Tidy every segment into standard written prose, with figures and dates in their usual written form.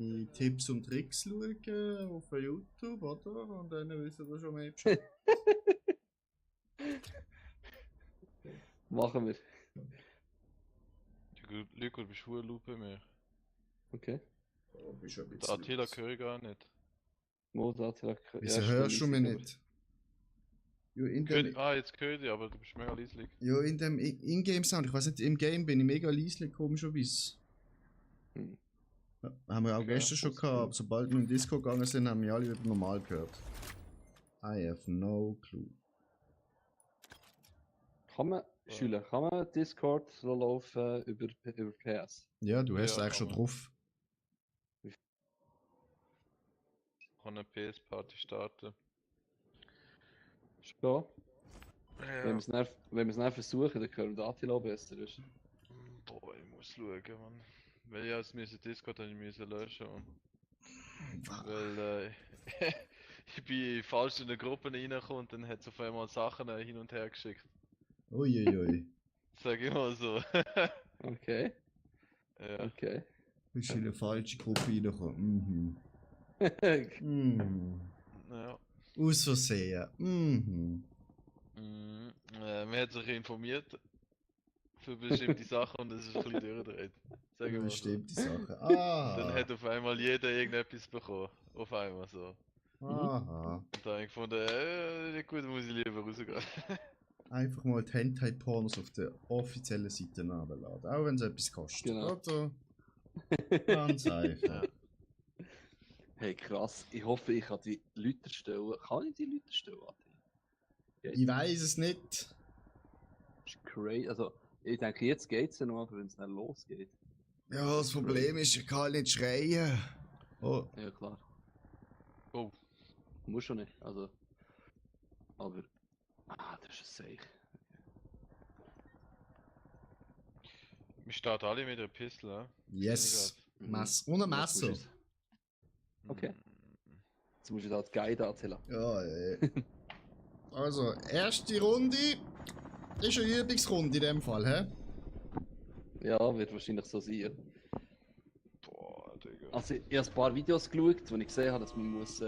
die Tipps und Tricks schauen auf YouTube, oder? Und dann wissen wir schon mehr Bescheid. Machen wir. Lyko, bist du Loop bei mir? Okay. Oh, bist schon ein Der bisschen Attila laut. höre ich gar nicht. Wieso hörst du mich nicht? Ja, Jetzt höre ich dich, aber du bist mega leislich. Ja, in dem Ingame-Sound. Ich weiß nicht, im Game bin ich mega leislich, komischerweise. Hm. Ja, haben wir auch Okay. gestern schon gehabt, aber sobald wir im Disco gegangen sind, haben wir alle wieder normal gehört. I have no clue. Schüler, kann man Discord so laufen über PS? Ja, du hast Ja, eigentlich schon kann drauf. Ich kann eine PS-Party starten. Ja. Ja. Wenn wir es dann versuchen, dann können wir Attila besser. Ist. Boah, ich muss schauen, Mann. Weil ich als Discord müssen löschen und weil ich bin falsch in eine Gruppe reingekommen und dann hat es auf einmal Sachen hin und her geschickt. Uiuiui. Sag ich mal so. Okay. Ja. Okay. Bist in eine falsche Gruppe reingekommen. Mhm. Ja. Aus Versehen. Mhm. Man hat sich informiert für bestimmte Sachen und es ist ein bisschen durchgedreht. Sag ich mal so. Bestimmte Sachen. Dann Ah. hat auf einmal jeder irgendetwas bekommen. Auf einmal so. Aha. Und dann habe ich gefunden, gut, muss ich lieber rausgehen. Einfach mal die Hentai-Pornos auf der offiziellen Seite nachladen. Auch wenn es etwas kostet. Genau. Oder? Ganz einfach. Ja. Hey krass, ich hoffe, ich kann die Leute stellen. Kann ich die Leute stellen? Ich weiß es nicht. Das ist crazy. Also, ich denke, jetzt geht es ja noch, aber wenn es dann losgeht. Ja, das Problem ist, ich kann nicht schreien. Oh. Ja, klar. Oh. Muss schon nicht. Also. Aber. Das ist ein Seich. Wir starten alle mit einer Pistole, ja? Yes. Ohne Messer. Okay. Jetzt musst du da die Guide erzählen. Ja, Also, erste Runde ist eine Übungsrunde in dem Fall, hä? Ja, wird wahrscheinlich so sein. Boah, Digga. Also, ich habe ein paar Videos geschaut, wo ich gesehen habe, dass man muss,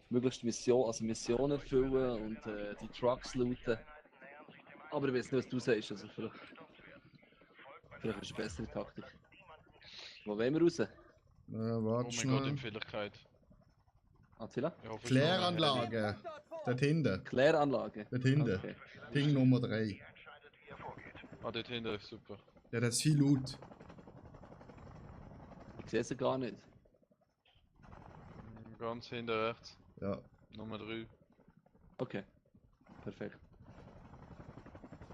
möglichst Missionen erfüllen und die Trucks looten. Aber ich weiß nicht, was du sagst. Also vielleicht ist es eine bessere Taktik. Wo wollen wir raus? Warte Oh mein Gott, schnell. Empfindlichkeit. Attila? Ich hoffe, Kläranlage. Dort hinten. Kläranlage? Dort hinten. Okay. Ping Nummer 3. Dort hinten ist super. Der hat viel Loot. Ich sehe sie gar nicht. Ganz hinten rechts. Ja. Nummer 3. Okay. Perfekt.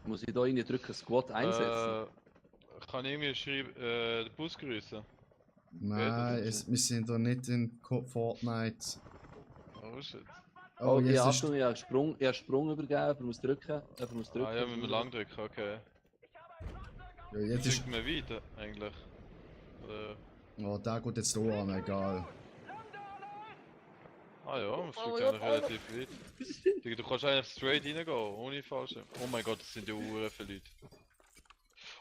Muss ich da rein drücken, Squad einsetzen? Kann ich irgendwie schreiben, den Bus grüßen? Nein, wir sind doch nicht in Fortnite. Oh shit. Oh, jetzt ja, ist... Achtung, ich habe Sprung übergeben, jemand muss drücken. Ah ja, müssen wir lang drücken, okay. Ja, jetzt ist... Schickt mir weiter, eigentlich. Oder... Oh, der geht jetzt da an, egal. Ah ja, das fliegt eigentlich relativ weit. Digga, du kannst eigentlich straight reingehen, ohne falsche. Oh mein Gott, das sind ja Uhren für Leute.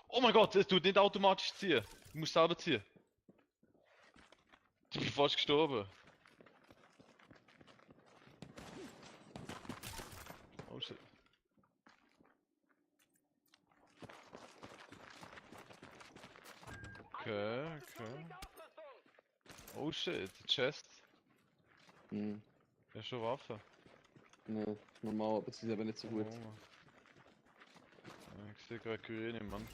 Oh mein Gott, es tut nicht automatisch ziehen. Du musst selber ziehen. Ich bin fast gestorben. Oh shit. Okay. Oh shit, Chest. Hm. Ja, schon Waffe. Ja, normal, aber sie ist aber nicht so gut. Oh. Ja, ich sehe gerade grüne, Mann.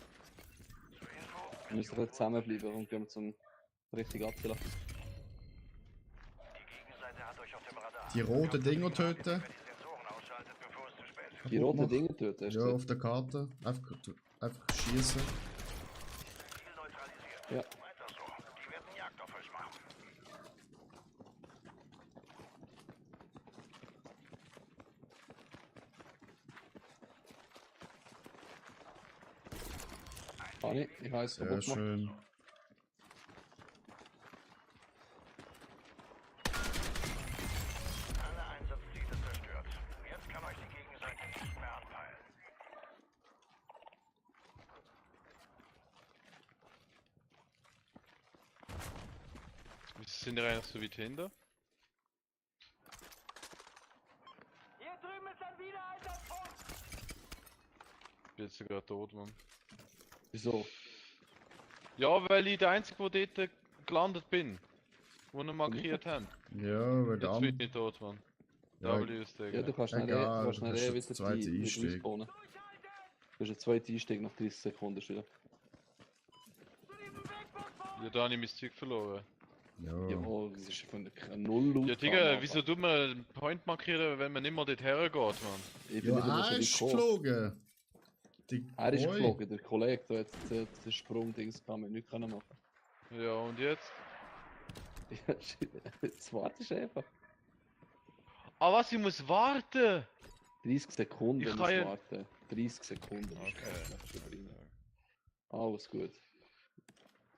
Wir müssen halt zusammenbleiben und gehen zum richtigen Attila. Die roten Dinger töten. Die roten Dinge töten, hast du Ja, gesagt? auf der Karte. Einfach schießen. Ja. Ich weiß, Sehr kaputt gemacht. schön. Alle Einsatzziele zerstört. Jetzt kann euch die Gegenseite nicht mehr anpeilen. sind die eigentlich so weit hinter? Hier drüben ist ein Wiedereinsatzpunkt! Ich bin jetzt gerade tot, Mann. Wieso? Ja, weil ich der Einzige, der dort gelandet bin. Wo wir markiert haben. Ja, weil der Jetzt bin andere. ich tot, Mann. Ja, W ist der. Ja, du kannst Egal, du kannst du kannst wieder jetzt den zweiten wieder Einstieg. respawnen. Du hast einen zweiten Einstieg nach 30 Sekunden schon. Ja, da habe ich mein Zeug verloren. Ja. Ja, das ist von der Null Loot. Ja, Digga, wieso tut man einen Point markieren, wenn man nicht mehr dort hergeht, Mann? Ich bin Ja, nicht einmal so er weit ist gekommen. geflogen. Die Er ist Boy. geflogen, der Kollege, der hat den Sprung-Dings kann man nicht machen. Ja, und jetzt? Ja, jetzt wartest du einfach. Ah, was? Ich muss warten! 30 Sekunden Ich musst kann du ja- warten. 30 Sekunden. musst du warten. Alles gut.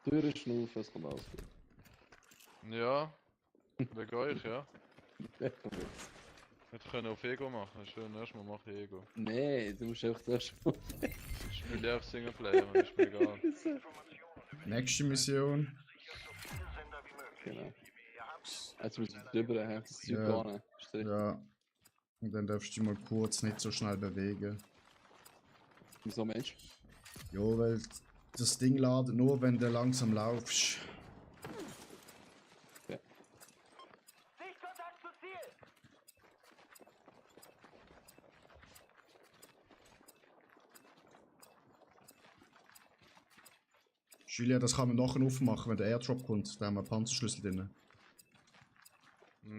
Türen schnaufen, es kommt alles gut. Ja. Wegen euch, ja. Ja, komm jetzt. Hätte können auf Ego machen. Schön, erstmal mache ich Ego. Nee, du musst einfach zuerst mal. Ich spiele einfach Singleplayer, Mann, ist mir egal. Nächste Mission. Genau. Jetzt müssen wir drüber haben, das Zeug Ja. gar nicht. Ja. Und dann darfst du dich mal kurz nicht so schnell bewegen. Wieso Mensch? Ja, weil das Ding ladet nur, wenn du langsam laufst. Sichtkontakt zu Ziel! Julia, das kann man nachher aufmachen, wenn der Airdrop kommt. Da haben wir einen Panzerschlüssel drin.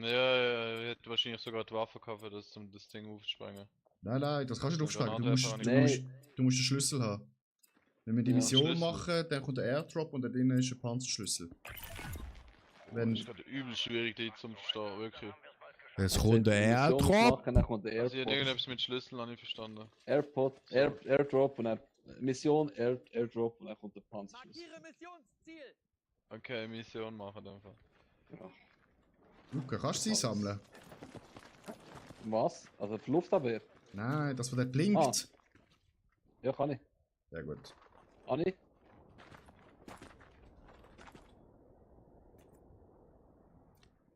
Ja, ich hätte wahrscheinlich sogar die Waffe gehabt, um das Ding aufzusprengen. Nein, das kannst du nicht Oder aufsprengen. andere Erfahrung. Du musst den Schlüssel haben. Wenn wir die Ja, Mission Schlüssel. machen, dann kommt der Airdrop und da drin ist ein Panzerschlüssel. Das Wenn ist gerade übel schwierig, die zu verstehen, wirklich. es Wenn wir die Mission machen, dann kommt der Also, ich habe Airport. irgendetwas mit Schlüsseln noch nicht verstanden. Airdrop und dann Mission, Airdrop und dann kommt der Panzerschlüssel. Markiere Missionsziel! Okay, Mission machen einfach. Ja. Luca, kannst du sie sammeln? Was? Also für Luftabwehr? Nein, das, was der blinkt. Ah. Ja, kann ich. Sehr gut. Kann ich?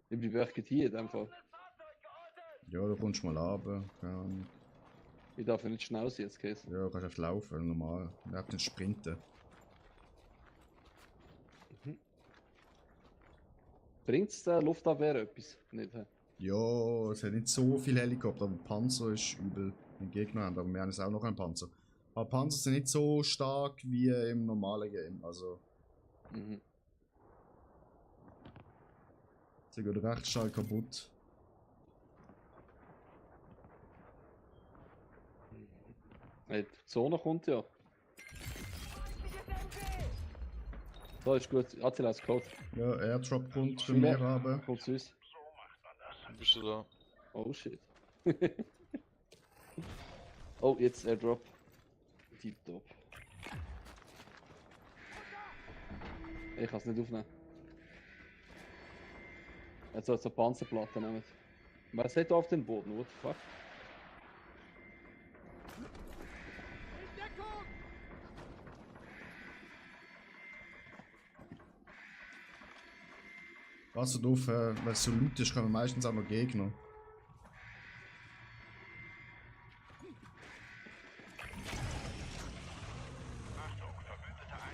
Ich bleibe echt hier in dem Fall. Ja, du kommst mal runter. Ja, Ich darf ja nicht schnell sein jetzt, Case. ja, du kannst einfach laufen, normal. Du hast nicht sprinten. Bringt es der Luftabwehr etwas? Nicht, hä? Ja, es hat nicht so viel Helikopter, aber Panzer ist übel im Gegner haben, aber wir haben jetzt auch noch einen Panzer. Aber Panzer sind nicht so stark wie im normalen Game, also Mhm. sie gehen recht stark kaputt. Hey, die Zone kommt ja. So, ist gut. Attila ist Code. Ja, Airdrop kommt für Schüler. mehr haben. Kommt zu uns. Bist du da? Oh shit. Oh, jetzt Airdrop. Tipptopp. Ich kann es nicht aufnehmen. Jetzt soll es eine Panzerplatte nehmen. Was hat auf den Boden? What the fuck? In Deckung! Passt auf, weil es so laut ist, kommen meistens auch noch Gegner.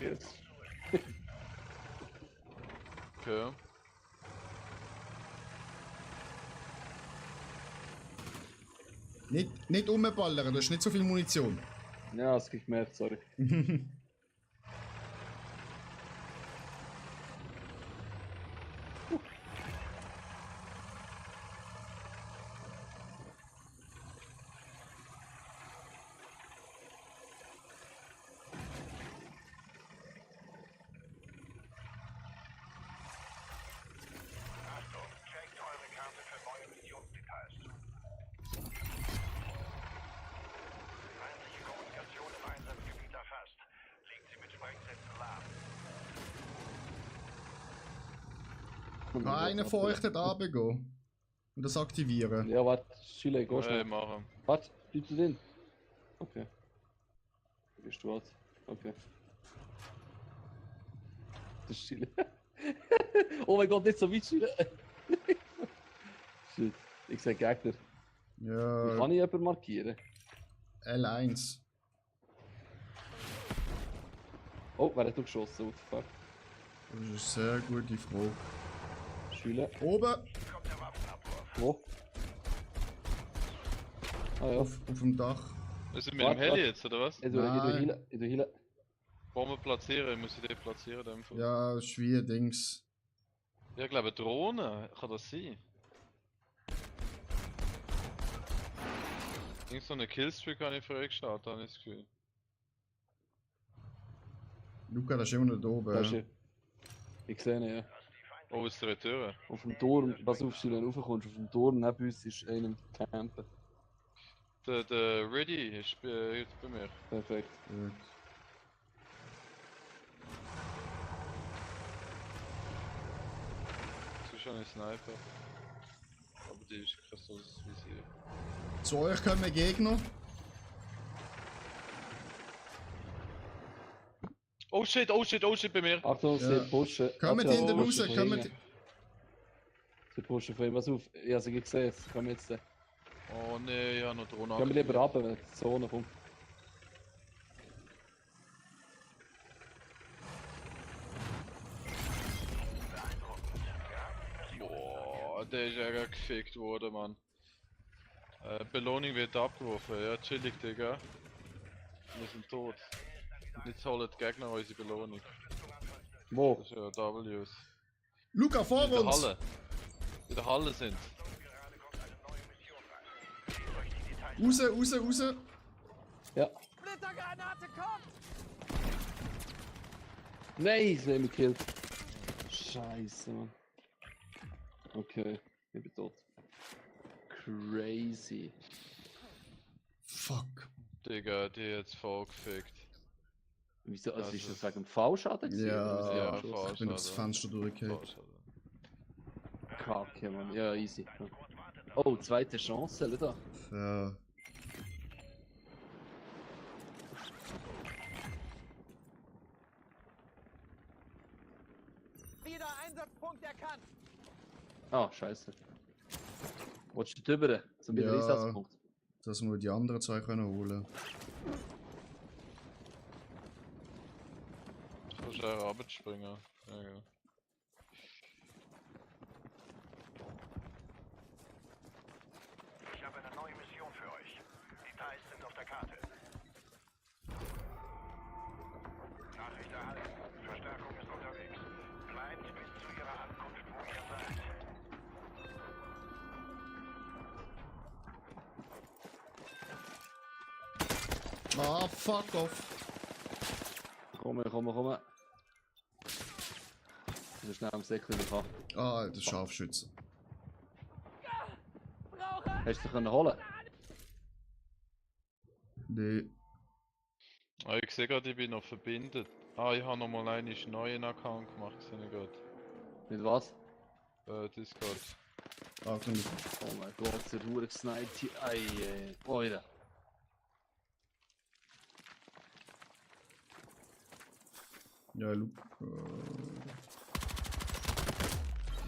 Jetzt. Okay. Nicht umballern, da ist nicht so viel Munition. Ja, das krieg ich gemerkt, sorry. Achtung, checkt eure Karte für neue Missionsdetails. Feindliche Kommunikation im Einsatzgebiet erfasst. Legt sie mit Sprengsätzen lahm. Kann einer von euch dort runtergehen? Und das aktivieren? Ja, warte, Schüler, geh Hey, schnell. machen. Warte, bleib du drin. Okay. Bist du was? Okay. Das ist Schüler. Oh mein Gott, nicht so weit schießen. Shit, ich sehe Gegner. Wie Ja, kann ich jemanden markieren? L1. Oh, wer hat da geschossen? What the fuck? Das ist eine sehr gute Frage. Schüler. Oben! Wo? Ah ja. Auf dem Dach. Ist er mit dem Warte, Heli warte. jetzt, oder was? Ich tue Nein. Healen. Ich tue Healen. Bombe platzieren, muss ich den platzieren in dem Fall. Ja, das ist wie ein Dings. Ja, ich glaube, Drohne, kann das sein? Irgend so eine Killstreak habe ich vorher geschaut, habe ich das Gefühl. Luca, das ist immer noch da Da ist oben. er. Ich sehe ihn, ja. Oh, ist der Tür. Auf dem Turm, pass auf, wenn du raufkommst, auf dem Turm neben uns ist einer am Campen. Der Ready ist jetzt bei mir. Perfekt. Gut. Sonst habe ich Sniper. Aber die ist kein so Visier. Zu euch kommen Gegner. Oh shit, bei mir! Achtung, Ja. sie pushen. Kommt Attila, hinten sie raus, pushen kommt. von Sie pushen von ihm. Pass auf, ich habe sie gesehen, jetzt kommen jetzt. Oh ne, ich habe noch Drohne Gehen wir lieber runter, wenn die Zone kommt. Boah, der ist ja gefickt worden, Mann. Belohnung wird abgeworfen, ja, chillig, Digga. Wir sind tot. Und jetzt holen die Gegner unsere Belohnung. Wo? Das ist ja Ws. Luca, vor In der uns! Halle. In der Halle sind. Raus! Ja. Splittergranate kommt! Nein, sie haben mich gekillt. Scheiße, Mann. Okay, ich bin tot. Crazy. Fuck. Digga, die jetzt voll gefickt. Wieso? Also ist Also- das wegen dem V-Schaden gewesen? Ja, oder wieso ja, haben sie geschossen? Ich bin durchs Fenster durchgefallen. Kacke, Mann. Ja, easy. Oh, zweite Chance, oder? Ja. Wieder Einsatzpunkt erkannt! Ah, scheiße. Wolltest du drüber? Zum wieder Ja. Einsatzpunkt. Dass wir die anderen zwei können holen. Du kannst auch runterspringen. Ja, ja. Ich habe eine neue Mission für euch. Details sind auf der Karte. Nachricht erhalten. Verstärkung ist unterwegs. Bleibt bis zu ihrer Ankunft, wo ihr seid. Ah, fuck off. Komm. So schnell am Säckchen kann. Ah, alter Scharfschütze. Brauche! Hast du dich holen? Nee. Ah, ich sehe gerade, ich bin noch verbindet. Ah, ich habe nochmal einen neuen Account gemacht, sehe ich gerade. Mit was? Discord. Achtung. Oh mein Gott, der Ruhe gesniped hier. Ei, Alter. Ja, Luca.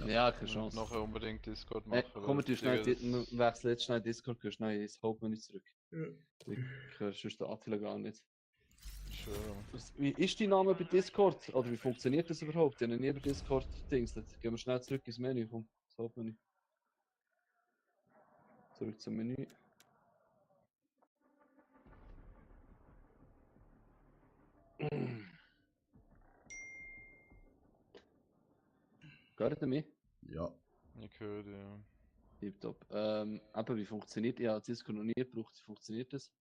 Ja, keine Chance. Nachher unbedingt Discord Hey, machen. komm, du schnell, Digga, das- wechsel jetzt schnell Discord, geh schnell ins Hauptmenü zurück. Ja. Ich höre sonst den Attila gar nicht. Ich schwöre. Wie ist dein Name bei Discord? Oder wie funktioniert das überhaupt? Ich habe nie über Discord dingselt. Gehen wir schnell zurück ins Menü, komm. Das Hauptmenü. Zurück zum Menü. Gehört ihr mich? Ja. Ich höre dich, ja. Tipptopp. Aber wie funktioniert? Ich habe Discord noch nie gebraucht. Wie funktioniert das?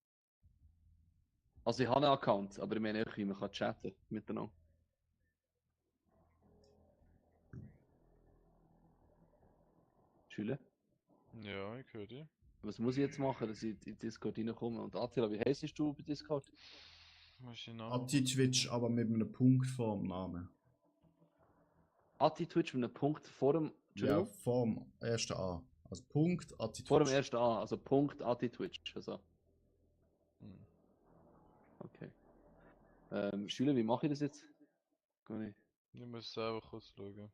Also ich habe einen Account, aber ich meine auch, wie man kann chatten miteinander. Schüler? Ja, ich höre dich. Was muss ich jetzt machen, dass ich in Discord reinkomme? Und Attila, wie heisst du bei Discord? Was ist dein Name? Anti-Twitch, aber mit einem Punkt vor dem Namen. Atti-Twitch mit einem Punkt vor dem... Ja, Entschuldigung? vor dem ersten A. Also Punkt Anti-Twitch. Vor dem ersten A, also Punkt Atti-Twitch. Also, Hm. okay. Schüler, wie mache ich das jetzt? Kann ich... Ich muss selber kurz schauen.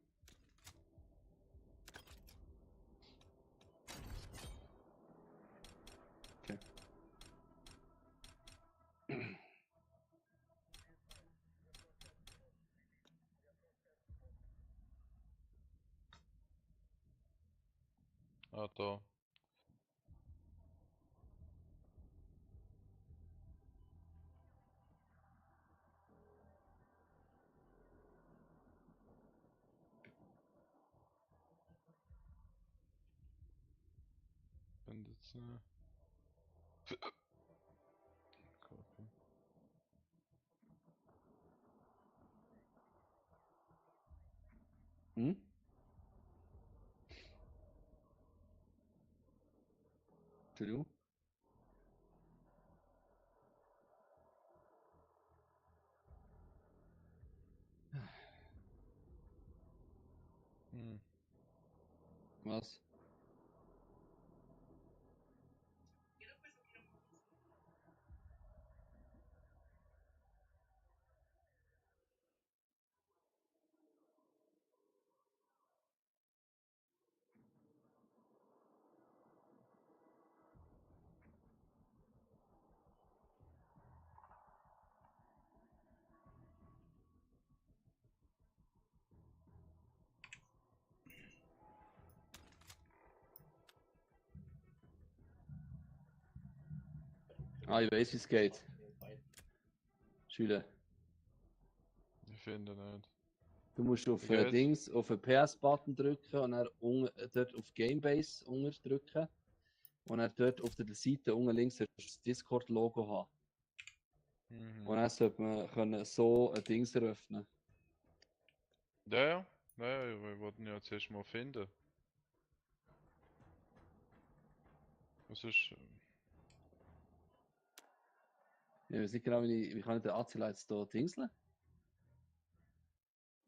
Ah, da. Wenn jetzt, Hm? Entschuldigung. hm. Was? Ah, ich weiß, wie es geht. Schüler. Ich finde nicht. Du musst auf Wie geht's? Dings, auf den PS-Button drücken und dann dort auf Gamebase drücken. Und dann dort auf der Seite unten links das Discord-Logo haben. Und Mhm. dann sollte man können so ein Dings eröffnen. Ja, ja. Ja, wir wollten ja zuerst mal finden. Was ist. Ich weiß nicht genau, wie kann ich den AC jetzt hier dingseln?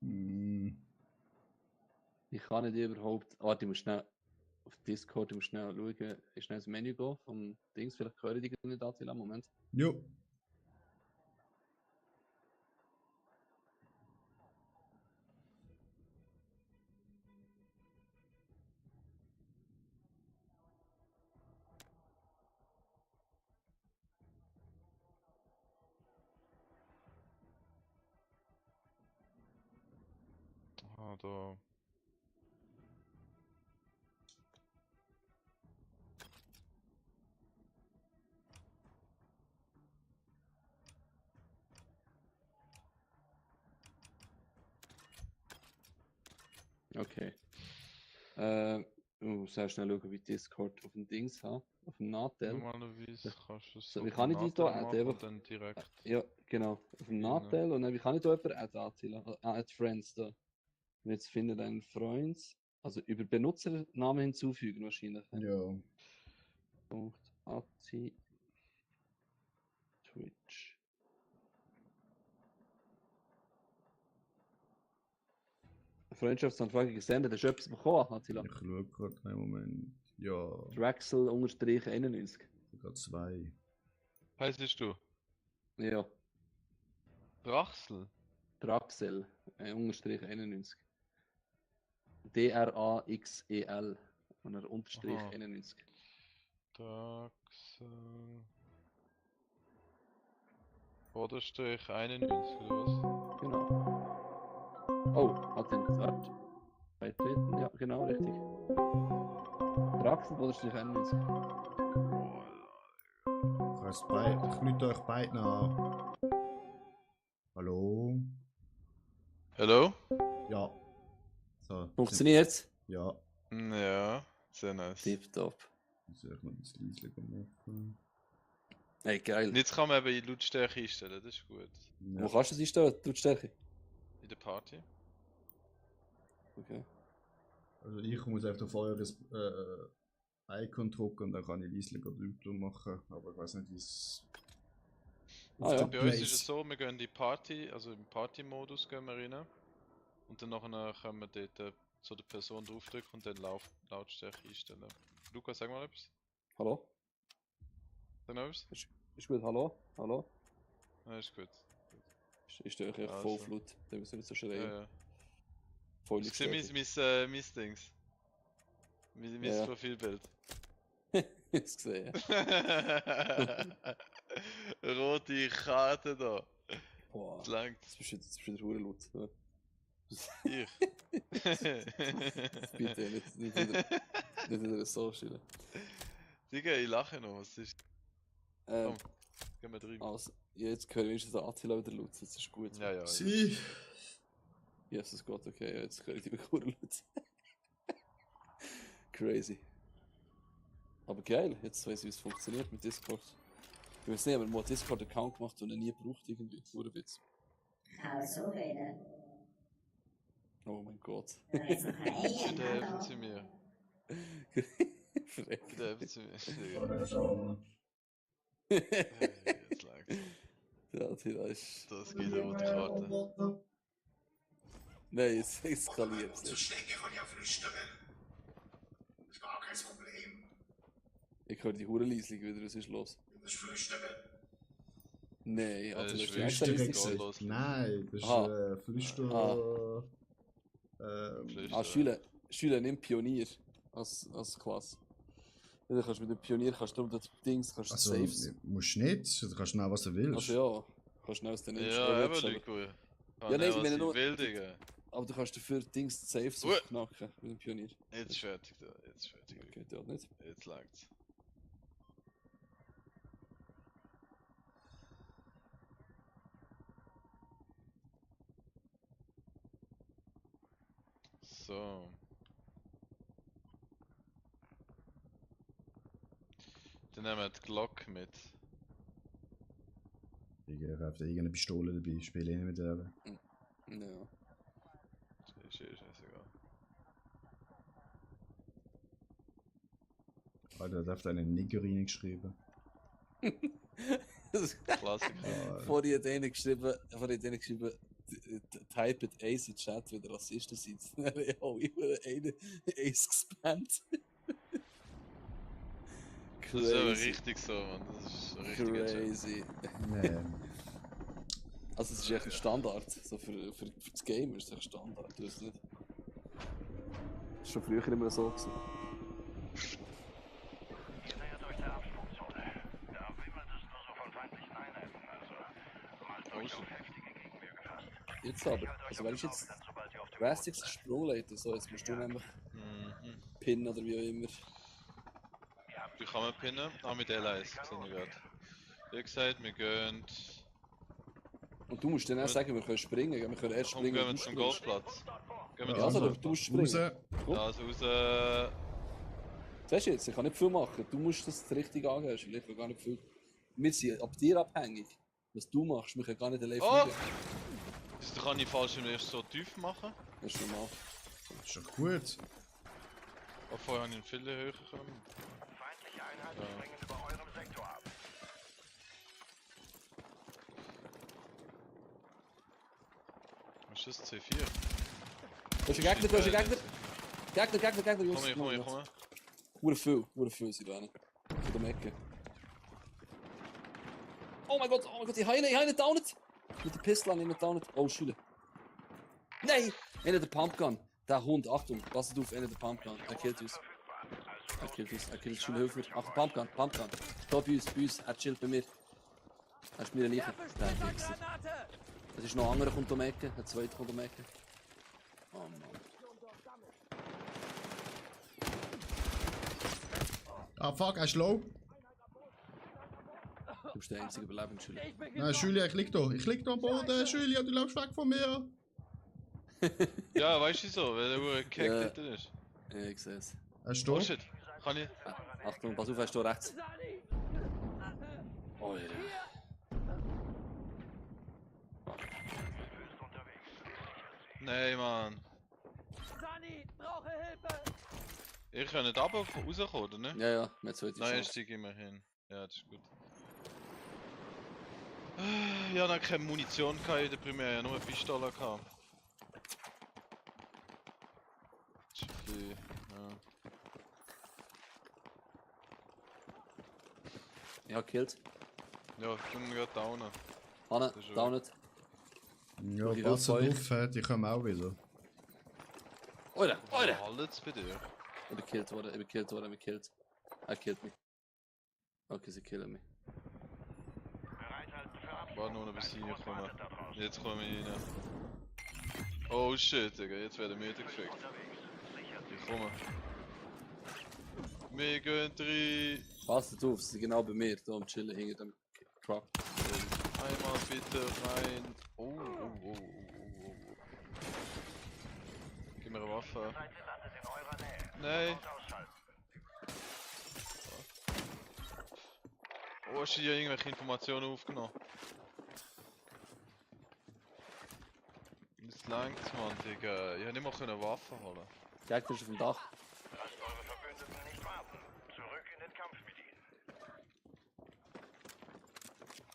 Hm. Ich kann nicht überhaupt. Warte, ich muss schnell auf Discord, ich muss schnell schauen, ich schnell ins Menü gehen vom Dings. Vielleicht höre ich die nicht AC. Moment. Jo. Ah, da. Okay. Sehr schnell schauen, wie ich Discord auf dem Dings habe. Auf dem Nadel. Normalerweise kannst du es So, wie auf kann dem ich die da Nachteil adden? machen Einfach. und dann direkt. Ja, genau. Auf dem Innen. Nadel. Und dann, wie kann ich da jemanden adden, Attila? Add Friends da. Und jetzt finde deinen Freund. Also über Benutzernamen hinzufügen wahrscheinlich. Ja. Punkt Atti Twitch. Freundschaftsanfrage gesendet. Hast du etwas bekommen, Attila? Ich schaue gerade einen Moment. Ja, Draxel-91. sogar 2. Heißt du? Ja, Drachsel? Draxel, unterstrich 91. Draxel und dann Unterstrich Aha. 91. Drachsel. Vorderstrich 91 oder was? Genau. Oh, hat den gesagt. Beitreten, ja, genau, richtig. Draxel, Unterstrich 91. Ich lüte euch beiden an. Hallo? Hallo? Ja. So. Funktioniert's? Ja. Ja, sehr nice. Tipptopp. Muss ich noch ein bisschen leise machen. Hey, geil. Und jetzt kann man eben die Lautstärke einstellen, das ist gut. Wo Ja. kannst du das einstellen? Die Stärke? In der Party. Okay. Also ich muss einfach auf eures Icon drücken und dann kann ich leise Leute machen. Aber ich weiß nicht, wie es. Ah, ja. Bei uns ist es so, wir gehen in die Party, also im Party-Modus gehen wir rein. Und dann nachher können wir dort so der Person draufdrücken und dann Lautstärke einstellen. Lukas, sag mal etwas. Hallo? Sag noch etwas? Ist gut, hallo? Hallo? Ja, ist gut. Ich stehe euch Also. voll flut, dann müssen wir nicht so schreien. Ja, ja. Voll Hast du gesehen, mein Dings? Mein Ja. Profilbild. Jetzt gesehen. Rote Karte da. Boah. Das langt. Jetzt bist du wieder laut. Ja. Ich. Bitte, nicht wieder. Nicht in der so schön. Digga, ich lache noch, was ist? Ähm, Gehen wir rein. also, jetzt höre ich wenigstens den Attila wieder laut, das ist gut. Ja, ja. Sie. Jesus Gott, okay, jetzt höre ich die wieder laut. Crazy. Aber geil, jetzt weiß ich, wie es funktioniert mit Discord. Ich weiß nicht, aber man hat Discord-Account gemacht und ihn nie gebraucht irgendwie. Nur Witz. Also reden. Oh mein Gott. Da ist noch ein Ei. Bitte helfen Sie mir. Frech. Bitte helfen Sie mir. Digga. Oder so. Jetzt langt's. Der Attila ist... Das geht aber die Karte. Nein, jetzt eskaliert So es. schnell von ja flüstern. Das ist gar kein Problem. Ich höre die Hurenliesling wieder, was ist los? Du musst flüstern. Nein, Attila das ist ist die extra wichtig, Liesling Gott, gewesen. los. Nein, das ist Aha. Flüster. Schüler, nimm Pionier als Klasse. Ja, dann kannst du mit dem Pionier kannst du das Dings, kannst du Also, Saves. musst nicht. Du kannst nehmen, was du willst. Also ja, kannst schnell aus den Ja, eben, Lico. Ja, nein, ich meine nur- will, Digga. Aber du kannst dafür Dings Saves Ui. knacken mit dem Pionier. Jetzt fertig, da. Jetzt fertig. Okay, der hat nicht. Jetzt langt's. So. Dann nehmen wir die Glock mit. Ich habe irgendeine Pistole dabei, ich spiele nicht mit der. Ja. Das ist scheißegal. Alter, da hat eine Nigger reingeschrieben. Klassiker. Vorher hat einer geschrieben, type it Ace in Chat, wenn der Rassisten sind. Oh, ich habe einen Ace gespammt. Das ist aber Crazy. richtig so, Mann. Das ist ein richtiger Chat. Crazy. Nee. Also, es ist echt ein Standard. So für das Game ist es ein Standard. Du weißt nicht. Das ist schon früher immer so gewesen. Ihr nähert euch der Absprungzone. Da wimmelt es nur so von feindlichen Einheiten. Also macht euch auf heftige Gegenwehr gefasst. Jetzt aber. Also, wenn ich jetzt Sobald ihr auf dem Drastic Sprungleiter, so, jetzt musst du nämlich Mhm. pinnen oder wie auch immer. Wie kann man pinnen? Ah, mit L1, sehe ich gerade. Wie gesagt, wir gehen. Und du musst dann auch sagen, wir können springen. Wir können erst Komm, springen. gehen wir und du zum springst. Golfplatz. Gehen wir Ja, also, zum du musst springen. Raus. Komm. Also raus. Siehst du jetzt, ich kann nicht viel machen. Du musst das richtig angehen. Ich kann gar nicht viel. Wir sind ab dir abhängig. Was du machst, wir können gar nicht allein Oh! fliegen. Das kann ich falsch im erst so tief machen. Das ist normal. Das ist doch gut. Aber vorher habe ich ihn viel höher können. feindliche Einheiten Ja. springen über eurem Sektor ab. Was ist das? C4? Du hast einen Gegner, du hast einen Gegner. Gegner, Jungs. Komm her, komm her. Hure viel sind da nicht. Von der Ecke. Oh mein Gott, ich habe ihn downet. Mit der Pistole habe ich ihn downet. Oh, Schüler. Nein! Einer der Pumpgun. Der Hund, Achtung, passt auf, einer der Pumpgun. Er killt uns. Er killt Schüler, hilf mir. Achtung, Pumpgun. Da bei uns, er chillt bei mir. Er ist mir eine Leiche. Der Wichser. Splittergranate! Es ist noch ein anderer kommt um die Ecke, der zweite kommt um die Ecke. Oh Mann. Ah fuck, er ist low. Du bist der einzige überlebende Schüler. Ich bin Nein, Julia, ich lieg da. Ich lieg da am Boden, Julia, du läufst weg von mir. Ja, weißt du so, weil der Uhr Ja. gehackt ist. Ja, ich sehe es. Er ist Oh da. shit, kann ich? Achtung, pass auf, er ist da rechts. Sani! Oh ja. Nein, Mann. Sani, brauche Hilfe! Ich kann nicht runter rauskommen, oder ne? Ja, ja, mehr zweite Nein, ich Chance. steige immer hin. Ja, das ist gut. Ich hatte keine Munition in der Primär, nur eine Pistole. Gehabt. Das ist ein bisschen, ja. Ja, killt. Ja, ich bin gerade down. Hanne, Das ist schon downet. Ja, Okay, pass voll. auf, die kommen auch wieder. Oida! Alles bei dir. Ich bin killt worden, Er killt mich. Okay, sie killen mich. Bereithalten für Absprung. War nur noch bis hier Wartet kommen. da draußen. Jetzt komme ich rein. Oh shit, Digga, jetzt werden wir gefickt. Unterwegs. Sichert Ich komme. Wir gehen rein. Passt auf, sie sind genau bei mir, da am Chillen hinter dem Truck. Einmal bitte rein. Oh. Gib mir eine Waffe. Seid ihr landet in eurer Nähe. Nein. Sofort ausschalten. Oh, hast du dir irgendwelche Informationen aufgenommen? Das langt, Mann, Digga. Ich hätte nicht mal eine Waffe holen. Gegner ist auf dem Dach. Lasst eure Verbündeten nicht warten. Zurück in den Kampf mit ihnen.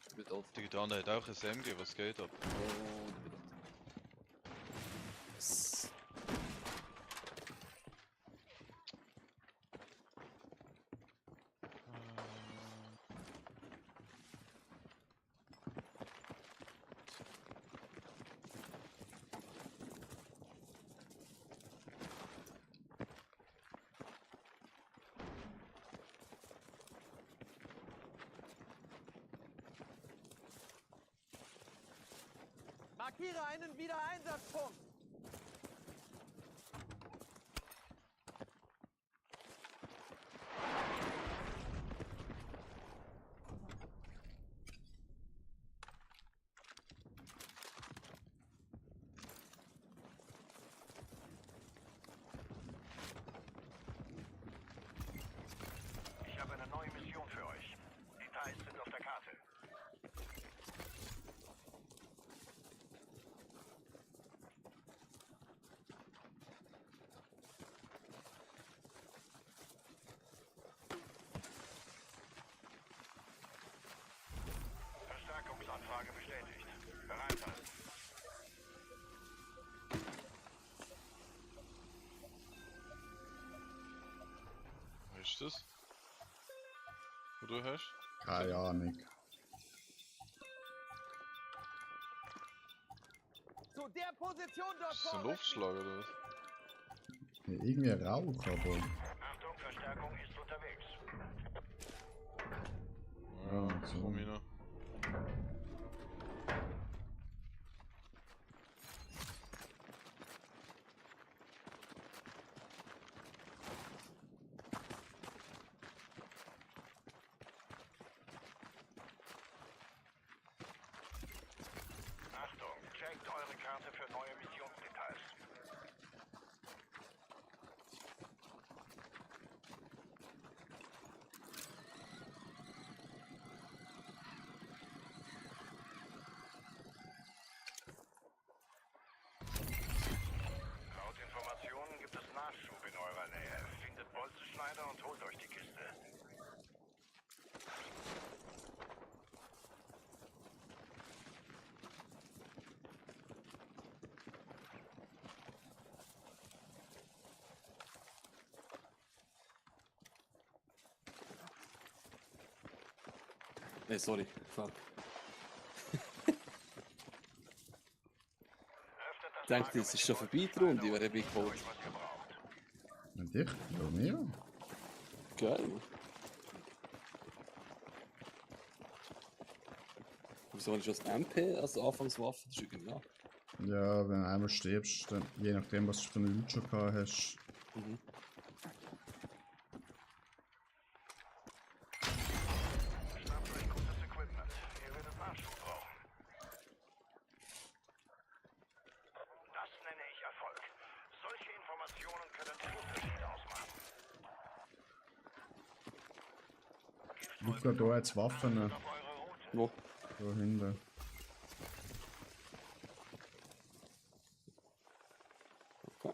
Ich bin tot. Digga, der andere hat auch ein SMG, was geht ab? Oh, ich bin tot. Yes. Markiere einen Wiedereinsatzpunkt. Ich habe eine neue Mission für euch. Details sind auf der Karte. Verstärkungsanfrage bestätigt. Bereithalten. Was ist das? Wo du hast? Keine Ahnung. Zu der Position dort Ist das ein vorne. Luftschlag oder was? Ja, irgendwie Rauch, aber. Achtung, Verstärkung ist unterwegs. Ja, so. komm ich noch. Achtung, checkt eure Karte für neue Missionsdetails. Laut Informationen gibt es Nachschub in eurer Nähe. Findet Bolzenschneider und holt euch die Kiste. Nee, sorry. Fuck. Öffnet das Ich dachte, Lager es ist mit schon den vorbei, die Runde, Bolzenschneider wer ich und geholt. euch, was ihr braucht. Und dich? Ja, mir? Geil. Wieso habe ich das MP als Anfangswaffe? Das ist ja genial. Ja, wenn du einmal stirbst, dann je nachdem, was du für eine Loot schon gehabt hast. Mhm. Schnappt euch gutes Equipment. Ihr werdet Nachschub brauchen. Das nenne ich Erfolg. Solche Informationen können den Unterschied ausmachen. Liegt gerade da jetzt Waffen Auf eure Route. Wo? da hinten. Okay.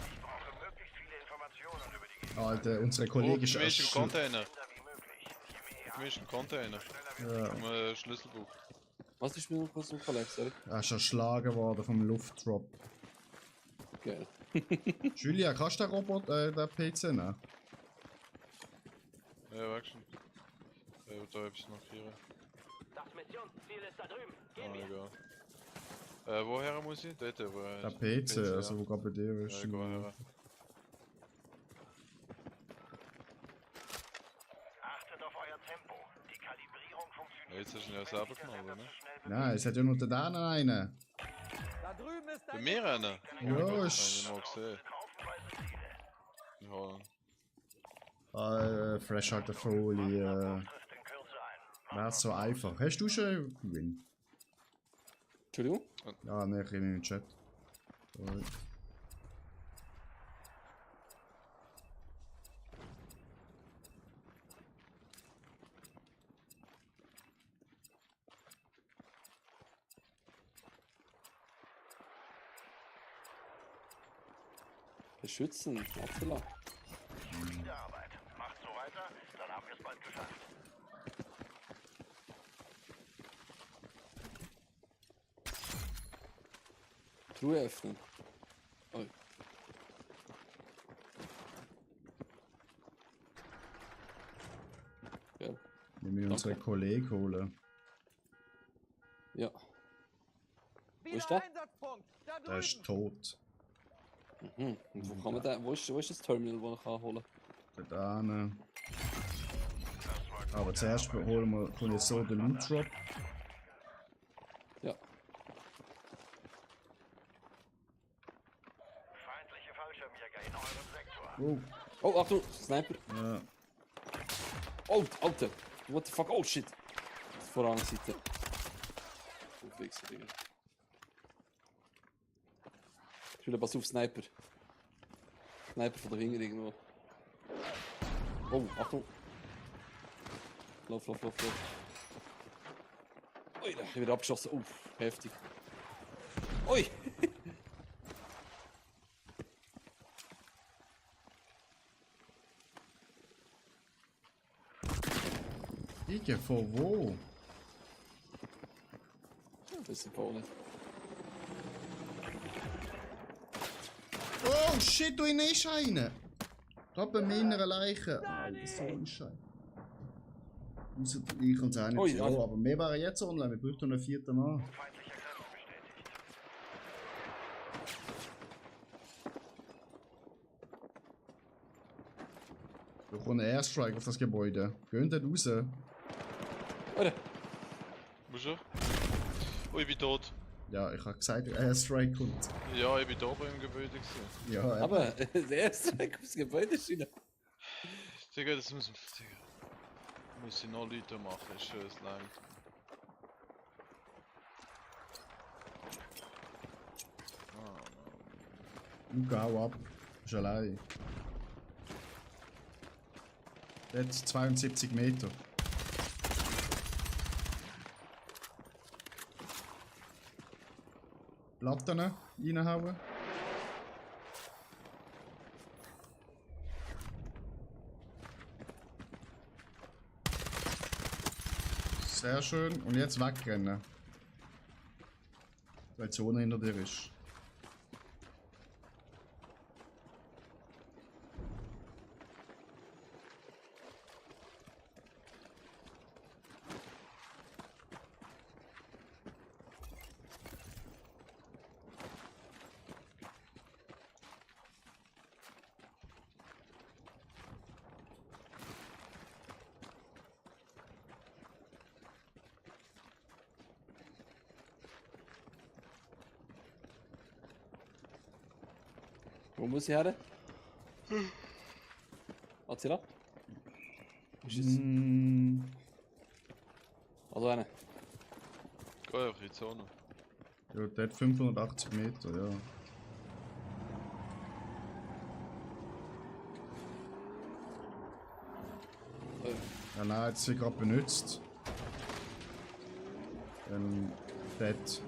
Ich brauche möglichst viele Informationen über die Gegend. Alter, unsere Oh, Kollegin ist für mich erst im Container. Wie möglich. Je mehr Für mich im Container. ja, Um Schlüsselbuch. Was ist mir noch was Kollege, sorry? er ist erschlagen worden vom Luftdrop. Geil. Julia, kannst du den Roboter, den PC nehmen? Ja, weg schon. Da hab ich noch hier. Das Missionsziel ist da drüben. Ah, egal. Woher muss ich? Dort, woher? Der PC, also ja. wo gerade bei dir ist. Ja, geh her. Achtet auf euer Tempo. Die Kalibrierung Ja, funktioniert jetzt hast du ihn ja nicht, selber wenn sich der genommen, Sender ne? zu schnell bewegt. Nein, es hat ja nur den einen. Da drüben ist Bei ein mir einer? Ja, Hab ist. ich mal gesehen. Drauf Ja. Freshhalter-Folie. Wäre so einfach. Hast du schon Green? Entschuldigung? Ja, ne, ich in den Chat. Sorry. Beschützen, Attila. Gute Arbeit. Macht so weiter, dann haben wir es bald geschafft. Truhe öffnen. Oh. Ja, Wir müssen unseren Kollegen holen. ja. Wieder ist der? Einsatzpunkt. Da Der ist drüben. tot. Mhm. Und wo kann man den, wo ist das Terminal, das ich holen kann? Dort hinten. Aber zuerst holen wir, kommt jetzt so den Loot Drop. Ja. Feindliche Fallschirmjäger in eurem Sektor. Oh, Oh, Achtung, Sniper. ja. Oh, Alter. What the fuck? Oh shit. Vor der anderen Seite. Oh, Wichser, Digga. Ich will pass auf, Sniper. Sniper von der Hinger irgendwo. Oh, Achtung. Lauf. Ui, da ich wieder abgeschossen. Oh, heftig. Ui! Digga, von wo? Ein bisschen Polen. Oh shit, du ist einer! Da bei meiner Leiche. Alter, so ein Scheiß. Außer ich und seine Ui, ja, also- aber wir waren jetzt online, wir bräuchten noch einen vierten Mann. Feindliche Kräfte bestätigt. Da kommt ein Airstrike auf das Gebäude. Gehen dort raus. Alter. Wo ist er? Oh, ich bin tot. Ja, ich habe gesagt, ein Airstrike kommt. Ja, ich bin da oben im Gebäude gewesen. Ja, Aber der erste Weg aufs Gebäude ist wieder. Digga, das muss... Digga. Muss ich noch Leute machen, ist schön, es langt. du hau ab. Ist allein. Jetzt 72 Meter. Platten reinhauen. Sehr schön. Und jetzt wegrennen. Weil die Zone hinter dir ist. Wo muss ich her? Attila? Ist es? Mm, Also eine. Geh einfach in die Zone. ja, dort 580 Meter, ja. Ja, nein, jetzt wird gerade benutzt. Dort.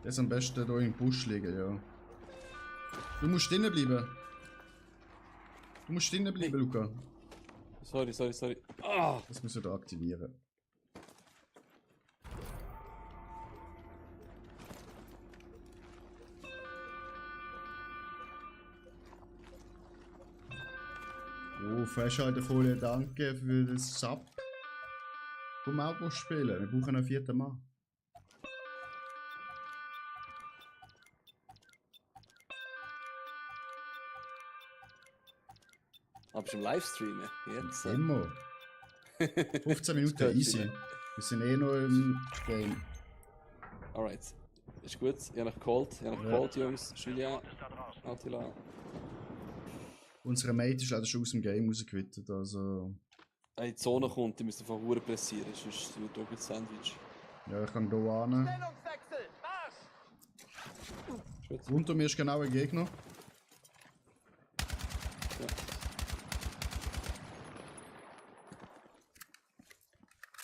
Der ist am besten hier im Busch liegen, ja. Du musst drinnen bleiben. Du musst drinnen bleiben, Luca. Sorry. Ah! Das müssen wir da aktivieren. Oh, Freischalterfolie, danke für das Sub. Komm auch mal spielen, wir brauchen einen 4. Mann. Aber bist du im Livestreamen? Jetzt? Immer. 15 Minuten gehört easy. rein. Wir sind eh noch im Game. Alright. Ist gut. Ich habe noch geholt, Jungs. Julia, Attila. Unsere Mate ist leider schon aus dem Game rausgewittert, also... Wenn die Zone kommt, die müssen von Huren pressieren, sonst wird auch ein Sandwich. Ja, ich kann hier hin. Stellungswechsel! Marsch! Gut. Unter mir ist genau ein Gegner.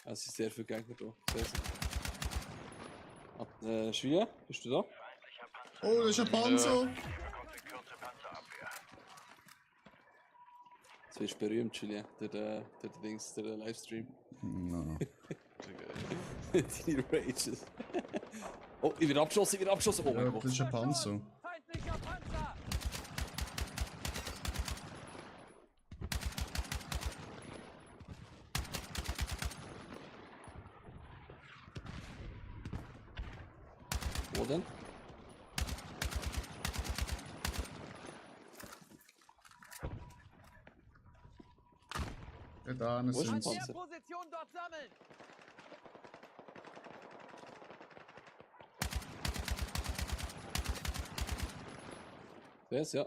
Es sind sehr viele Gegner da. Sehr, sehr. Julia, bist du da? Oh, das ist ein Panzer! Jetzt wirst du berühmt, Julia. Der Dings, der Livestream. No. Deine Rages. Oh, ich werde abgeschossen, Oh Ja, mein Gott. das ist ein Panzer. Feindlicher Panzer! Wo denn? Ja, da Wo ist sind ein sie. Panzer? Position dort sammeln! Der ist, ja.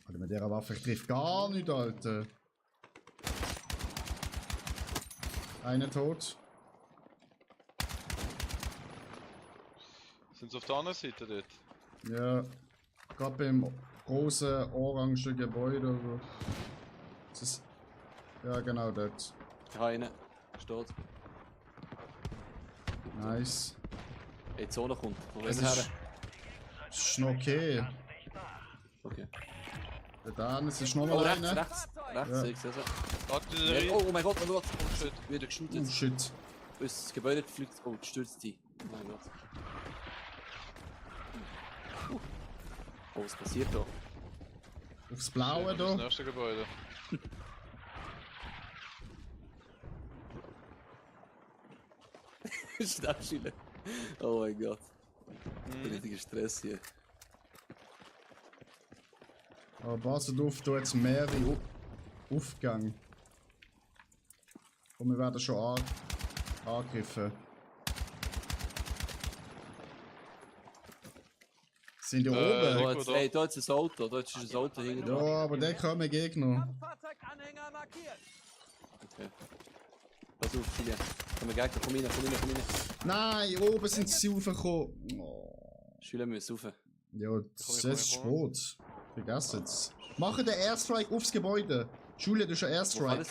Alter, mit dieser Waffe, ich triff gar nicht, Alter. Einer tot. Sind sie auf der anderen Seite dort? Ja. Gerade beim großen orangen Gebäude oder so. Das ist... Ja, genau dort. Keine. Steht. Nice. Ey, die Zone kommt. Von Das wem her? ist noch okay. Okay. Da ist es noch Oh, mal rechts, einer. rechts. Rechts, Ja. ich sehe es. Artillerie! Oh mein Gott, Oh shit. Wieder geshootet. Oh shit. Das Gebäude fliegt. Oh, stürzt die. Oh mein Gott. Oh, was passiert da? Aufs Blaue Das da. erste Gebäude. Schnell. Oh mein Gott. Richtiger Stress hier. Aber passt auf, da jetzt mehrere Aufgänge. Und wir werden schon angegriffen. Sind die oben? Da Rico, jetzt, da. ey, da ist ein Auto. Da ist ein Auto hinten. Ja, aber der kommen Gegner. Kampffahrzeuganhänger markiert! Okay. Pass auf, Julia. Komm Gegner, komm rein. Nein, oben sind sie raufgekommen. Oh. Julia muss rauf. Ja, das ist komm, jetzt komm. spät. Vergessen es. Machen den Airstrike aufs Gebäude. Julia, du hast einen Wo Airstrike. alles?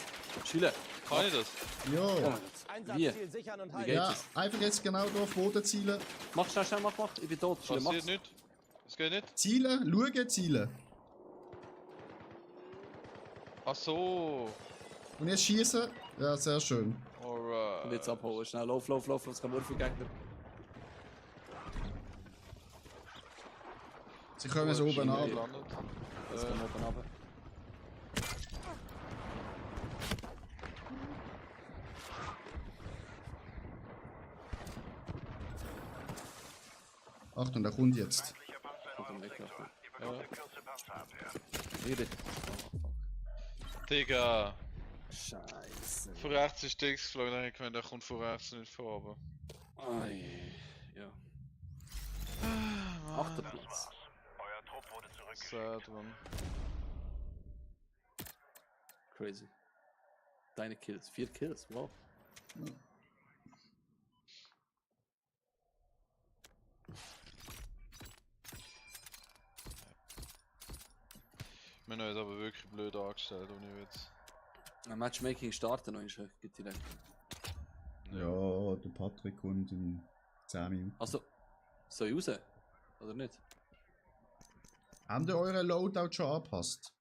Julia. Kann ich das? Oh Ja. mein Gott. Einsatzziel sichern und Wie halten! geht Ja, es? einfach jetzt genau da auf Boden zielen. Mach schnell, mach. Ich bin tot. Julia, Passiert mach's. nicht? Es geht nicht? Zielen, schauen, zielen. Ach so. Und jetzt schießen. Ja, sehr schön. Alright. Und jetzt abhauen. Schnell, lauf. Es kommen nur viele Gegner. Sie kommen so oben ab. Landet. Jetzt kommen wir oben runter. Achtung, der kommt jetzt. Kommt am Weg, Achtung. Kürze Panzerabwehr. Wieder. Digga. Scheiße. Von rechts ist Dings geflogen, dann ich meine, der kommt von rechts nicht vor, aber. Ei. Ja. Achter Platz. Euer Trupp wurde zurückgeschickt. Sad, man. Crazy. Deine Kills. 4 Kills, wow. Wir haben uns aber wirklich blöd angestellt, ohne Witz. Ein Matchmaking starten noch, ist geht direkt. Ja, der Patrick kommt in 10 Minuten. Also, soll ich raus? Oder nicht? Habt ihr euren Loadout schon angepasst?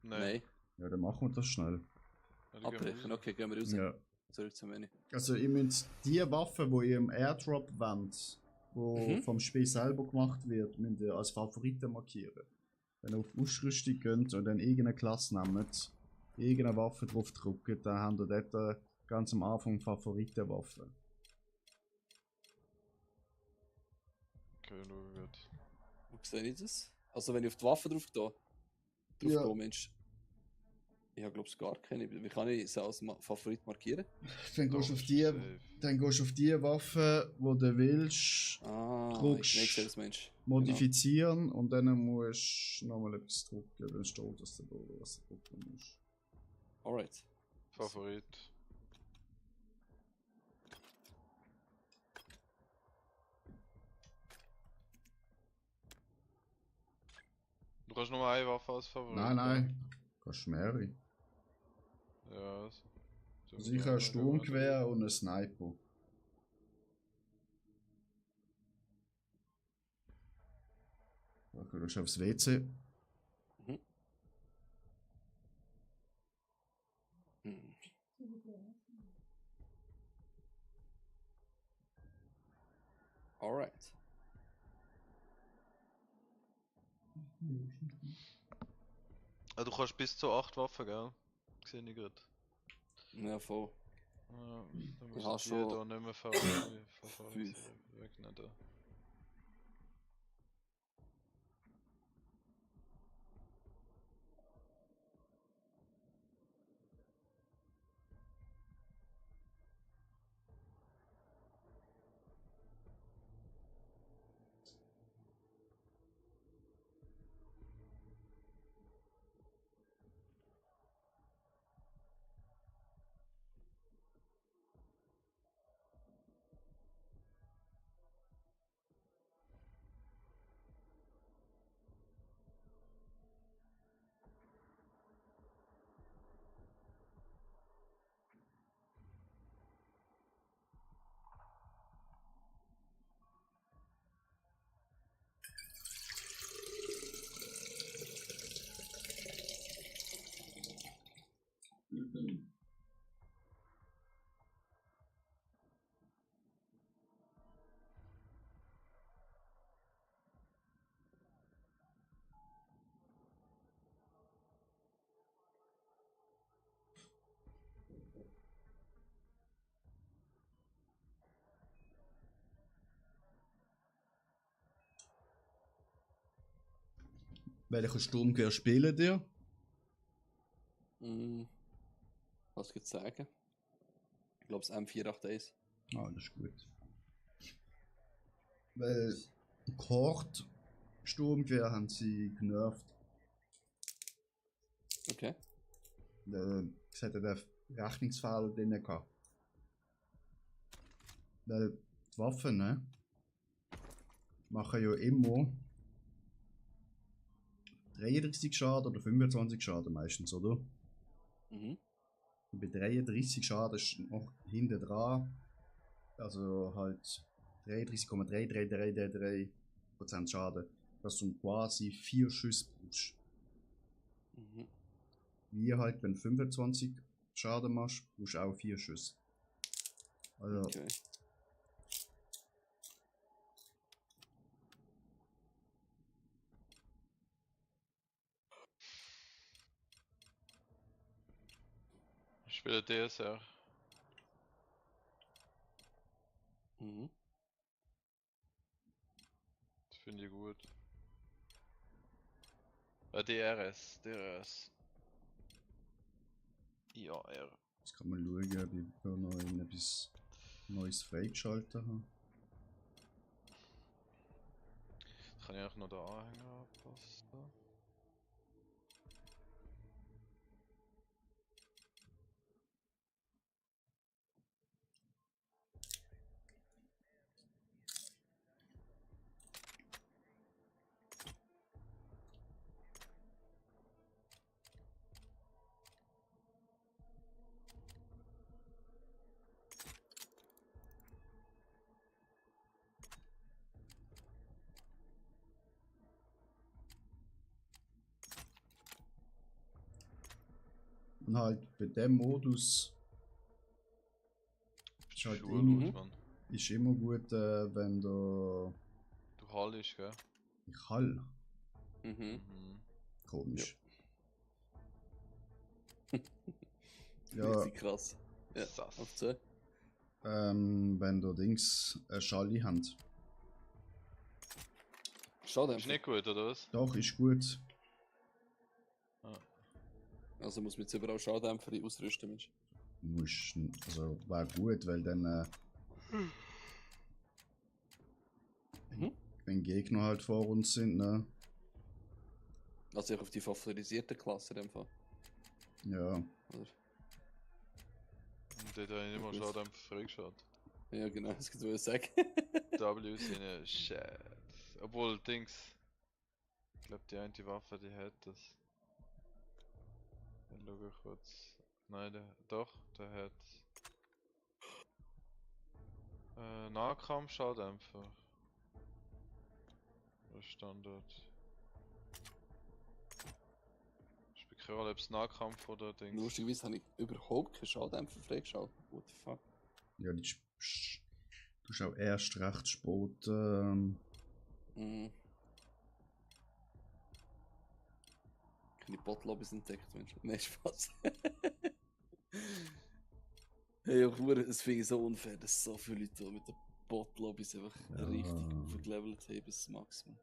Nein. Ja, dann machen wir das schnell. Ja, dann gehen wir Abbrechen, raus. okay, gehen wir raus. Ja. Zurück zum Menü. Also ihr müsst die Waffe, die ihr im Airdrop wollt, wo vom Spiel selber gemacht wird, müsst ihr als Favoriten markieren. Wenn ihr auf Ausrüstung geht und dann irgendeine Klasse nehmt, irgendeine Waffe drauf drückt, dann habt ihr dort ganz am Anfang Favoritenwaffe. Okay, schau gut. Wo sehe ich das? Also wenn ich auf die Waffe drauf gehe, Ja. Mensch. Ich habe glaube ich gar keine. Wie kann ich sie als Favorit markieren? Dann Da gehst du auf ist die, safe. dann gehst du auf die Waffe, die du willst, Ah, Druckst. ich sehe das Mensch. modifizieren und dann musst du nochmal etwas drücken, dann steht das da, was du drücken musst. Genau. Alright. Favorit. Du kannst nur eine Waffe als Favorit. Nein, nein, kannst mehrere. Ja, Sicher ein Sturmgewehr und ein Sniper. Okay, du gehst aufs WC. Hm. Alright. Ah, du kannst bis zu 8 Waffen, gell? Sehe ich gerade. Ja, voll. Ja, dann Ich musst habe du die schon da nicht mehr favorisieren. Wegnehmen. Welchen Sturmgewehr spielen dir? Hm. Was gibt's sagen? Ich glaube es M481. Ah, das ist gut. Weil Kord Sturmgewehr haben sie genervt. Okay. Es hätte den Rechnungsfehler drin gehabt. Weil die Waffen, ne, machen ja immer 33 Schaden oder 25 Schaden meistens, oder? Mhm. Und bei 33 Schaden ist noch hinten dran, also halt 33,33333% Schaden, dass du quasi 4 Schüsse brauchst. Mhm. Wie halt, wenn du 25 Schaden machst, brauchst du auch 4 Schüsse. Also, Okay. Ich spiele DSR. Mhm. Das finde ich gut. DRS. IAR. jetzt kann man schauen, ob ich da noch etwas Neues freigeschaltet habe. Jetzt kann ich auch noch den Anhänger anpassen. halt bei dem Modus ist halt Schuhe immer, los, Mann. ist immer gut, wenn du Du hallist, gell? ich hall. Mhm. Mhm. Komisch. Ja, Richtig krass. Ja, Sass. auf 2. wenn du Dings Schalli hast. Schade Ist einfach. nicht gut, oder was? Doch, ist gut. Also muss man jetzt überall Schaudämpfer ausrüsten, Mensch. Musst, also wäre gut, weil dann Mhm. wenn Gegner halt vor uns sind, ne? Also ich auf die favorisierte Klasse in dem Fall. Ja. Oder? Und dort habe ich nicht mal Gut. schon einfach freigeschaut. Ja genau, das kann ich sagen. W sind shit. Obwohl, Dings. Ich glaube, die eine Waffe, die hat das. Dann schau ich kurz. Nein, doch, der hat. Nahkampfschalldämpfer. Das ist Standard. Ich bin keine Ahnung, ob es Nahkampf oder Dings. Lustigerweise habe ich überhaupt keinen Schaudämpfer freigeschaltet. What the fuck? Ja, du hast auch erst recht spät. Mhm. Keine Botlobbys entdeckt, Mensch. Nein, Spaß. Hey, auch nur, es finde ich so unfair, dass so viele Leute da mit den Botlobbys einfach Ja. richtig vergelevelt haben bis zum Maximum.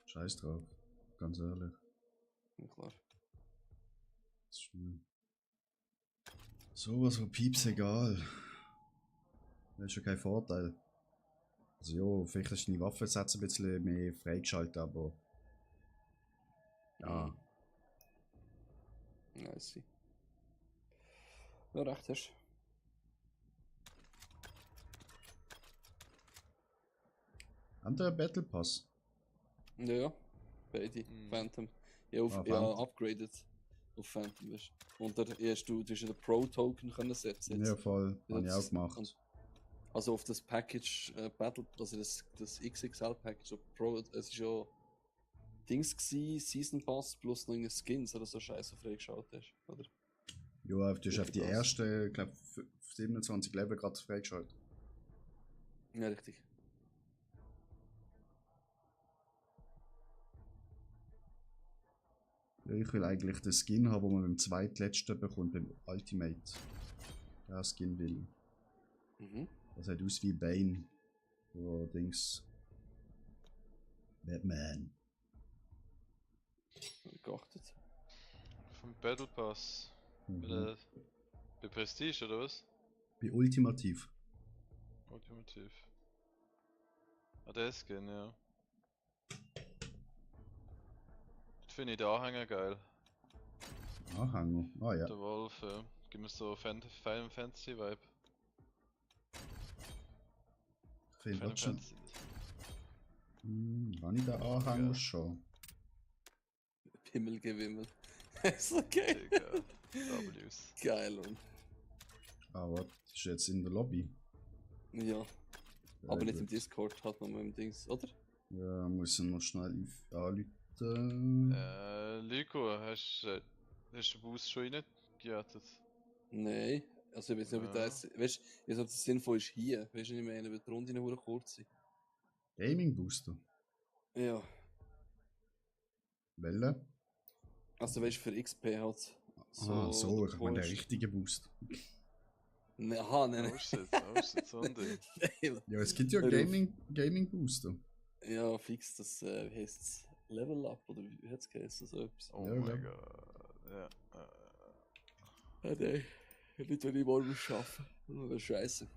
Scheiß drauf. Ganz ehrlich. Ja, klar. Das ist mir sowas von Pieps egal. Das ist ja kein Vorteil. Also ja, vielleicht ist deine Waffensätze ein bisschen mehr freigeschaltet, aber. Ja. Ja, ich sehe. Ja, recht hast. Anderer Battle Pass. Ja, ja. Beide. Mhm. Phantom. Ja, auf, Ah, ja, Phantom. upgraded. Auf Phantom, weißt du. Und da hast du den Pro-Token können setzen. Ja, voll. Habe ich auch Das- gemacht. und- Also auf das Package Battle, also das XXL Package auf Pro, es ist ja Dings gsi, Season Pass plus noch irgendeine Skins oder so Scheiße freigeschaut hast, oder? Ja, du hast auf die Das. erste, ich glaube, 27 Level gerade freigeschaltet. Ja, richtig. Ja, ich will eigentlich den Skin haben, den man beim zweitletzten bekommt, beim Ultimate. Der Skin will. Mhm. Das sieht aus wie Bane. Oder Dings. Batman. Geachtet. Vom Battle Pass. Mhm. Bei Prestige oder was? Wie ultimativ. Ultimativ. Ah, der Skin, ja. Das finde ich den Anhänger geil. Anhänger. Ah ja. Der Wolf, ja. Gibt mir so Final Fantasy Vibe. Ich finde Final das schon. Fantasy. Habe ich den Anhänger Ja. schon? Pimmelgewimmel. Ist okay. Digga. Ws. Geil, Mann. Ah, warte. Ist jetzt in der Lobby. Ja, Ja, aber nicht im gut. Discord, hat man im Dings, oder? Ja, muss ich noch schnell anrufen. Lyko, hast du den Boost schon reingejettet? Nein. Also ich weiß nicht, ob ich Ja. das. Weißt du, ich sag, das sinnvoll ist hier. Weißt du, ich meine, weil die Runde noch kurz sind. Gaming Booster. Ja. Welle? Also weißt du, für XP halt. So, der ich meine der Post. richtige Boost. Ne, aha, nein, Oh shit, so ein Ding. nein. Ja, es gibt ja Hör auf. Gaming Booster. Ja, fix, das wie heisst's? Level Up oder wie hat's geheißen? So etwas. Oh Ja, mein ja. Gott. Ja. Ah, nein. Nicht, wenn ich morgen arbeiten muss. Das ist scheiße.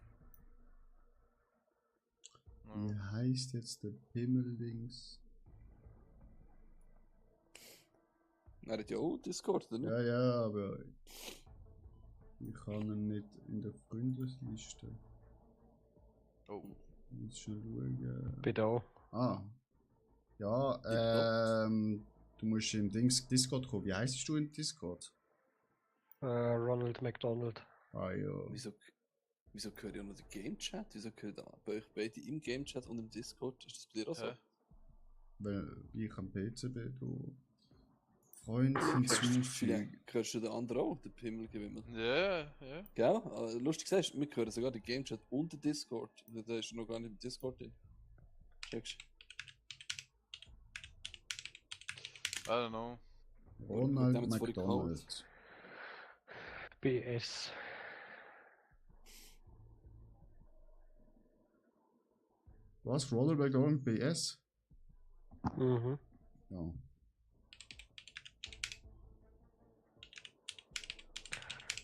Wie heißt jetzt der Pimmeldings? Er hat ja auch Discord, oder nicht? Ja, ja, aber ich kann ihn nicht in der Freundesliste. Oh. Ich muss schon schauen. Bitte auch. Ah. Ja, du musst in Discord kommen. Wie heißt du in Discord? Ronald McDonald. Ah ja. Wieso gehört ja noch der Game Chat? Wieso gehört bei euch beide im Game Chat und im Discord? Ist das bei dir auch so? Hä? Weil ich am PC bin, du Freund hinzufügen. Vielleicht hörst du den anderen auch, den Pimmelgewimmel. Ja, ja. Gell? Lustig gesagt, wir hören sogar den Game Chat und den Discord. Da ist noch gar nicht im Discord drin. Checkst I don't know. Ronald Mit dem jetzt vor die McDonald. BS. Was? Ronald McDonald BS? Mhm. Ja.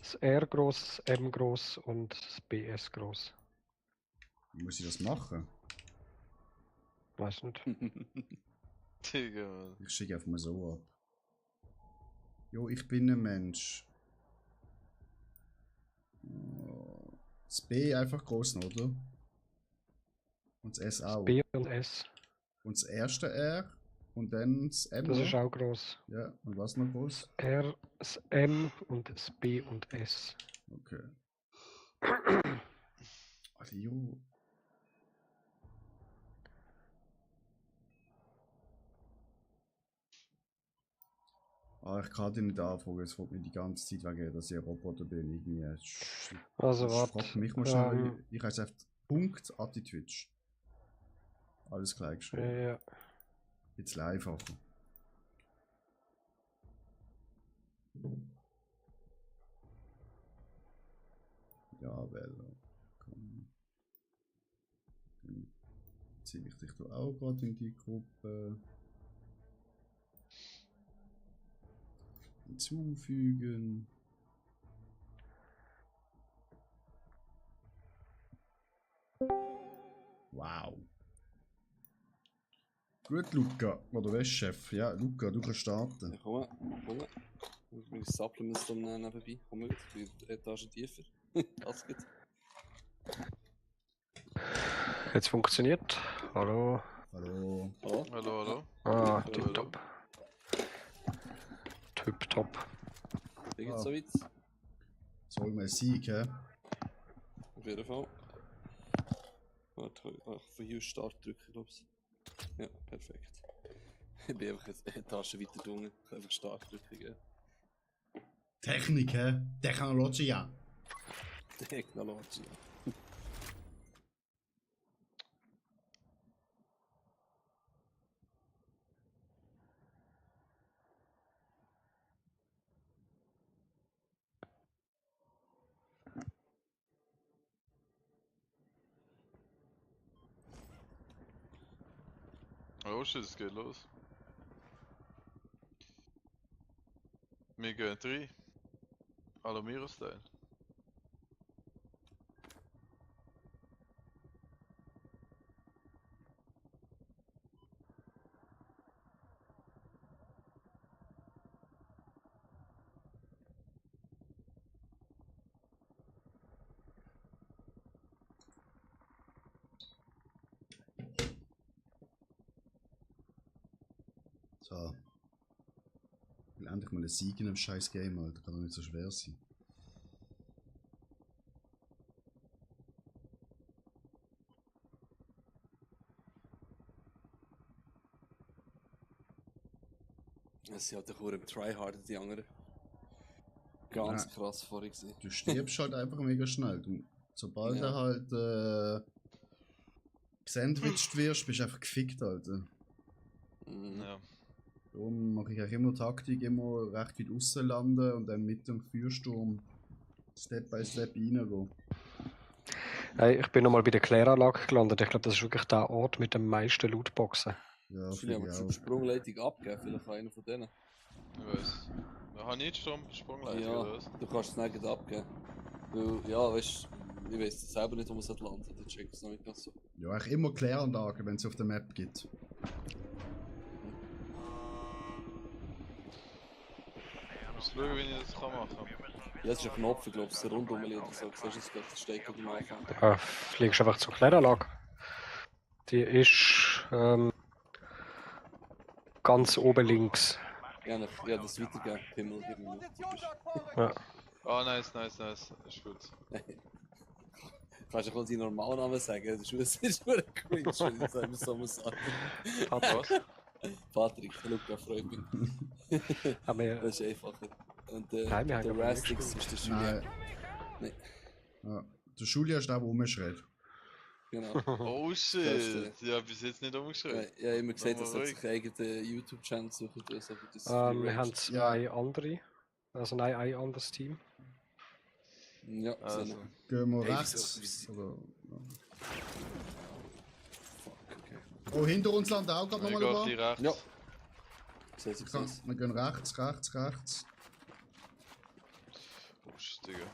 Das R groß, das M groß und das BS groß. Wie muss ich das machen? Weiß nicht. Digga, Mann. Ich schicke einfach mal so ab. Jo, ich bin ein Mensch. Das B einfach groß, oder? Und das S auch. B und S. Und das erste R und dann das M. Das ist oder? auch groß. Ja, und was noch groß? R, das M und das B und S. Okay. Alter, jo. Ah, ich kann dich nicht anfangen, es wird mir die ganze Zeit wegen, dass ich ein Roboter bin. Irgendwie. Also Ich warte. frag mich mal schnell. Ich heiße einfach Punkt Attitwitch. Alles gleich geschrieben. Ja. Jetzt einfacher. Ja, Welle. Komm. Dann ziehe ich dich da auch gerade in die Gruppe. Hinzufügen. Wow. Gut, Luca. Oder was, Chef? Ja, Luca, du kannst starten. Ja, komm mal. Meine Supplements dann nebenbei. Komm mal, die Etage tiefer. Das geht. Jetzt funktioniert. Hallo. Hallo. Oh, Hallo, hallo. Ah, Hallo, tipptopp. Tipptopp. wie geht's Ah. so weit? Soll mal Sieg, hä? Auf jeden Fall. Warte, ich kann von hier Start drücken, glaubst du? Ja, perfekt. Ich bin einfach eine Etage weiter drunten. Ich kann einfach Start drücken, gell? Technik, hä? Technologie, ja. Technologie. Oh shit, es geht los. Wir gehen 3. Alumiro-Style. So. Ich will endlich mal einen Sieg in einem scheiß Game, Alter. Kann doch nicht so schwer sein. Es sind halt auch im Tryhard, die anderen. Ganz Nein. krass vorher gesehen. Du stirbst halt einfach mega schnell. Du, sobald Ja. du halt gesandwiched wirst, bist du einfach gefickt, Alter. Mhm. Ja. Darum mache ich auch immer Taktik, immer recht weit aussen landen und dann mit dem Feuersturm Step by Step reingehen. Hey, ich bin nochmal bei der Kläranlage gelandet. Ich glaube, das ist wirklich der Ort mit den meisten Lootboxen. Ja, Vielleicht finde haben ich wir die auch. Sprungleitung abgegeben, vielleicht einer von denen. Ich weiß. Wir haben nicht Sprungleitung Ja, oder was? du kannst es nicht abgeben. Weil, ja, weißt du, ich weiß selber nicht, wo man es landen. Der checkt es noch nicht ganz so. Ja, eigentlich immer Kläranlagen, wenn es auf der Map gibt. Ich muss schauen, wie ich das kann machen kann. Ja, es ist ein Knopf, ich glaube, es ist rundum oder so. Siehst du, es geht stecken am Anfang. Fliegst einfach zur Kläranlage. Die ist ganz oben links. Ja, das weitergeben, Pimmel irgendwie. Ja. Ah, nice, nice, nice. Ist gut. Kannst du auch deinen Normalnamen sagen? Das ist nur cringe, wenn ich das so muss sagen. Was? Patrick, Luca freut mich. Aber wir, Das ist einfacher. Und Nein, wir haben der aber nicht Rastix ist der Julien. Nein. Nee, Ja. Der Julia ist der rumschreit. genau. Oh shit! Ja, bis jetzt nicht umgeschrieben. Ja, immer gesagt, dass er ruhig. sich eigenen YouTube-Channel suchen oder so. Das wir haben zwei andere. Also nein, ein anderes Team. Ja, Also. also. Gehen wir Hey, rechts. wieso- Oder, ja. Fuck, okay. Oh, hinter uns landet auch gerade Ich nochmal gehe ein über. bisschen rechts. Ja. Seht ihr das? Wir gehen rechts. Oh shit, Digga.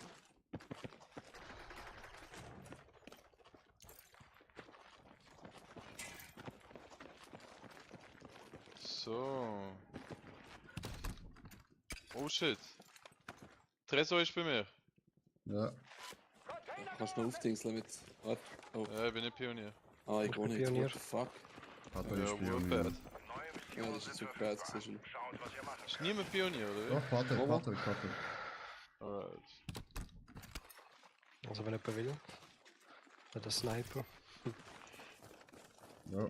So. Oh shit. Tresor ist bei mir. Ja. Kannst du noch aufdingseln mit. Warte. Oh. Ja, ich bin nicht Pionier. Ah, ich Ich gehe bin nicht. Pionier. What the fuck? Patrick Ja, ist Pionier. Warpad. Ja, das ist zu bad gewesen. Ist niemand Pionier, oder? Doch, Patrick. Alright. Also wenn jemand will. Der Sniper. Ja.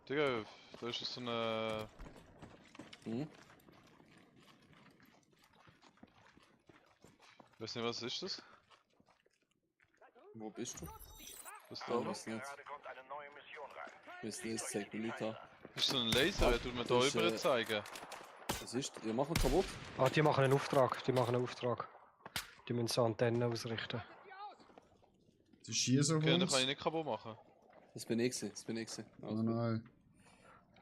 Digga, da ist so eine. Hm? Ich weiß nicht, was ist das? Wo bist du? Was Ich da was? weiß nicht. Ich weiß nicht, es zeigt mir nichts an. Ist so ein Laser, der tut mir da Das ist, über zeigen. Was ist? Ja, machen kaputt. Ah, die machen einen Auftrag. Die müssen so Antennen ausrichten. Sie schießen auf Okay, dann uns. kann ich nicht kaputt machen. Das bin ich gewesen. Also, Nein.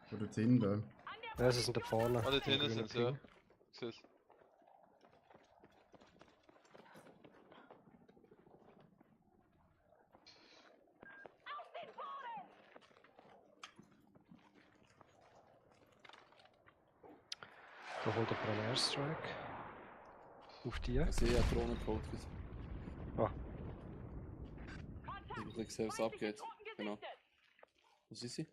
Von dort hinten. Ja, sie sind da vorne. Ah, dort hinten Im sind sie, grünen ja. Ping. Ich seh's. Da holt jemand einen Airstrike. Auf die. ich sehe ja Drohnen geholt. Ah, Ich habe gesehen, was abgeht. Genau. Was ist sie?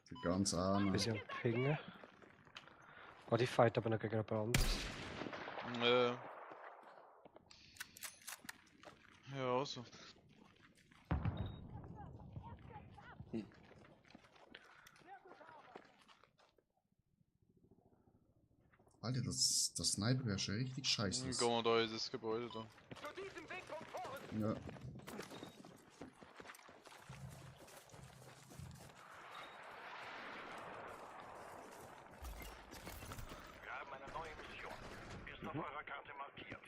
Die ganz arme. wir sind am Pingen. Ah, die fight aber noch gegen jemand anderes. Ja, also. Alter, das Sniper wäre schon richtig scheiße. Gehen wir da in das Gebäude da. Ja. Wir haben eine neue Mission. Ist auf eurer Karte markiert.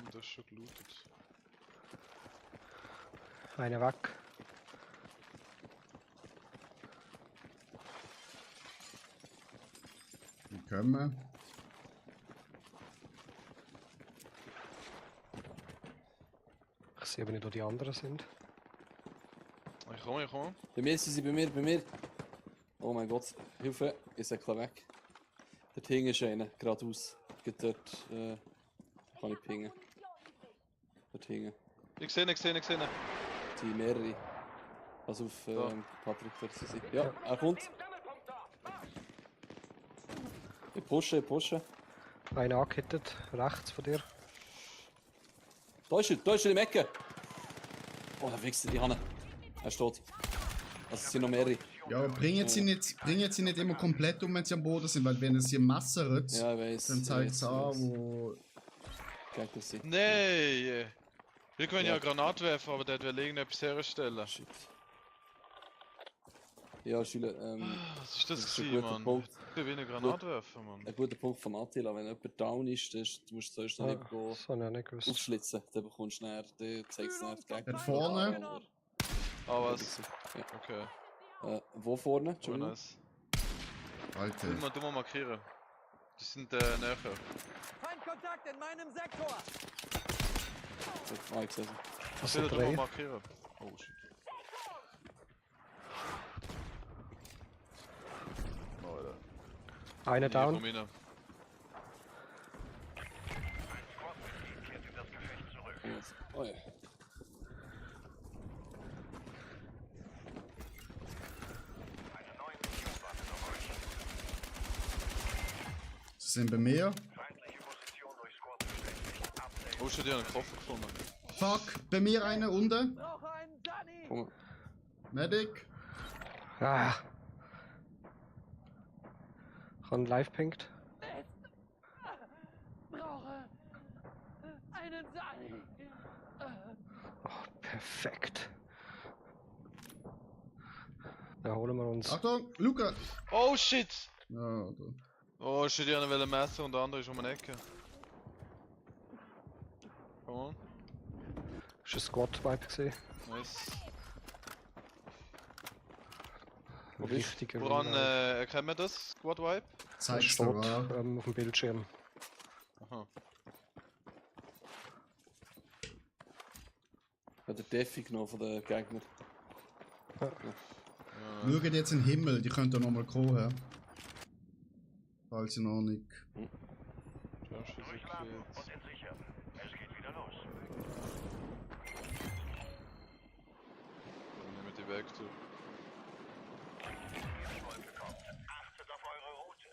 Das ist schon gelootet. Einer weg. Die kommen. Ich sehe aber nicht, wo die anderen sind. Ich komme. Bei mir sind sie, bei mir. Oh mein Gott, Hilfe, ich säckle weg. Dort hinten ist einer, geradeaus. Geht dort, kann ich pingen. Dort hinten. Ich sehe ihn. Die mehrere. Also auf Da. Patrick dort sind sie. Ja, er kommt. Ich pushe. Einer angehittet, rechts von dir. Da ist er im Ecke. Oh, der Wichser, die Hanne. Er ist tot. Also es sind noch mehrere. Ja, aber bringen sie nicht immer komplett um, wenn sie am Boden sind, weil wenn es sie massert, Ja, ich weiß. dann zeigt es an, wo. Gegner sind. Nee! Wir können ja Ja. Granat werfen, aber der will irgendetwas herstellen. Shit. Ja, Schüler, Was ist das ist ein gewesen, guter Mann? Punkt. Ich will eine Granat werfen, Mann. Ein guter Punkt von Attila. Wenn jemand down ist, dann musst du zuerst noch Ah, nicht go das habe ich auch nicht gewusst. aufschlitzen. Dann bekommst du näher, dann zeigst du näher die Gegner. Dort vorne. Ah, was? Ja. Okay. Wo vorne? Oh, Entschuldigung. nice. Alter. Du mal markieren. Die sind näher. Feindkontakt in meinem Sektor. Ah, ich sehe sie. Das Ich will sind du mal drei. markieren. Oh shit. Alter. Einer Hier, down. komm rein. Kehrt in das Gefecht zurück. Oh ja. Eine Sind bei mir. Feindliche Position durch Squad bestätigt. Update. Oh, schon die haben einen Koffer gefunden. Fuck, bei mir einer unten. Brauche einen Sunny! Komm. Medic. Ah. Ich habe live pinkt. Brauche einen Sunny! Oh, perfekt. Dann holen wir uns. Achtung, Luca. Oh shit! Ja, da. Oh shit, die einen wollen messen und der andere ist um eine Ecke. Come on. Ist ein Squad-Vibe gesehen. Nice. Richtiger Woran Revive. erkennen wir das? Squad Vibe? Das Zeig's steht dir auf dem Bildschirm. Aha. Hat der Defi genommen von den Gegnern. Ja. Schaut jetzt in den Himmel, die könnt ihr nochmal kommen. Falls ihr noch nicht. Das ist Durchladen jetzt. und entsichern. Es geht wieder los. Dann nehmen wir die weg, du. Die Wolke kommt. Achtet auf eure Route.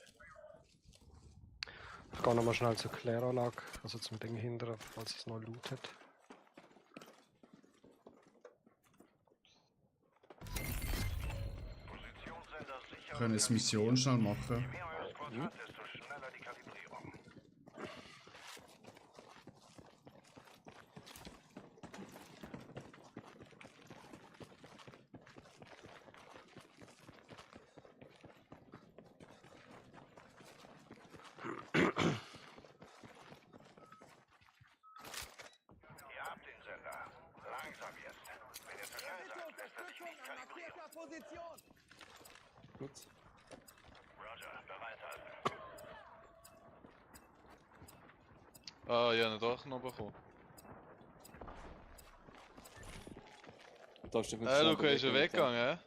Ich gehe nochmal schnell zur Kläranlage, also zum Ding hinterher, falls es noch Loot hat. Positionssender sicher. Können es Mission schnell machen. Je mehr euer Squad hat, desto schneller die Kalibrierung. Ihr habt den Sender. Langsam jetzt. Wenn ihr zu schnell seid, lässt er sich Unterstützung nicht an kalibrieren. markierter Position! Gut. Roger, bereithalten. Ah, ja, nicht doch noch bekommen. Da ist der Luca ist ja weggegangen, hä?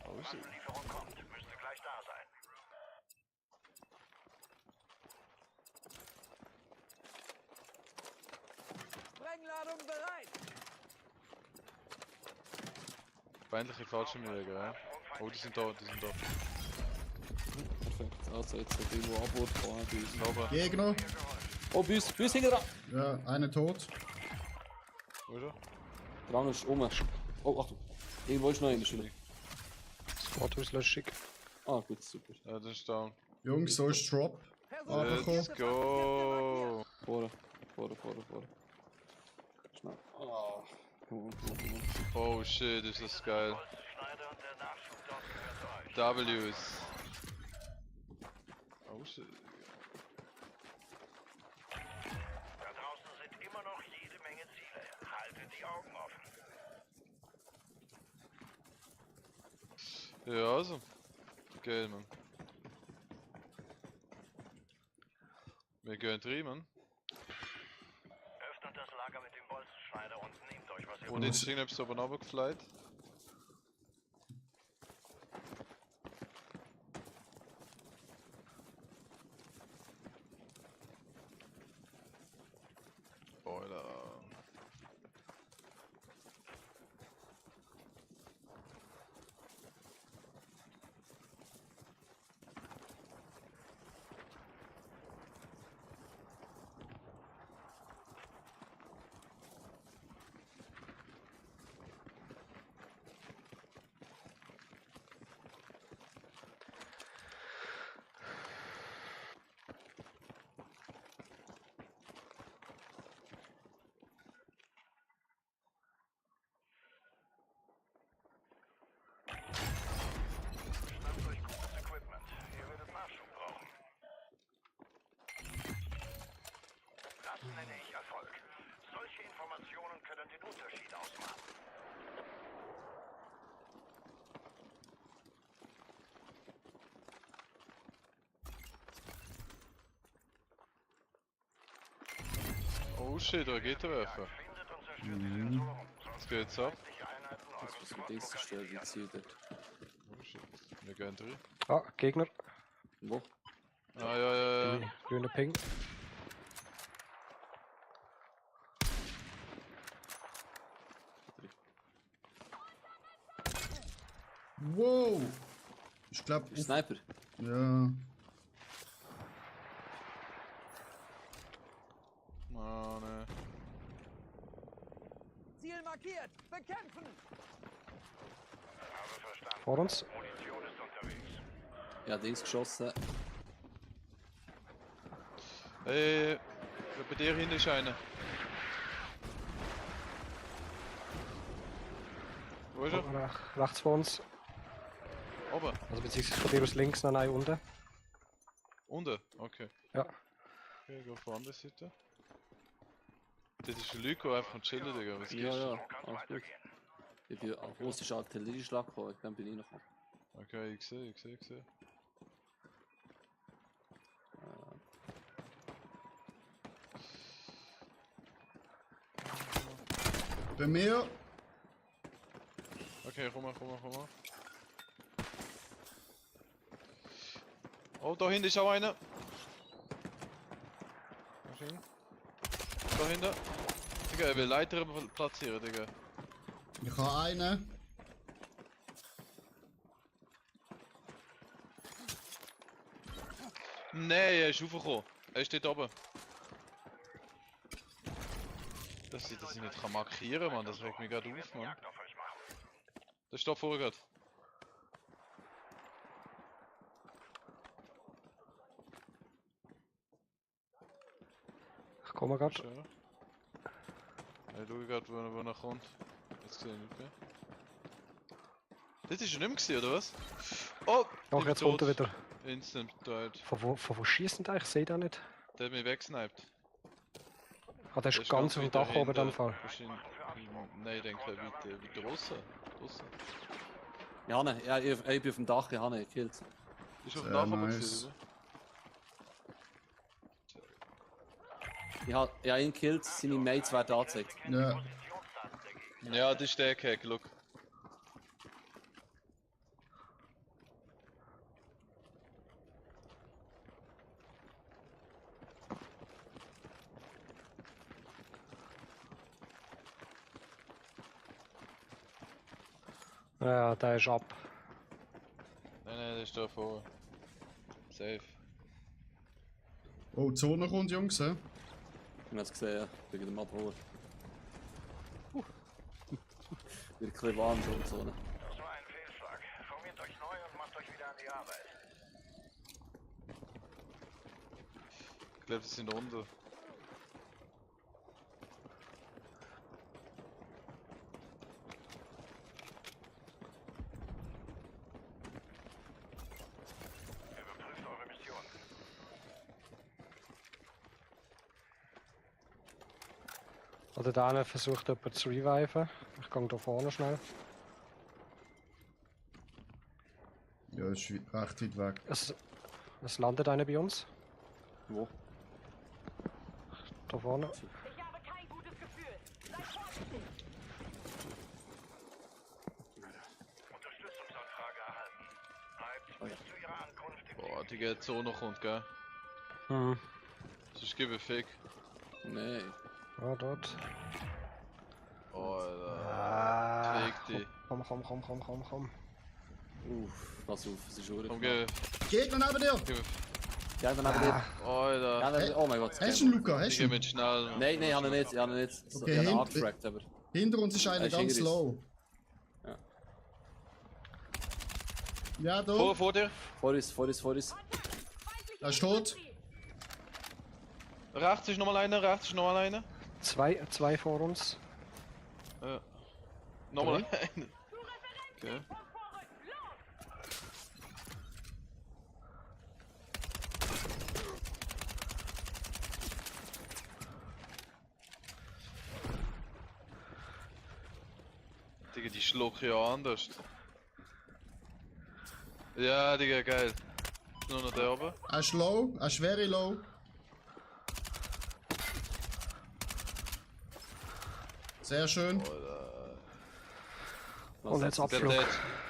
Oh shit. Lieferung kommt. Müsste gleich da sein. Sprengladung bereit! Feindliche Fallschirmjäger, hä? Oh, die sind da, die sind da. Perfekt. Also jetzt hat irgendwo Abwurf vorher bei uns. Sauber. Gegner. Oh, bei uns hinten dran! Ja, einer tot. Wo ist er? Der andere ist oben. Oh, Achtung. Irgendwo ist noch einer, Schüler. Squad-Auslöschung. Ah, gut, super. Ja, das ist down. Jungs, so ist Drop. Runterkommen. Let's go! Vorne. Schnell. Ah. Komm on. Oh shit, ist das geil. Schneider und der Nachschub dort gehört euch. W's. Oh shit. Da draußen sind immer noch jede Menge Ziele. Haltet die Augen offen. Ja, also. Geil, man. Wir gehen rein, man. Öffnet das Lager mit dem Bolzenschneider und nehmt euch, was ihr Und jetzt ist irgendetwas oben runtergeflogen. Alter. Schnappt euch gutes Equipment. Ihr werdet Nachschub brauchen. Das nenne ich Erfolg. Solche Informationen können den Unterschied ausmachen. Oh shit, Raketenwerfer. Findet und zerstört die Sensoren. Was geht's ab? Feindliche Einheiten Jetzt eure muss man Dings zerstören, die Ziel dort. Oh shit. Wir gehen rein. Ah, Gegner. Wo? Ah, ja. Grüner Ping. Wow. Ich glaube, Sniper. ja. Oh ne. Ziel markiert. Bekämpfen. Habe verstanden. Vor uns. Munition ist unterwegs. Ja, Dings geschossen. Bei dir hinten ist einer. Wo ist er? Rechts vor uns. Oben. Also beziehungsweise von dir aus links, nein, unten. Unten? Okay. Ja. Okay, ich geh auf die andere Seite. Das ist ein Lyko einfach am Chillen, Digga. Was Ja, gibt's? ja, alles gut. Ich bin auf russischen Artillerieschlag gekommen, dann bin ich reingekommen. Okay, ich sehe. Bei mir. Okay, komm mal. Oh, da hinten ist auch einer. Da hinten. Digga, er will Leiter platzieren, Digga. Ich habe einen. Nein, er ist raufgekommen. Er steht oben. Dass ich das nicht markieren kann, Mann, das regt mich gerade auf, Mann. Jagd auf euch machen. Der steht vorher gerade. Ich komme gerade. Schön. Ich schaue gerade, wo er kommt. Jetzt sehe ich nicht mehr. Das ist er nicht mehr gewesen, oder was? Oh! Doch, ich jetzt bin kommt er tot. wieder. Instant tot. Von wo schießen die eigentlich? Ich sehe da nicht. Der hat mich weggesniped. Ah, der Der ist ganz auf dem weit Dach oben in dem dahinter. Fall. Wahrscheinlich. Nein, ich denke weiter draussen. Ja, ich bin auf dem Dach, ich habe ihn gekillt. Ist auf Sehr dem Dach oben nice. gewesen, oder? Ich habe ihn gekillt, seine Mates werden angezeigt. Ja. Ja, das ist der Hack, look. Ja, der ist ab. Nein, der ist da vorne. Safe. Oh, die Zone kommt, Jungs. He? Ich habe es gesehen, wegen dem Abholen. Wirklich warm schon und so. Ne? Das war ein Fehlschlag. Formiert euch neu und macht euch wieder an die Arbeit. Ich glaube, sie sind unten. Überprüft eure Mission. Oder der eine versucht jemand zu reviven. Ich gehe da vorne schnell. Ja, ist recht weit weg. Es landet einer bei uns. Wo? Da vorne. Ich habe kein gutes Gefühl. Seid vorsichtig. Unterstützungsanfrage erhalten. Bleibt bis zu ihrer Ankunft im Boah, die geht so noch kommt, gell? Mhm. Sonst gebe ich Fick. Nee. Ja, dort. Oh, Alter. Ah, Fick die. komm. Pass auf, es ist schon Komm, geh. Gegner neben dir! Gib. Ja, dann haben wir Alter. ja, dann, oh mein Gott. Hast du ihn, Luca? Ich Hast du geh ihn? mit schnell. Nein, ich habe ihn nicht. So, Okay, ich habe ihn hin- angefragt, aber. Hinter uns ist einer ist ganz hinter uns. low. Ja. Ja, da. Vor dir. Vor uns. Er ist tot. Rechts ist nochmal einer. Zwei vor uns. Nochmal einer. Okay. Digga, die schlucken ja anders. Ja, Digga, geil. Nur noch der oben. Er ist low. Er ist very low. Sehr schön. Und jetzt Ich glaub, Abflug.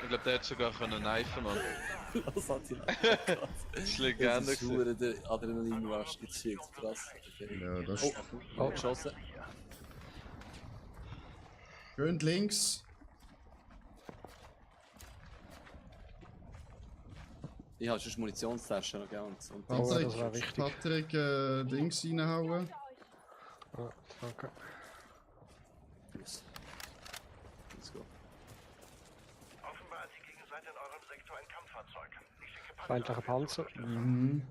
ich glaub, der hätte sogar können knifen, Mann. Das hat ihn. Das ist Legende Das ist gewesen. nur der Adrenalinrush gezielt. Krass. Okay. Ja, das Oh, ist. oh, geschossen. Gönnt links. Ich habe schon Munitionstaschen noch, gell? Und Oh, Patrick, das war wichtig. Patrick Dings reinhauen. Ah, danke. Yes. Let's go. Offenbar hat die Gegenseite in eurem Sektor ein Kampffahrzeug. Ich schicke Feindlicher Panzer. Mhm.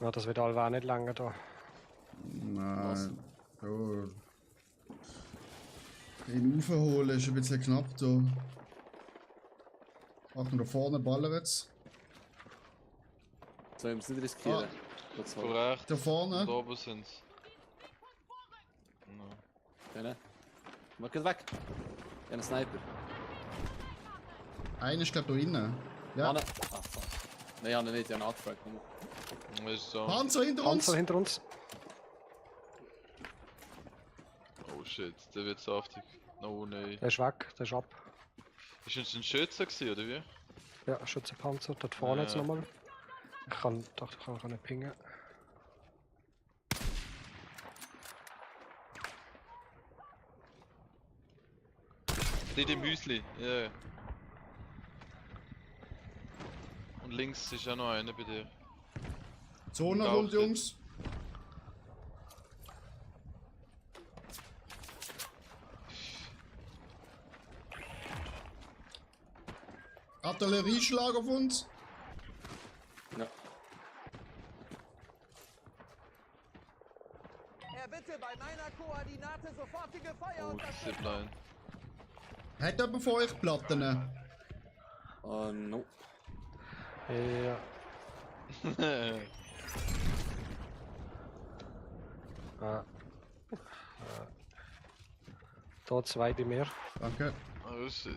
Ja, das wird alle auch nicht lange da. Nein. Oh. Den aufholen ist ein bisschen knapp da. Achtung, da vorne ballert es. Sollen wir es nicht riskieren? Kurz Von vor. rechts. Da vorne. Und oben sind's. No. Können. Mach geht weg. Ich habe einen Sniper. Einer ist gerade da innen. Ja. Ah, fuck. Nein, ich habe ihn nicht, ich habe ihn angefragt. Ist so. Panzer hinter uns! Panzer hinter uns. Oh shit, der wird saftig. Oh nein. Der ist weg, der ist ab. Ist das ein Schütze gewesen, oder wie? Ja, Schützenpanzer. Dort vorne jetzt Ja. nochmal. Ich dachte, ich kann nicht pingen. Dort im Häusli, ja. Und links ist auch noch einer bei dir. Zone Auf rund, den- Jungs. Artillerieschlag auf uns. Ja. Bitte bei meiner Koordinate sofortige Oh, die Feuerunterstützung. Zipline. Hat jemand von euch Platten? Oh, no. Ja. Ah. Da zwei bei mir. Danke. Oh shit.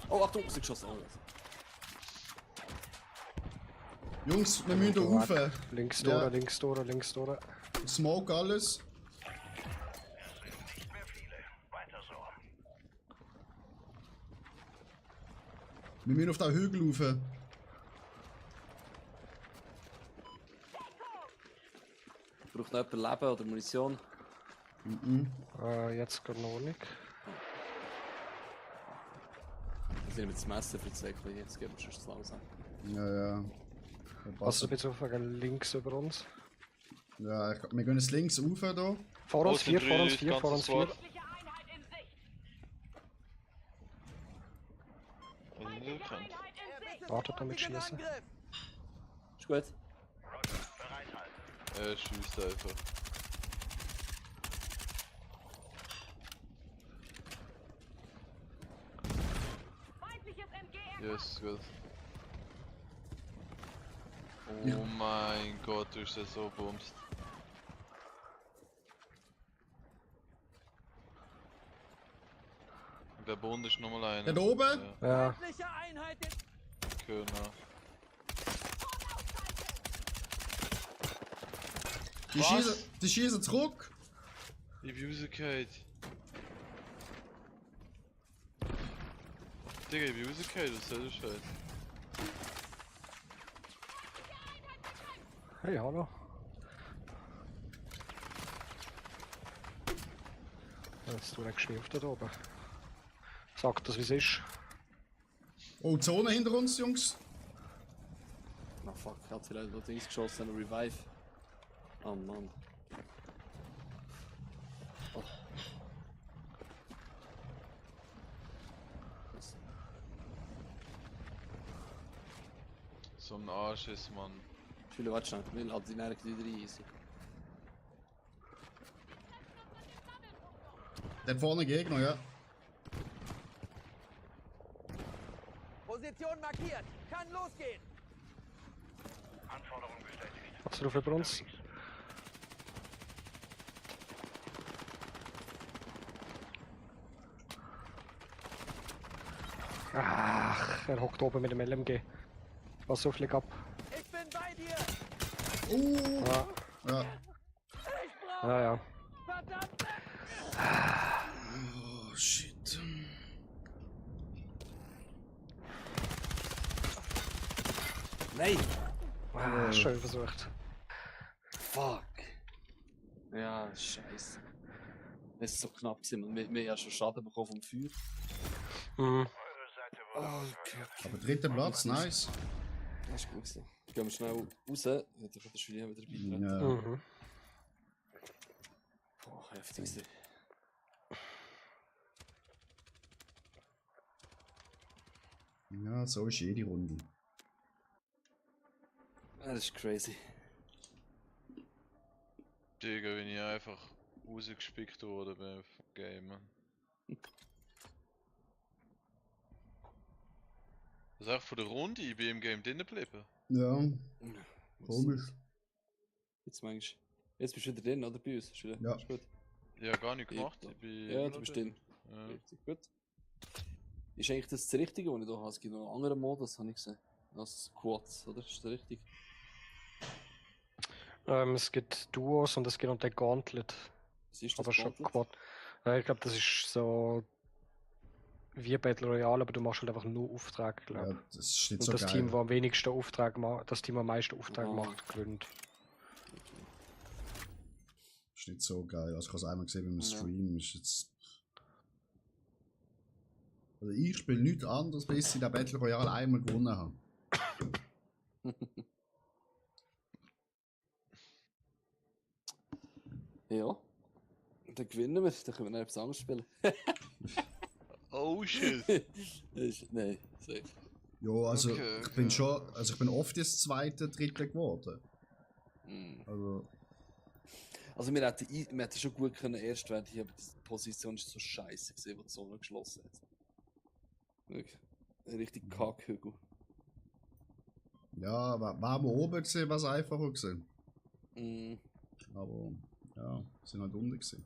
Oh, Achtung, sie geschossen. Oh. Jungs, wir müssen da rauf. Links Ja. durch, links durch, links durch. Smoke alles. Nicht mehr viele. Weiter so. Wir müssen auf den Hügel rauf. Braucht noch jemand Leben oder Munition? Jetzt geht noch nicht. Ich nehme das Messer für die Säckchen, jetzt gehen wir schon zu langsam. Ja, ja. Also ein bisschen auf links über uns. Ja, wir gehen jetzt links rauf hier. Vor uns Außen 4, vor uns drei, 4, vor uns ganzes 4. Wort. Feindliche Einheit in Sicht. Also nicht erkannt. Einheit in Sicht. Wartet damit Sofortigen schießen. Angriff. Ist gut. Roger, bereithalten. Er schießt einfach. Feindliches MG Yes, gut. Oh mein Gott, du bist ja so bumst. Der Bund ist nochmal einer. Da oben? Ja, Feindliche Einheit in Genau. Die die schießen zurück. Ich bin rausgefallen. Digga, ich bin rausgefallen, was soll das Scheiß? hey, hallo. Jetzt tue ich geschwirft da oben. Sagt das, wie es ist. Oh, Zone hinter uns, Jungs. Na fuck, ich hab vielleicht noch Dings geschossen, ein Revive. Oh Mann. Oh. Was? So ein Arsch ist, Mann. Viele warte schnell, wir laden die Nerven wieder rein. Easy. Der hat vorne Gegner, ja. Position markiert. Kann losgehen. Anforderung bestätigt. Was drauf über uns? Ach, er hockt oben mit dem LMG. Was so flieg ab. Ich bin bei dir. Ja, Ja. Ich brauche ja, ja. verdammt. Oh, shit. Nein! Ah, schön versucht. Fuck! Ja, scheiße. Es ist so knapp gewesen, man. Wir haben ja schon Schaden bekommen vom Feuer. Mhm. Eure Seite Oh, wurde okay. Aber dritter Platz, nice. Das ist gut gewesen. Gehen wir schnell raus. Ja, dann kann der Julien wieder beitreten. Ja. Mhm. Boah, heftig. Ja, so ist jede Runde. Das ist crazy. Digga, wenn ich einfach rausgespickt wurde beim Game, man. Das ist auch von der Runde, ich bin im Game drinnen geblieben. Ja, komisch. Jetzt manchmal. Jetzt bist du wieder drin, oder? Bei uns? Ist wieder, Ja. ist gut. Ja, gar nicht gemacht, Ja, ich bin ja immer du noch bist drin. Ja. Richtig gut. Ist eigentlich das Richtige, was ich da habe? Es gibt noch einen anderen Modus, habe ich gesehen. Als Quads, oder? Ist das richtig? Es gibt Duos und es gibt noch den Gauntlet. Was ist das? Aber schon Gauntlet? Quad. Ich glaube, das ist so wie Battle Royale, aber du machst halt einfach nur Aufträge, glaube Ja, das ist nicht Und so das geil. Team, das am wenigsten Aufträge macht, das Team, das am meisten Aufträge Ah. macht, gewinnt. Ist nicht so geil. Also ich habe es einmal gesehen beim Ja. Stream. Ist jetzt... Also ich spiele nichts anderes, bis ich den Battle Royale einmal gewonnen habe. Ja. Dann gewinnen wir, dann können wir noch etwas anderes spielen. Oh shit! Nein, safe. Ja, also Okay, ich bin okay. schon, also ich bin oft das zweite, dritte geworden. Mm. Also, Also wir hätten schon gut können erst werden, aber die Position ist so scheiße gesehen, wo die Sonne geschlossen hat. Wirklich. Ein richtig Kackhügel. ja, wären wir oben gesehen, wäre es einfacher gewesen. Mm. Aber ja, sind halt unten gewesen.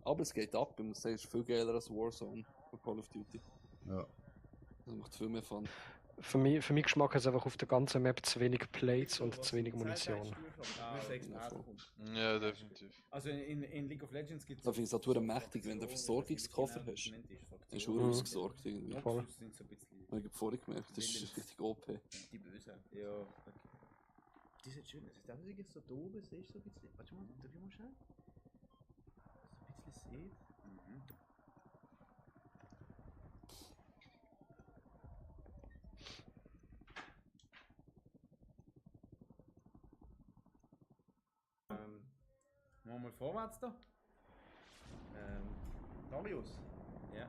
Aber es geht ab, ich muss sagen, es ist viel geiler als Warzone von Call of Duty. Ja. Das macht viel mehr Fun. Für mich Geschmack ist einfach auf der ganzen Map zu wenig Plates und zu wenig Munition. Ja, definitiv. Also in League of Legends gibt es. Da finde ich es natürlich mächtig, wenn du einen Versorgungskoffer hast. Dann ist schon ausgesorgt irgendwie. Voll. Sind so ein bisschen Habe ich vorhin gemerkt, das ist richtig OP. die Bösen. Ja. Okay. Die sind schön. Das ist auch wirklich so da oben, siehst du so ein bisschen. Warte mal, darf ich mal schauen? So ein bisschen sieht. Machen wir mal vorwärts da. Darius. Ja.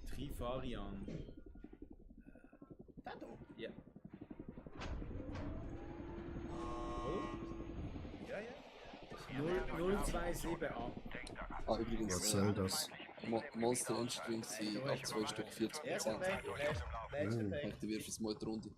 Trifarian. Da da? Ja. Ja, ja. 027a. Ah, übrigens, Was soll das? Monster Energy Drinks sind ab 2 Stück 40%. Erster Pack, letzter Pack. Aktiviert fürs mal die Runde.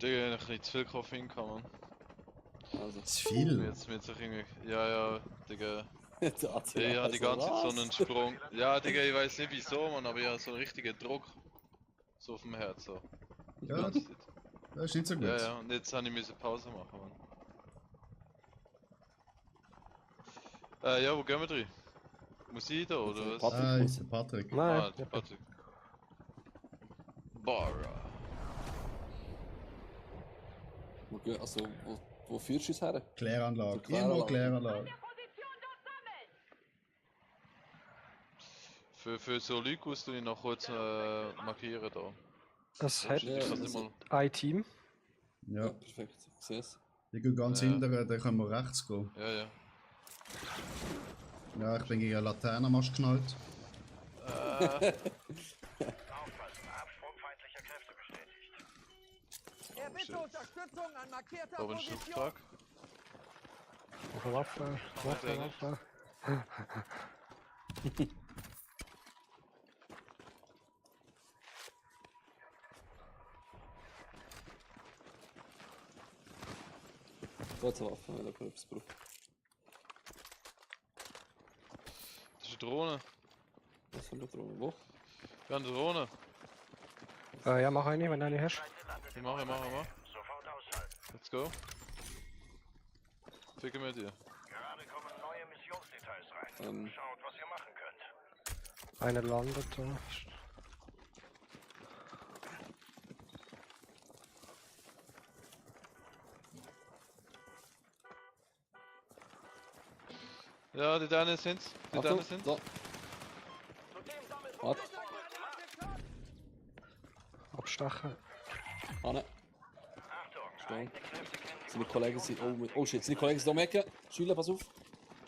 Digga, ich hab nicht zu viel Koffein gehabt, man. Also, Zu viel. Jetzt mit sich irgendwie. Ja, Digga. der AC Ich hab die ganze Zeit so was? einen Sprung. Ja, Digga, ich weiß nicht wieso, man, aber ich hab so einen richtigen Druck. So auf dem Herz, so. Die Ja, ganze Zeit. das ist nicht so gut. Ja, und jetzt habe ich Pause machen, man. Ja, wo gehen wir drin? Muss ich da, oder was? Patrick Ah, muss. der Patrick. Nein, Ah, der Patrick. Barra. Also, wo führst du uns her? Kläranlage. Zur Immer Kläranlage. Kläranlage. Für so Leute musst du ihn noch kurz markieren da. es hat Ja, Ich kann's also- nicht mal. ein Team. Ja, Ja, perfekt. Ich sehe es. ich gehe ganz Ja. hinten, dann können wir rechts gehen. Ja. Ja, ich bin gegen eine Laternenmast geschnallt. Aufpassen, Absprung feindlicher Kräfte bestätigt. Er bitte Unterstützung an markierter Da oben ein Position. Schlupftrag. Waffe. Kurze Waffe, wenn jemand etwas braucht. Das ist eine Drohne. Was soll da drum? Wo? Wir haben eine Drohne. Ja, mach eine, wenn du eine hast. Ich mache. Sofort ausschalten. Let's go. Ficken wir dir. Gerade kommen neue Missionsdetails rein. Schaut, was ihr machen könnt. Eine landet da. Ja, die Dänen sind's. Die Achtung, Dänen sind's. so. Warte, Abstechen. Anne. Stehen. Seine Kollegen sind. Oh shit, seine Kollegen sind da um die Ecke. Schüler, pass auf.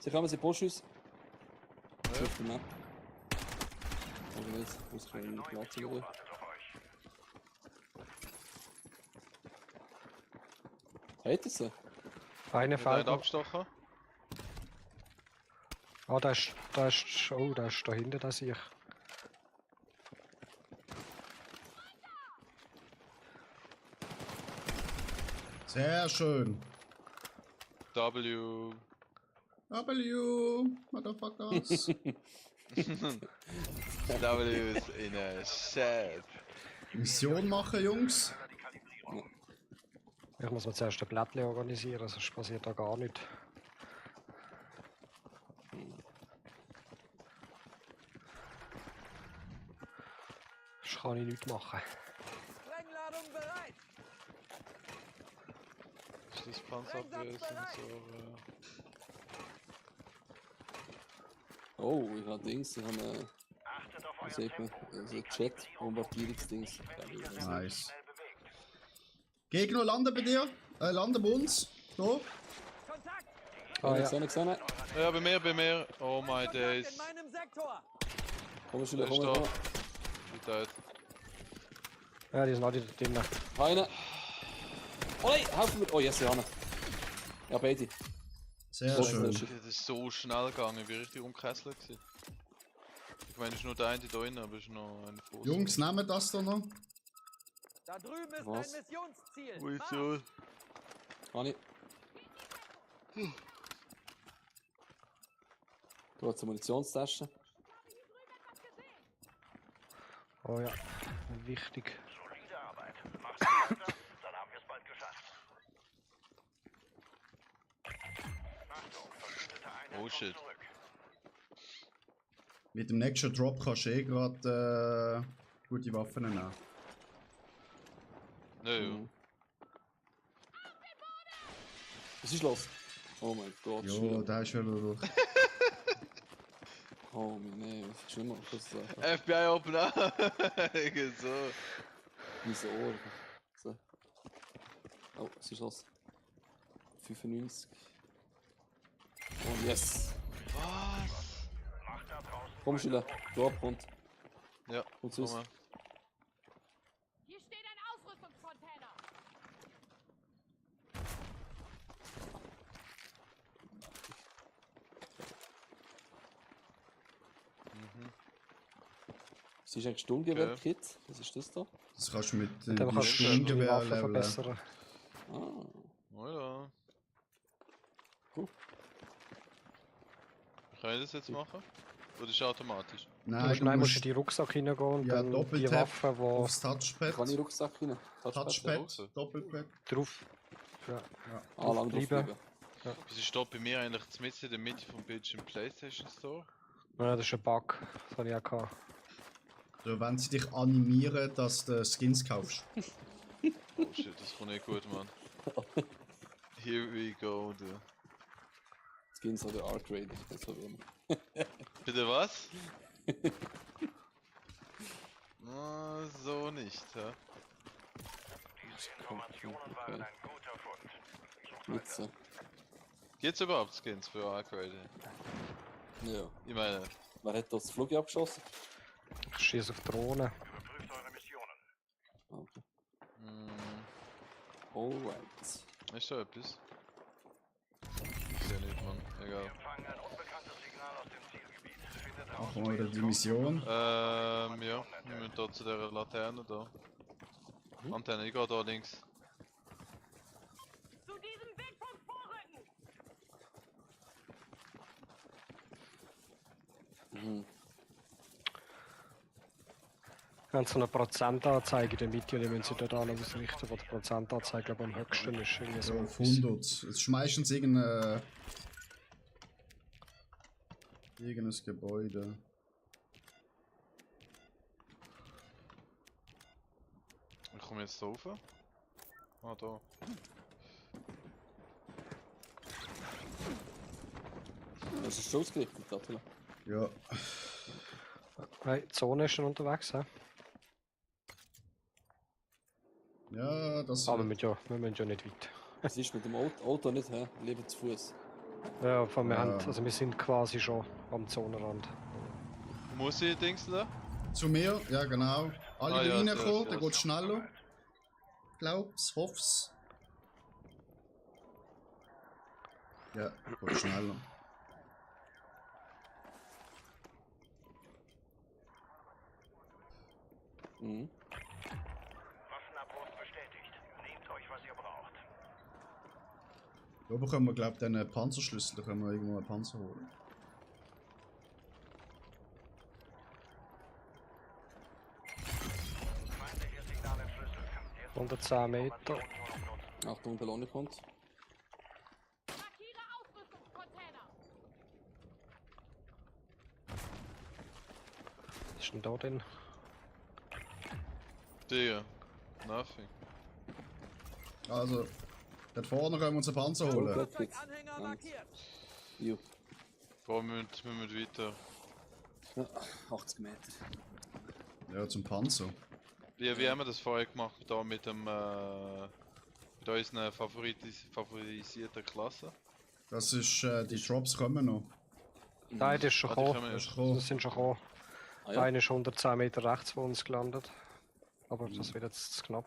Sie kommen, sie pushen uns. Ja. Auf der Map. Oder nicht? Muss ich einen Platz wieder. Hat er sie? Eine Wird einen fällt. abgestochen. Ah, da ist da hinten, da sehe ich. Sehr schön. W. W, Motherfuckers. W ist in a Shed. Mission machen, Jungs. Ich muss mir zuerst ein Blättchen organisieren, sonst passiert da gar nichts. Das kann ich nicht machen. Sprengladung bereit. Ist das Panzerabwehrsensor? Oh, ich habe Dings, ich habe wie sagt man, also Chat-Bombardierungsdings. Nice. Gegner landen bei dir. Landen bei uns. Da. Kontakt. Ah, ja. Gesehen. Ja, bei mir. Oh my Kontakt days. in meinem Sektor. Komm, Schüler, Der ist komm. da. Die tot. Ja, die sind alle da drinnen. Einer. Oh nein, helfen mir. Oh, yes, Jana. Ja, beide. Sehr So, schön. sehr Das ist so schnell gegangen, ich bin richtig umkesselt gewesen. Ich meine, es ist nur der eine da drin, aber es ist noch eine Fuß. Jungs, nehmen das da noch. Da drüben ist Was? ein Missionsziel. Ui, Marsch. so. Hani. Du hast eine Munitionstasche. Oh ja, wichtig. Solide Arbeit. Macht's weiter, dann haben wir es bald geschafft. Achtung, verbündete Einheit Oh shit. kommt zurück. Mit dem nächsten Drop kannst du gerade gute Waffen nehmen. Nö, Was ist los? Oh mein Gott, Jo, Schüler. da ist wieder durch. Oh mein nee, was ist immer kurz sagen? FBI open up! So. Mein Ohr. So. Oh, was ist los? 95. Oh yes! Was? Macht da draußen Komm, Schüler, Drop und. Ja, Und komm sus. mal. Hier steht ein Ausrüstungscontainer. Was ist eigentlich Sturmgewehr-Kit? Was ist das da? Das kannst du mit Dann dem kannst du die Sturmgewehr Waffen leveln. verbessern. Ah, Oh ja. Cool. Kann ich das jetzt machen? Oder ist es automatisch? Nein, Nein, musst du in die Rucksack hineingehen und ja, dann die Doppeltap Waffen, die aufs Touchpad. kann ich Rucksack rein? Touchpad, Doppelpad. drauf. Ja. Ah, lang Bleiben. draufbleiben. Wieso steht bei mir eigentlich mitten in der Mitte vom Bildschirm PlayStation Store? Ja, das ist ein Bug. Das habe ich auch gehabt. So, wenn sie dich animieren, dass du Skins kaufst. Oh shit, das kommt nicht gut, Mann. Here we go, du. Skins oder Arc Raider, das so wie immer. Bitte was? Na, so nicht, hä? Informationen waren ein guter Fund. Nutze. Geht's überhaupt Skins für Arcade? Ja. Ich meine, Wer hat das Flug abgeschossen? Ich schieße auf Drohnen. Überprüft eure Missionen. Okay. ist Alright. da etwas? Ich seh nicht, Mann. Egal. Empfangen ein unbekanntes Signal aus dem Zielgebiet. Findet Machen wir wieder die Mission. Ja, wir müssen da zu der Laterne da. Antenne, ich geh da links. Zu diesem Wegpunkt vorrücken. Mhm. Wir haben so eine Prozentanzeige in der Mitte und die müssen sie dort an ausrichten, wo die Prozentanzeige glaube ich, am höchsten ist. Irgendwie so So auf etwas. 100. Es ist meistens irgendein Gebäude. Ich komme jetzt da rauf. Ah, da. Das ist schon ausgerichtet, Attila. Ja. Hey, die Zone ist schon unterwegs, hä? Ja, das Aber wir müssen ja nicht weit. Es ist mit dem Auto nicht, hä? Lieber zu Fuß. Ja, von wir, Ja. wir sind quasi schon am Zonenrand. Muss ich Dings da? Zu mir, ja genau. Alle Ah, ja, reinkommen, yes, dann yes. geht's schneller. Glaub's, hoff's. Ja, geht schneller. Mhm. Waffenabruf bestätigt. Nehmt euch, was ihr braucht. Da bekommen wir, glaube ich, den Panzerschlüssel, da können wir irgendwo einen Panzer holen. Feindliche Signal entschlüsselt. 110 Meter. Achtung, Belohnung kommt. Markiere Ausrüstungscontainer. Was ist denn da drin? Digga. Nothing. Also, dort vorne können wir uns einen Panzer holen. Gut, gut. Fahrzeuganhänger Und- markiert. Jo. Boah, wir müssen weiter. Ja, 80 Meter. Ja, zum Panzer. Wie haben wir das vorher gemacht, da mit dem, mit unseren favorisierten Klassen? Das ist, die Drops kommen noch. Nein, das ist schon Ah, die gekommen. kommen Das ja. ist gekommen. Das sind schon gekommen. Ah ja? Einer ist 110 Meter rechts von uns gelandet. Aber das wird jetzt zu knapp.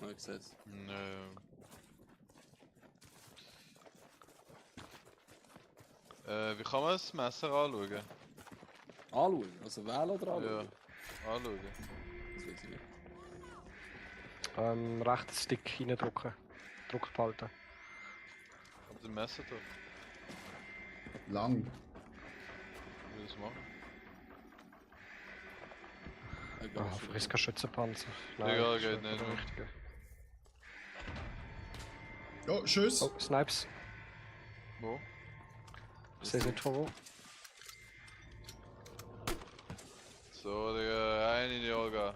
Ja, ich sehe es. Nö. Wie kann man das Messer anschauen? Anschauen? Also wählen oder Ja, anschauen? anschauen. Das weiß ich nicht. Rechten Stick reindrücken. Druck behalten. Aber das Messer da, Lang. wie das machen? Egal. Ah, vielleicht kein Schützenpanzer. Egal, das ist geht nicht der mehr. richtige. Ja, Schuss. Oh, Snipes. Wo? Ich sehe nicht von wo. So, Digga, rein in die Olga.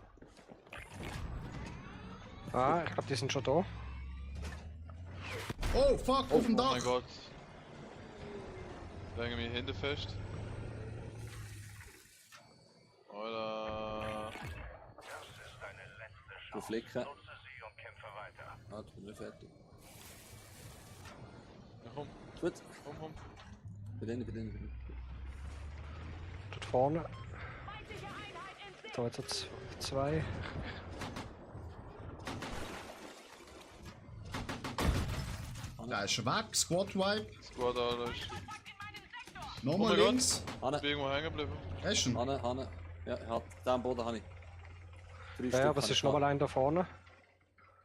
Ah, ich glaube, die sind schon da. Oh, fuck, auf dem Oh Dach. mein Gott. Länge mich hinten fest. Alter. Das ist deine letzte Du Chance. Flicken. Nutze sie und kämpfe weiter. Ah, ich bin nicht fertig. Ja, komm, Gut. komm. Bei denen. Dort vorne. Feindliche Einheit in Sicht. Da jetzt zwei. Der ist weg, Squad Wipe. Squad alles. Nochmal Oh mein Gott. links. Hanne, Ich bin irgendwo hängen geblieben. Hast du ihn? Hanne. Ja, er hat da am Boden habe ich. 3 Ja, Stück aber es habe ist ich nochmal gehabt. einer da vorne.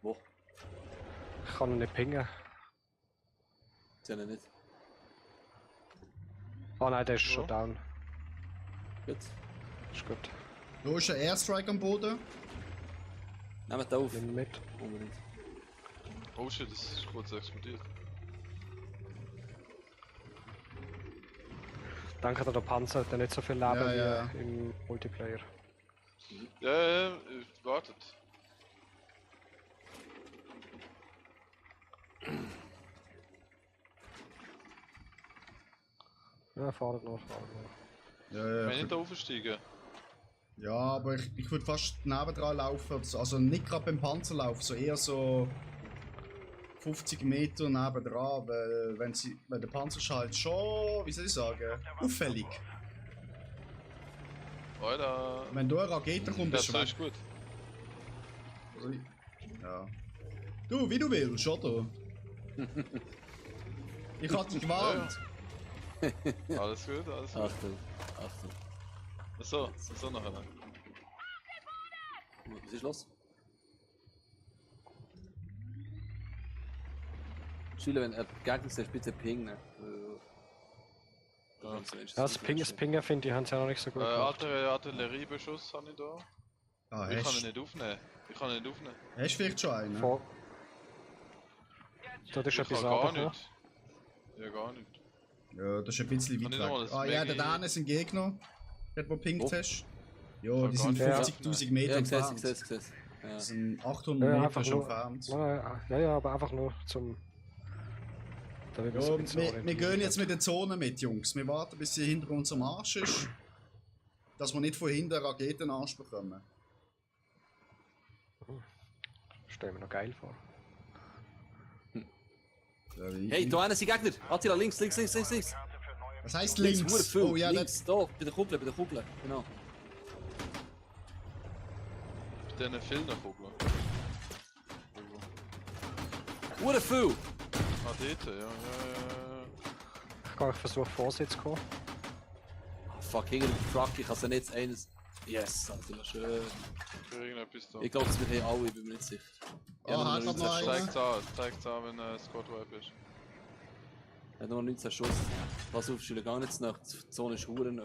Wo? Ich kann ihn nicht pingen. Sie nicht. Ah nein, der ist schon down. Gut. Ist gut. Da ist ein Airstrike am Boden. Nehmt auf. Nimm ihn mit. Unbedingt. Oh shit, das ist kurz explodiert. Danke, der Panzer hat ja nicht so viel Leben Ja, ja. wie im Multiplayer. Ja, wartet. Ja, fahren noch. Ja, Wenn ja. ich da aufsteigen. Ja, aber ich würde fast nebendran laufen. Also nicht gerade beim Panzer laufen, so eher so 50 Meter nebendran, weil wenn der Panzer ist halt schon, wie soll ich sagen, auffällig. Alter. Wenn da eine Rakete kommt, Das ist er weg. ist gut. Also, ja. Du, wie du willst, oder? Ich hatte dich gewarnt. Alles gut, alles gut. Achtung. So nachher. Was ist los? Schüler, wenn er Gegner ist, bitte pingen. Ja. Ja, das Pingen finde ich, haben sie ja noch nicht so gut gemacht. Artilleriebeschuss habe ich da. Ah, Ich kann hast ihn nicht aufnehmen. du vielleicht schon einen? Vor. Dort ist Ich etwas kann gar runtergekommen. nicht. Ja, gar nicht. Ja, das ist ein bisschen Kann weit ich noch mal weg. das Ah ja, da Maggie- hinten sind Gegner. Dort wo pinkt Wo? hast. Ja, kann die gar sind nicht 50.000 Meter Ja, ich sehe entfernt. es. Ja. Das sind 800 Ja, Meter einfach schon nur. entfernt. Ja, aber einfach nur zum. Da will Ja, man so ein bisschen wir orientieren. gehen jetzt mit der Zone mit, Jungs. Wir warten, bis sie hinter unserem Arsch ist. Dass wir nicht von hinten einen Raketenarsch bekommen. Stellen wir noch geil vor. Ja, Hey, da einer sind Gegner! Attila, links! Was heisst Links, links? hure viel. Oh ja, links, da, bei der Kugel, genau. Mit diesen vielen Kugeln. Hure viel! Ah, dort, ja. Ich versuche Vorsitz zu kommen. Ah, fuck, hinter dem Truck, ich kann sie nicht eines... Yes, Attila, schön. Für irgendetwas da. Ich glaube, wir haben alle, ich bin mir nicht sicher. Ah, hat noch einen. Zeigt's an, wenn Squad Wipe ist. Er hat nur 19 Schuss. Pass auf, Schüler, gar nicht nach. Die Zone ist hure nah.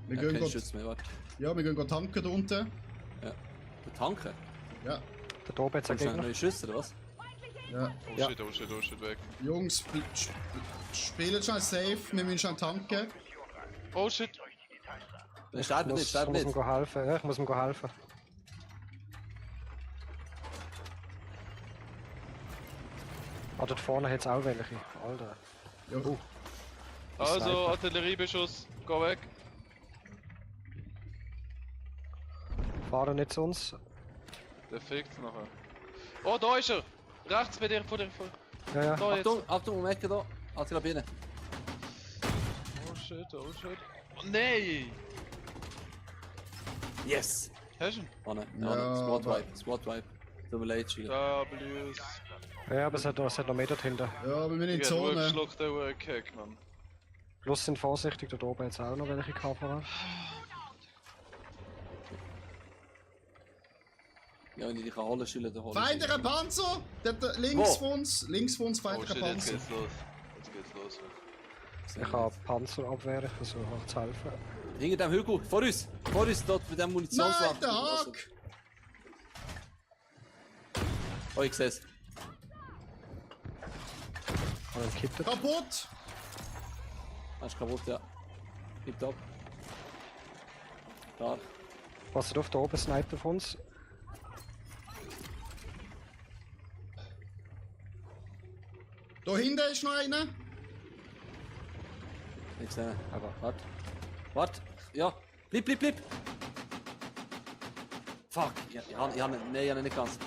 Wir Ja, gehen kein grad, Schutz mehr, warte. ja, wir gehen grad tanken da unten. Der Tanken? Ja, Da oben jetzt ein Kommst du noch Gegner. neue Schüsse, oder was? ja. Oh Ja. shit, weg. Jungs, spielen schon safe, wir müssen schon tanken. Oh shit! Der sterbt nicht, sterbt muss nicht. ihm helfen. Ja, ich muss ihm helfen. Ah, dort vorne hat es auch welche. Alter. Ja, Also, Sniper. Artilleriebeschuss, geh weg. Fahren nicht zu uns. Der fickt's nachher. Oh, da ist er! Rechts bei dir, vor dir. Ja, ja. Da jetzt. Achtung, um Ecke da. Attila, binnen. Oh shit. Oh nein! Yes! Hast du ihn? Oh nein, Ja, Squad Wipe. Tut mir leid, Schüler. W's. Ja, aber es hat noch mehr dort hinten. ja, wir müssen in die Ich hab Zone. geschluckt, der Keck, Mann. Plus sind vorsichtig, dort oben jetzt auch noch welche Cover. Ja, wenn ich dich holen, Schüler, dann hol ich Feindlicher dich. Panzer! Dort links Wo? von uns, Oh feindlicher shit, jetzt Panzer. geht's los. Jetzt geht's los. Ich habe Panzer abwehren, ich versuche auch zu helfen. Hinter dem Hügel, vor uns, dort bei dem Nein, Munitionswagen. der Hack! Oh, ich seh's. Und dann kippt er. Kaputt! Er ist kaputt, ja. Gibt ab. Da. Passt auf, da oben Sniper von uns. Da hinten ist noch einer. Ich sehe ihn. Aber Wart. Ja. Bleib. Fuck. Ich habe ihn nicht ganz.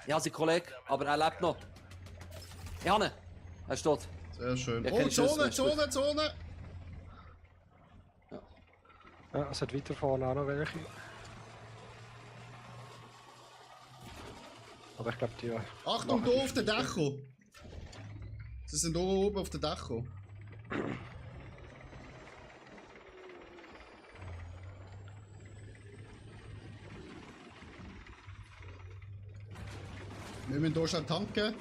Ich habe seinen Kollegen, aber er lebt noch. Ich habe ihn. Er ist tot. Sehr schön. Ja, Oh, keine Schüsse mehr, Zone! ja, es hat weiter vorne auch noch welche. Aber ich glaube, die. Achtung, machen hier auf den Dächer! Sie sind hier oben auf den Dächer. Wir müssen hier schon tanken.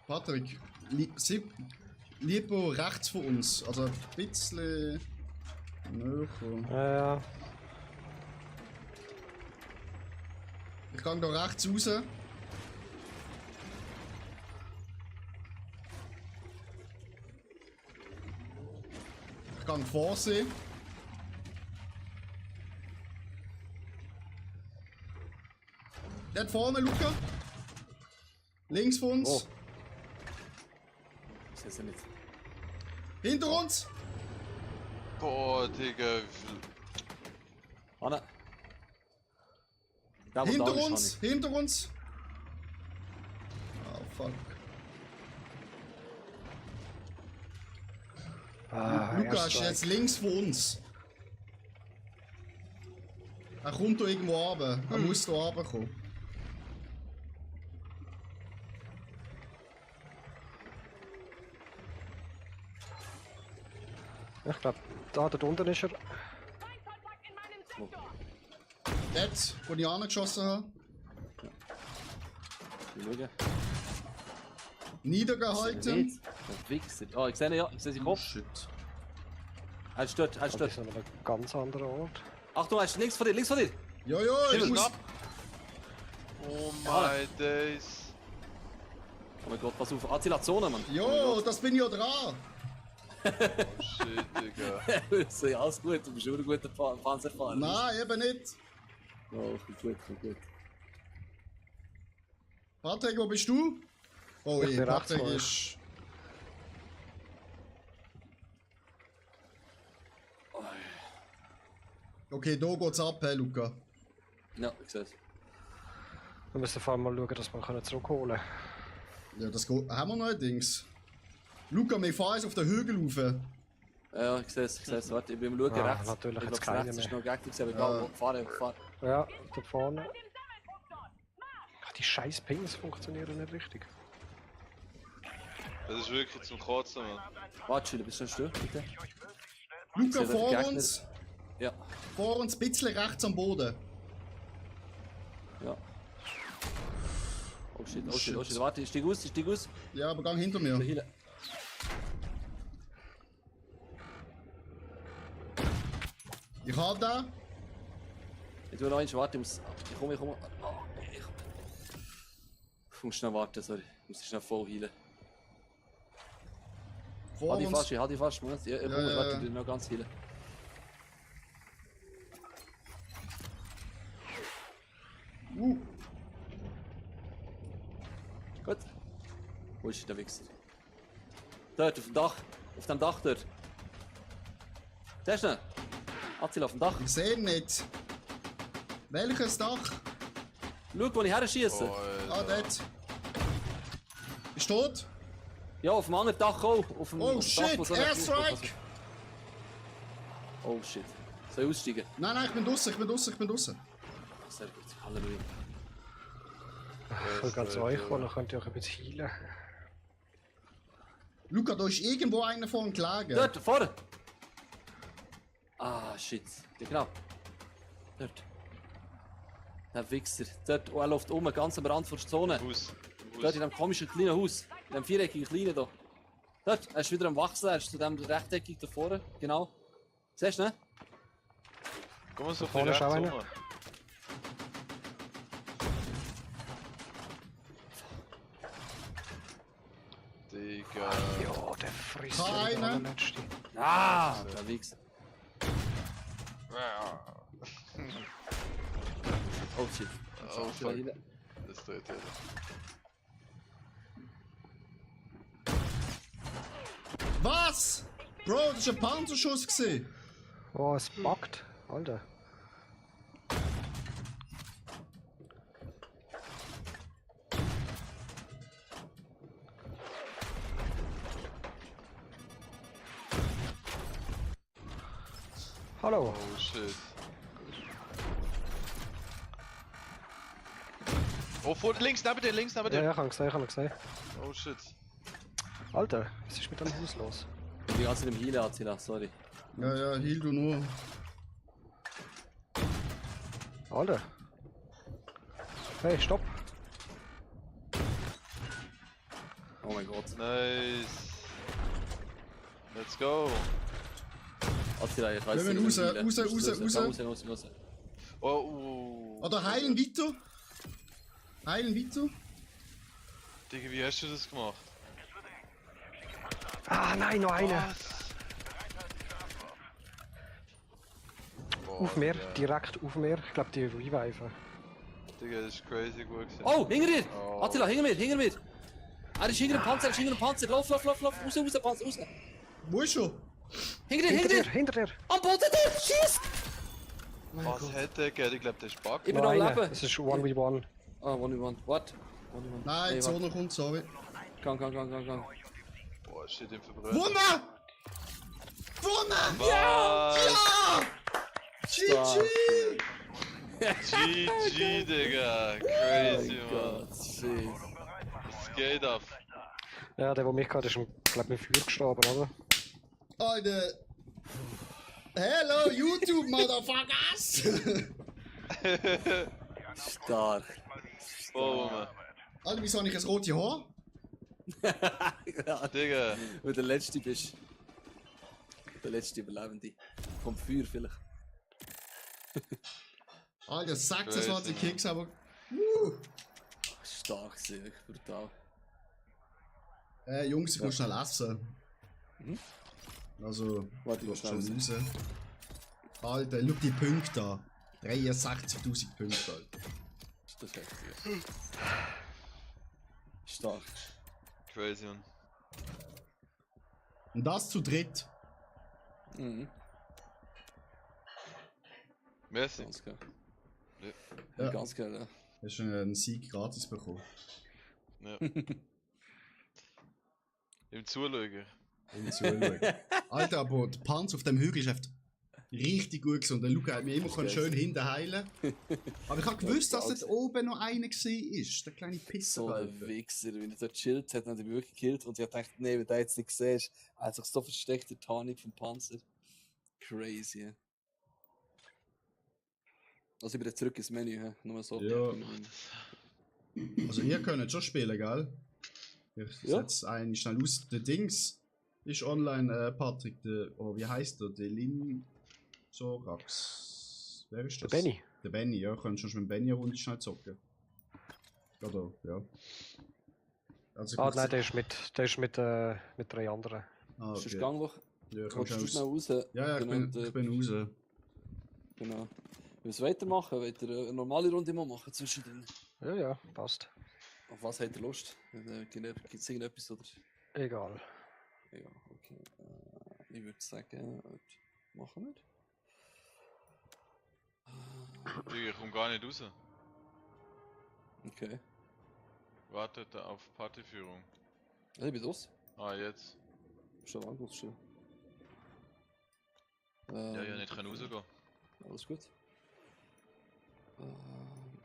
Patrick, lieber rechts von uns, also ein bisschen näher. Ja, Ich gehe hier rechts raus. Ich gehe vor sie. Dort vorne, Luca. Links von uns. Oh. Ich sehe sie nicht. Hinter uns. Boah, Digga, wie viel. Anne. Da, wo Hinter da ist, uns. Hinter uns. Oh, fuck. Luca ist jetzt links von uns. Er kommt da irgendwo runter. Er muss da runterkommen. ich glaube, dort unten ist er. Feindkontakt in meinem Sektor. Dort, wo ich angeschossen habe. Ich schaue. Niedergehalten. Nicht. Der Wichser. Oh, ich sehe ihn, ja. Ich sehe seinen Kopf. Shit. Er ist dort, er ist Das dort. ist an einem ganz anderen Ort. Achtung, er ist links von dir, links von dir. Ja, ich Himmel, muss... knapp. Oh my days. Oh mein Gott, pass auf. Attila, Zone, Mann. Jo, das bin ich ja dran. Oh shit, Digga. So, ja, alles gut, du bist schon ein guter Panzerfahrer. Nein, eben nicht. Oh, kommt gut. Patrick, wo bist du? Oh, Ich bin rechts Patrick vor euch. ist... Okay, da geht's ab, hey, Luca. Ja, ich seh's. Wir müssen vor allem mal schauen, dass wir zurückholen können. Ja, das geht... Haben wir noch ein Dings? Luca, wir fahren jetzt auf den Hügel rauf. Ja, ich seh's. Warte, ich bin am Schauen Ah, rechts. natürlich Ich jetzt glaub, keine rechts ist mehr. noch Gegner gewesen, aber egal, fahr. Ja, da vorne. Ach, die scheiß Pings funktionieren nicht richtig. Das ist wirklich zum Kotzen, Mann. Warte, Schüler, bist du schon still, bitte? Luca, Ich seh vor den Gegner. uns. Ja, Vor uns, ein bisschen rechts am Boden. ja. Oh shit, warte, ich stieg aus. Ja, aber gang hinter mir. Der Healer. Ich hab da. Ich tu noch eins, warte, ich komme. Oh, ich muss schnell warten, sorry. Ich muss schnell voll healen. Vor Halt uns. dich fast, Moment. Ich komme, ja, warte, ja. ich tu noch ganz healen. Gut. Wo ist der Wichser? Dort, auf dem Dach. Auf dem Dach dort. Siehst du ihn? Attila, auf dem Dach. Ich sehe ihn nicht. Welches Dach? Schau, wo ich her schiesse. Oh, Ah, Alter. dort. Ist tot? Ja, auf dem anderen Dach auch. Auf dem, Oh auf dem Dach, shit, wo so eine- Airstrike! Oh shit. Soll ich aussteigen? Nein, ich bin draussen. Sehr gut, Halleluja. Ich will gerade zu euch kommen, dann könnt ihr euch ein bisschen heilen. Luca, da ist irgendwo einer vorne gelegen. Dort, vorne! Ah, shit. Ja, genau. Dort. Der Wichser. Dort, oh, er läuft um, ganz am Rand der Zone. Haus. Dort in dem komischen kleinen Haus. In dem viereckigen kleinen da. Dort, er ist wieder am Wachsen, er ist zu dem rechteckig da vorne. Genau. Siehst du, ne? Komm mal so viel vorne ist rechts auch einer. rum. Digga. Ja, der frisst Keine. ja der letzte. Ah, der Wichser. Oh shit. Oh, Wieder fuck. heilen. Das dreht er. Was? Bro, das war ein Panzerschuss gewesen. Oh, es buggt. Alter. Hallo. Oh shit. Oh, vor, links neben dir. Ja, ja, ich habe gesehen. Oh shit. Alter, was ist mit dem Haus los? Ich bin ganz in dem Healen, Attila, sorry. Ja, heal du nur. Alter. Hey, stopp. Oh mein Gott. Nice. Let's go. Attila, ich weiß Wir nicht. müssen raus. Oh. Oder heilen weiter. Digga, wie hast du das gemacht? Ah, nein, noch einer. Boah, Auf mir, Digga. direkt auf mir. Ich glaube, die reviven. Digga, das ist crazy gut gewesen. Oh, hinter dir! Oh. Attila, hinter mir! Er ist hinter dem Panzer, Lauf, raus, Panzer, raus! Wo ist er? Hinter dir! Hinter dir. Am Boden dort, schieß! Was hat der gegeben? Ich glaube, der ist bug. Ich bin Noch noch am einer. Leben! Es ist 1v1. Ah, 1v1, what? Nein, die Zone kommt, sorry. Gang. Boah, shit, im Verbrennen. Wunder! Ja! GG! GG, Digga. Crazy, Oh man. Gott, shit. Was geht ab? Ja, der mich gerade ist, glaube ich, mit Feuer gestorben, oder? Alter! Hello, YouTube, Motherfuckers! Stark. Oh, man. Alter, wieso habe ich ein rotes Haar? Ja, Digga. weil der Letzte bist. Der letzte Überlebende. Vom Feuer vielleicht. Alter, 26 Crazy, Kicks, aber... Stark gewesen, wirklich brutal. Jungs, ich muss schnell essen. Also, Warte, du ich hast schon schnell raus. Alter, schau die Punkte an. 63.000 Punkte, Alter. Das ist heftig. Stark. Crazy, man. Und das zu dritt. Mhm. Merci. Ganz geil. Ja. Ja. Ganz geil, ja. Hast schon einen Sieg gratis bekommen. Ja. Im Zulöger. Im Zuschauen. Alter, aber der Panzer auf dem Hügel ist einfach richtig gut gewesen. Und der Luca hat mich immer schön hinten heilen. Aber ich habe gewusst, dass dort oben noch einer war. Der kleine Pisser, So ein Alter. Wichser, wenn er dort chillt hat, hat er mich wirklich gekillt und ich hab gedacht, nee, wenn du jetzt nicht siehst, er hat sich so versteckt, der Tarnik vom Panzer. Crazy, ja. Also ich bin jetzt zurück ins Menü, hä? Nur so. Ja. Also ihr könnt schon spielen, gell? Ich Ja. setze einen schnell aus. Der Dings ist online, Patrick. Oh, wie heißt der? Der Linsorax. Wer ist Der das? Benny. Der Benny, ja. Könnt schon mit dem Benny eine Runde schnell zocken. Oder, ja. Also, Ah, nein, der ist mit 3 anderen. Ah, Ist das okay. Gangloch? Ja, komm Kommst du schnell raus. raus? Ja, ja, Genau, ich bin raus. Genau. Willst du weitermachen? Wollt ihr eine normale Runde mal machen zwischendrin? Ja, ja, passt. Auf was habt ihr Lust? Gibt es irgendetwas oder? Egal. Ja, okay. Ich würde sagen, machen wir. Digga, ich komm gar nicht raus. Okay. Wartet auf Partyführung. Ja, ich bin los. Ah, jetzt. Schon lang, schon. Ja, ja, nicht können rausgehen. Alles gut.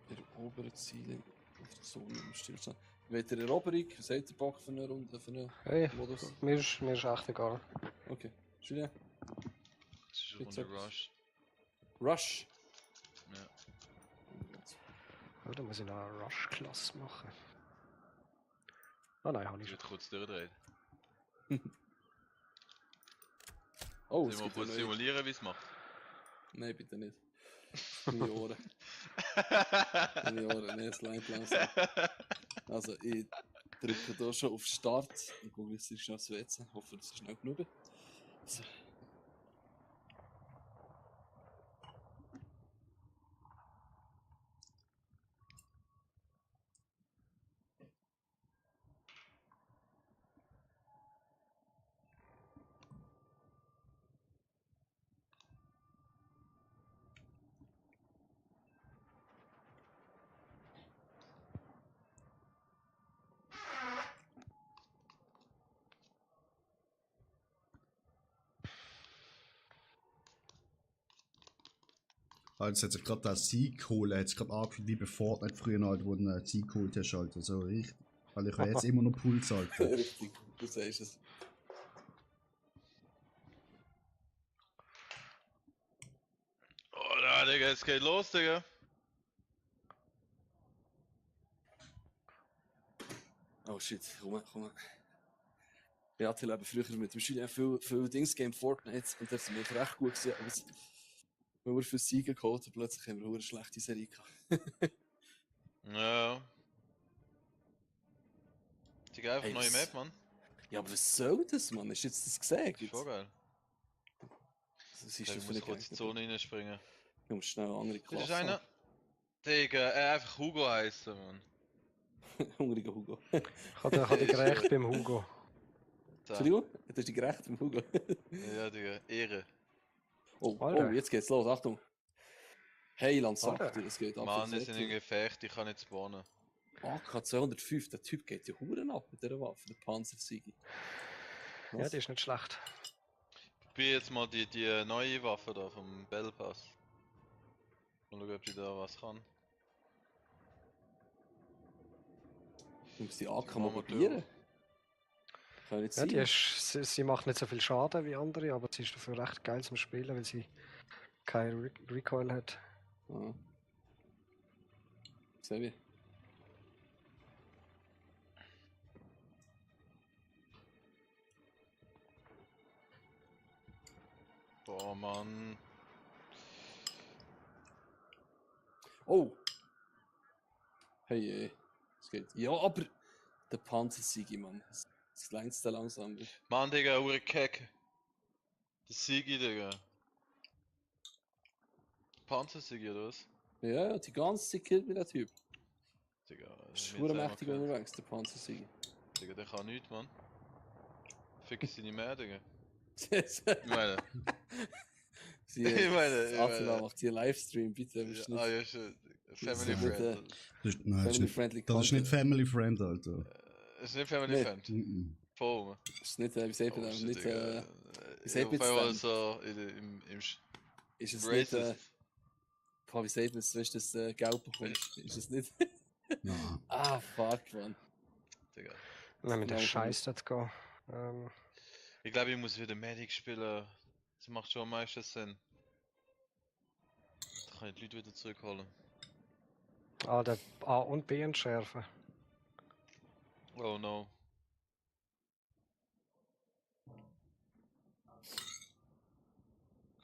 Erobern Ziele auf der Zone im Stillstand. Wollt ihr Eroberung? Seid ihr Bock für eine Runde, für einen Hey, Modus? mir ist echt egal. Okay. Julien? Das ist eine Gibt's Runde etwas? Rush. Rush? Ja. Ja, dann muss ich noch eine Rush-Klasse machen. Ah nein, habe ich Ich schon. würde kurz durchdrehen. Oh, Sollen wir kurz simulieren, wie es macht? Nein, bitte nicht. Meine Ohren. Meine Ohren, nee, es leidet langsam. Also, ich drücke hier schon auf Start und gucke jetzt schnell aufs WC. Hoffe, das ist schnell genug. So. Also, jetzt hat sich gerade der Sieg geholt. Er hat sich gerade angefühlt wie bei Fortnite früher noch, wo du einen Sieg geholt hast. Alter. So richtig. Weil ich habe jetzt immer noch Puls, Alter. Richtig, du sagst es. Oh, da, Digga, es geht los, Digga. Oh shit, komm. Ja, ich habe früher mit dem Julien viel Dings game Fortnite und das sind wir recht gut gewesen, aber wenn wir für Siege geholt haben, plötzlich haben wir eine schlechte Serie gehabt. Ja. Digga, einfach Hey, neue was- Map, Mann. Ja, aber was soll das, Mann? Hast du jetzt das gesagt? Schon geil. Das ist Ich schon muss völlig kurz in die Zone reinspringen. Du musst schnell eine andere Das Klasse ist einer. Digga, einfach Hugo heißen, Mann. Hungriger Hugo. Ich habe dich gerecht beim Hugo. Da. Entschuldigung, du hast dich gerecht mit Hugo. Ja, Digga, Ehre. Oh, Alter. jetzt geht's los, Achtung. Heiland sagt Alter. dir, es geht ab. Mann, die sind in Gefecht, ich kann nicht spawnen. AK 205, der Typ geht ja Huren ab mit dieser Waffe, der Panzersiege. Ja, die ist nicht schlecht. Ich probier jetzt mal die neue Waffe da vom Battle Pass. Mal schauen, ob die da was kann. Du musst die AK Die mal machen wir probieren. Kann nicht Ja, sein. die ist, sie macht nicht so viel Schaden wie andere, aber sie ist dafür recht geil zum Spielen, weil sie kein Recoil hat. Ah. Sehr wie. Boah, Mann. Oh! Hey, es geht. Ja, aber der Panzersiege, Mann. Das leinst da langsam. Mann, Digga, Ure Keck. Der Sigi, Digga. Panzer-Sigi oder was? Ja, die ganze Zeit killt mich der Typ. Digga, Schwur mächtig unterwegs, der Panzer-Sigi. Digga, der kann nichts, Mann. Fick sie nicht mehr, Digga. Ich Ich meine. Sie, Ich meine. Attila macht hier Livestream, bitte. Ja, ah, ja, schon. Family nicht, Friend. Nein, Family-friendly das ist nicht Family Friend, Alter. Das ist nicht Family Nee. Friend. Mhm. Voll, man. Das ist nicht, wie sagt man das? Nicht, wie sagt Auf man einmal das? so im Ist es nicht, Racist. boah, wie sagt man das, wenn du das Geld bekommst? Ist es nicht? Nein. Ah, fuck, man. Digga. Nein, mit der Genau, Scheiß dort gehen. Ich glaube, ich muss wieder Medic spielen. Das macht schon am meisten Sinn. Da kann ich die Leute wieder zurückholen. Der A und B entschärfen. Oh no.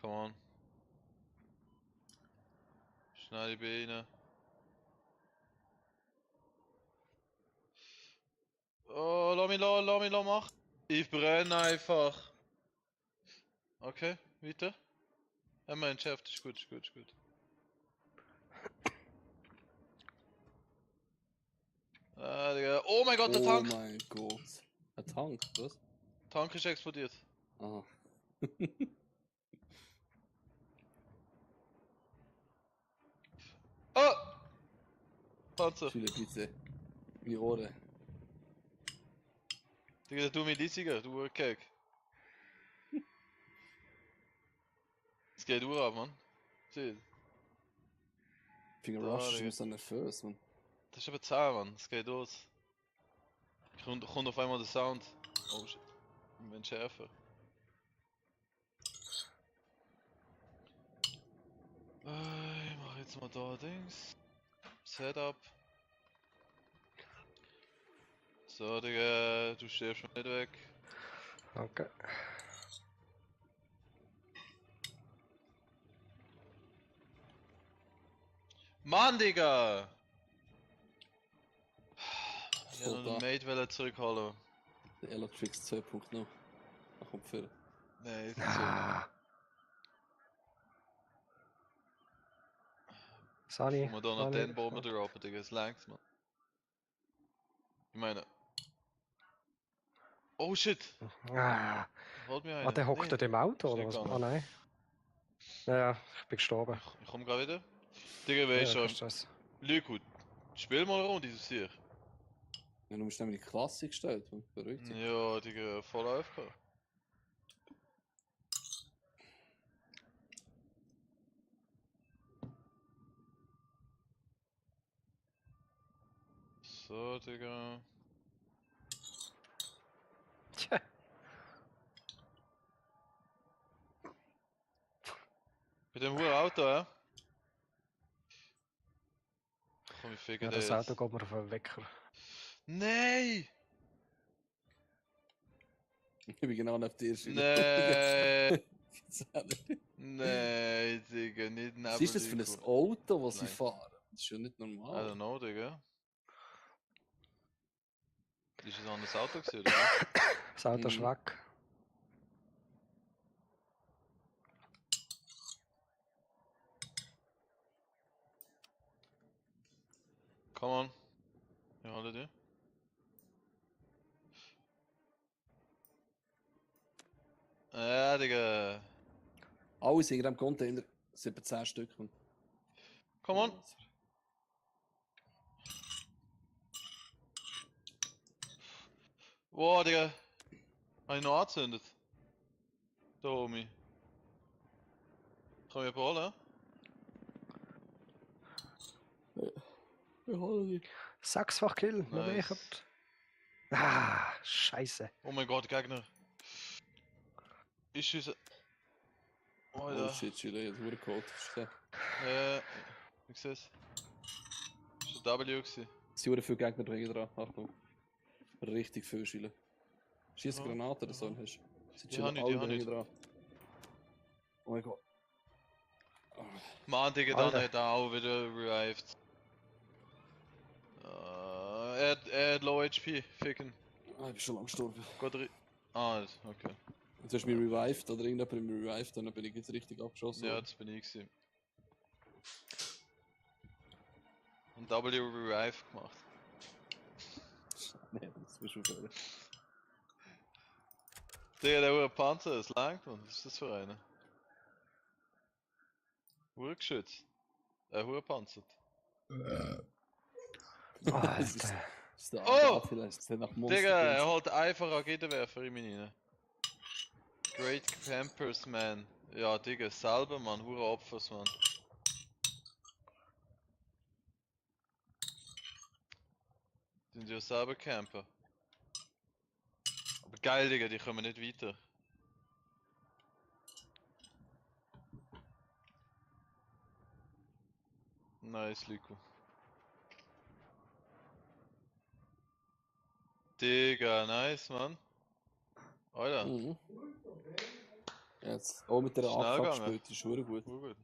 Come on. Schnell die Beine. Oh, lass mich machen. Ich brenne einfach. Okay, weiter. Einmal entschärft, ist gut, ist gut, ist gut. Ah, Digga. Oh mein Gott, der Tank! Oh mein Gott. Ein Tank, was? Tank ist explodiert. Ah. Oh! Panzer. Schüler, bitte. Meine Ohren. Digga, du mich Liesiger, du Cake. Es geht ab, Mann. Shit. Finger Da, Rush, ich Digga. bin so nervös, man. Das ist aber zäh, Mann. Es geht los. Kommt auf einmal der Sound. Oh shit. Ich bin schärfer. Ich mach jetzt mal da Dings. Setup. So, Digga, du stirbst schon nicht weg. Okay. Mann, Digga! Ich Voll hätte noch da. den Mate zurückholen. Der Electrix 2.0. Ach, kommt für. Nein, jetzt Ah. Sani. Kann man da noch den Bomben droppen, Digga, es langt, man. Ich meine. Oh shit! Ah. Holt mir einer. Der hockt Nee, dort im Auto, ist oder nicht was? gegangen. Ah, nein. Ja, ich bin gestorben. Ich komm grad wieder. Digga, weißt Ja, du, kein Stress. Lügut, spiel mal eine Runde, dieses hier. Ja, du musst nämlich die Klasse gestellt, man. Verrückt. Ja, Digga, voll AFK. So, Digga. Tja. Mit dem hohen Auto, ja? Komm, ich fege Ja, den das Auto jetzt. geht mir auf den Wecker. Nein! Ich bin genau auf dir. Nein! Nein! Nein, Digga, nicht neben Was ist das für ein Lügut. Auto, was sie Nein. fahren? Das ist ja nicht I normal. don't know, Digga. Ist es ein anderes Auto gewesen, oder? was? Das Auto ist Mhm. weg. Come on. Ja, alle die. Ja, Digga. Alles in einem Container. 17 Stück. Man. Come on. Wow, Digga. Hab ich noch angezündet? Da, Homie. Kann ich abholen? Wir holen die. 6-fach Kill, noch Nice. wechert. Ah, scheiße. Oh mein Gott, Gegner. Ich schieße. Oh, Oh Alter. shit, Schüler, jetzt wurde Code. Ich seh's. Ist ein W gewesen. Es sind viele Gegner dran. Achtung. Richtig viel Schüler. Schieß Ja, Granaten oder so. ja. Hast. Sind Die schon habe ich, alle die habe ich. dran. Oh mein Gott. Mann, Digga, Alter. dann hat er auch wieder revived. Er hat low HP, ficken. Ah, ich bin schon lang gestorben. Geht er. Ah, okay. Jetzt hast du mich revived oder irgendjemand hat mich revived, dann bin ich jetzt richtig abgeschossen. Ja, das bin ich gewesen. Und W Revive gemacht. Nee, das bist du schon. Der Panzer, das langt, man. Was ist das für einer? Hurgeschützt. Hurpanzert. Das ist der Oh! vielleicht ist der nach Monster. Digga, er holt einfach Raketenwerfer in mich rein. Great Campers, man. Ja, Digga, selber, man. Hure Opfers, man. Sind ja selber Camper. Aber geil, Digga, die kommen nicht weiter. Nice, Lyko. Digga, nice, man. Alter. Mhm. Jetzt auch mit der Schnell AK gegangen. gespielt, ist schon gut. Gut.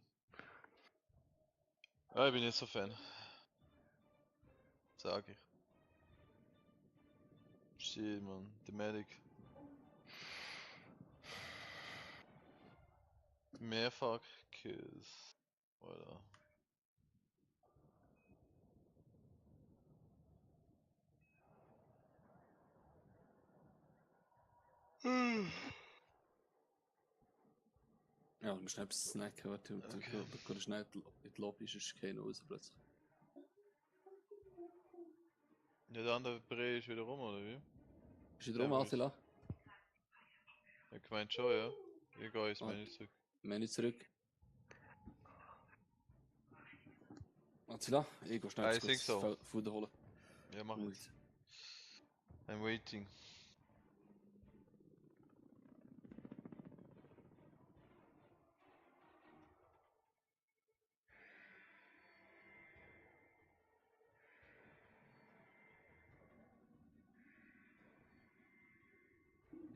Ja, ich bin nicht so Fan. Sag ich. Shit, man. Der Medic. Mehrfach Kills. Alter. Ja, du musst schnell etwas snacken, warte, und Okay. du kannst schnell in die Lobby, sonst keiner raus plötzlich. Ja, der andere Bre ist wieder rum, oder wie? Bist du drum, Ja, Attila? Ich meinte schon, ja. Ich gehe ins Ah. Menü zurück. Menü zurück. Attila, ich gehe schnell I think so. Food holen. Ja, mach Gut. jetzt. I'm waiting.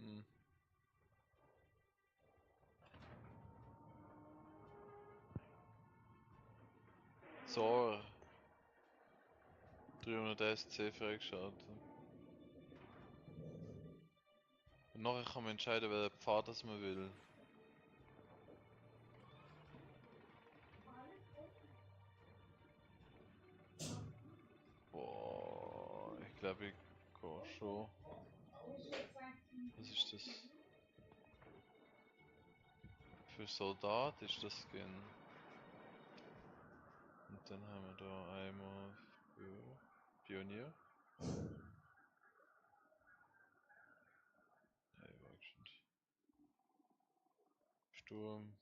Hm. So. 300 SC freigeschaltet. Und nachher kann man entscheiden, welchen Pfad das man will. Boah, ich glaube ich gehe schon. Was ist das? Für Soldat ist das Skin. Und dann haben wir da einmal für Pionier. Nee, war schon. Sturm.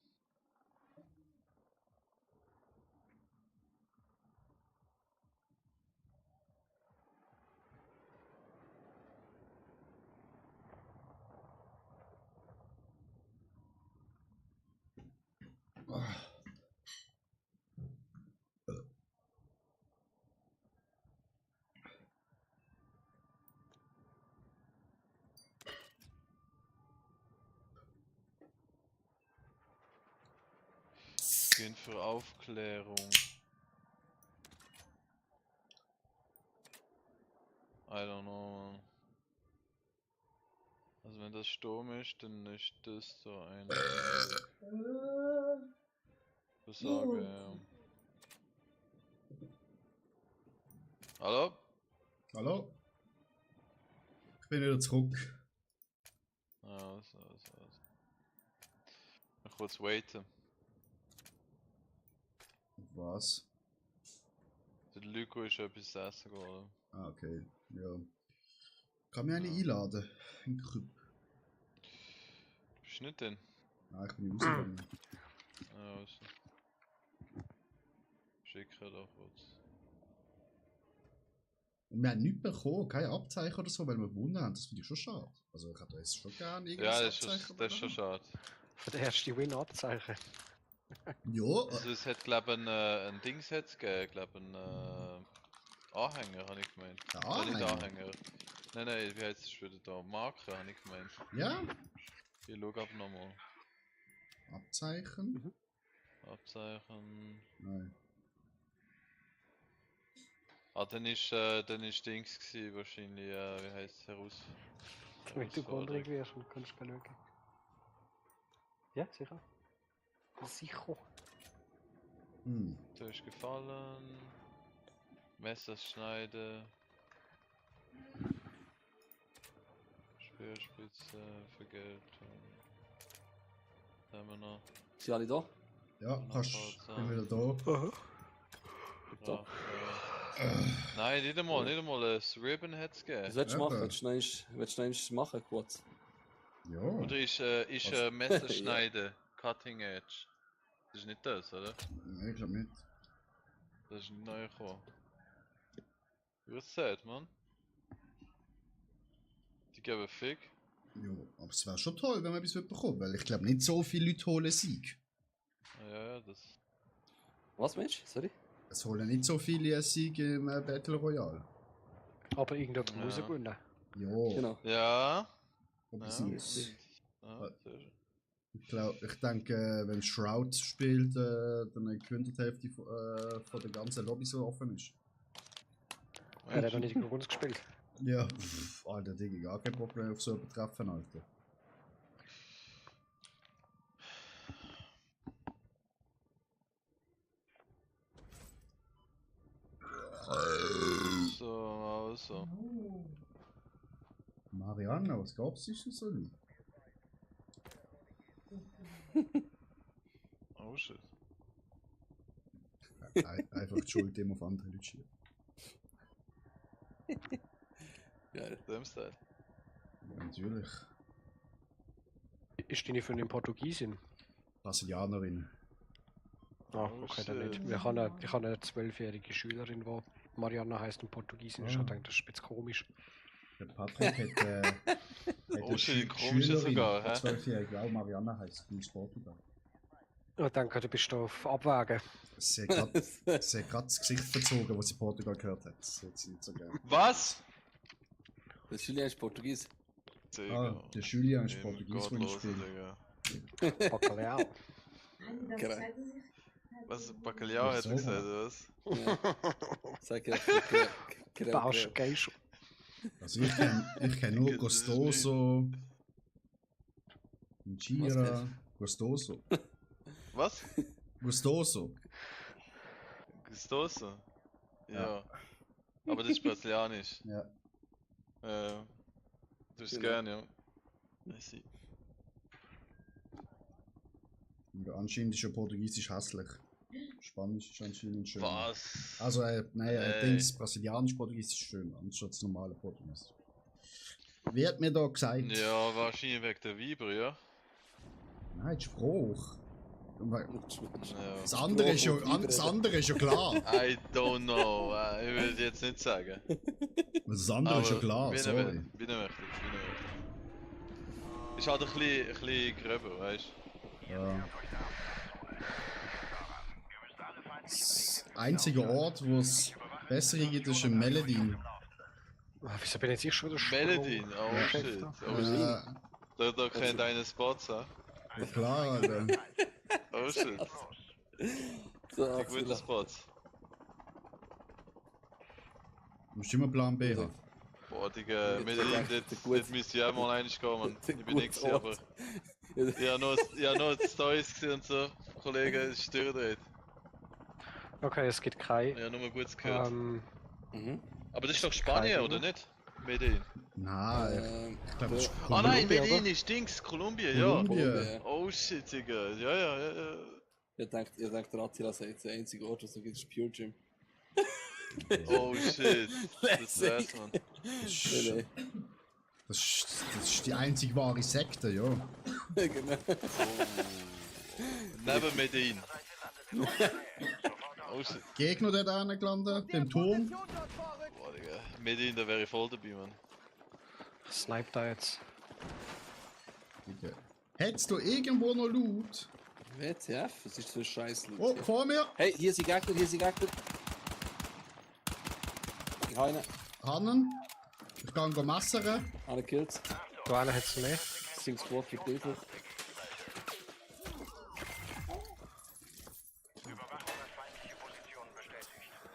Skin für Aufklärung. I don't know, man. Also wenn das Sturm ist, dann ist das so ein... Versage, Hallo? Hallo? Ich bin wieder zurück. Also. Noch kurz waiten. Was? Der Lyko ist etwas zu essen geworden. Ah, okay. Ja. Kann mich eigentlich einladen. In Kryp. Bist du nicht denn? Nein, ich bin rausgegangen. Ja, also. Schicke doch kurz. Und wir haben nichts bekommen, kein Abzeichen oder so, weil wir gewonnen haben. Das finde ich schon schade. Also ich hätte jetzt schon gerne Ja, irgendein das ist schon schade. Für den ersten Win-Abzeichen. Ja, Also es hat glaube ich ein Dings hat's gegeben, glaube einen Anhänger habe ich gemeint. Ein Nicht Anhänger? Anhänger. Nein, wie heißt es wieder da? Marker habe ich gemeint. ja. Ich schau aber nochmal. Abzeichen? Abzeichen. Nein. Ah, dann ist Dings gewesen, wahrscheinlich, wie heißt es, Damit du Goldring wirst und kannst schauen. Ja, sicher. Sicher. Hm. Du hast gefallen. Messer schneiden. Speerspitze, Vergeltung. Was haben wir noch? Sind alle da? Ja, kannst. Bin wieder da. Da. Nein, nicht einmal ein Ribbon hat es gegeben. Was willst du Ja, machen? da. Willst du noch eins machen, kurz? Ja. Oder ist Messer schneiden, Cutting Edge. Das ist nicht das, oder? Nein, ich glaube nicht. Das ist nicht neu gekommen. Was sagt man? Die geben Fick. Ja, aber es wäre schon toll, wenn man etwas bekommt, weil ich glaube nicht so viele Leute holen Sieg. Ja, das. Was meinst du? Sorry? Es holen nicht so viele einen Sieg im Battle Royale. Aber irgendjemand Ja. muss er gewinnen. Ja, Genau. Ja. aber Ja, sie muss. stimmt. Ja, sehr schön. Ich denke, wenn Shroud spielt, dann gewinnt die Hälfte von der ganzen Lobby so offen ist. Er hat noch nicht gegen uns gespielt. Ja, Alter, Digga, gar kein Problem auf so ein Treffen, Alter. So, also. Marianne, was gab's ist denn so nicht? Oh shit. Einfach die Schuld immer auf andere Leute schieben. Geil. Dem Style. Ja, natürlich. Ist deine Freundin Portugiesin? Brasilianerin. Ah, Oh, okay, dann nicht. shit. Ich habe eine 12-jährige Schülerin, die Marianne heisst und Portugiesin ist. Ich denke, das ist ein bisschen komisch. Der Patrick hat Oh eine shit, komische Schülerin, sogar, die hä? 12-jährige auch Marianne heisst, die ist Portugal. Ich denke, du bist da auf Abwägen. Sie hat gerade das Gesicht verzogen, als sie Portugal gehört hat. Das hat sie nicht so gerne. Was? Das Julian ist Portugies. Ah, der Julian ist Portugies, wenn ich Gottlose, spiele. Digga. Bacalhau. Genau. Was? Bacalhau hat er gesagt, oder was? Ja. Sag ja, Baust Geist. Also ich kenn nur Das ist Gustoso, Was Gira, kennst Gustoso. Was? Gustoso. Gustoso? Ja. Ja. Aber das ist brasilianisch. Ja. Du bist Genau. gern, ja. Ich sehe. Und anscheinend ist ja Portugiesisch hässlich. Spanisch ist anscheinend schön. Was? Also, nein, Ey. Dings, Brasilianisch, Portugiesisch ist schön, anders als das normale Portugiesisch. Wird mir da gesagt. Ja, wahrscheinlich wegen der Weiber, ja. Nein, die Spruch. Ja. Das andere ist ja, das andere ist ja klar. I don't know. Ich würde jetzt nicht sagen. Das andere ist ja Aber klar, wie er sorry. will, wie er möchte. Ist halt ein bisschen gröber, weißt du? Ja. Das einzige Ort, wo es bessere gibt, ist in Meledin. Ah, wieso bin jetzt ich schon wieder Meledin, oh Ja. shit. Oh shit. Da kennt eine Spots, ha? Ja klar, Alter. Oh shit. So, Die guten Spots. Du musst immer Plan B haben. Boah, Digga, Jetzt Medellin, sagt der dort gut- müsste ich auch mal einig gehen, Mann. der Ich bin nicht gute gewesen, aber... Ort. Ich habe noch die Stories gesehen und so. Kollegen, es ist durchgedreht. Okay, es gibt kein. Ich habe nur Gutes gehört. Mhm. Aber das ist doch Spanien, kein oder Ding. nicht? Medellin. Nein, ich glaube, das ist Ah nein, Kolumbien, Medellin oder? ist Dings, Kolumbien, ja. Kolumbien. Oh shit, Digga. Ja. Ihr denkt, der Attila sagt, der einzige Ort, was es gibt, ist Pure Gym. Oh shit. Das wär's, man. Nee, nee. Das ist die einzig wahre Sekte, ja. Genau. Neben Medellin. Oh shit. Gegner der da gelandet, dem Turm. Boah, Digga. Medellin, da wäre ich voll dabei, man. Snipe da jetzt. Okay. Hättest du irgendwo noch Loot? WTF? Was ist für ein Scheiß? Oh, vor mir! Hey, hier sind Gegner, hier sind Gegner. Ich habe einen. Hannen. Ich kann messern. Einer killt. Du einer hättest mehr. Sing Squad für Teufel.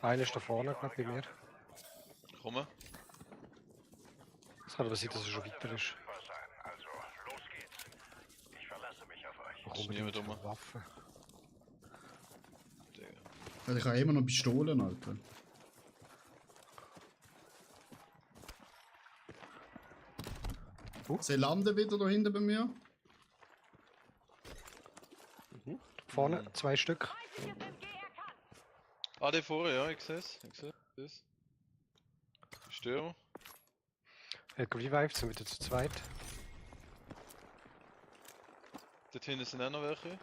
Einer ist da vorne, glaube bei mir. Komm. Es kann aber sein, dass er schon weiter ist. Also, los geht's. Ich verlasse mich auf euch. ist niemand rum. Waffen. Digga. Also ich habe immer noch Pistolen, Alter. Sie landen wieder da hinten bei mir. Vorne 2 Stück. Ah, der vorne, ja, ich seh's. Ich seh's. Stürmer. Revived, sind wieder zu zweit. Dort hinten sind auch noch welche.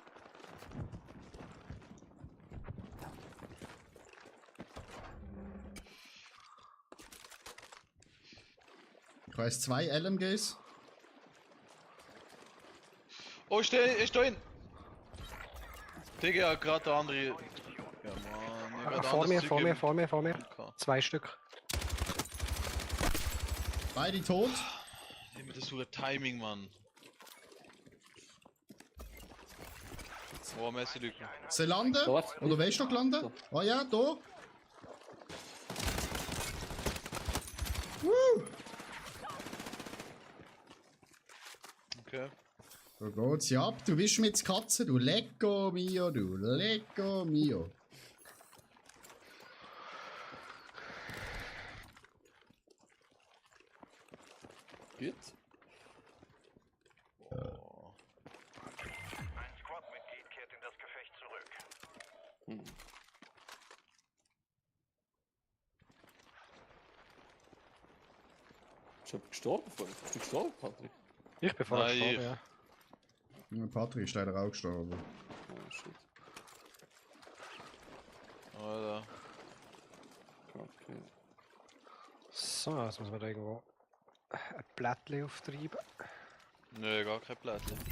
Ich weiß 2 LMGs. Oh, ich steh! Digga, gerade der andere. Ja, Mann. Ich hab Vor anderes mir, Zeug vor mir. Okay. 2 Stück. Beide tot. Immer das so Timing, Mann. Oh, Messerlücken. Sie landen. Dort. Oder weißt du noch landen? Ah ja, da. Okay. Da geht's ja ab. Du bist mit Katze, du Lecco mio, du Lecco mio. Gut. Ein Squad-Mitglied kehrt in das Gefecht zurück. Ist jemand gestorben vorhin? Bist du gestorben, Patrick? Ich bin vorher Nein, gestorben, ich- ja. Patrick ist leider auch gestorben. Oh shit. Alter. Okay. So, jetzt müssen wir da irgendwo ein Blättchen auftreiben. Nö, gar kein Blättchen. Seid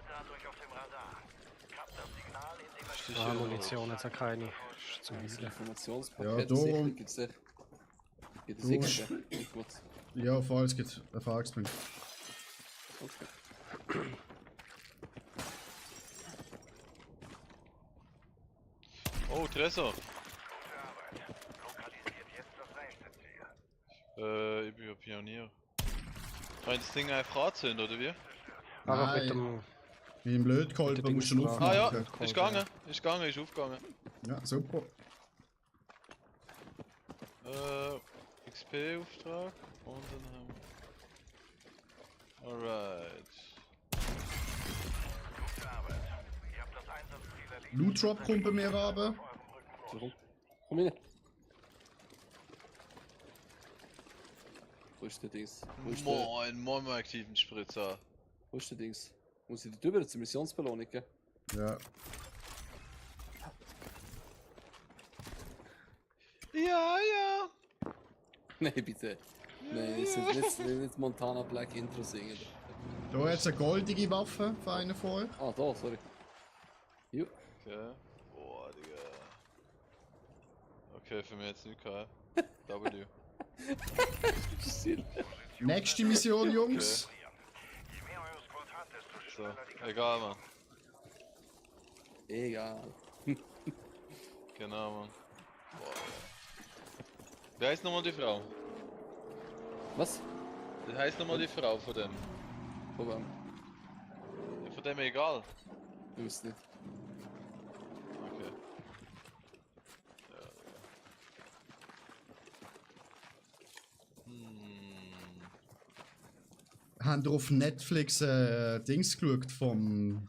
dadurch auf dem Radar. Kappt das Signal, indem er Ist die das Ah, schön, Munition jetzt auch keine. Ist zum Das Heulen. Informationspaket Ja, darum- sicher gibt's echt. Gibt es Du- sicher? Ich gut. Ja, vor allem es gibt Erfahrungspunkte. Okay. Oh, Tresor. lokalisiert jetzt das nächste Ziel. Ich bin ja Pionier. Kann ich das Ding einfach anzünden, oder wie? Aber Nein. mit dem. Mit dem Blödkolben Mit der musst du ihn Dingsstrafe. Ah ja, aufmachen. ist gegangen, ist aufgegangen. Ja, super. XP-Auftrag und dann haben wir... Alright. Gute Arbeit. Ihr habt das Einsatzziel erledigt. Loot Drop kommt bei mir runter. Warum? Komm rein. Wo ist der Dings? Moin aktiven Spritzer. Wo ist der Dings? Muss ich da drüber zur Missionsbelohnung, gell? Ja. Ja, ja. Nein, bitte. Nein, nicht Montana Black Intro singen. Da jetzt eine goldige Waffe für einen von euch. Ah, da, sorry. Jo. Okay. Boah, Digga. Okay, für mich jetzt nicht kein. W. Still. Nächste Mission, Jungs. Je mehr euer Squad hat, desto So, schneller die egal, Mann. Egal. Genau, Mann. Boah. Wie heißt nochmal die Frau? Was? Das heißt nochmal die Frau von dem. Von wem? Ja, von dem egal. Ich weiß nicht. Okay. Habt ihr auf Netflix Dings geschaut von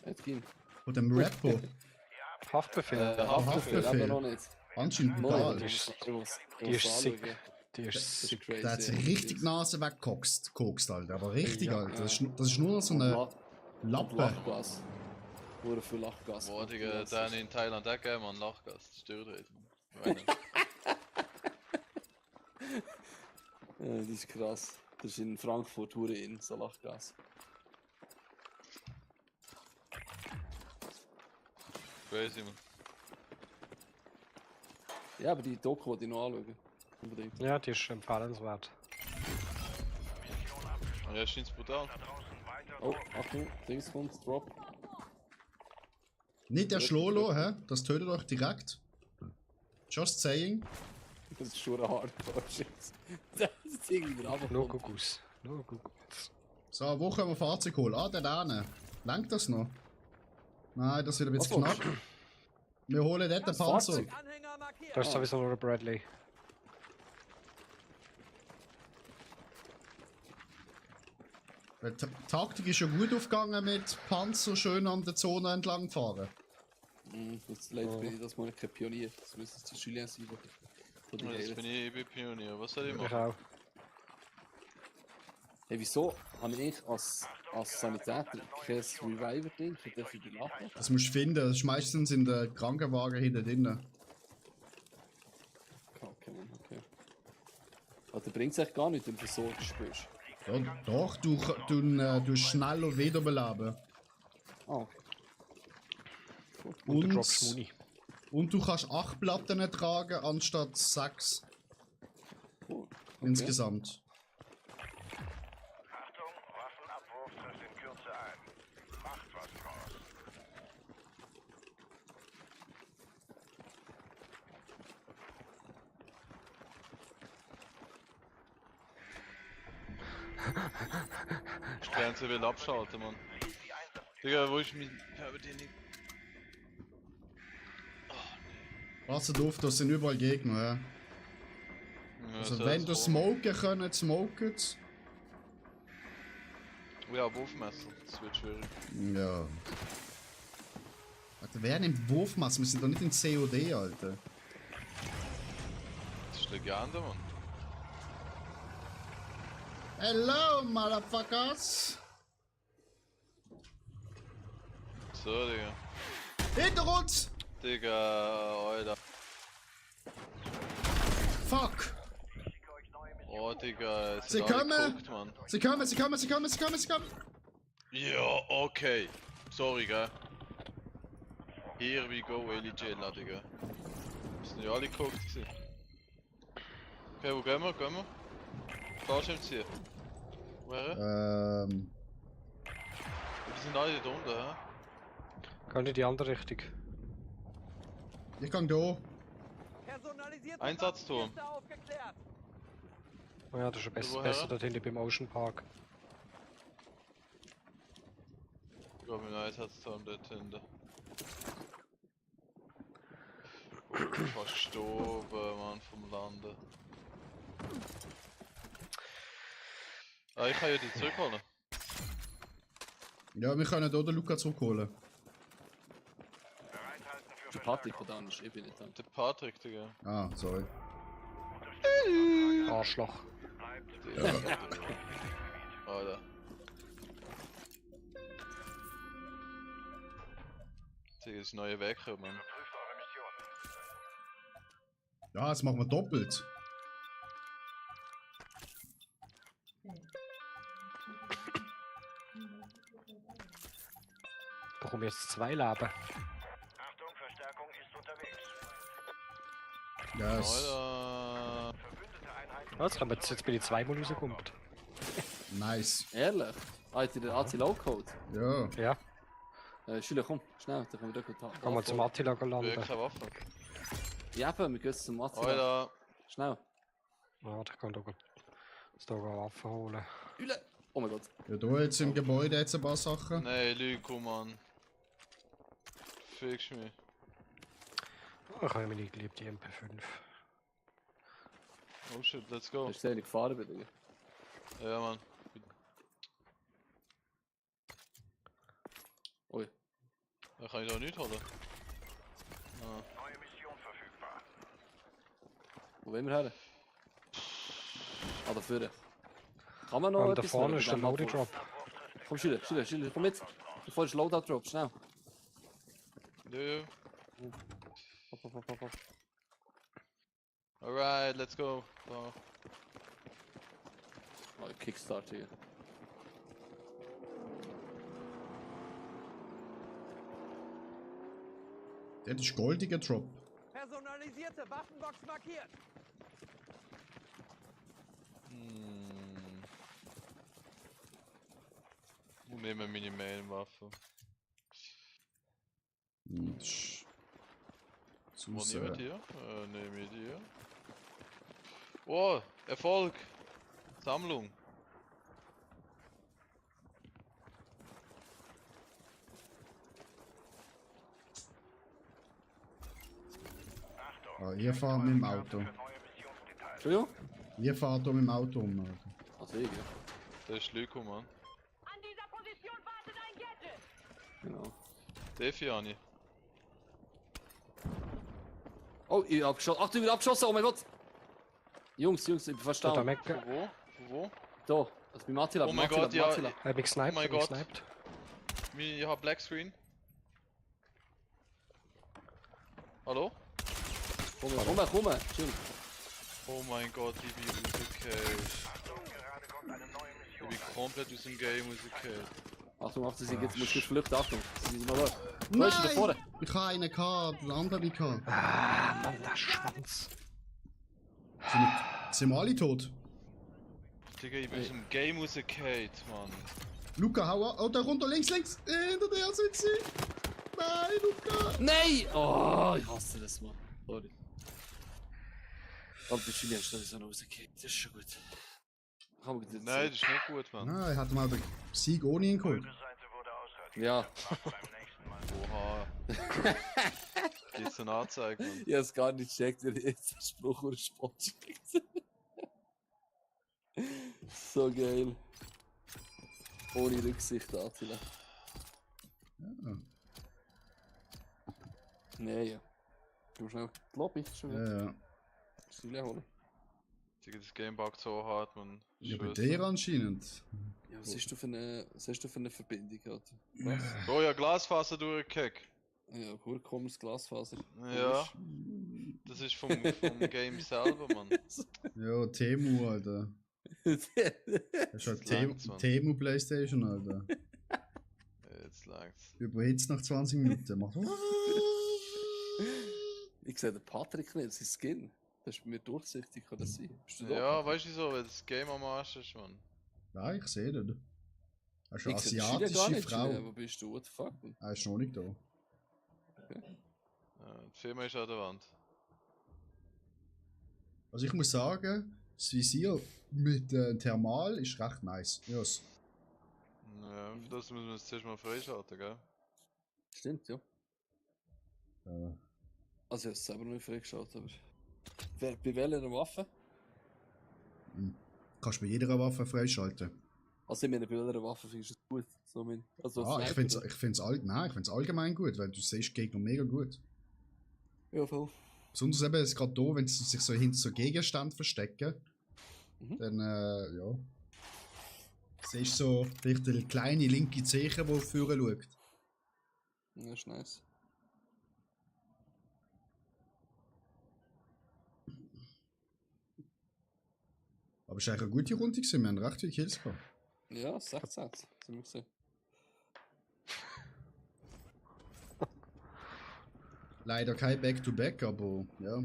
Edgin. dem Rapper? Haftbefehl. Haftbefehl, aber noch nicht. Anscheinend Nein, brutal. die ist sick. Die ist sick. crazy. Der hat sich richtig die Nase weggekokst, Alter. Aber richtig, Ja. Alter. Das ist nur noch so eine Lappe. Lachgas. Nur für Lachgas. Boah, Digga, der in Thailand auch gegeben, Mann. Lachgas. Stört heute. Ja, das ist krass. Das ist in Frankfurt, in so Lachgas. Crazy, man. Ja, aber die Doku wollte ich noch anschauen. Unbedingt. Ja, die ist empfehlenswert. Ja, scheint's brutal. Oh, Achtung, Dings kommt, Drop. Nicht der Schlolo, hä? Das tötet euch direkt. Just saying. Das ist schon hardcore shit. Das ist irgendwie drauf. Nur Gugus. Nur Gugus. So, wo können wir Fahrzeug holen? Ah, da hinten. Langt das noch? Nein, das wird ein bisschen Was knapp. Wir holen dort den Panzer. Fahrzeug? Anhänger markiert. Da ist sowieso nur der Bradley. Weil die Taktik ist schon gut aufgegangen mit Panzer schön an der Zone entlang fahren. Das leider bin ich das mal kein Pionier. Das müssen die Julien sein, die Ja, das bin ich bin Pionier. Was soll ich Ich machen? auch. Hey, wieso habe ich als Sanitäter kein Reviver-Ding für den Fibrillator? Das musst du finden, das ist meistens in den Krankenwagen hinten drin. Okay, Mann, okay. Aber der bringt es echt gar nicht, wenn du Versorgung spürst. Ja, doch, du schneller wiederbeleben. Ah, okay. Und du droppst Muni. Und du kannst 8 Platten tragen anstatt 6 Cool. insgesamt. Achtung, Waffenabwurf trifft in Kürze ein. Macht was draus. Ich kann sie will abschalten, Mann. Digga, wo ist mein Fernbedienung? Passt auf, das sind überall Gegner, ja. Ja, Also so wenn du das smoken können, smoken. Ja, Wurfmesser. Das wird schwierig. Ja. Alter, wer nimmt Wurfmasse? Wir sind doch nicht in COD, Alter. Das ist Legende, Mann. Hello, motherfuckers! So, Digga. Hinter uns! Digga, Alter. Fuck! Oh, Digga, es Sie sind alle kommen! geguckt, Mann. Sie kommen! Ja, okay. Sorry, gell. Here we go, Elijella, Digga. Das sind ja alle geguckt gewesen. Okay, wo gehen wir? Fallschirmzieher. Woher? Die sind alle da unten, hä? Geh in die andere Richtung. Ich kann da. Personalisierte Einsatzturm. Waffenkiste aufgeklärt. Oh ja, das ist schon Woher? besser dort hinten beim Ocean Park. Ich glaube, mein Einsatzturm dort hinten. Verstorben, Mann, vom Landen. Ah, ich kann ja die zurückholen. Ja, wir können hier den Luca zurückholen. Der Patrick oder anders, ich bin nicht da. Der Patrick, Digga. Ah, sorry. Arschloch. Alter. Digga, das neue Wecker, Mann. Ja, jetzt machen wir doppelt. Bekomme jetzt 2 Leben. Achtung, Verstärkung ist unterwegs. Yes. Alter. Verbündete Einheiten. Ja, jetzt bin ich 2-mal rausgekommen. Nice. Ehrlich? Ah, hat der AC Low-Code? Ja. Ja, Schüler, komm, schnell, dann können wir da gut gehen wir zum Attila landen. Ich habe keine Waffe. Ja, eben, wir gehen zum AC. Alter. Schnell. Ja, ich kann da Waffen holen. Schüler! Oh mein Gott. Ja, da jetzt im Gebäude jetzt ein paar Sachen. Nein, Lyko, Mann. Fickst mich. Ich habe meine geliebte MP5. Oh shit, let's go. Hast du gesehen, ich gefahren bin, Digga? Ja, Mann. Ui. Da kann ich doch nicht holen. Ah. Neue Mission verfügbar. Wo wollen wir her? Ah, da vorne. Kann man noch Und da etwas vorne holen ist bei der dem Loading Abwurf? Drop. Komm, Schüler, komm mit. Da vorne ist Loadout Drop, schnell. Ja. Hopp. Alright, let's go. So. Oh, Kickstart hier. Das ist goldiger Drop. Personalisierte Waffenbox markiert. Wo nehmen wir meine Mailwaffe? Wo nehmen wir die? Nehmen wir die? Oh, Erfolg! Sammlung! Ah, ihr fahrt mit dem Auto. Entschuldigung? Ihr fahrt hier mit dem Auto um, Alter. Also ich, ja. Da ist Lyko, Mann. An dieser Position wartet ein Gadget. Genau. Defiani. Oh, ich hab geschossen. Ach, du wieder abgeschossen, oh mein Gott! Jungs, ich bin fast Da down. Mecke. Von wo? Von wo? Da, also bei Attila, Oh mein Attila, Gott, ja. Attila. Hab ich gesniped, Oh mein hab ich Gott. gesniped. Ich hab Black Screen. Hallo? Komm, chill. Oh mein Gott, ich bin rausgefallen. Ich bin komplett aus dem Game rausgefallen. Achtung, sie sind jetzt, muss ich flüchten, Achtung. Sie sind mal da. Wo Nein! ist denn da vorne? Ich habe einen gehabt, den anderen nicht gehabt. Ah, Mann, der Schwanz. Sind wir alle tot? Digga, ich bin aus dem Game rausgefallen, Mann. Luca, hau ab. Oh, da runter, links. Hinter dir sind sie. Nein, Luca. Nein! Oh, ich hasse das, Mann. Sorry. Aber die Chili hast du so rausgekickt, das ist schon gut. Kann man jetzt Nein, das ist nicht gut, Mann. Nein, er hat mal den Sieg ohne ihn geholt. Ja. Oha. Jetzt eine Anzeige, Mann. Ich hab's gar nicht gecheckt, weil ich jetzt den Spruch oder Spot checkt. So geil. Ohne Rücksicht, Attila. Ja. Nee, ja. Du musst schnell die Lobby schon wieder. Ja. Chili holen. Digga, das Game buggt so hart, Mann. Ja, bei dir anscheinend. Ja, was hast du für eine Verbindung, Alter? Was? Oh ja, Glasfaser durchgekickt. Ja, Hurkommens Glasfaser. Ja. Das ist vom Game selber, Mann. Ja, Temu, Alter. Das ist halt langt's, Mann. Temu Playstation, Alter. Jetzt langt's. Überhitzt nach 20 Minuten. Macht. Ich sehe den Patrick nicht, sein Skin. Das ist bei mir durchsichtig, kann das sein? Bist du da? Ja, weißt du wieso? Weil das Game am Arsch ist, Mann. Nein, ich sehe nicht. Er ist eine Ich sehe die Chili gar asiatische nicht, Chili. Frau. Wo bist du? What the fuck? Man? Er ist noch nicht da. Ja, die Firma ist an der Wand. Also ich muss sagen, das Visier mit Thermal ist recht nice. Yes. Ja, für das müssen wir es zuerst mal freischalten, gell? Stimmt, ja. Äh, Also ich habe es selber noch nicht freigeschaltet, aber... Bei welcher Waffe? kannst du bei jeder Waffe freischalten. Also ich meine, bei welcher Waffe findest du es gut? So mein, also Ah, ich finde es allgemein gut, weil du siehst Gegner mega gut. Ja, voll. Besonders eben ist gerade da, wenn sie sich so hinter so Gegenständen verstecken, dann ja. Siehst du so vielleicht eine kleine linke Zeche, die vorne schaut. Ja, ist nice. Aber es war eigentlich eine gute Runde gewesen, wir haben recht viele Kills gehabt. Ja, 16 sind wir gesehen. Leider kein Back-to-Back, aber ja.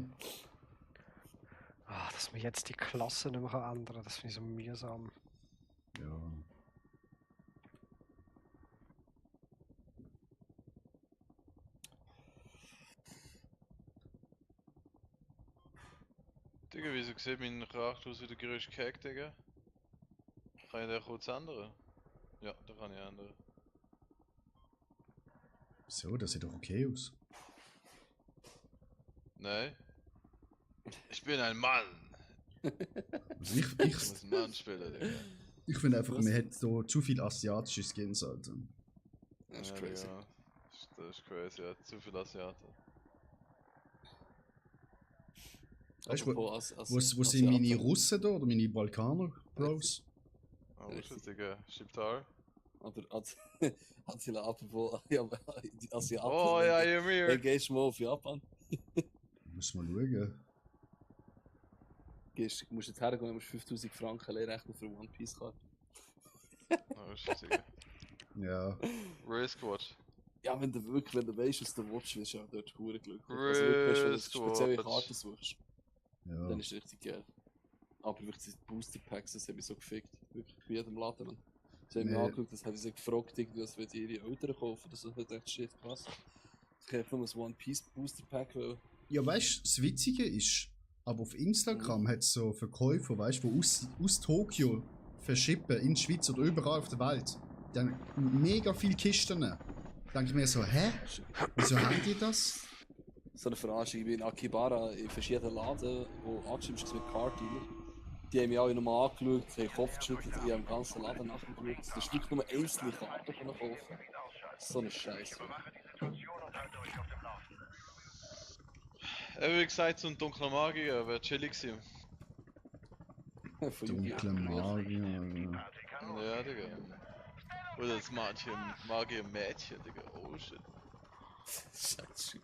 Ah, dass man jetzt die Klasse nicht mehr ändern kann, das finde ich so mühsam. Ja. Digga, wieso sieht mein Charakter aus wie der größte Cake, Digga? Kann ich den kurz ändern? Ja, da kann ich ändern. So, das sieht doch okay aus. Nein. Ich bin ein Mann! Also Ich muss einen Mann spielen, Digga. ich finde einfach, man hat so zu viel asiatische Skins, Alter. Das ist Ja, crazy. Digga. Das ist crazy, ja. Zu viel Asiaten. Weißt du, Apropos wo sind meine Russen da oder meine Balkaner, Bros? Oh, was ist das, Digga? Schiptar? Aber Attila, apropos ja, die Asiaten. Oh ja, ihr mir! Dann gehst du mal auf Japan. Muss mal schauen. Du musst jetzt hergehen und musst 5000 Franken rechnen für eine One Piece Karte. Oh shit, Digga. Ja. Race Squad. Ja, wenn du weißt, was du willst, wirst du ja dort hure glücklich. Also wirklich, wenn du spezielle Karten suchst, Ja. dann ist es richtig geil. Aber wirklich diese Booster Packs, das habe ich so gefickt. Wirklich bei jedem Laden. Man. Sie haben mich Nee. angeschaut, das habe ich sie gefragt, irgendwie, was wollen ihre Eltern kaufen oder so. Ich dachte, shit, krass. Ich hätte nur ein One Piece Booster Pack wollen. Ja, weißt du, das Witzige ist, aber auf Instagram hat es so Verkäufer, weißt du, die aus Tokio verschippen in die Schweiz oder überall auf der Welt. Die haben mega viele Kisten. Da denke ich mir so, hä? Wieso haben die das? so eine Veranstaltung. Ich bin in Akibara in verschiedenen Läden, wo angeschrieben ist mit Card-Dealer. Die haben mich alle nochmal angeschaut, haben den Kopf geschüttelt, ich habe im ganzen Laden nachgeschaut. Das ist wirklich nur einzelne Karten kaufen. So eine Scheiße. Wie gesagt, so ein dunkler Magier wäre chillig gewesen. Dunkle Magier. Ja, Digga. Oder das Magier-Mädchen, Digga. Oh shit. Scheiße.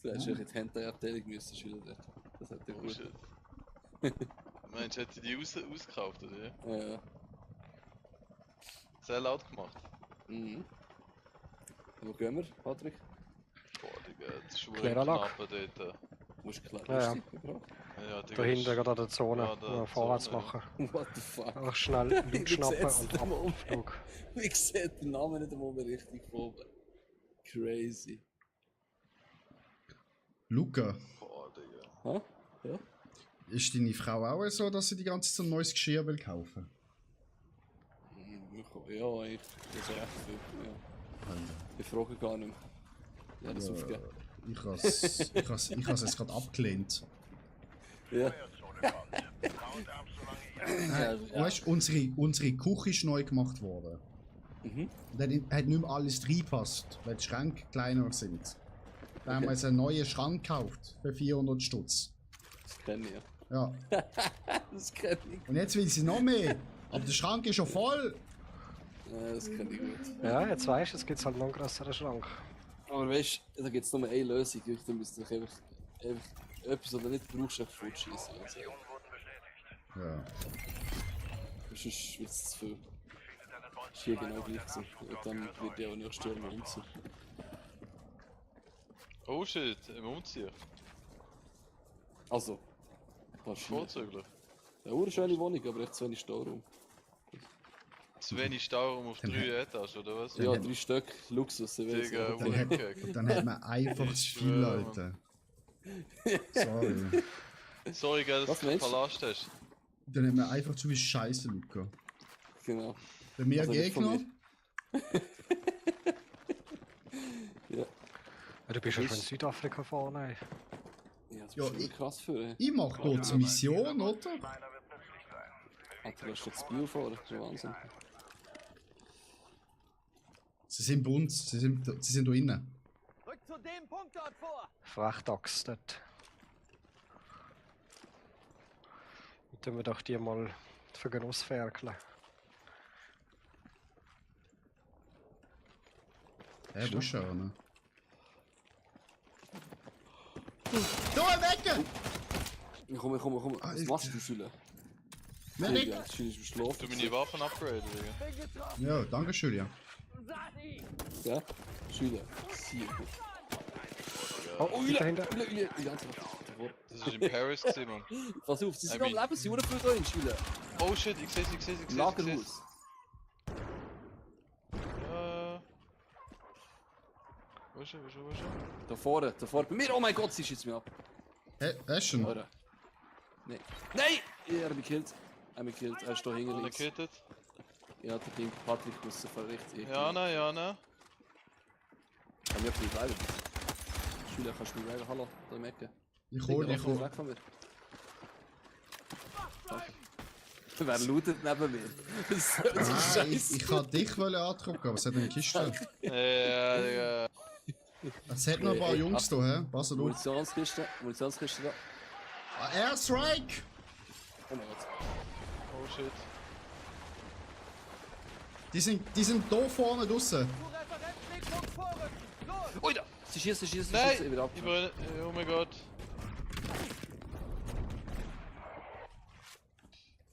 Du hättest in die Hentai-Abteilung müssen schülen dort. Das hätte Oh gut. shit. Meinst du, hätte die ausgekauft, oder? Ja. Sehr laut gemacht. Mhm. Wo gehen wir, Patrick? Boah, Digga, das ist schon Kläranlage. knapp dort. Musst du klar. Ja, ja. Ja, Digga. Da hinten das- gerade an der Zone, Ja, der wo vorwärts Zone, ja. machen. What the fuck? Einfach schnell Loot Wie schnappen sieht's und denn mal aus? Abflug. Ich sehe den Namen nicht einmal mehr richtig vor mir. Crazy. Luca, Boah, Digga. Hä? Ja? ist deine Frau auch so, dass sie die ganze Zeit ein neues Geschirr will kaufen? Ja, eigentlich. Das ist recht viel. Ja. Ich frage gar nicht mehr. Ja, das aufgeben. Ich has es gerade abgelehnt. Ja. Weißt du, unsere Küche ist neu gemacht worden. Mhm. Dann hat nicht mehr alles reingepasst, weil die Schränke kleiner sind. Da haben wir jetzt einen neuen Schrank gekauft für 400 Stutz. Das kenne ich ja. Ja. Das kenne ich. Und jetzt will sie noch mehr. Aber der Schrank ist schon voll. Ja, das kenne ich gut. Ja, jetzt weißt du, es gibt halt noch einen größeren Schrank. Aber weißt du, da gibt es nur eine Lösung. Da müsst ihr einfach etwas, was du nicht brauchst, einfach fortschießen. Also, Ja. sonst wird es zu viel. Ist hier genau gleich so. Und dann wird der auch nicht stürmen umziehen. Oh shit, im Umziehen. Also, wahrscheinlich. Vorzüglich. Eine urschöne Wohnung, aber echt zu wenig Stauraum. Zu wenig Stauraum auf Dann 3 Etagen, oder was? Ja, 3 Stück Luxus. Ich weiß Digga, nicht. Dann hat, Wicked. dann hat man einfach Ich zu viel, schwöre, Alter. Sorry. Sorry, gell, dass Was du meinst du? verlasst hast. Dann hat man einfach zu viel Scheiße, Luca. Genau. Bei mir Also nicht von Gegner. Ja. Ja, du bist ja Ist- schon in Südafrika vorne. Ja, das ist Ja, schon ich- krass für ey. Ich mach dort eine Mission, oder? Alter, du hast das Bio vor, das ist ja Wahnsinn. Sie sind bei uns, sie sind da innen. Rück zu dem Punkt dort vor! Frachtachs dort. Und tun wir doch die mal für Genuss ferkeln. Ja, wo ist er, ne? Da, weg! Komm. Was Alter. machst du, Schüler? Weg! Ja, Schüler ist beschlafen. Du meine Waffen upgraden, Digga. Bin getroffen! Ja, danke schön, ja. Sadi! Ja? Schüler. Sehr gut. Oh, dahinter. Davor. Das ist in Paris gewesen, Mann. Pass auf, sie sind I am mean- Leben, sie wurden für euch, Schüler. Oh shit, ich seh's. Lagerhaus. Wo ist er? Da vorne. Bei mir, oh mein Gott, sie schießt mich ab. Hast du ihn? Oder? Nein. Nein! Er hat mich gekillt. Er ist da hinten links. Gekittet? Ja, der Ding, Patrick muss sich verrichten. Jana. Kann mir viel bleiben. Schüler, kannst du mich weiter, hallo, da im Ecke. Ich Digga, hol. lass mich weg von mir. Danke. Wer lootet neben mir? Das ist Ah, ich kann dich antrucken, aber es hat eine Kiste. Ja, Digga. Es hat noch ein paar Jungs da, hä? Pass auf. Munitionskiste da. Ah, Airstrike! Oh mein Gott. Oh shit. Die sind da vorne draussen. Zu Referenzwegpunkt vorrücken! Los! Ui, da! Sie schießen, ich bin Nein! wieder ab. Oh mein Gott.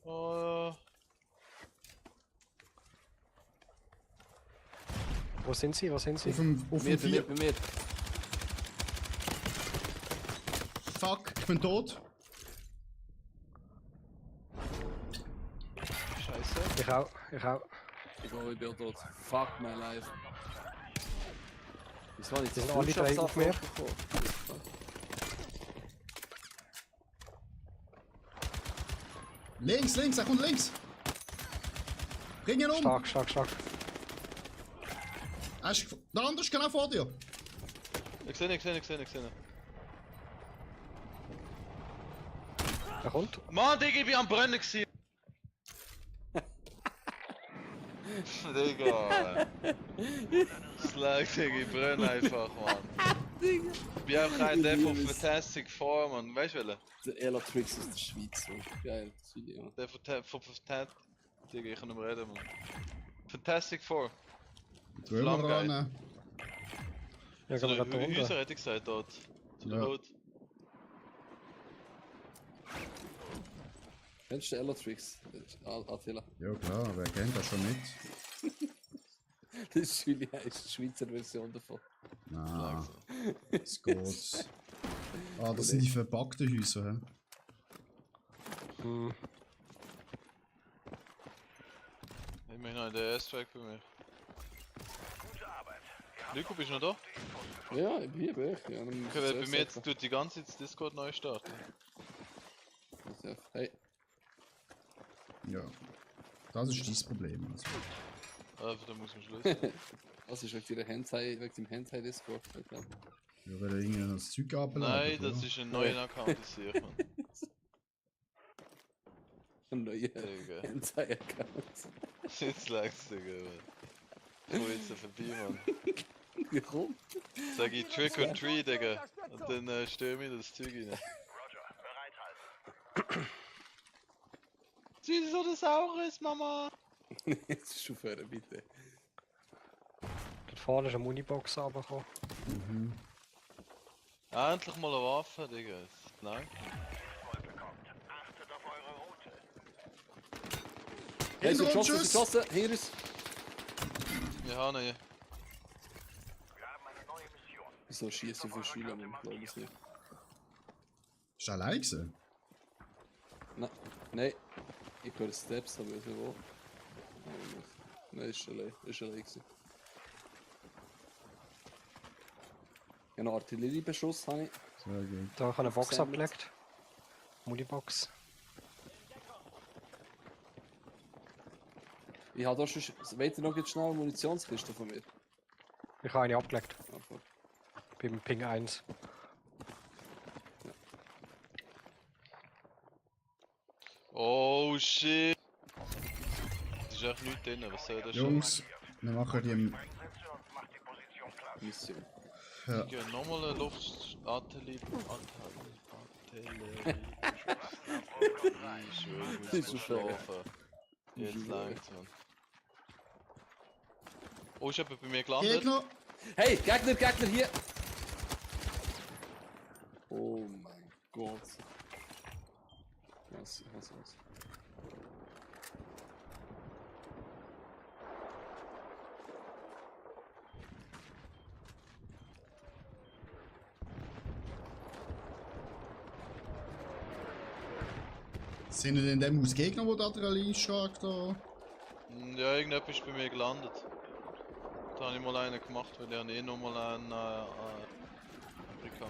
Oh. Wo sind sie? Auf dem Bei mir. Fuck, ich bin tot. Scheiße. Ich auch. Ich bin tot. Fuck my life. Wieso habe ich sind alle drei auf mir. Links, er kommt links. Bring ihn um. Stark. Der andere ist genau vor dir. Ich sehe ihn. Er kommt. Mann, Digga, ich bin am Brennen gewesen. Digga. Slag, Digga, ich brenne einfach, Mann. Ich bin auch kein der von Fantastic Four, Mann. Weißt du welcher? Der Elatrix aus der Schweiz. So. Geil, das Video. Der von Fantastic... Digga, ich kann nicht mehr reden, Mann. Fantastic Four. Drüber ran. Ja, Zu gehen wir der gerade runter. Häuser hätte ich gesagt, dort. Zu der Ja. Haut. Kennst du den Elatrix? Attila. Ja klar, wer kennt das schon nicht? Das ist Julia, ist die Schweizer Version davon. Na, es geht. Ah, das sind die verpackten Häuser, hä? Hm. Ich bin noch in der Airstrike bei mir. Nico, bist du noch da? Ja, ich bin hier, bin ich. Ja, dann Okay, weil bei mir jetzt tut die ganze Zeit das Discord neu starten. Hey, Ja. Das ist dein Problem. Also. Also, da muss man schließen. was ist wegen dem Hentai-Discord? Ja, weil er irgendwie das Zeug abladen. Nein, das ist ein neuer Account, das sehe ich, Mann. Ein neuer Digga. Hentai-Account. Jetzt lag's, Digga, Mann. Komm jetzt da vorbei, Mann. Warum? Sag ich Trick or Treat, Digga. Und dann stör mir das Zeug rein. Tyrannosaurus, Mama! Jetzt ist aufhören, bitte. Dort vorne ist eine Munibox runtergekommen. Mhm. Endlich mal eine Waffe, Digga. Das ist lang. Hey, so Hinter uns, geschossen, hier ist. Wir haben ihn. Wieso schießt du für Schüler? Ich glaube es nicht. Ist er allein gewesen? Nein, ich höre Steps, aber ich wo. Nein, ist allein gewesen. Ja, noch Artilleriebeschuss habe ich. Sehr gut. Da habe ich eine Box Gesammelt. abgelegt. Munibox. Ich habe da schon. Wollt ihr noch jetzt schnell eine Munitionskiste von mir? Ich habe eine abgelegt. Einfach. Beim Ping 1. Oh shit! Das ist echt nichts drin, was soll das schon? Jungs, wir machen die. Mission. Ja. Ja, nochmal eine Luftartillerie. Ich schwöre, ich muss schlafen. Jetzt langt's, Mann. Oh, ist jemand bei mir gelandet? Gegner! Hey, Gegner hier! Oh mein Gott. Was? Sind denn in dem Haus Gegner, wo der Adrenalinschlag da? Ja, irgendjemand ist bei mir gelandet. Da habe ich mal einen gemacht, weil ich habe eh nochmal einen Afrika.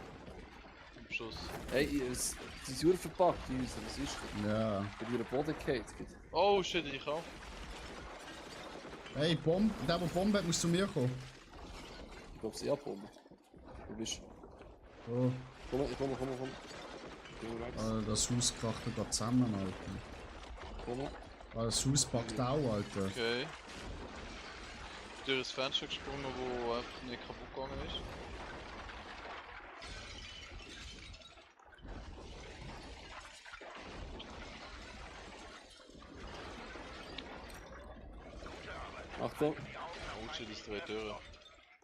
Im Schuss. Hey, die sind nur verpackt, die Häuser, was ist das? Ja. Bei ihrer Boden geht. Oh shit, ich auch. Hey, der Bombe hat, muss zu mir kommen. Ich glaube, sie abholen. Wo bist du? Oh, Komm. das Haus kracht gerade zusammen, Alter. Komm. Das Haus packt auch, Alter. Okay. Durch das Fenster gesprungen, wo einfach nicht kaputt gegangen ist. Achtung, Oh shit, das dreht Türen.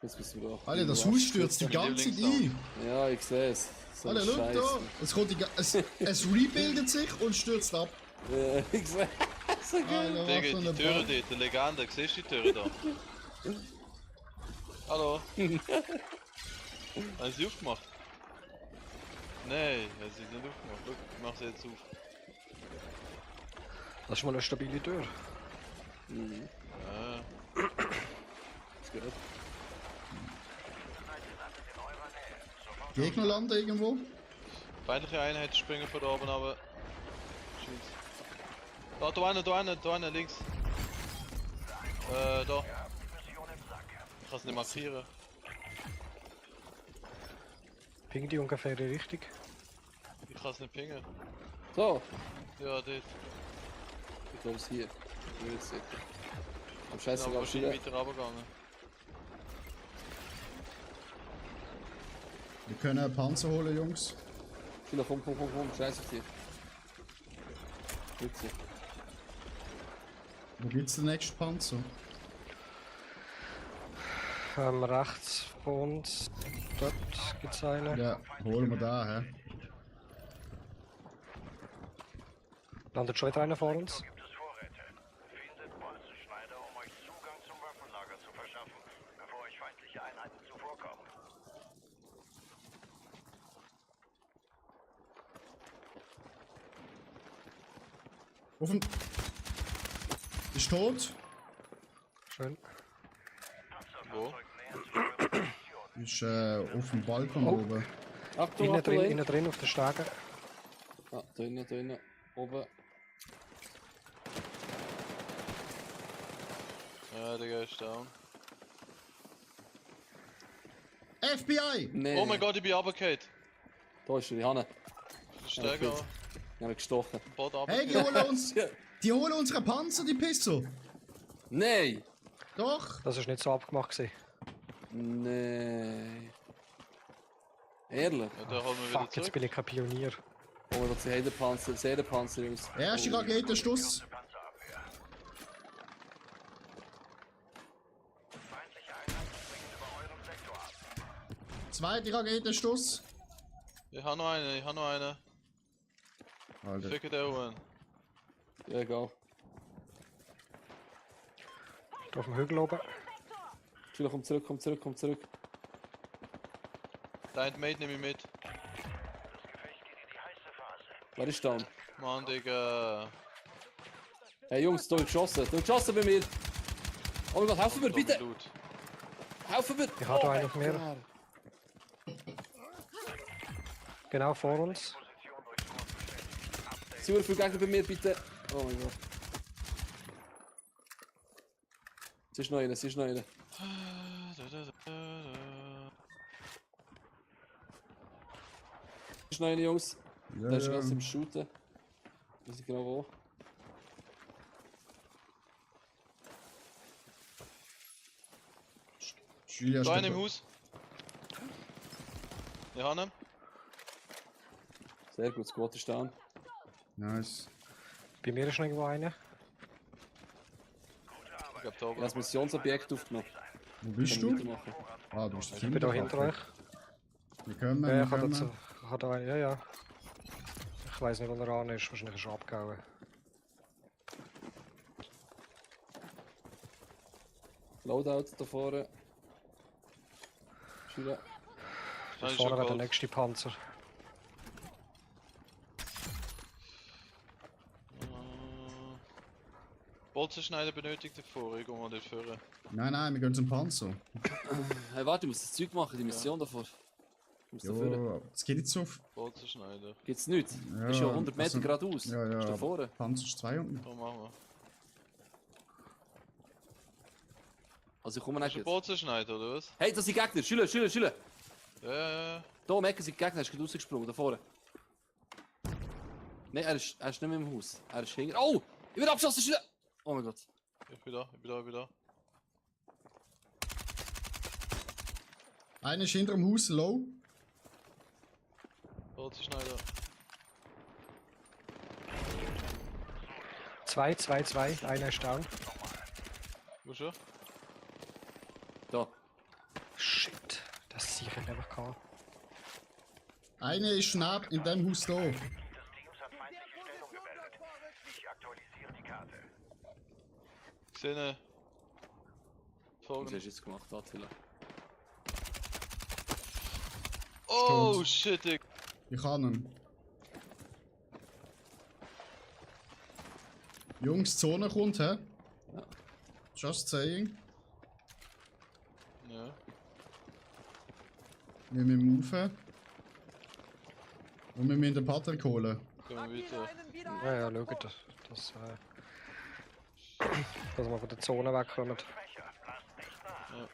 jetzt bist du da. Alter, das Haus stürzt die ganze Zeit ein. Ja, ich sehe es. So Alter, schau da. Es, kommt es rebuildet sich und stürzt ab. Ja, ich sehe es. So geil. Alter, was Digga, für die eine Türe Ball. dort, die Legende, siehst du die Türe da? Hallo? Haben sie aufgemacht? Nein, haben sie nicht aufgemacht. Guck, ich mach sie jetzt auf. Das ist mal eine stabile Tür. Mhm. Ja. Ist gut. Gegner landen irgendwo. Feindliche Einheit springen von da oben aber. Scheiße. Da einer, links. Da. Ich kann es nicht markieren. Ping die ungefähr in die Richtung. Ich kann es nicht pingen. So, Ja, dort. ich glaube es hier. Ich will jetzt sicher. Am Ich Scheiße, bin gab wahrscheinlich es weiter runtergegangen. Wir können einen Panzer holen, Jungs. Schiller, komm, scheiß auf dich. Witzig. Wo gibt's den nächsten Panzer? Rechts von uns. Dort gibt es einen. Ja, holen wir da, hä? Landet schon wieder einer vor uns. Gibt es Vorräte. Findet Bolzenschneider, um euch Zugang zum Waffenlager zu verschaffen, bevor euch feindliche Einheiten zuvorkommen. Offen. Ist tot. Schön. Wo? Ist auf dem Balkon Oh. oben. Achtung, Innen drin auf der Stege. Ah, da innen, oben. Ja, Digga, ist down. FBI! Nee. Oh mein Gott, ich bin runtergefallen. Da ist er, die Hanne. Steiger, gut. Ich habe gestochen. Bot Hey, die runtergefallen. holen uns! Die holen unsere Panzer, die Pisser! Nein! Doch! Das ist nicht so abgemacht gewesen. Nein. Ehrlich? Ja, da holen wir wieder Fuck, jetzt zurück. bin ich kein Pionier. Oh mein Gott, Seelenpanzer, Jungs. Erste Raketenstuss. Panzerabwehr. Feindliche Einheiten springen über eurem Sektor ab. Zweite Raketenstuss. Ich habe noch eine. Alter. Ficke der Huren. Ja, egal. Da auf dem Hügel oben. Schiller, komm zurück. Dein Mate nehme ich mit. Das Gefecht geht in die heiße Phase. Wer ist down? Mann, Digga. Hey Jungs, da wird geschossen bei mir. Oh mein Gott, helfen wir, bitte! Blut. Helfen wir! Ich habe da einen auf mir. Gott. Genau vor uns. Super viele Gegner bei mir, bitte! Oh mein Gott. Es ist noch einer. Es ist noch einer, Jungs. Ja, Der ist ja. ganz im Shooten. Ich weiß nicht genau wo. Julia Da einer im steht- Haus. Ich habe ihn. Sehr gut, Squad ist down. Nice. Bei mir ist noch irgendwo einer. Ich hab da Ich habe oben. das Missionsobjekt aufgenommen. Wo bist Können du? weitermachen. Ah, du bist Ich bin da hinter euch. Wir kommen, Ja, wir ich habe kommen. dazu. Ich habe da einen. Ja. Ich weiß nicht, wo er an ist. Wahrscheinlich ist er abgehauen. Loadout da vorne. Schüler. Da ist Vorne schon wäre der Gold. nächste Panzer. Bolzenschneider benötigt davor, ich gehe mal dort führen. Nein, wir gehen zum Panzer. Hey, warte, ich muss das Zeug machen, die Mission davor. Ich muss da führen. Jo, es geht nicht so. Bolzenschneider. Gibt's nichts? Ja, Ist ja 100 Meter also- geradeaus. Ja, ja. Ist da aber vorne. Panzer ist 200. Da machen wir. Also ich komme Ist nicht ein jetzt. Bolzenschneider, oder was? Hey, das sind Gegner! Schüler! Ja. Da um Ecke sind Gegner, er ist gerade rausgesprungen, da vorne. Nein, er ist nicht mehr im Haus. Er ist hinter. Oh! Ich bin abgeschossen, Schüler! Oh mein Gott. Ich bin da. Einer ist hinter dem Haus, low. Bolzenschneider. 2. Einer ist down. Wo schon? Da. Shit. Das sehe ich einfach gehabt. Einer ist schnell in dem Haus da. Des Teams hat feindliche Stellung gemeldet. Ich aktualisiere die Karte. Ich sehe ihn. Was Folgen. hast du jetzt gemacht, Attila? Oh shit, Digga. Ich kann ihn. Jungs, die Zone kommt, hä? Ja. Just saying. Ja. Wir müssen rauf. Und wir müssen den Patrick holen. Gehen wir Markiere weiter. einen wieder Ja, schaut. Dass wir von der Zone wegkommen. Schwächer. Lasst nicht nach.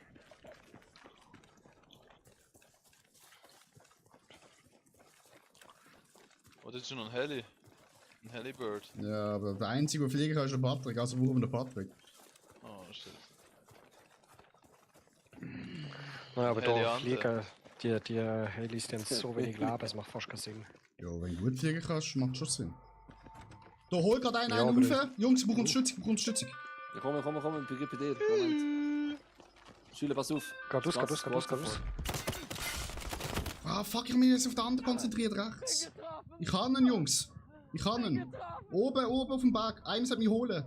das ist schon ein Heli. Ein Helibird. Ja, aber der einzige, der fliegen kann, ist der Patrick. Also warum der Patrick? Oh, shit. Naja, aber da Heliante. fliegen die Helis, die haben so wenig Leben, es macht fast keinen Sinn. Ja, wenn du gut fliegen kannst, macht schon Sinn. Da hol gerade einen Ja, rauf. aber- Jungs, wir brauchen Unterstützung, wir brauchen Unterstützung. Ja, komm, ich bin bei dir. Moment. Schüler, pass auf. Geht aus, Das geht aus, geht aus, geht aus. Ah, fuck, ich hab mich jetzt auf den anderen konzentriert, rechts. Ich kann ihn, Jungs. Ich kann ihn. Oben auf dem Berg. Eines hat mich holen.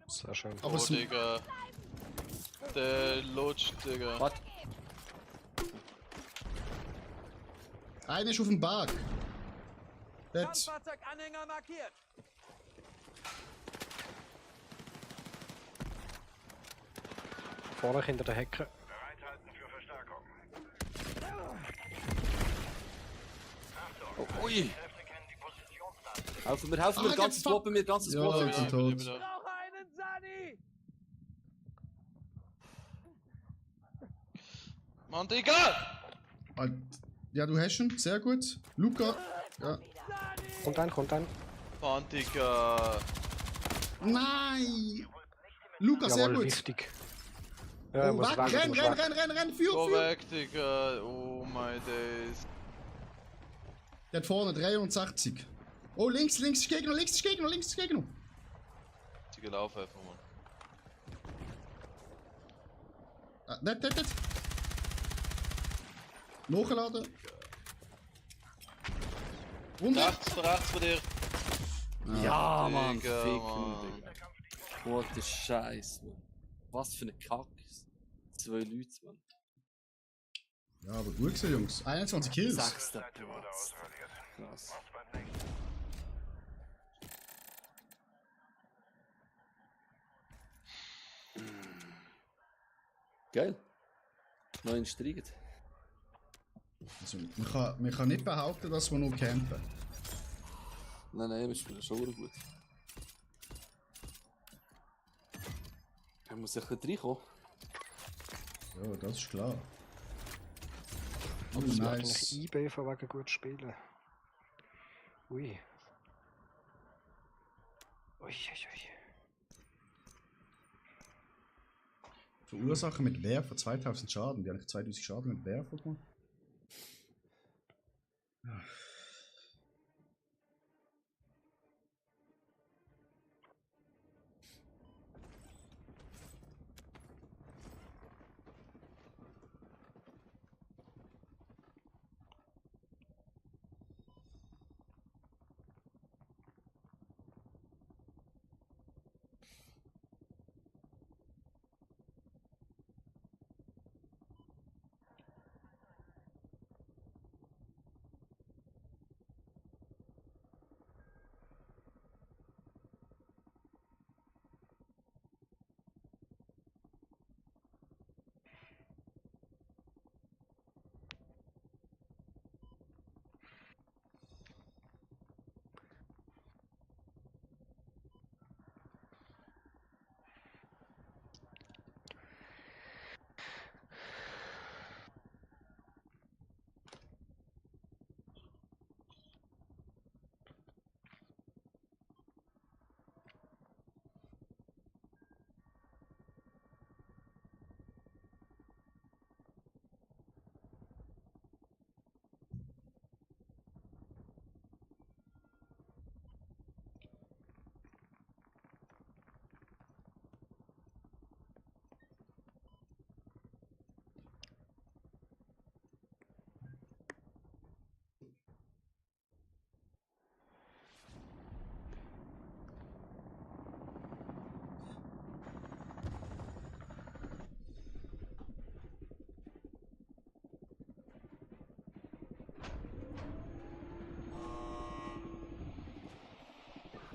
Sehr schön. Aber Oh, es Digga. Der lutscht, Digga. Warte. einer ist auf dem Berg. Dort. Kampffahrzeuganhänger markiert. Vorne hinter der Hecke. Bereithalten für Verstärkung. Oh, ui. Kräfte kennen die Positionsdaten. Helfen wir, Ah, ganzes fuck. Squad bei mir, ganzes Ja, Squad. jetzt sind tot. Ich brauche einen Sani. Mann, Digga! Ah, ja, du hast ihn. Sehr gut. Luca. Ja. Kommt ein. Mann, Digga! Nein! Luca, sehr Jawohl, gut. wichtig. Ja, Oh, muss weg, weg, renn, muss renn, weg. renn, renn, renn, Go für. weg, Digga! Oh my days. Der hat vorne 360. Oh, links ist Gegner, links ist Gegner. Sie gelaufen einfach, Mann. Ah, dort. Nachladen. Runter. Rechts von dir. Ja, Mann, Digga, ficken, Mann. Digga. What the Scheiß, Mann. Was für eine Kack. 2 Leute, Mann. Ja, aber gut gewesen, Jungs. 21 Kills. 6. Platz. Krass. Geil. Neuen Striegend. Also, man kann nicht behaupten, dass wir nur campen. Nein, wir spielen schon gut. Er muss ein bisschen reinkommen. Ja, das ist klar. Oh, Das macht nice. eigentlich eBay von wegen gut spielen. Ui. Ui. Verursachen mit Werfer 2000 Schaden. Die haben eigentlich 2000 Schaden mit Werfer gemacht.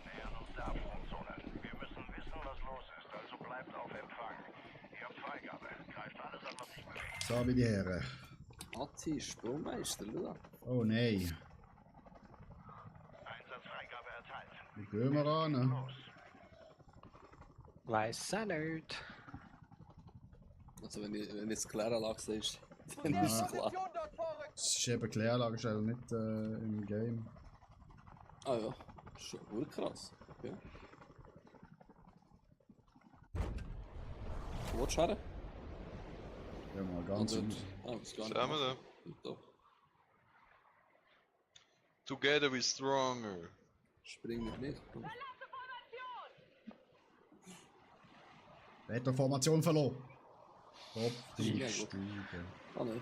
Nähern uns der Absprungzone. Wir müssen wissen, was los ist, also bleibt auf Empfang. Ihr habt Freigabe. Greift alles an, was sich bewegt. So wie die Herren. Atti, Sprungmeister, oder? Oh nein. Einsatzfreigabe erteilt. Wie gehen wir an? Los. Weiss auch nicht. Also wenn jetzt Kläranlage ist, Dann ist es klar. Position dort vorrücken! Es ist eben Kläranlage, nicht im Game. Ah ja, schon wirklich krass. Okay. Wo willst du her? Ja, mal ganz Und unten. dort. Ah, das gar Sehen wir da? nicht. Da. Together we stronger. Spring mit mir. Komm. Verlasse Formation! Wetterformation verloren. Hopp, Ja, die gut. Stüge. Ah nein.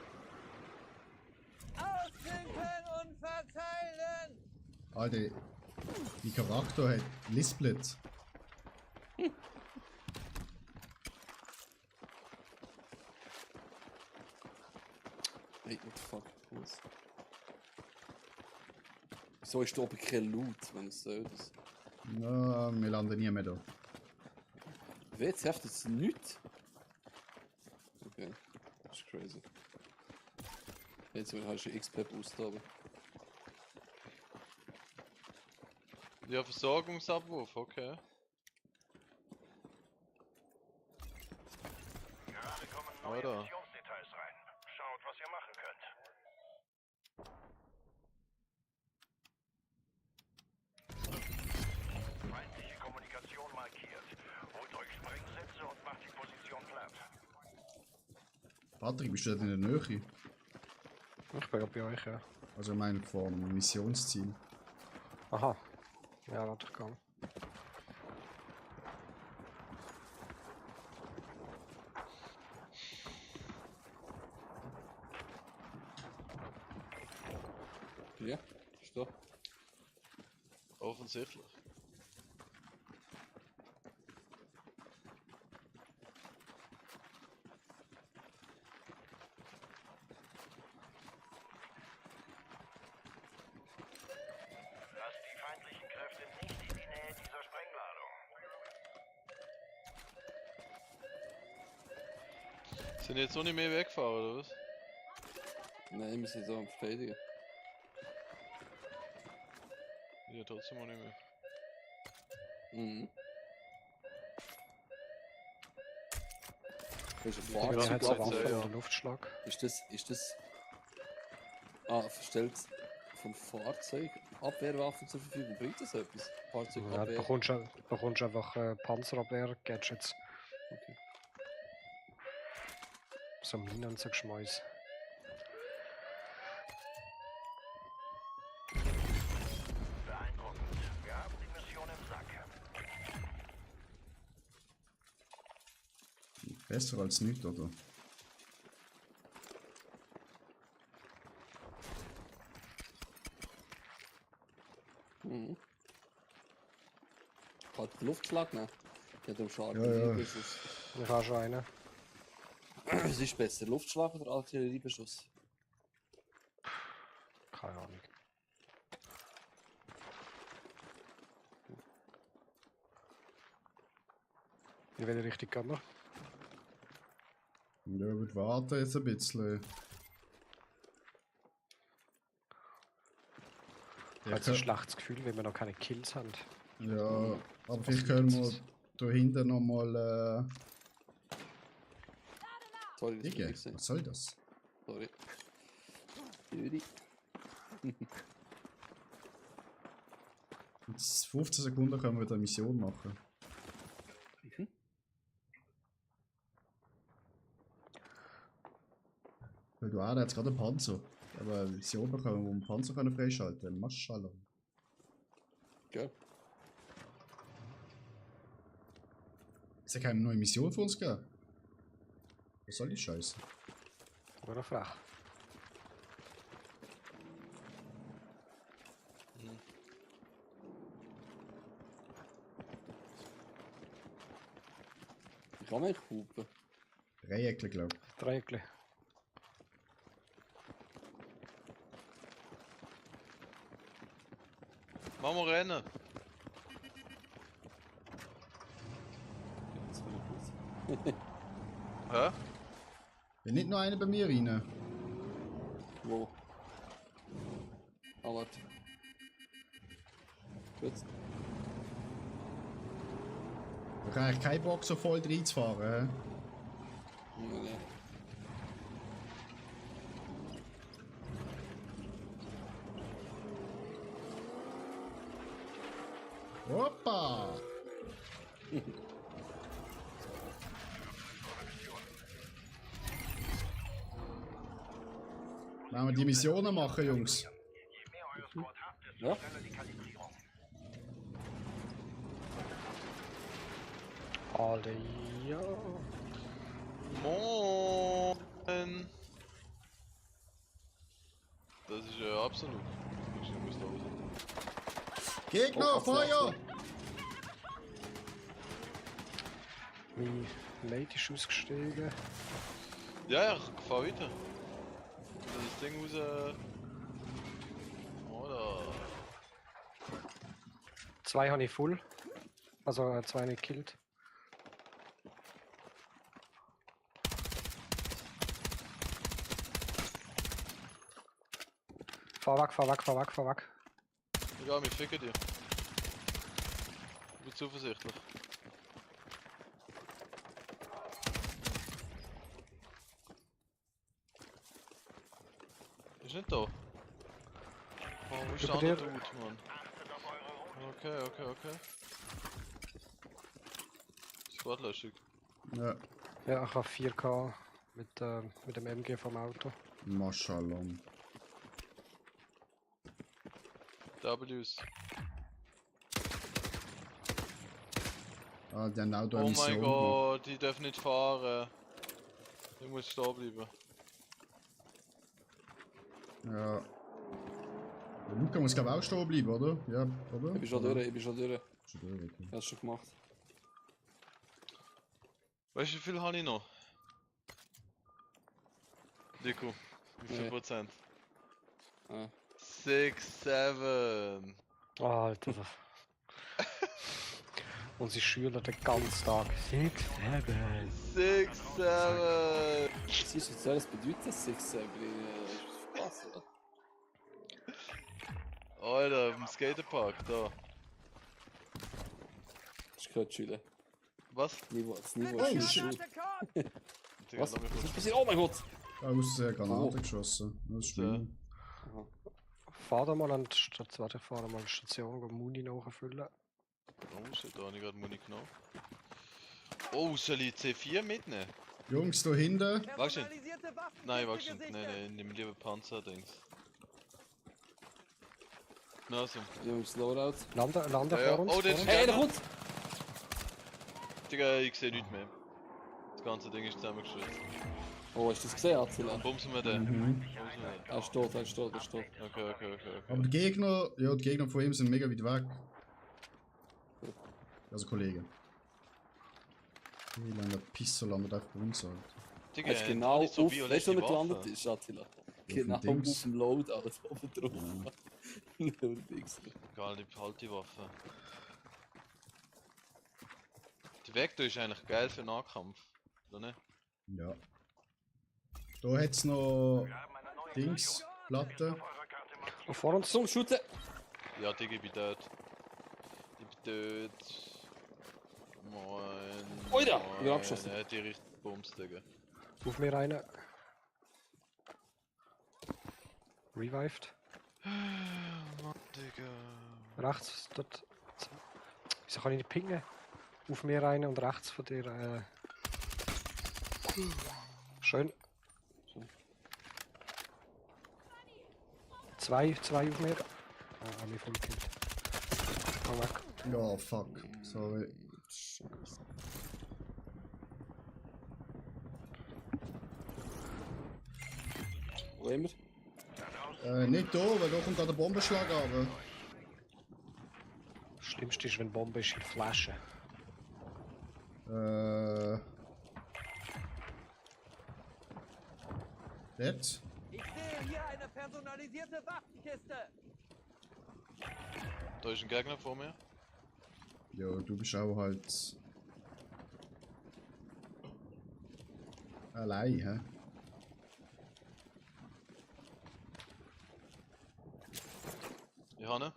Ausklinken und verteilen! Alter, die Charakter hat Lisplit. Hey, what the fuck? Was? Wieso ist da oben kein Loot, wenn es so ist? Na, wir landen nie mehr da. WC hat jetzt nichts? Okay, das ist crazy. Jetzt hast du XP-Boost aber. Ja, Versorgungsabwurf, okay. Gerade kommen neue Alter. Missionsdetails rein. Schaut, was ihr machen könnt. Feindliche Kommunikation markiert. Holt euch Sprengsätze und macht die Position platt. Patrick, bist du dort in der Nähe? Ich bin ja bei euch, ja. Also ich meine vom Missionsziel. Aha. Ja, warte, ich kann. Ja, ist da. Offensichtlich. Lasst die feindlichen Kräfte nicht in die Nähe dieser Sprengladung. Sind jetzt noch nicht mehr weggefahren, oder was? Nein, wir sind da am Verteidigen. Ja, trotzdem auch nicht mehr. Mhm. Das ist ein Ja, Fahrzeug. hat so Waffe, Waffe ja. und einen Luftschlag. Ist das... Ah, verstellt vom Fahrzeug Abwehrwaffen zur Verfügung. Bringt das etwas? Ja, Fahrzeugabwehr? bekommst einfach Panzerabwehr-Gadgets. Okay. So Minen und so Geschmäus. Beeindruckend. Wir haben die Mission im Sack. Besser als nichts, oder? Mhm. Halt den Luftschlag nehmen. Ja, darum schaden. Ja, ja. Ich habe schon einen. Was ist besser, Luftschlag oder Artilleriebeschuss? Keine Ahnung. In welche Richtung gehen wir? Ja, ich würde warten jetzt ein bisschen. Ich habe jetzt ein schlechtes Gefühl, weil wir noch keine Kills haben. Ja, aber vielleicht können wir da hinten nochmal. Sorry, das war Digga, ich gesehen. was soll das? Sorry. Juri. In 15 Sekunden können wir wieder eine Mission machen. Mhm. Weil du hat jetzt gerade einen Panzer. Aber eine Mission bekommen, wo wir einen Panzer können freischalten können. Maschallah. Gell? Es hat keine neue Mission für uns gegeben. Was soll die Scheiße? Oder frech. Ich kann mich hupen. Dreieckle, glaub ich. Dreieckli. Machen wir rennen. Jetzt bin ich gut. Hä? Will nicht noch einer bei mir rein? Wo? Ah, warte. Gut. Ich habe eigentlich keinen Bock, so voll reinzufahren. Ja, ja. Hoppa! Wenn wir die Missionen machen, Jungs. Ja. Alter, ja. Moin! Das ist ja absolut. Ich muss da raus. Gegner, Oh, Feuer! Mein Mate ist ausgestiegen. Ja, ich fahr weiter. Das Ding raus. Oder? 2 habe ich full. Also 2 nicht gekillt. Fahr weg, fahr weg, fahr weg, fahr weg. Ja, wir ficken dir. Ich bin zuversichtlich. Ist nicht da. Oh, wo ist der Über andere dir. Dude, Mann? Okay. Squadlöschung. Ja, Ja, ich habe 4K mit dem MG vom Auto. Maschallah. Ws. Ah, die haben auch da Oh eine mein Mission Gott, die dürfen nicht fahren. Ich muss stehen bleiben. gemacht. Ja. Der Luca muss glaube ich auch stehen bleiben, oder? Ja, oder? Ich bin schon durch, ich bin schon durch. Schon durch, okay. Ich hab's schon gemacht. Weißt du, wie viel habe ich noch? Nico, wie viel Nee. Prozent? Ah. 6, 7. Alter. Unsere Schüler den ganzen Tag. 6, 7. 6, 7. Siehst du, was soll das bedeuten, 6, 7? Was? Alter, im Skaterpark, da. Ich gehört Schüler. Was? Das Niveau Oh, ist shit. schön. Digga, Was? lass mich Was ist kurz- passiert? Oh mein Gott! Aus Granate Oh. geschossen. Das ist schlimm. Fahr da mal an die Station, warte, fahr da mal an die Station, wo Muni nachfüllen. Oh shit, da habe ich gerade Muni genommen. Oh, soll ich C4 mitnehmen? Jungs, da hinten. Wagst du nicht? Personalisierte Waffen Nein, wagst du nicht. gesichtet. Nein, nimm lieber Panzer-Dings. Na so. Jungs, Loadout. Lande Ja, ja. vor uns. Oh, der vor ist- uns. Hey, der kommt! Digga, ich sehe nichts mehr. Das ganze Ding ist zusammengeschützt. Oh, hast du das gesehen, Attila? Bumsen wir den. Mhm. Bumsen wir den. Er ist tot, er ist tot, er ist tot. Okay. Aber die Gegner, ja, die Gegner von ihm sind mega weit weg. Also Kollegen. Wie lange der Pisser landet einfach bei uns halt. Digga, Er ist genau nicht so auf, violette weißt du, wo er Waffen. gelandet ist, Attila? Genau dem Dings. auf dem Loadout, oben drauf. Nur Dings. Egal, ich behalte die Waffe. Die Vector ist eigentlich geil für Nahkampf, oder nicht? Ja. Da hat's noch Dings, Platte. Und vor uns. Zum Shooten! Ja, Digga, ich bin tot. Ich bin tot. Moin. Oida, ich bin abgeschossen. Er hat die richtig Bums, Digga. Auf mir rein. Revived. Mann, Digga. Rechts, dort. Wieso kann ich nicht pingen? Auf mir rein und rechts von dir. Schön. Zwei auf mir. Ah, hab mich voll gekillt. Komm weg. Ja, fuck. Sorry. Scheiße. Wo immer? Nicht da, weil da kommt gerade der Bombenschlag runter. Das Schlimmste ist, wenn Bombe ist in Flaschen. Jetzt? Ich sehe hier eine personalisierte Waffenkiste. Da ist ein Gegner vor mir. Ja, du bist auch halt. Allein, hä? Ich habe ihn.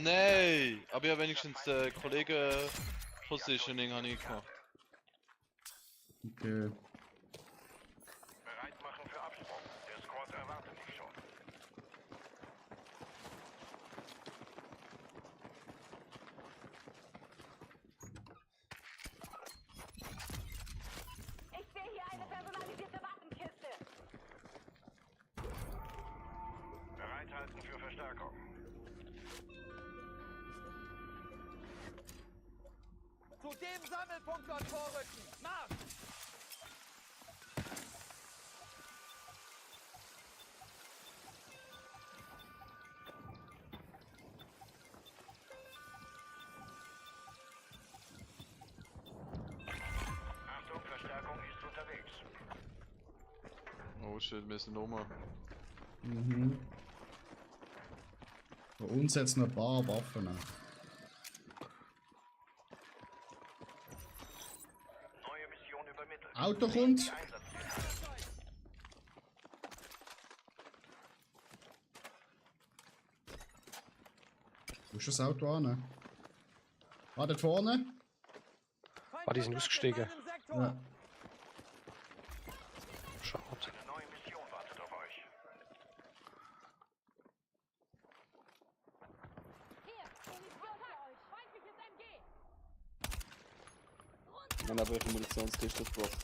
Nein! Aber ja, wenigstens Kollegen-Positioning habe ich gemacht. Okay. Bereit machen für Absprung. Der Squad erwartet dich schon. dem Sammelpunkt dort vorrücken. Marsch! Achtung, Verstärkung ist unterwegs. Oh shit, wir sind oben. Mhm. Bei uns jetzt noch ein paar Waffen. Neue Mission übermittelt. Auto kommt. Wo ist das Auto an? Ah, dort vorne? Ah, die sind ausgestiegen. Ja. Schade. Eine neue Mission wartet auf euch. Hier, Munition für euch. Feindliches MG. Dann habe ich eine Munitionskiste gebracht.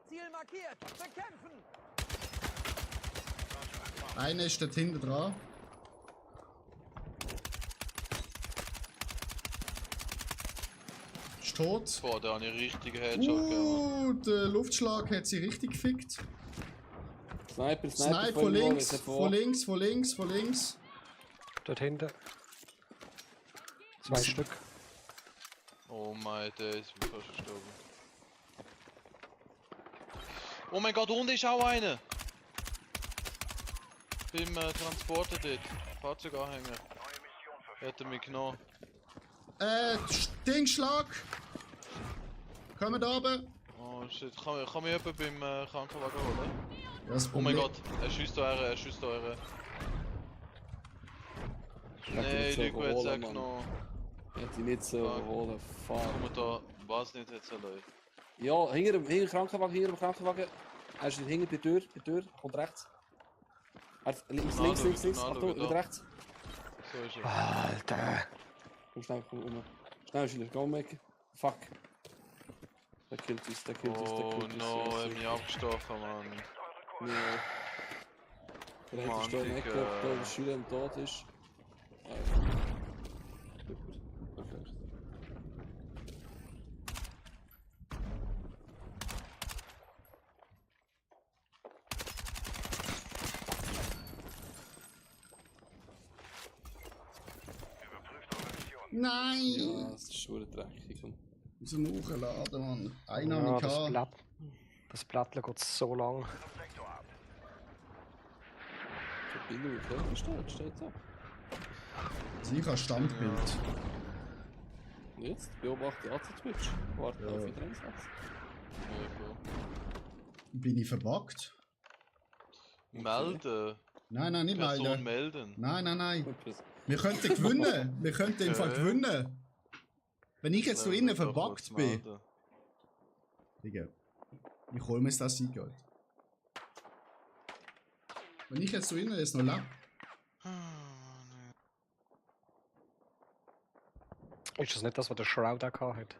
Ziel markiert. Bekämpfen! Einer ist dort hinten dran. Ist tot. Boah, da habe ich richtige Headshot gegeben. Der Luftschlag hat sie richtig gefickt. Sniper, Snipe von links, von links, von links, von links. Dort hinten. 2 Stück. Oh mein, der ist mir fast gestorben. Oh mein Gott, unten ist auch einer! Beim Transporter dort. Fahrzeuganhänger. Hat er mich genommen. Dingschlag! Kommen da oben. Oh shit, kann mich jemand beim Krankenwagen holen? Das Oh mein Problem- Gott, er schießt da her, er schießt da her. Nein, Lügo hat es auch genommen. Ich hätte ihn nicht so überholen. Fuck. Komm da, was nicht jetzt allein. Ja, hinter dem Krankenwagen. Er ist hinter bei der Tür, kommt rechts. Links, Achtung, wieder rechts. So ist er. Alter. Komm schnell, komm um. Schnell, Schiller, komm weg. Fuck. Der killt uns. Oh no, er hat mich abgestochen, Mann. Ja. Der hat Mann, den Stein Digga. weggebracht, da der Schiller am Tod ist. Super. Perfekt. Nein! Ja, das ist schon dreckig. Wir müssen hochladen, Mann. Einer Ja, habe ich das gehabt. Blatt. Das Blattler geht so lang. Verbindung, okay? Steht da. Sicher Standbild. Und jetzt beobachte AC-Twitch. Warte auf wieder Einsatz. Bin ich verbuggt? Melden. Nein, nicht Person melden. melden. Nein. Wir könnten gewinnen. Wir könnten im Fall gewinnen. Wenn ich jetzt so innen verbuggt bin. Digga. Ich hol mir das Sieg, wenn ich jetzt so innen jetzt noch lebe. Ist das nicht das, was der Shroud auch hat?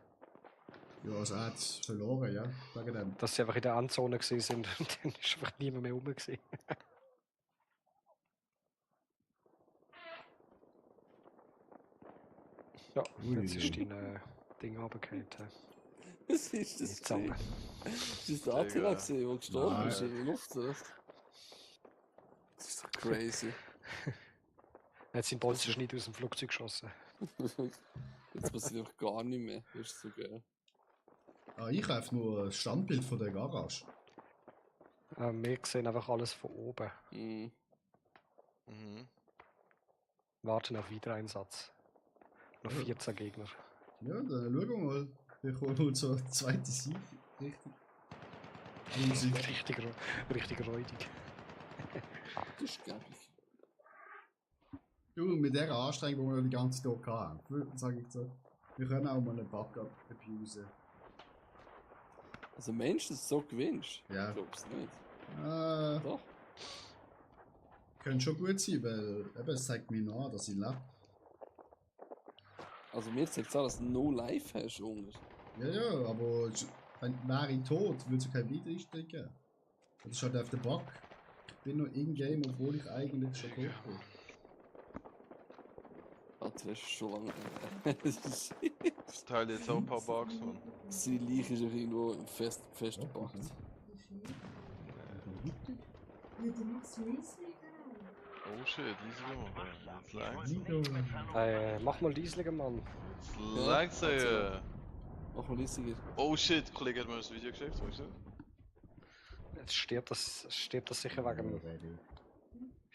Ja, also er hat verloren, ja. Wegen dem. Dass sie einfach in der Endzone gewesen sind und dann ist einfach niemand mehr rum gewesen. Ja, jetzt ist dein Ding runtergefallen. Was ist das? Die Zange. Das ist der Attila, der gestorben ist in der Luft, oder? Das ist doch crazy. Er hat seinen Bolzenschnitt aus dem Flugzeug geschossen. Jetzt passiert doch gar nicht mehr. Das ist so geil. Ah, ich habe nur ein Standbild von der Garage. Wir sehen einfach alles von oben. Mhm. Warten auf Wiedereinsatz. Noch 14 Gegner. Ja, dann schauen wir mal. Wir kommen unser zweites Sieg. Richtig. Richtig räudig. Das ist gäbig. Du, mit der Anstrengung, die wir die ganze Tag hatten, sage ich so. Wir können auch mal einen Backup abusen. Also Mensch, dass du so gewinnst? Ja. Ich glaub's nicht. Doch. Könnte schon gut sein, weil eben, es zeigt mir nach, dass ich lebe. Also mir zeigt es auch, dass du no Life hast, Junge. Ja, aber wäre ich tot, würde es kein Wiedereinstieg geben. Das ist halt auf der Bug. Ich bin noch in-game, obwohl ich eigentlich schon tot bin. Alter, das ist schon lange. Das ist. Das Teil jetzt auch ein paar Bugs, Mann. Seine Leiche ist auch irgendwo festgepackt. Oh shit, leise gemacht. Jetzt langt's. Mach mal leisliger, Mann. Jetzt langt's, ey. Mach mal leisiger. Oh shit, der Kollege hat mir das Video geschickt, weißt du? Jetzt stirbt das sicher wegen mir.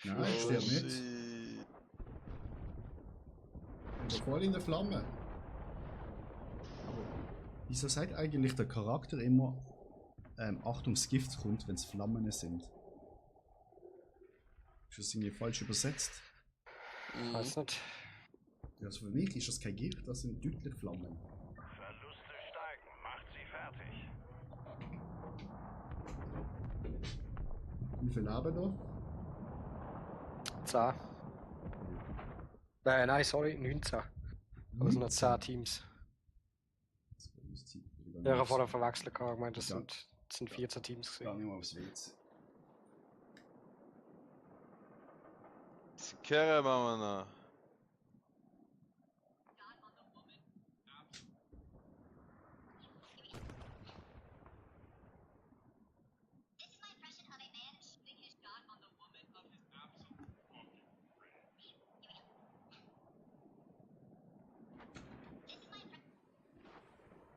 Nein, ich sterbe nicht. shit. Ich bin voll in der Flamme. Wieso sagt eigentlich der Charakter immer Achtung, das Gift kommt, wenn es Flammen sind? Ist das irgendwie falsch übersetzt? Weiß nicht. Also für mich ist das kein Gift, das sind deutlich Flammen. Verluste steigen. Macht sie fertig. Wie viel Leben da? 10. Nein, sorry, 19. Aber es sind noch 10 Teams. Ja, ich habe vorher verwechselt, ich meine, das sind 14 Teams Gar gewesen. nicht mal aufs WC. Kerre machen wir noch.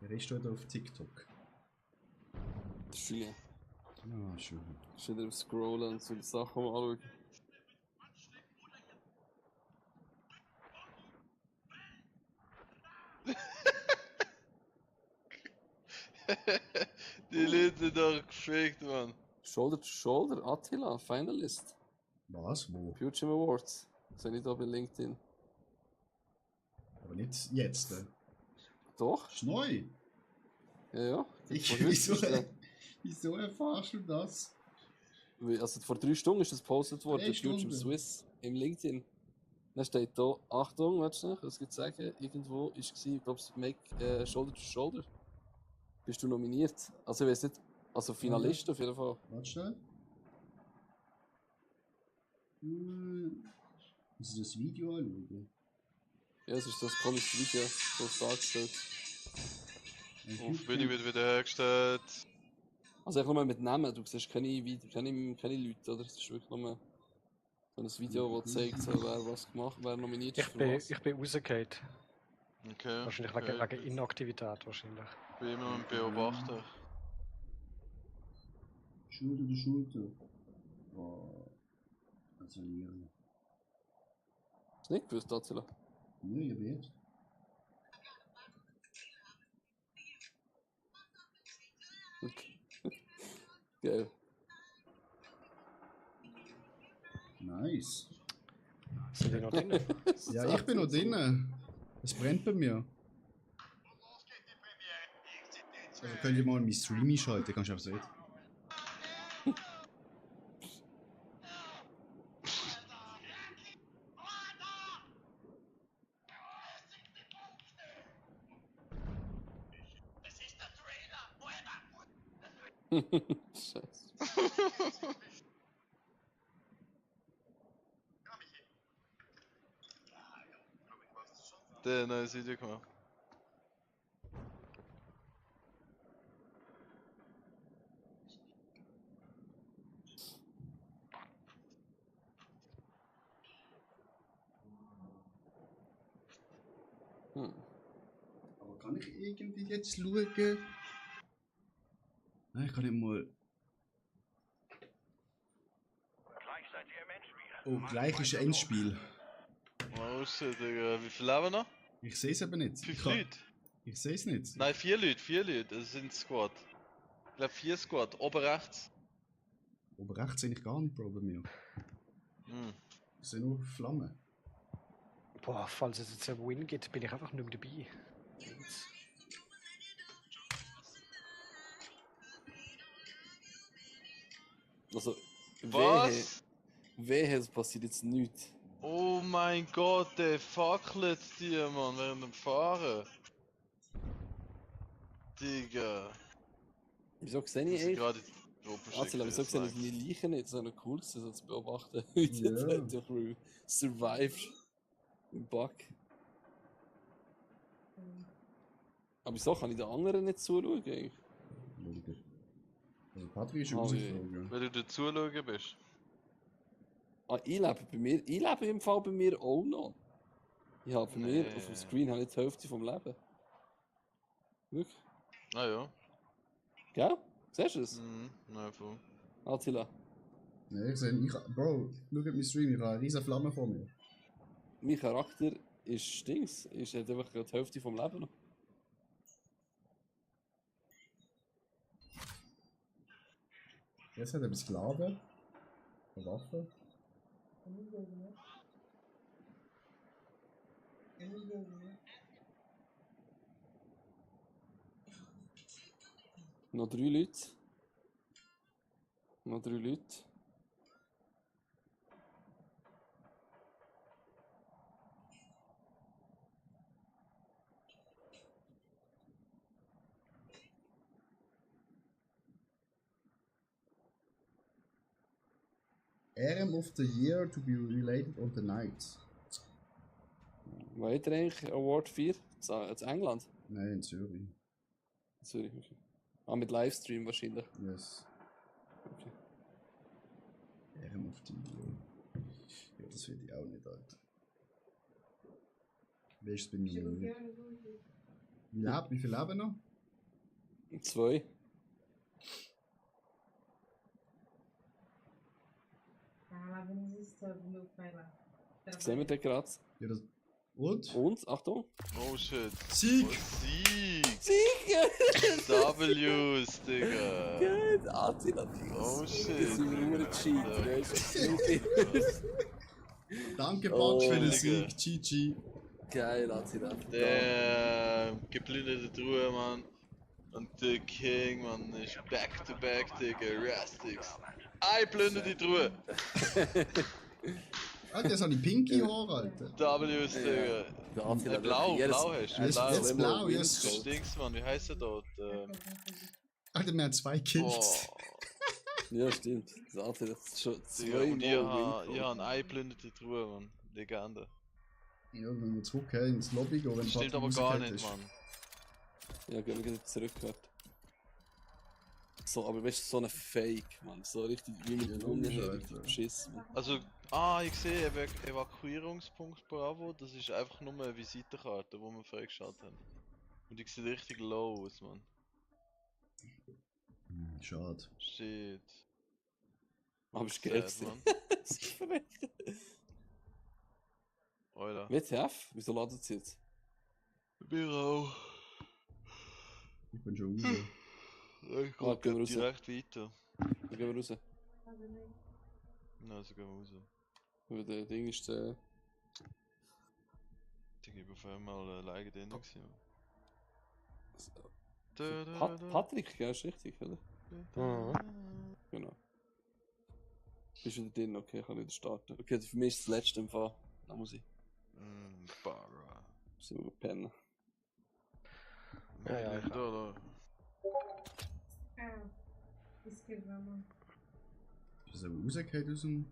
Wer ist heute auf TikTok? Viele. Ah, schön. Ich wieder scrollen und so die Sachen mal anschauen. Die Leute doch gefickt, Mann. Shoulder to Shoulder, Attila, Finalist. Was? Wo? Future Awards. Sehe ich da bei LinkedIn. Aber nicht jetzt. Doch? Ist neu. Ja. Ich, Vor heute ist wieso erfahrst du das? Also vor 3 Stunden ist das gepostet worden, 3 der Future Stunden? Swiss im LinkedIn. Dann steht da, Achtung, warte schnell, was gibt sagen? Irgendwo ist es, ich glaube, Make Shoulder to Shoulder. Bist du nominiert? Also ich weiß nicht, also Finalist auf jeden Fall. Warte schnell. Muss ich das Video anschauen? Ja, es ist das komische Video, so dargestellt. Bin ich wieder hergestellt. Also einfach nur mit Namen, du siehst keine Leute, oder? Es ist wirklich nur so ein Video, das zeigt, so, wer was gemacht, wer nominiert ist für was. Ich bin rausgefallen. Okay. Wahrscheinlich okay. wegen Inaktivität wahrscheinlich. Ich bin immer ein Beobachter. Schulter zu Schulter. Oh. Gratulieren. Hast du nicht gewusst, Attila? Nee, ich weiß. Okay. Geil. Nice. Sind die noch drin? Ja, ich bin noch drinnen. Es brennt bei mir. Also könnt ihr mal mein Stream einschalten, kannst du auch sehen. Scheiße. Der hat ein neues Video gemacht. Aber kann ich irgendwie jetzt schauen? Nein, ich kann nicht mal. Gleich seid ihr im Endspiel. Oh, gleich ist Endspiel. Oh shit, Digga. Wie viele leben noch? Ich sehe es eben nicht. 5 Leute? Ich sehe es nicht. Nein, 4 Leute. Das sind Squad. Ich glaube 4 Squad. Oben rechts. Oben rechts sehe ich gar nicht, Bro, bei mir. Hm. Ich sehe nur Flammen. Boah, falls es jetzt einen Win gibt, bin ich einfach nicht mehr dabei. Also, Was? wehe, es passiert jetzt nichts. Oh mein Gott, der fackelt dir, Mann, während dem Fahren. Digga. Wieso sehe ich Muss ich echt? gerade. Also, aber so gesehen ist meine Leiche nicht so cool gewesen, so zu beobachten. Wie die Ja. die Crew survived im Bug. Aber wieso kann ich den anderen nicht zuschauen eigentlich? Also Patrick ist Ah, rausgeflogen. Wenn du dazu schauen bist. Ah, ich lebe im Fall bei mir auch noch. Ich habe bei mir auf dem Screen habe ich die Hälfte vom Leben. Wirklich? Ah ja. Gell? Siehst du es? Nein, voll. Attila. Ne, Bro, schau auf meinen Stream, ich habe eine riesen Flamme vor mir. Mein Charakter ist Dings. Ist hat einfach die Hälfte vom Leben noch. Jetzt hat er etwas geladen. Eine Waffe. Noch 3 Leute. Noch 3 Leute. RM of the Year to be related on the night. Wo hat er eigentlich Award 4? In England? Nein, in Zürich. In Zürich, okay. Ah, mit Livestream wahrscheinlich. Yes. Okay. RM of the Year. Ja, das will ich auch nicht, Alter. Wer ist bei mir? Wie viel leben noch? 2. Sehen wir den gerade? Ja, das... Und? Und, Achtung. Oh shit. Sieg! Oh, Sieg! Sieg! W's, Digga! Geil, Attila, Dings. Oh Das shit! sind wir nur cheat, weißt du? Danke, Oh, Bugs, für den Digga. Sieg. GG. Geil, Attila. Damn, geplünderte Truhe, Mann. Und der King, Mann, ist back to back, Digga, Rastix. Einplünderte Truhe! Alter, jetzt habe ich pinky Haare, Alter. W's, Digga. Der Attila, Blau, jedes- blau hast du. Jetzt- Blau. jetzt blau, Das yes. ist Dings, Mann, wie heißt er dort? Alter, wir haben 2 Kills. Oh, Ja, stimmt. Der Attila hat schon Digga, und ich zweimal habe eine einblendete Truhe, Mann. Legende. Ja, wenn wir zurück ins Lobby gehen, wenn Das stimmt Patrick aber gar rausgekehrt nicht, ist. Mann. Ja, gehen wir wieder zurückgehört. So, aber weißt du, so eine Fake, Mann. So richtig wie mit Ja, Brunnen, logisch, richtig Alter. beschissen. Mann. Also, ich sehe Evakuierungspunkt Bravo, das ist einfach nur eine Visitenkarte, die wir freigeschaltet haben. Und die sieht richtig low aus, Mann. Schade. Shit. Aber ist gelb. Sad, Mann. Das ist frech. Alter. WTF? Wieso ladet sie jetzt? Büro. Ich bin schon raus. Ich Ah, gucke gehen wir raus. direkt weiter. Dann gehen wir raus. Also gehen wir raus. Weil der Ding ist Ich gebe auf einmal alleine drin gewesen. Patrick, gell, ist richtig, oder? Mhm. Genau. Bist du wieder drin? Okay, ich kann wieder starten. Okay, also für mich ist das letzte im Fall. Da muss ich. Barra. Sind wir pennen. Ja, ja, Oder? Ist er rausgefallen aus dem...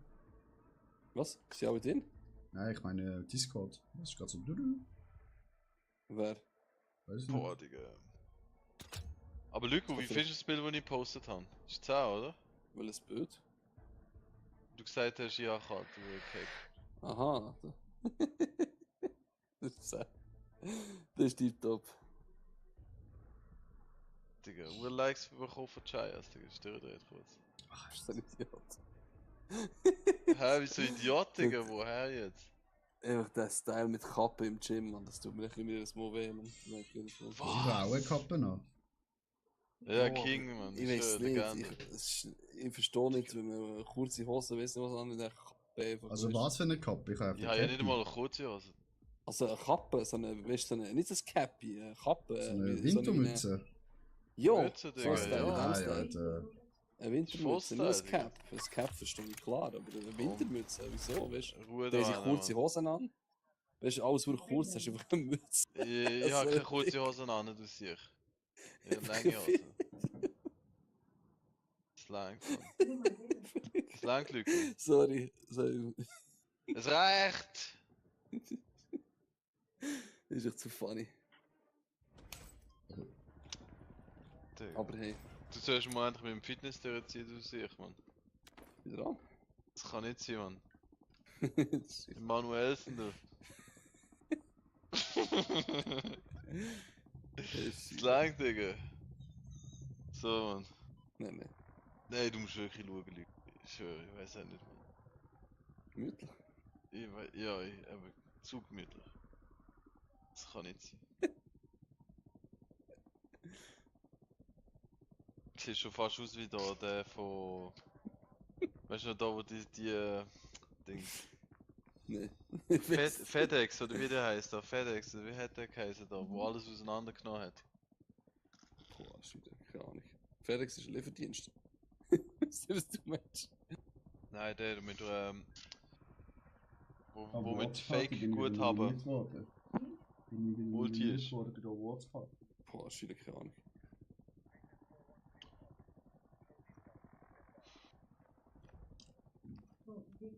Was? Ist sie alle drin? Nein, ich meine Discord. Das ist gerade so... Dudu. Wer? Weiß ich Boah, nicht. Digga. Aber Lyko, wie findest du das Bild, das ich gepostet habe? Ist 10, oder? Welches Bild? Du gesagt hast, ja, Karte, okay. Aha. Das ist tipptopp. Digga, Likes bekommen von Chayas, Digga, ist durchgedreht kurz. Ach, ist ein Idiot. Hä, wieso Idiot, Digga, woher jetzt? Einfach der Style mit Kappe im Gym, man. Das tut mir echt immer jedes Mal weh, man. Frauenkappe noch. Ja, King, man. Ich weiß nicht. Ich verstehe nicht, wenn man kurze Hosen, weiss nicht was an der Kappe einfach. Also was für eine Kappe? Ich habe Ich habe ja nicht einmal eine kurze Hose. Also eine Kappe, so eine, weißt du, so eine, nicht ein Cappy, eine Kappe. So eine wie- Wintermütze. Ja, Mütze, so Digga, ein Style, ja. in dem Ah, ja, Style. Alter. Eine Wintermütze, nicht ein Vollstyle, Cap. Ein Cap verstehe ich klar, aber eine Wintermütze, wieso, weißt du? Ruhe Da da haben sich kurze Hosen an. Weißt du, alles wirklich kurz, hast du einfach eine Mütze. Ich habe keine kurze Hose an, du siehst. Ich habe lange Hose. Es langt. Es langt, Luke. Sorry. Es reicht! Das ist echt zu funny. Digga. Aber hey, Du sollst mal endlich mit dem Fitness-Therapie aus sich, Mann. wieder an. Das kann nicht sein, Mann. Das ist- Manuelsen, du. das Es ist- langt, Digga. So, Mann. Nein. Nein, du musst wirklich schauen, Luke. Ich schwöre, ich weiß auch nicht, Mann. Gemütlich. Aber zu gemütlich. Das kann nicht sein. Sieht schon fast aus wie da, der von... Weißt du noch, da wo die Dings... Nein. FedEx, oder wie der heißt da? FedEx, oder wie hat der geheißen da, wo alles auseinandergenommen hat? Boah, ist wieder, keine Ahnung. FedEx ist ein Lieferdienst. Weißt du, was du meinst? Nein, der mit Aber wo mit WhatsApp bin ich Fake-Guthaben. nominiert worden. Bin ich Multi nominiert ist. worden bei der WhatsApp. Boah, ist wieder keine Ahnung.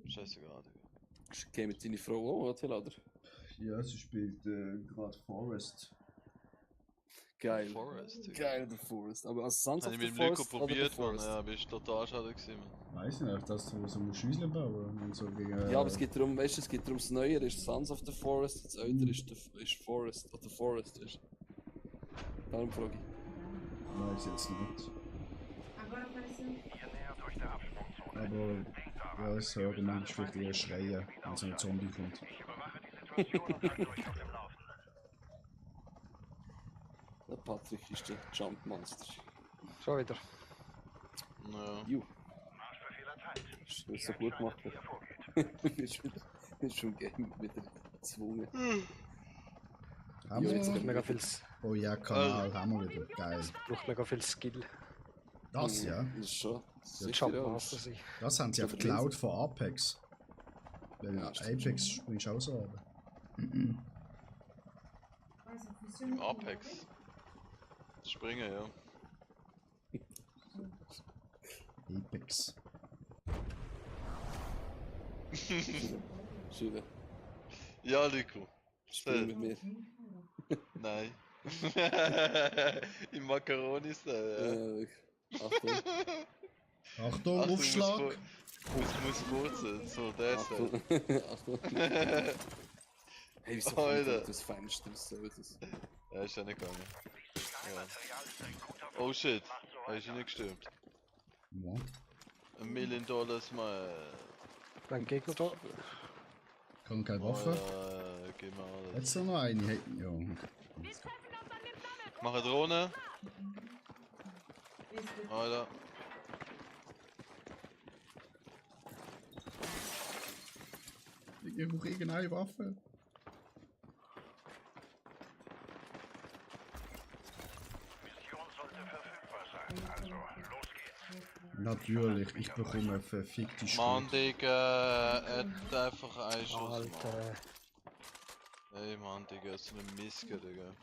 Scheißegal, Digga. Ist okay mit deiner Frau auch, Attila, oder? Ja, sie spielt gerade Forest. Geil. Forest, Digga. Geil, der Forest. Aber als Sons Habe of ich the mit dem Nico Forest oder der probiert, Mann. Forest? Ja, bist total schade gewesen, Mann. Weiß nicht, das wo so Schüsseln bauen und so gegen. Ja, aber es geht darum, weißt du, es geht darum, das Neue ist Sons of the Forest, das Ältere ist Forest, oder Forest ist. Darum frage ich. Weiß jetzt nicht. Agora apareceu. Ihr nähert euch der Absprungzone. Aber ja, es höre manchmal vielleicht eher schreien, wenn so ein Zombie kommt. Ich überwache die Situation und halte euch auf dem Laufenden. Der Patrick ist der Jump Monster. Schon wieder. Ja. Ju, Marschbefehl erteilt. das ist so gut gemacht. Wie ihr vorgeht. Ist schon Game wieder gezwungen. Haben Ja, Es braucht wir? mega viel, Oh ja, Kanal haben wir wieder. Geil. braucht mega viel Skill. Das ja. Das ist schon. Das ist Jump ja Master sein. Das haben sie auf Cloud von Apex. Weil Ja, stimmt. Apex springst du auch so runter. Also, funciona aqui, Apex. Springen, ja. Apex. Schön. Ja, Nico. Spiel mit mir. Nein. Im Macaroni-Style, Achtung. ja. Achtung, Achtung, Aufschlag! muss kurzen, so der Achtung. Style. Achtung. Hey, wieso Alter. kommt das Fenster? Was soll das? Ja, ist ja nicht gegangen. Material ist ein guter Oh shit, Macht so er ist nicht gestürmt. Ja. $1 Million mal. Wenn Gegner da. Kann keine Waffe. Gib mal alles. Jetzt noch eine. Hey, ja. Wir treffen uns an dem Sammelpunkt. Mach eine Drohne. Alter. Ich brauche irgendeine Waffe. Mission sollte verfügbar sein. Also, los geht's. Natürlich, ich bekomme eine verfickte Mann, Schuld. Digga, er hat einfach einen Schuss, Mann. Alter. Ey, Mann, Digga, so eine Miske, Digga.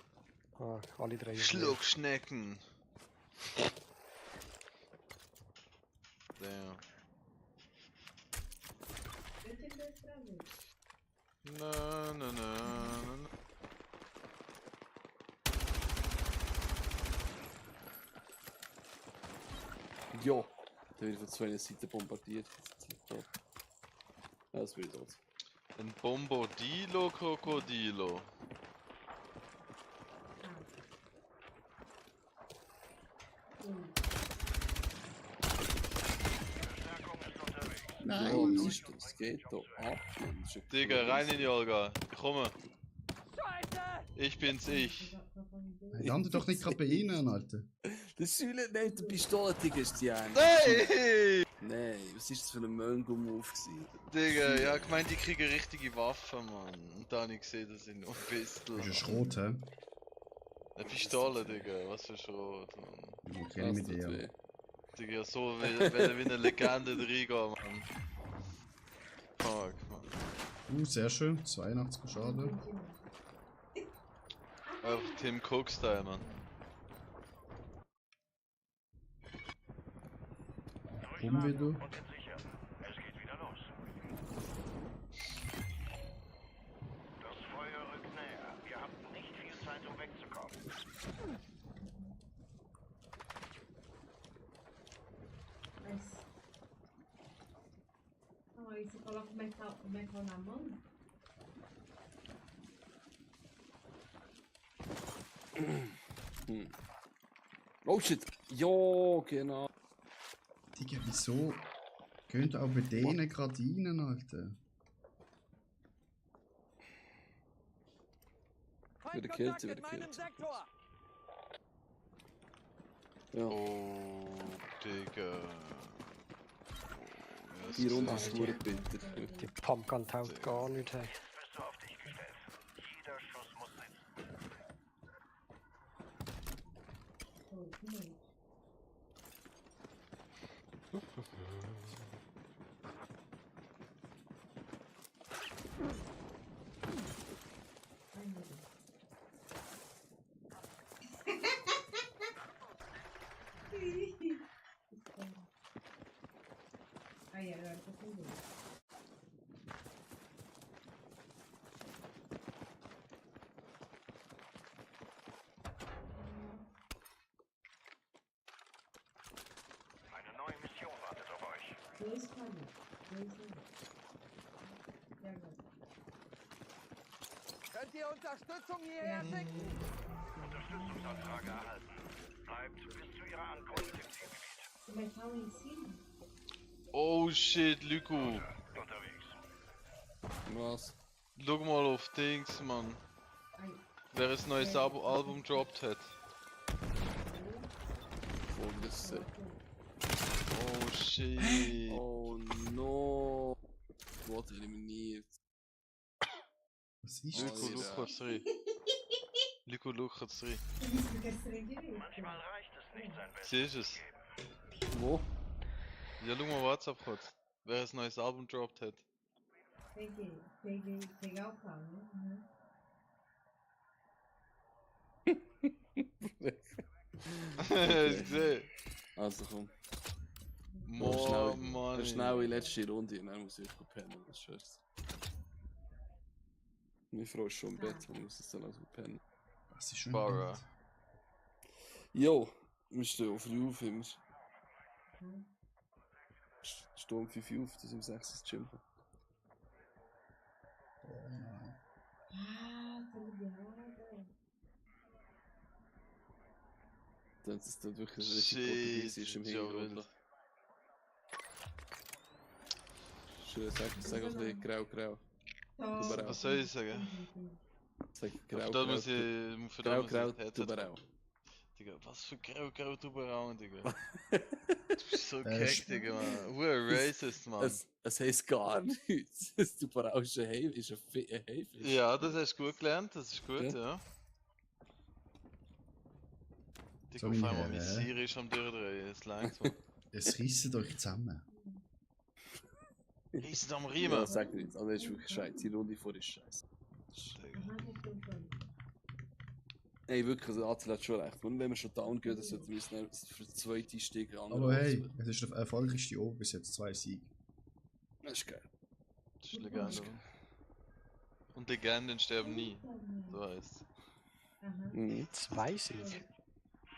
Ah, alle drei. Schluckschnecken. Damn. Eu tenho dois pra ver. Na, na, na, na, na. Ja. Der wird von zwei Seiten bombardiert. Ja, das will ich dort. Ein Bombodilo Krokodilo. Nein! Ja, was ist das? Es geht da ab. Das ist ja Digga, cool. rein in die Olga. Ich komme. Scheiße! Ich bin's, ich. Lande doch nicht gerade bei ihnen, Alter. Der Säule nimmt eine Pistole, Digga, ist die eine. Hey! Nein, was ist das für ein Möngo-Move gewesen? Digga, ja, ich meine, die kriegen richtige Waffen, Mann. Und da habe ich gesehen, das sind nur Pistol. Das ist Schrot, hä? Eine Pistole, Digga, was für Schrot, Mann. Ich kenne mit Das tut dir. weh. Digga, so wie eine Legende reingehen, Mann. Fuck, Mann. Sehr schön. 82 Schaden. Einfach Tim Cook-Style, Mann. Komm wieder. und sind sicher. Es geht wieder los. Das Feuer rückt näher. Wir haben nicht viel Zeit, um wegzukommen. Mas... Não, aí você coloca o metal na mão? Oh shit! Ja, genau. Digga, wieso? Könnt ihr auch bei denen gerade rein, Alter? Feindkontakt in meinem Sektor! Ja, Oh, Digga. Oh, die Runde das ist nur bitter. Die Pumpgun taugt gar nicht. Hey. Bist du auf dich gestellt? Jeder Schuss muss sitzen. Oh, que Ai, meu Deus. Aí, agora eu tô com medo. Eine neue Mission wartet auf euch. Dois caminhos. Dois caminhos. E agora? Könnt ihr Unterstützung hierher schicken? Unterstützungsanfrage erhalten. Bleibt bis zu ihrer Ankunft im Zielgebiet. O metal em cima? Oh shit, Lyko. Unterwegs. Was? Schau mal auf Dings, Mann. Aí. Wer das neues Album droppt hat. Folgendes. Oh shit. Oh no! Wat eliminiert. Was ist Lyko, das? Lukas 3. Lyko, Lukas 3. Isso que é estranho direito. Manchmal reicht es nicht, sein Bestes Siehst du es? Wo? Ja, schau mal WhatsApp kurz. Wer das neues Album droppt hat. Pegar o carro, né? Hast du gesehen? Also komm. More Eine money. schnelle letzte Runde und dann muss ich pennen. Das ist scheiße. Meine Frau ist schon im Bett, man muss jetzt dann also pennen. Was ist schon Barra. gut? Jo, wir stehen früh auf immer. Hum. Stehen um 5 Uhr auf, dass wir um 6 Uhr chillen. Ah, tô ligada. Das ist dann wirklich richtig Shit, gut, ist im ist ja Hintergrund. wild. Schön, sag auch ein grau. Tô. Was soll ich sagen? Sag Für grau, das muss ich, für das muss ich grau, das Headset Tuberau. haben. Digga, was für grau Tuberau, Digga. Du bist so keck, Digga, man. We're racist, man. Es heisst gar nichts. Das Tuberau ist ein Haifisch. Ja, das hast du gut gelernt, das ist gut, ja. Digga, So, auf meine einmal mein Herren. Siri ist am Durchdrehen, es langt man. Es reissen euch zusammen. Riesen am Ja, Riemen. sag nicht. Also, das ist wirklich scheiße. Die Runde vor ist scheiße. Digga. Ey, wirklich, also Azel hat schon recht. Und wenn wir schon down gehen, dann sollten wir uns dann für den zweiten Stieg ran. Aber hey, es ist der erfolgreichste Ober bis jetzt, 2 Siege. Das ist geil. Das ist Legende. Und Legenden sterben nie, so heißt Mhm. 2 Siege.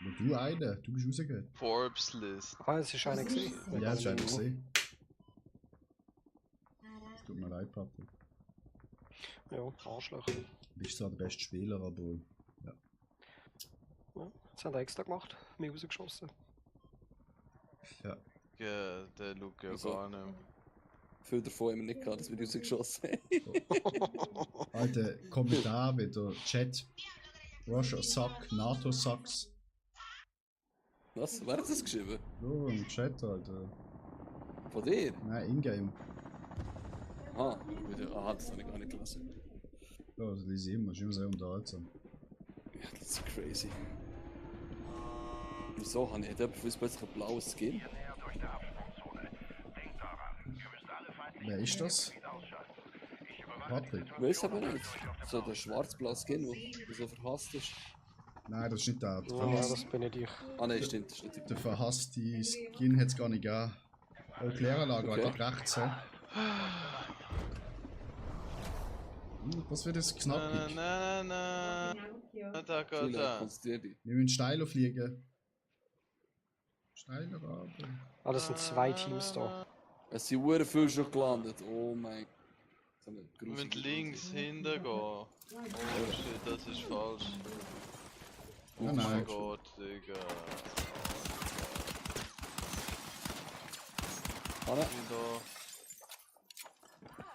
Aber du einer, du bist rausgegangen. Forbes List. Ah, es ist einer gesehen. Ja, das ist einer gesehen. Tut mir leid, Patrick. Ja, Arschloch. Du bist zwar der beste Spieler, aber Ja, das haben wir extra gemacht. Mich rausgeschossen. ja. Ja, der schaut ja Wieso? gar nicht. Viel davon haben wir nicht gehabt, dass wir rausgeschossen haben. Alter, Kommentar wieder, Chat. Russia Suck, NATO sucks. Was? Wer hat das geschrieben? So, im Chat, Alter. Von dir? Nein, Ingame. Ah, das habe ich gar nicht gelesen. Ja, das lese ich immer, ist immer sehr unterhaltsam. Ja, das ist crazy. Wieso habe ich nicht jemand plötzlich ein blaues Skin? Ihr nähert euch der Absprungzone. Denkt daran, ihr müsst alle feindlichen Wer ist das? Gebiete ausschalten. Ich überwache Patrick. die Weiß aber Situation nicht. und halte euch auf dem So der Laufenden. schwarz-blaue Skin, der so verhasst ist. Nein, das ist nicht der. Der, Ja, das bin nicht ich. Ah nein, stimmt, das ist nicht der verhasste Skin hat es gar nicht gegeben. Kläranlage, Okay. gerade rechts. He. Das wird jetzt knackig. Na. Ja. Da geht Chile, er. konzentrier dich. Wir müssen steiler fliegen. Steiler runter. Ah, das sind 2 Teams da. Es sind sehr viele schon gelandet. Oh mein Gott. So eine Wir müssen grusige links hinten gehen. Oh shit, das ist falsch. Oh Ja, mein nein. Gott, Digga. Anne, Ich bin da.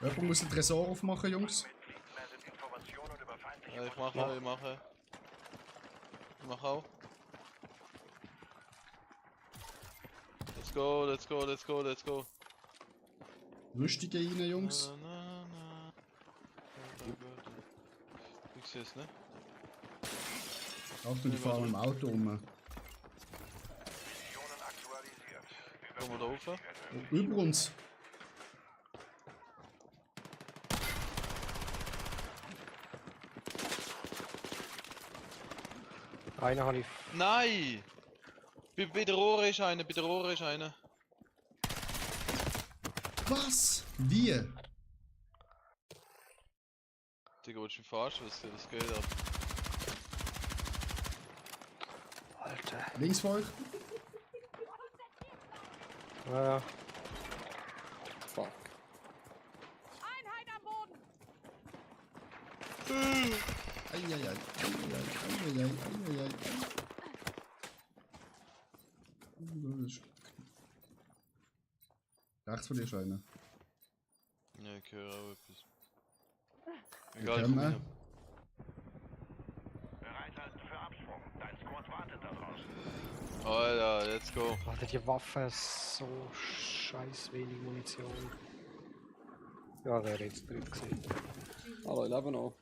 Jemand muss den Tresor aufmachen, Jungs. Ja, ich mache. Ich mache auch. Let's go. Rüstige rein, Jungs. Na. Ich sehe es, ne? Achtung, die fahren im Auto rum. Kommen wir da rauf? Über uns. Einer habe ich. Nein! Bei der Rohre ist einer, Was? Wie? Digga, willst du mich verarschen? Was geht ab? Alter. Links vor euch. Ja. fuck. Einheit am Boden! Eieiei. Rechts von dir ist einer. Ja, ich höre auch etwas. Wir Egal, können komm wir. hin. Bereithalten für Absprung. Dein Squad wartet da draußen. Alter, let's go. Alter, die Waffe ist so scheiß wenig Munition. Ja, wäre jetzt drin gewesen. Hallo, ich lebe noch.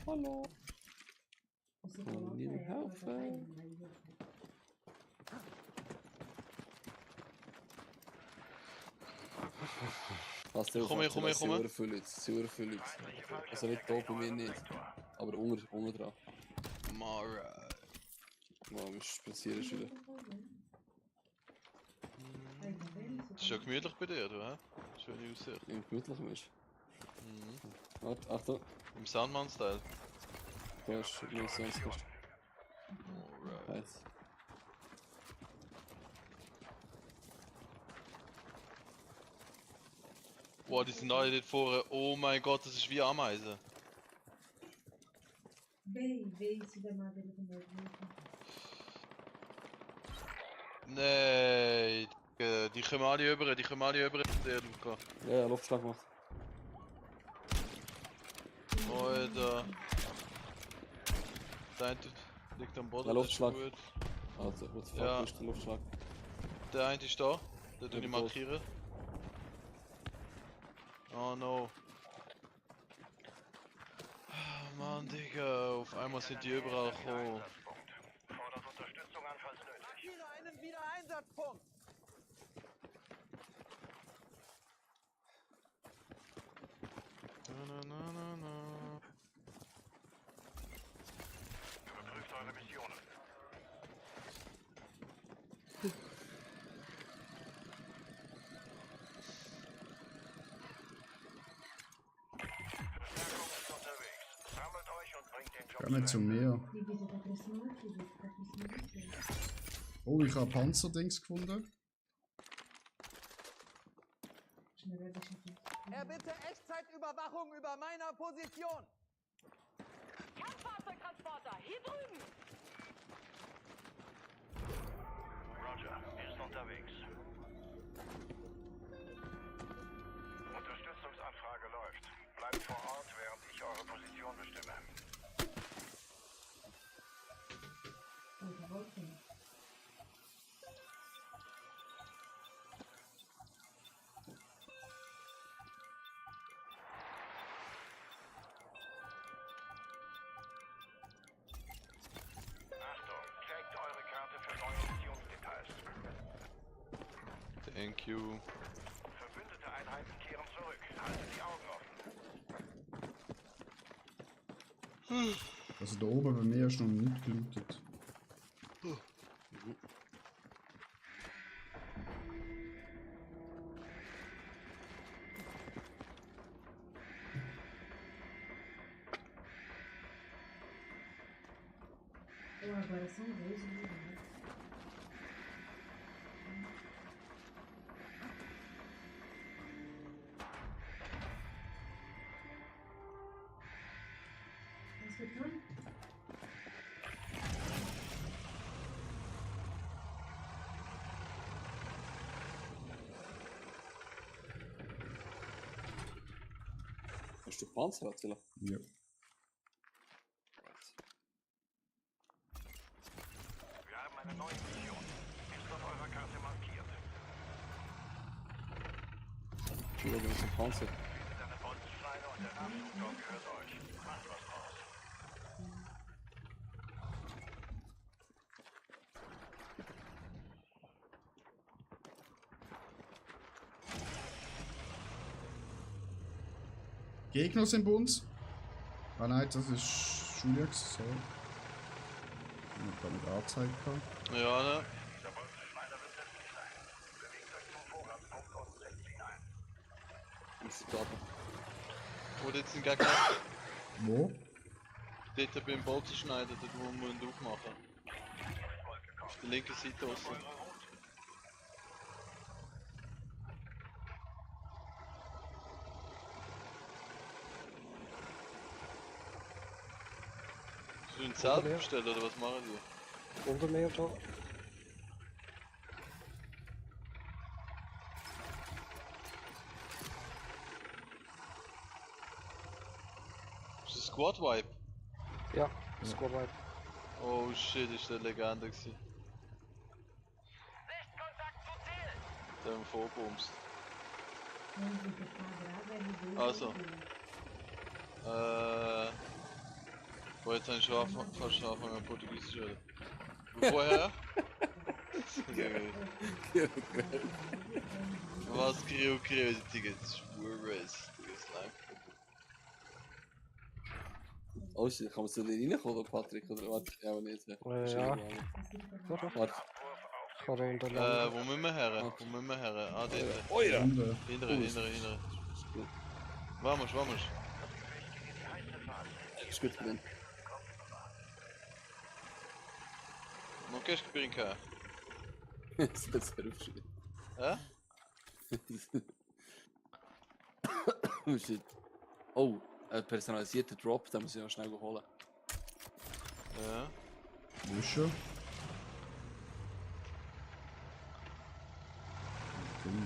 Hallo. Kann mir niemand helfen? Passt dir auf, Komm her. sehr viele Leute. Also nicht da bei mir nicht. Aber unten dran. Mara. Wow, wir spazieren schon wieder. Ist ja gemütlich bei dir, du, hä? Schöne Aussicht. Im gemütlichen ist. Mhm. Warte, Achtung. Im Sandman-Style. Da ist nur sonst nicht. Alright. Nice. Boah, die sind alle dort vorne. Oh mein Gott, das ist wie Ameisen. Vem se der madeira do meu. Nee, die kommen alle über zu dir, Luca. Ja, Luftschlag macht. Alter. Der eine liegt am Boden, Der das ist Luftschlag. gut. Also, what the fuck Ja. ist der Luftschlag? Der eine ist da, den tue ich Ja, markieren. Oh no. Ah, Mann, Digga, auf einmal sind die überall gekommen. Fordert Unterstützung an, falls nötig. Markiere einen Wiedereinsatzpunkt! Na. Überprüft eure Missionen. Verstärkung ist unterwegs. Sammelt euch und bringt den Job Kommen zu mir. Die wieder da pressionar, die wird da pressionar. Oh, ich habe Panzerdings gefunden. Schneller beschaffen. Erbitte Echtzeitüberwachung über meiner Position! Kampffahrzeugtransporter, hier drüben! Roger, ist unterwegs. Unterstützungsanfrage läuft. Bleibt vor Ort, während ich eure Position bestimme. Alter, Wolken. Achtung, checkt eure Karte für neue Missionsdetails. Thank you. Verbündete Einheiten kehren zurück. Haltet die Augen offen. Also da oben bei mir ist noch nicht gelootet. Declaração Reis Unida. Tá escutando? Hast du Panzer, Attila? Ja. Wir haben eine neue Mission. Ist auf eurer Karte markiert. Schau, da ist ein Panzer. Findet eine Bolzenschneide und der Nachschubturm gehört euch. Macht was draus. Gegner sind bei uns. Ah nein, das ist Julia, so. Ich habe nicht angezeigt. Ja, ne? Der Bolzenschneider wird nützlich sein. Bewegt euch zum Vorratspunkt und setzt ihn ein. Ist die Daten. Wo jetzt ein Gegner? Wo? Dort beim Bolzenschneider, dort wo wir ihn aufmachen. Auf der linken Seite aussen. Sollen wir ein Zelt bestellen oder was machen die? Unter mir da. Ist das Squad Wipe? Ja, Squad Wipe. Oh shit, ist der Legende gewesen. Sichtkontakt zu Ziel! Der im Vorbums. Música quadrada RD. Also. Boah, jetzt habe ich schon fast angefangen an Portugiesisch zu reden. Woher? Was krieg die Tickets? Schwures, du bist lang. Oh shit, kann man so nicht reinkommen, oder Patrick? Oder warte, ja, aber nicht. Ja. Warte. Kann er unterlanden. Wo müssen wir her? Wo müssen wir her? Ah, dort. Oh ja! Runde. Hintere. Vamos. Ist gut drin. Não queres que brincar? Das wird sehr aufschön. Hä? Oh shit. Oh, ein personalisierter Drop, den muss ich noch schnell holen. Ja. Wo ist schon?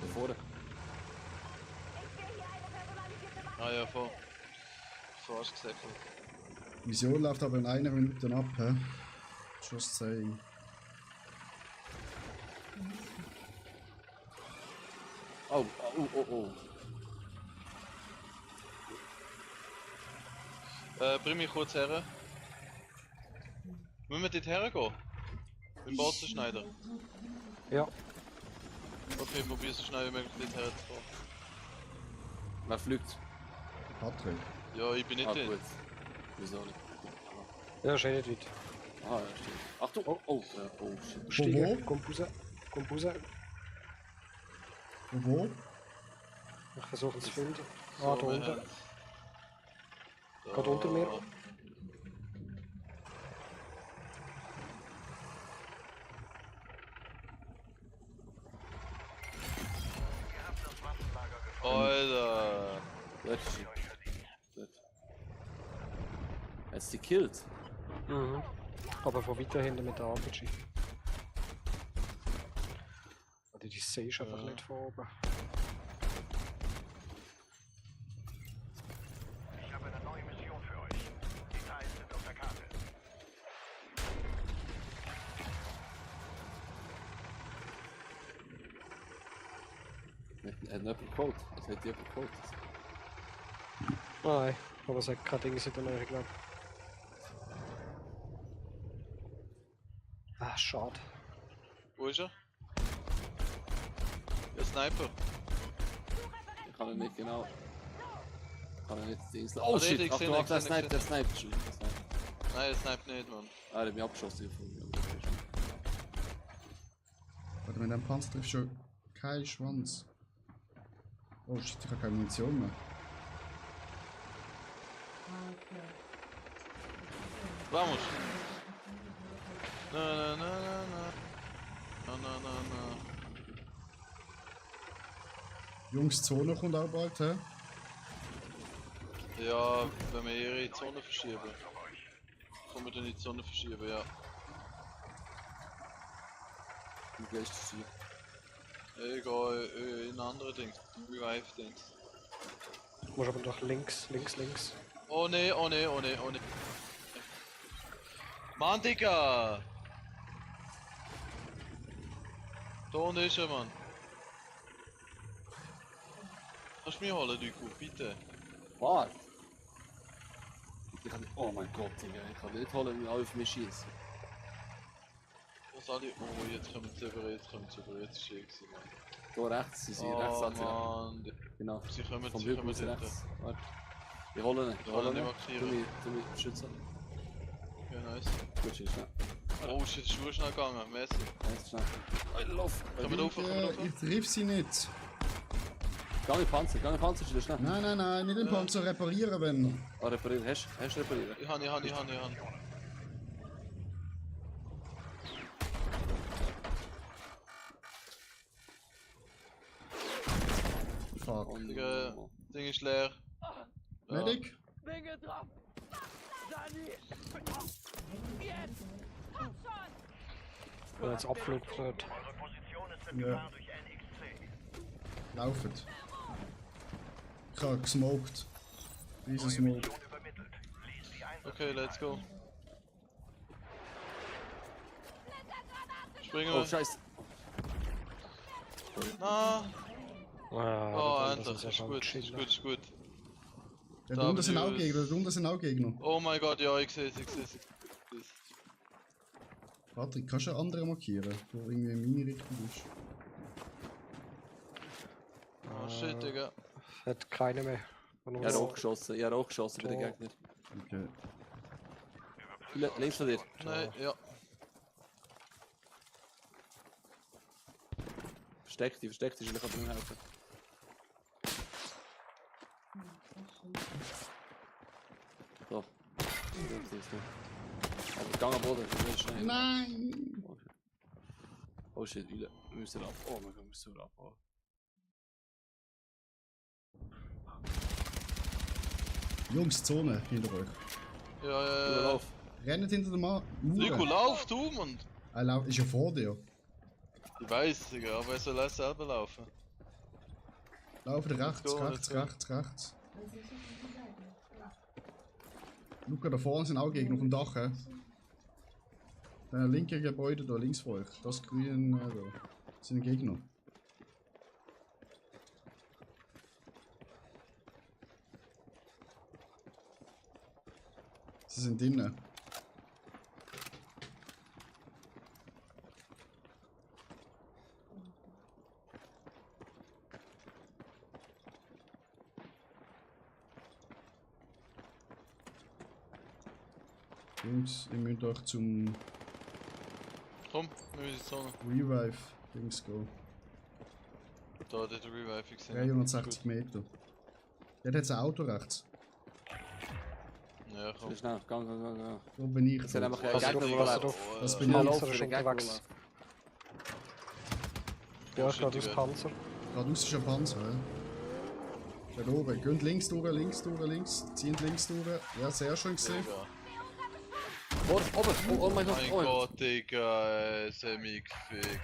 Da vorne. Ah ja, voll. Fast gesagt. Mission läuft aber in 1 Minute ab, hä? Just saying. Oh. Bring mich kurz her. Müssen wir dort hergehen? Mit dem Bolzenschneider? Ja. Okay, probier so schnell wie möglich dort herzufahren. Wer fliegt? Patrick. Ja, ich bin nicht dort. Gut. Wieso nicht? Ja, ist eh nicht weit. Ah, ja, stimmt. Achtung! Oh shit. Steigen, komm raus. Wo? Ich versuche es zu finden. So, Ah, da wir unten. haben- Gerade unter mir. Alter! Gut. Hast du die gekillt? Mhm. Aber von weiter hinten mit der RPG. Oder die siehst du einfach Ja. nicht von oben. Ich habe eine neue Mission für euch. Details sind auf der Karte. Hat jemand geholt? Was hat jemand geholt? Nein, aber es hat keine Dings in der Nähe, glaube ich. Ah, schade. Wo ist er? Der Sniper. Ich kann ihn nicht genau. Ich kann ihn nicht Dings. Ah, Oh der shit! hat Achtung, gesehen, der gesehen, Sniper, der Sniper. Schon. Der Sniper. Nein, der sniped nicht, Mann. Ah, der hat mich abgeschossen. Warte, mit dem Panzer trifft schon kein Schwanz. Oh shit, ich habe keine Munition mehr. Alta. Vamos! Na na na na na. Na na na na. Jungs, die Zone kommt auch bald, hä? Ja, wenn wir eher in die Zone verschieben. Können wir dann in die Zone verschieben, ja. Wie gehst du hier? Ich gehe in andere Dings. Revive-Dings. Du musst aber doch links. Oh ne, oh ne, oh ne, oh ne. Mann, Digga! Da unten ist er, Mann. Kannst du mich holen, Duku, bitte? Warte! Ich kann nicht. Oh mein Gott, Digga. Ich kann nicht holen, wie alle auf mich schießen. Was alle. Oh, jetzt kommen sie über, jetzt ist schön gewesen, Mann. Da rechts, sie sind Oh, rechts hat sie. Mann. Genau. Sie kommen Vom Hügel aus dort. rechts. Warte. Ich hole ihn, ich kann hole ihn ihn. nicht markieren. Tu mich schützen. Ja, nice. Gut, schieß schnell. Oh shit, ist schnell gegangen, merci. Eins schnell. Alter, lauf! Kommen wir rauf, kommen wir rauf. Ich triff sie nicht. Geh nicht Panzer, schieß schnell. Nein, nicht den Panzer reparieren, wenn. Ah, reparieren, hast du reparieren? Ich habe. Fuck. Und Digga, Ding ist leer. Ja. Medic? Bin getroffen! Sani! Jetzt! Komm schon! Ich bin jetzt Abflug nicht. Eure Position ist Ja. klar durch NXC. Laufet. Ich hab gesmoked. Riesen Smoke. Mission übermittelt. Lies die Einsatz. Okay, let's go. Springen Oh, wir. scheiße. Na, Ja, oh, das endlich. ja Ist schon gut, chillen. ist gut. Ja, da unten sind auch Gegner, Oh mein Gott, ja, ich sehe es. Patrick, kannst du einen anderen markieren, der irgendwie in meine Richtung ist? Oh shit, Digga. Hat keine mehr. Von Ich uns. habe auch geschossen bei den Gegnern. Okay. Links von dir. Nein, ja. Versteck dich, ich kann dir nicht helfen. So. Aber gang am Boden, das ist schnell. Nein! Oh shit, wir müssen ab. Oh mein Gott, wir müssen ab. Oh. Jungs, Zone hinter euch. Ja. Lauf. Rennt hinter der Nico, Mauer. lauf, du, Mann! Ist ja vor dir. Ich weiß, Digga, aber er soll erst selber laufen. Lauft rechts, Let's go, rechts, let's go. rechts, rechts. Luca, da vorne sind auch Gegner auf dem Dach, hä? Der linke Gebäude da links von euch. Das grüne da. Das sind Gegner. Sie sind drinnen. Jungs, ihr müsst euch zum Komm, wir müssen in die Zone. Revive Dings gehen. Da, der Revive gesehen. 360 Meter. Dort hat es ein Auto rechts. Ja, komm. Schnell, gang. Wo bin ich? Das sind einfach Was Gegner, ist die das? laufen. Das bin Panzer ich. ist unterwegs. Ja, ich gerade aus Panzer. Geradeaus ist ein Panzer, ja. Dort oben. Geht links durch, links. Zieht links durch. Ja, sehr schön gesehen. Digga. Oh mein Gott, Mein oh. Gott, Digga, es hat mich gefickt.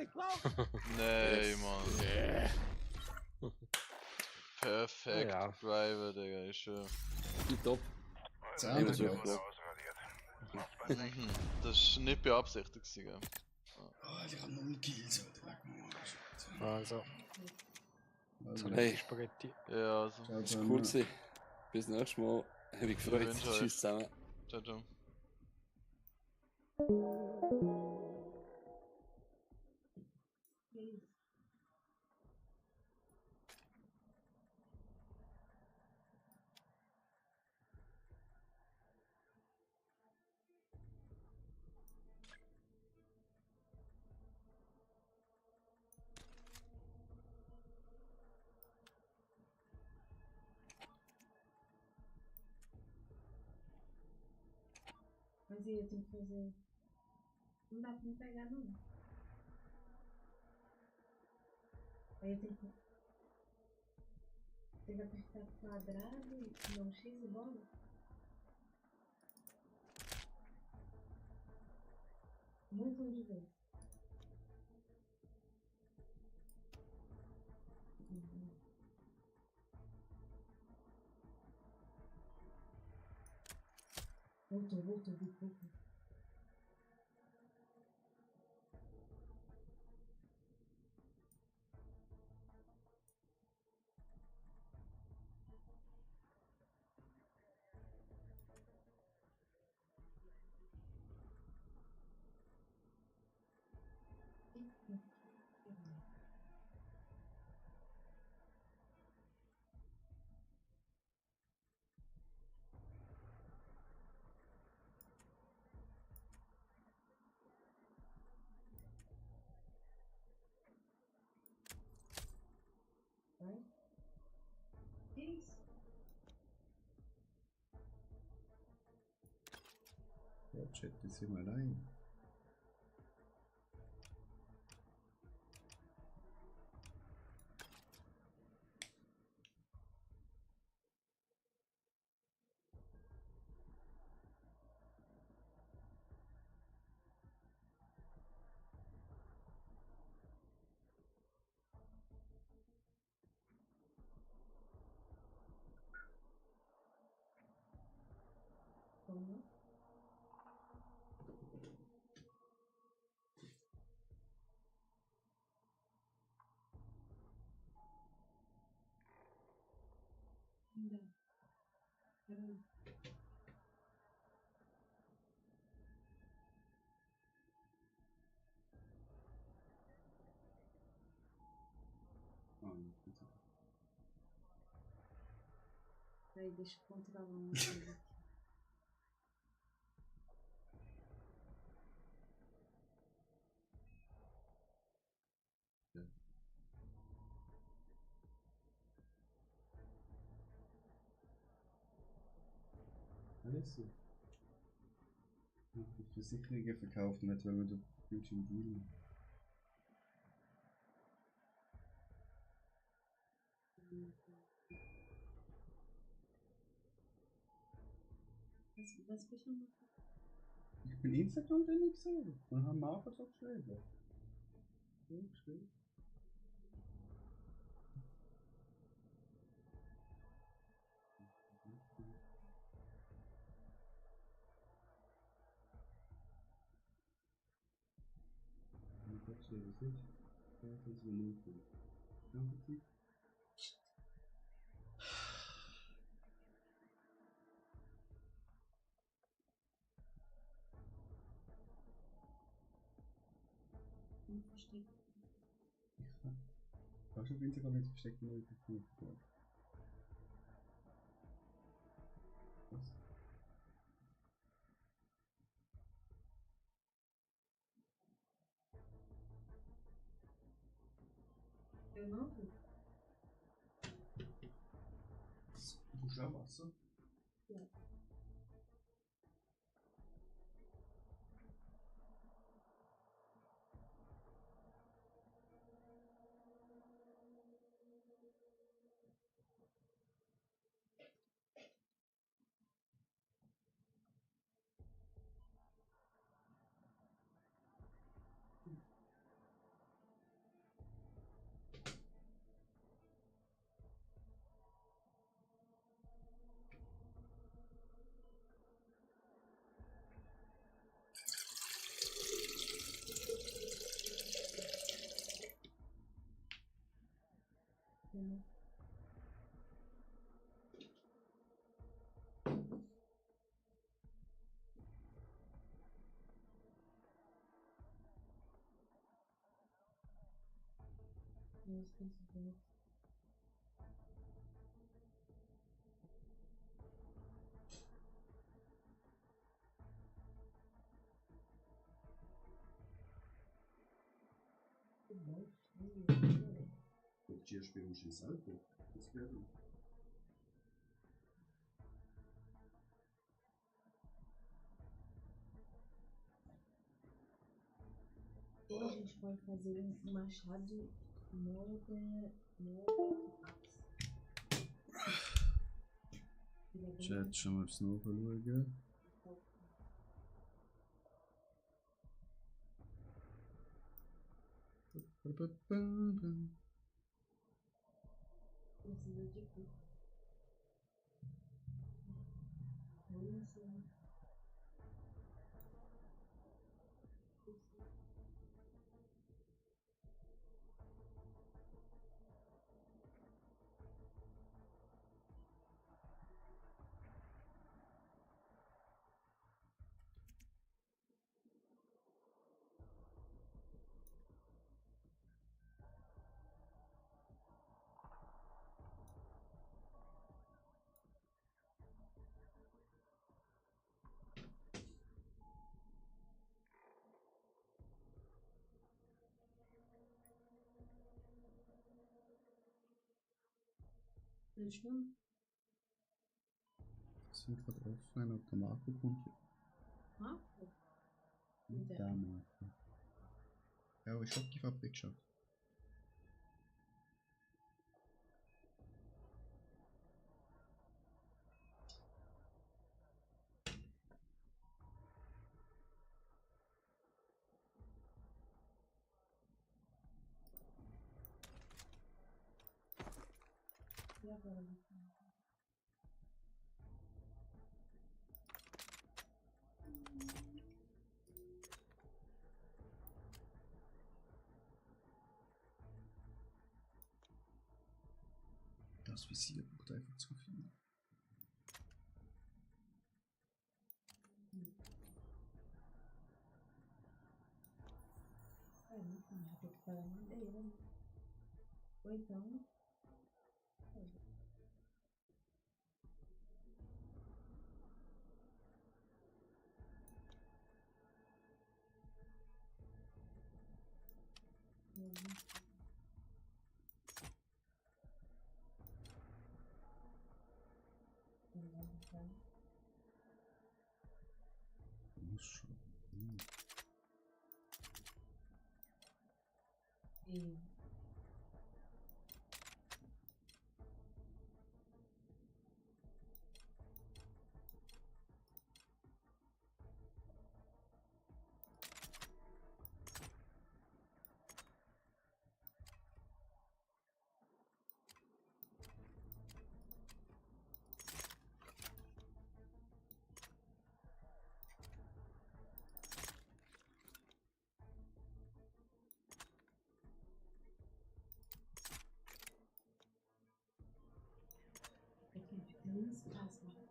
Ich brauch Nee, Mann. Perfekt, Ja. Driver, Digga, ist schön. Top. Das Ich andere muss geht. auch. Das ist nicht beabsichtigt, gewesen, gell? Oh, ich habe 0 Kills, Also, Also, Hey, Spaghetti. Ja, also. das ist cool gewesen. Bis nächstes Mal. Hab mich gefreut. Ich wünsche euch- Tschüss zusammen. Ciao, ciao. Weil sie jetzt im Fernsehen Não dá pra me pegar, não. Aí eu tenho que apertar quadrado e não X e bola. Um montão de vezes. Voltou, voltou. Vai. Que isso? Ja, Chat, die sind wir allein. Como? Não dá. Peraí. Ah, bitte. Peraí, deixa eu controlar uma coisa aqui. Alles so. Die Versicherungen verkauft nicht, weil man auf YouTube will. Was will ich nochmal? Ich bin Instagram dann nicht gesehen. Und haben Marco so geschrieben. So geschrieben. Das ist es. Das ist Minuten. Danke. Versteckt. Kannst du auf Instagram jetzt versteckte Notification? Was? Eu não vi. Du schon Wasser? Ja. Meus pensamentos. Que bom. Ob die spielen schon selber? Das wäre gut. Ou a gente pode fazer um machado Morde Chat, schon mal aufs nachschauen. Precisa de cu. Fechou? Sind gerade offline, ob der Marco kommt. Marco? Der Marco. Ja, aber ich hab die Fabrik geschafft. E agora? Das Visier braucht einfach zu viel. É, enfim, já tem que parar a madeira, né? Ou então. Nossa. E aqui fica um espaço, né?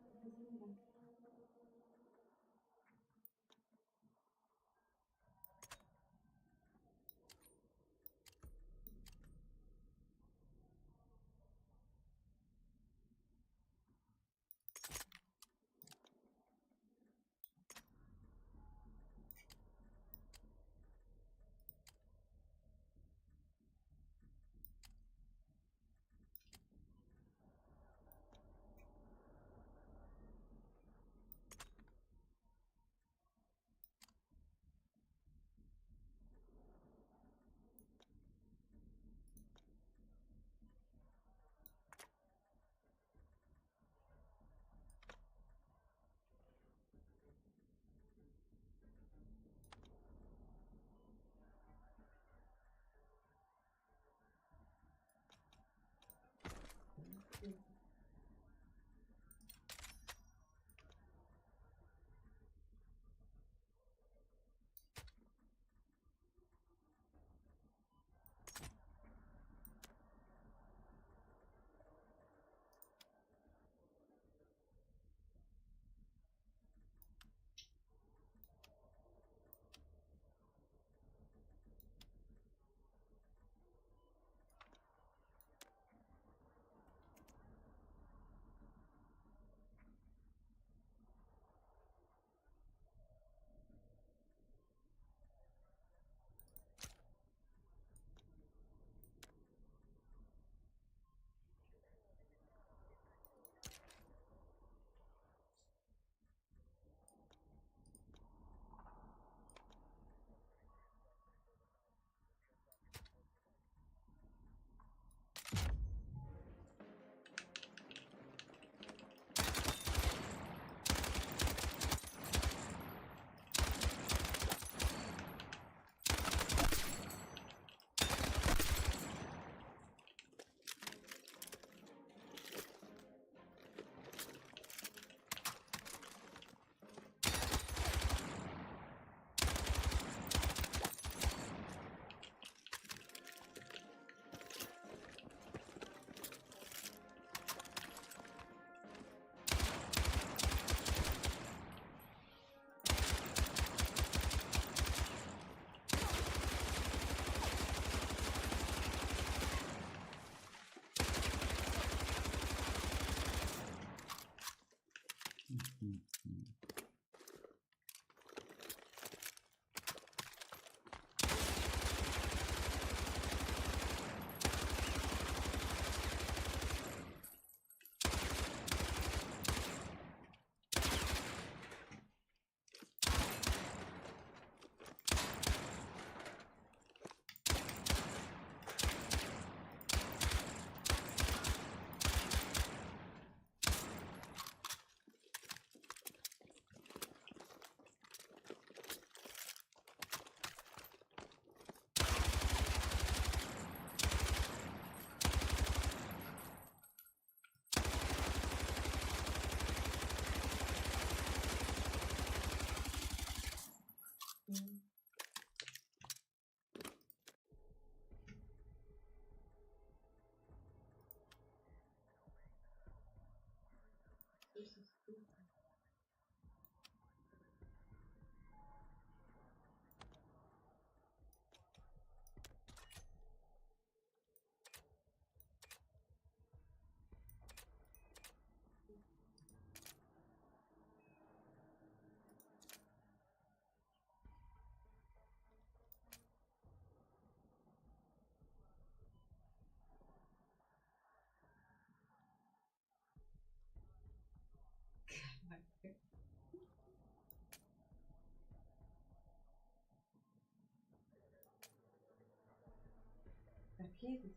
Okay, gut.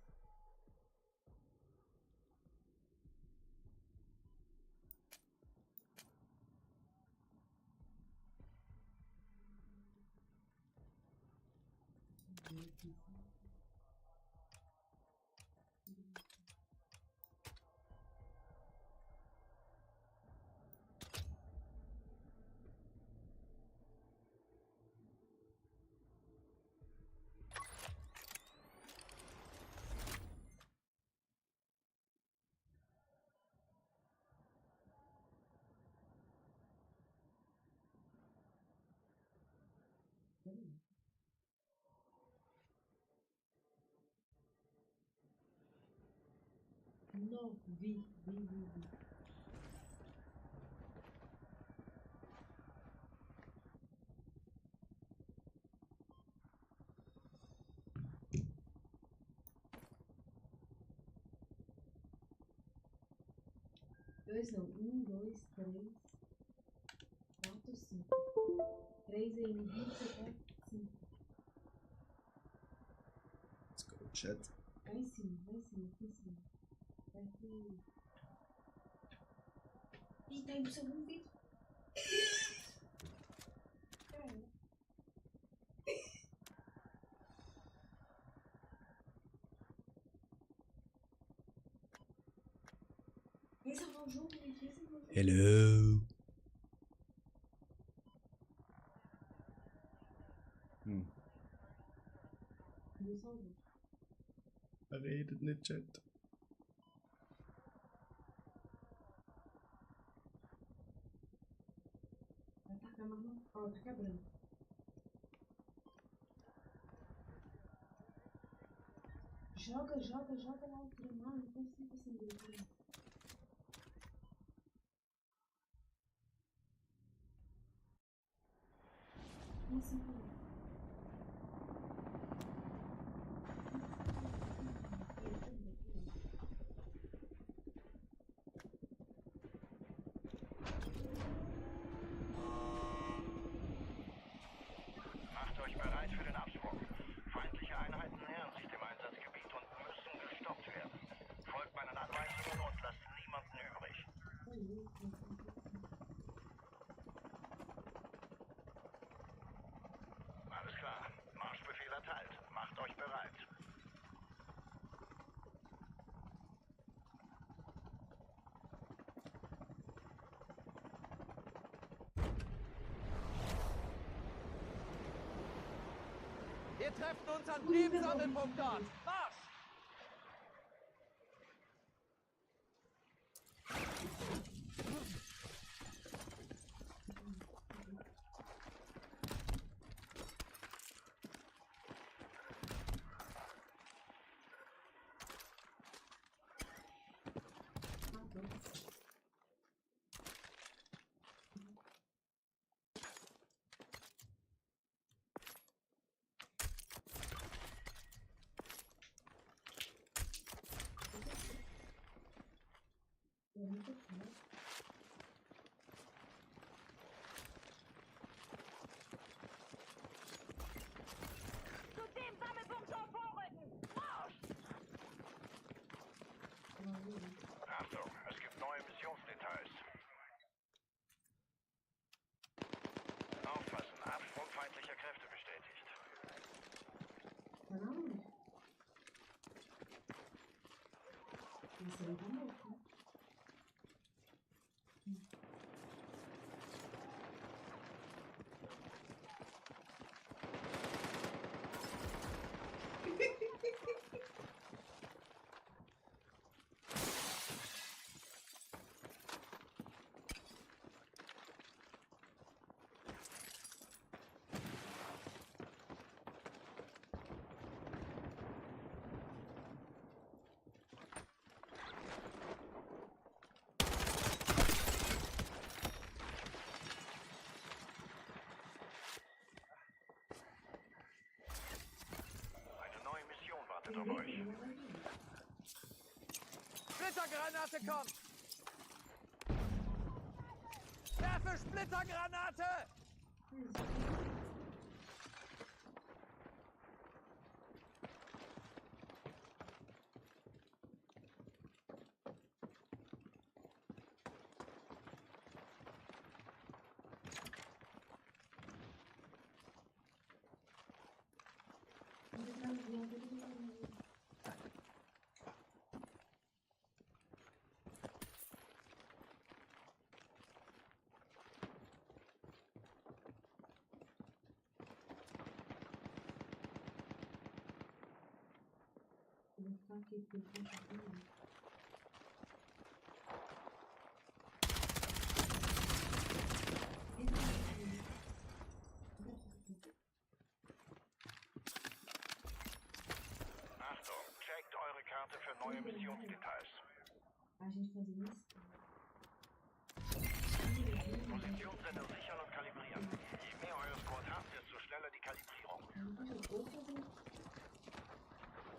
No, wie. Dois não, 1, 2, 3, 4, 5. 3 em 24, 5. Let's go, Chat. Vai em cima, vai em cima, aqui em cima. Vai aqui. Ih, tá indo pro segundo vídeo. Vem salvar o jogo, gente. Vem salvar o jogo. Hello. Vem salvar. Redet nicht, Chat. Vai tacar mais uma. Ó, tá quebrando. Joga lá o trem lá. Não consigo acender o trem. Não consigo. Macht euch bereit für den Absprung. Feindliche Einheiten nähern sich dem Einsatzgebiet und müssen gestoppt werden. Folgt meinen Anweisungen und lasst niemanden übrig. Alles klar. Marschbefehl erteilt. Macht euch bereit. Wir treffen uns an dem Sammelpunkt dort. Marsch! Zu dem Sammelpunkt schon vorrücken! Marsch! Achtung, es gibt neue Missionsdetails. Aufpassen, Absprung feindlicher Kräfte bestätigt. Tá na onde? Isso aí tá morto, né? Eine neue Mission wartet auf euch. Splittergranate kommt! Werfe Splittergranate! Okay, ich bin schon drin. Achtung, checkt eure Karte für neue Missionsdetails. A gente fazer isso? Positionssender sichern und kalibrieren. Je mehr euer Squad habt, desto schneller die Kalibrierung. Aí deixa eu ou fazer.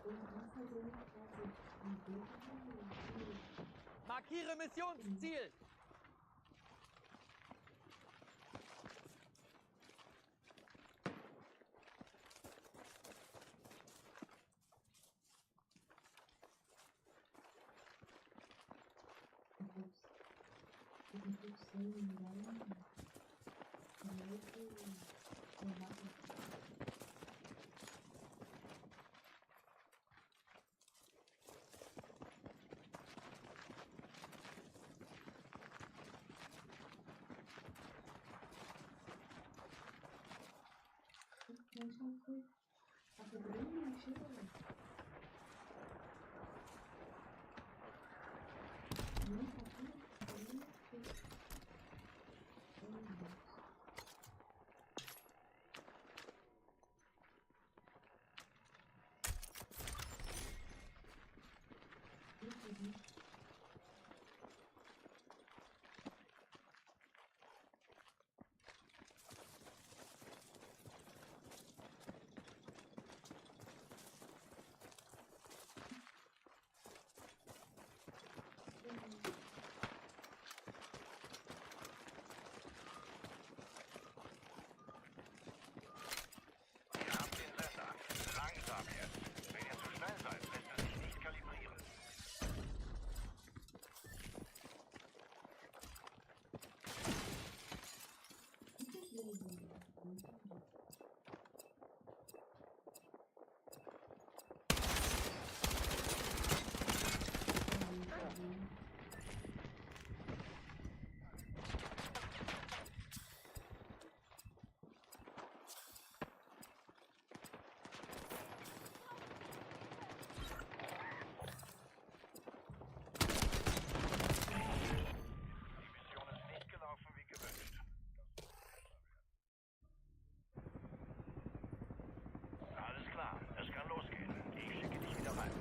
Ou não fazer uma fase. Markiere Missionsziel! Ihr habt den Sender. Langsam jetzt. Wenn ihr zu schnell seid, lässt er sich nicht kalibrieren. Die Mission ist nicht gelaufen wie gewünscht. Alles klar, es kann losgehen. Ich schicke dich wieder rein.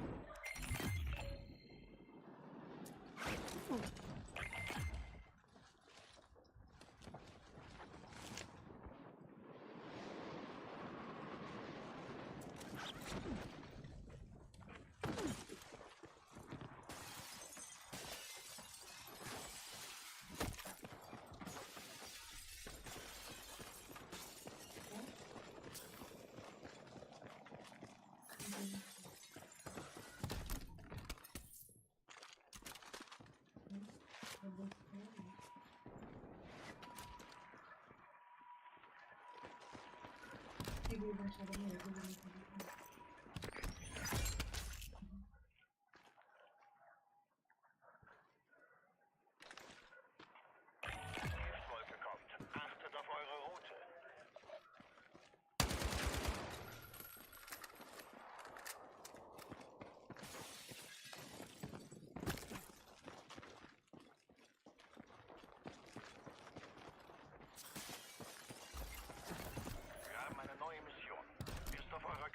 Hilfswolke kommt. Achtet auf eure Route. Wir haben eine neue Mission. Ist auf eurer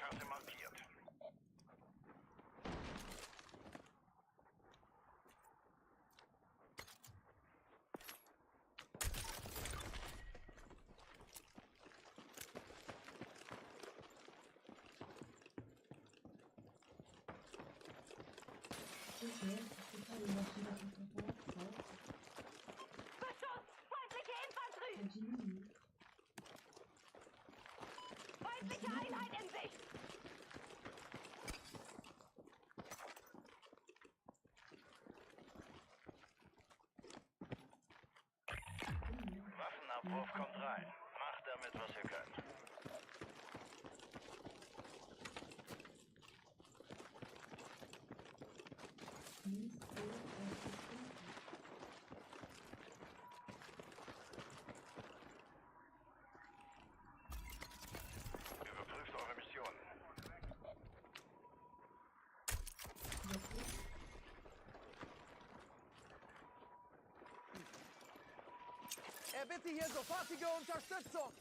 Erbitte hier sofortige Unterstützung.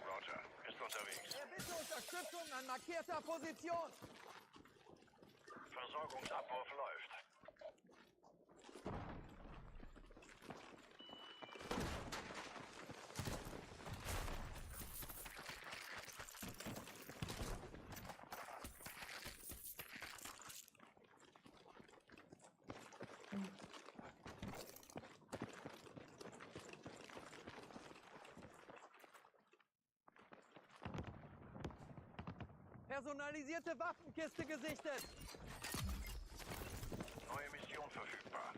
Roger, ist unterwegs. Erbitte Unterstützung an markierter Position. Versorgungsabwurf läuft. Personalisierte Waffenkiste gesichtet. Neue Mission verfügbar.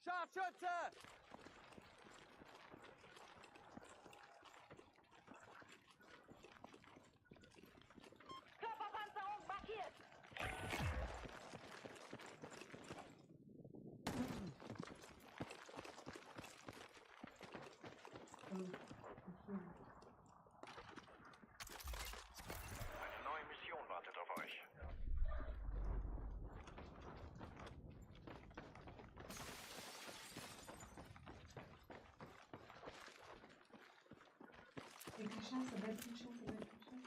Scharfschütze! Körperpanzerung markiert. Eine neue Mission wartet auf euch. Welche Chance, welche Chance, welche Chance?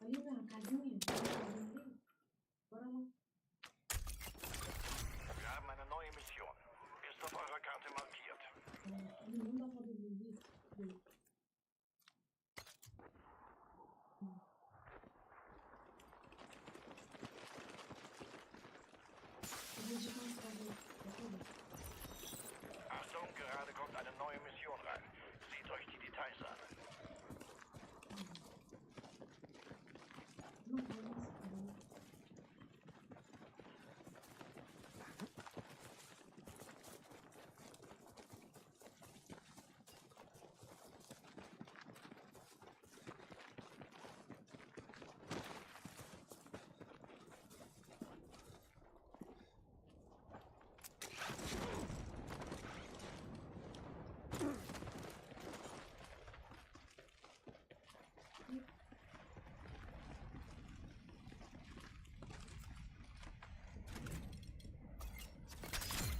Ayuda, Kazumi. Bora lá. Wir haben eine neue Mission. Ist auf eurer Karte markiert. Não dá pra dormir. Achtung, gerade kommt eine neue Mission rein. Seht euch die Details an.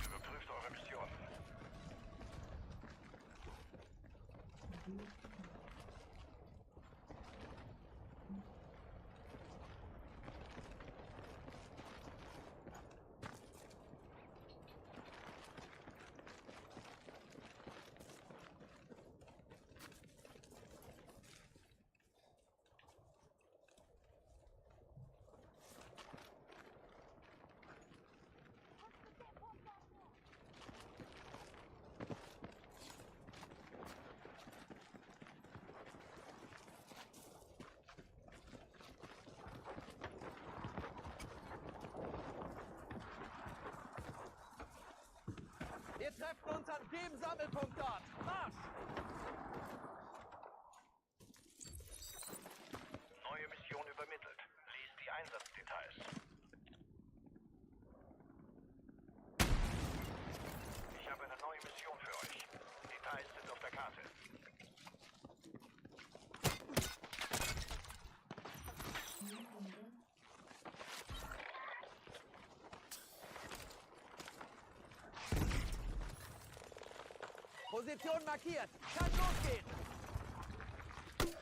Überprüft eure Mission. Wir treffen uns an dem Sammelpunkt dort. Marsch! Neue Mission übermittelt. Lies die Einsatzdetails. Ich habe eine neue Mission für euch. Details sind auf der Karte. Position markiert. Kann losgehen.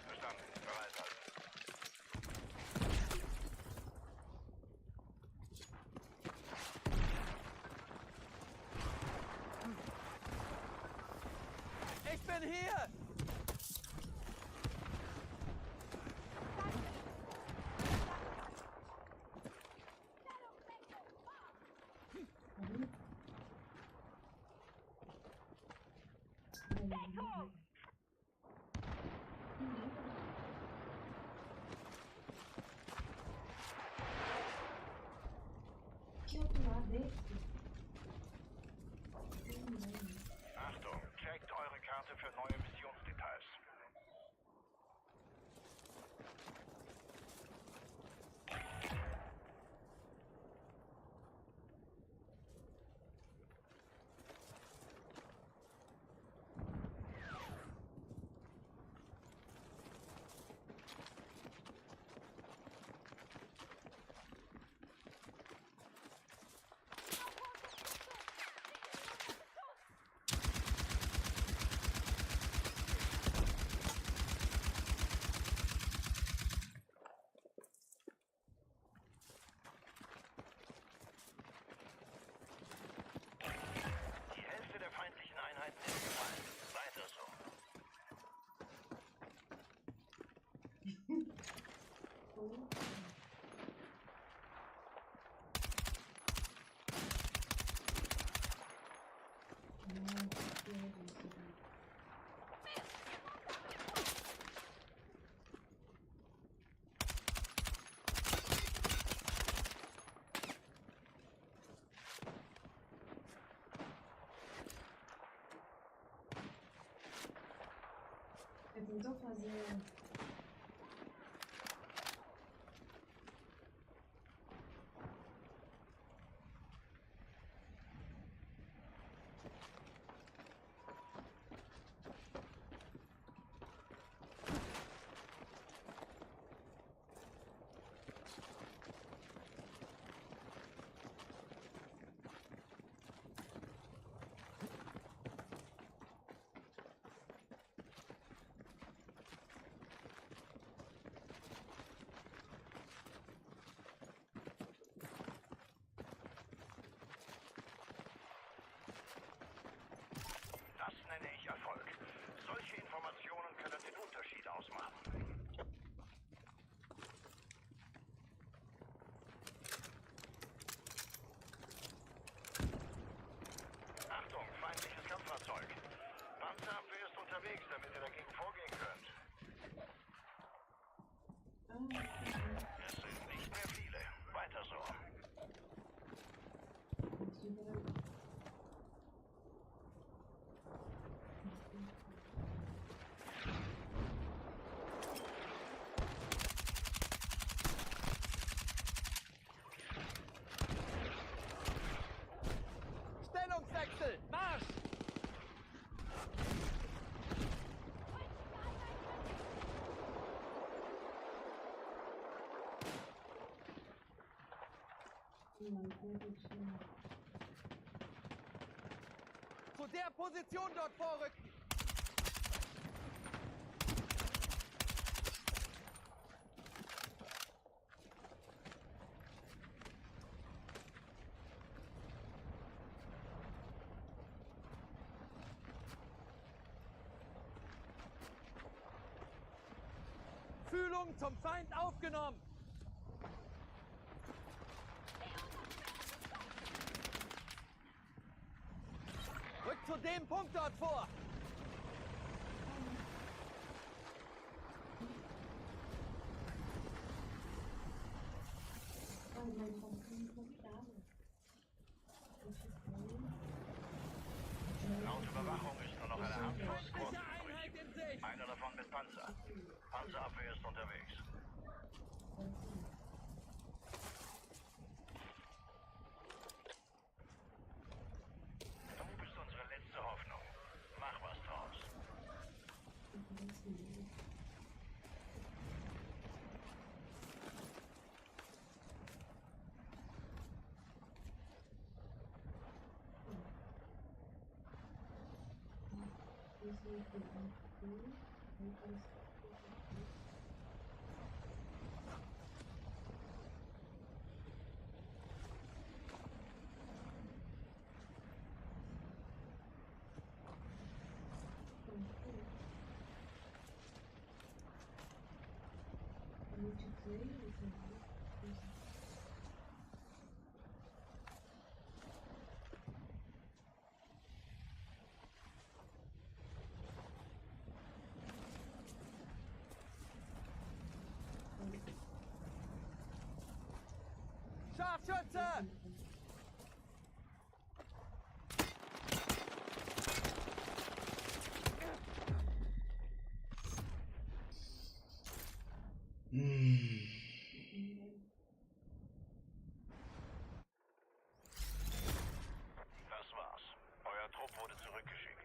Verstanden. Bereit halten. Ich bin hier. Achtung, checkt eure Karte für neue Missionsdetails. Die Hälfte der feindlichen Einheiten ist gefallen. Weiter so. Eu tentou fazer. Das nenne ich Erfolg. Solche Informationen können den Unterschied ausmachen. Achtung, feindliches Kampffahrzeug. Panzerabwehr ist unterwegs, damit ihr dagegen vorgehen könnt. Es sind nicht mehr viele. Weiter so. Stellungswechsel. Marsch. Zu der Position dort vorrücken. Fühlung zum Feind aufgenommen. Rückt zu dem Punkt dort vor. Laut Überwachung ist nur noch eine Handvoll Squads Feindliche Einheit in Sicht. Einer davon mit Panzer. Panzerabwehr ist unterwegs. Du bist unsere letzte Hoffnung. Mach was draus. Scharfschütze! Das war's. Euer Trupp wurde zurückgeschickt.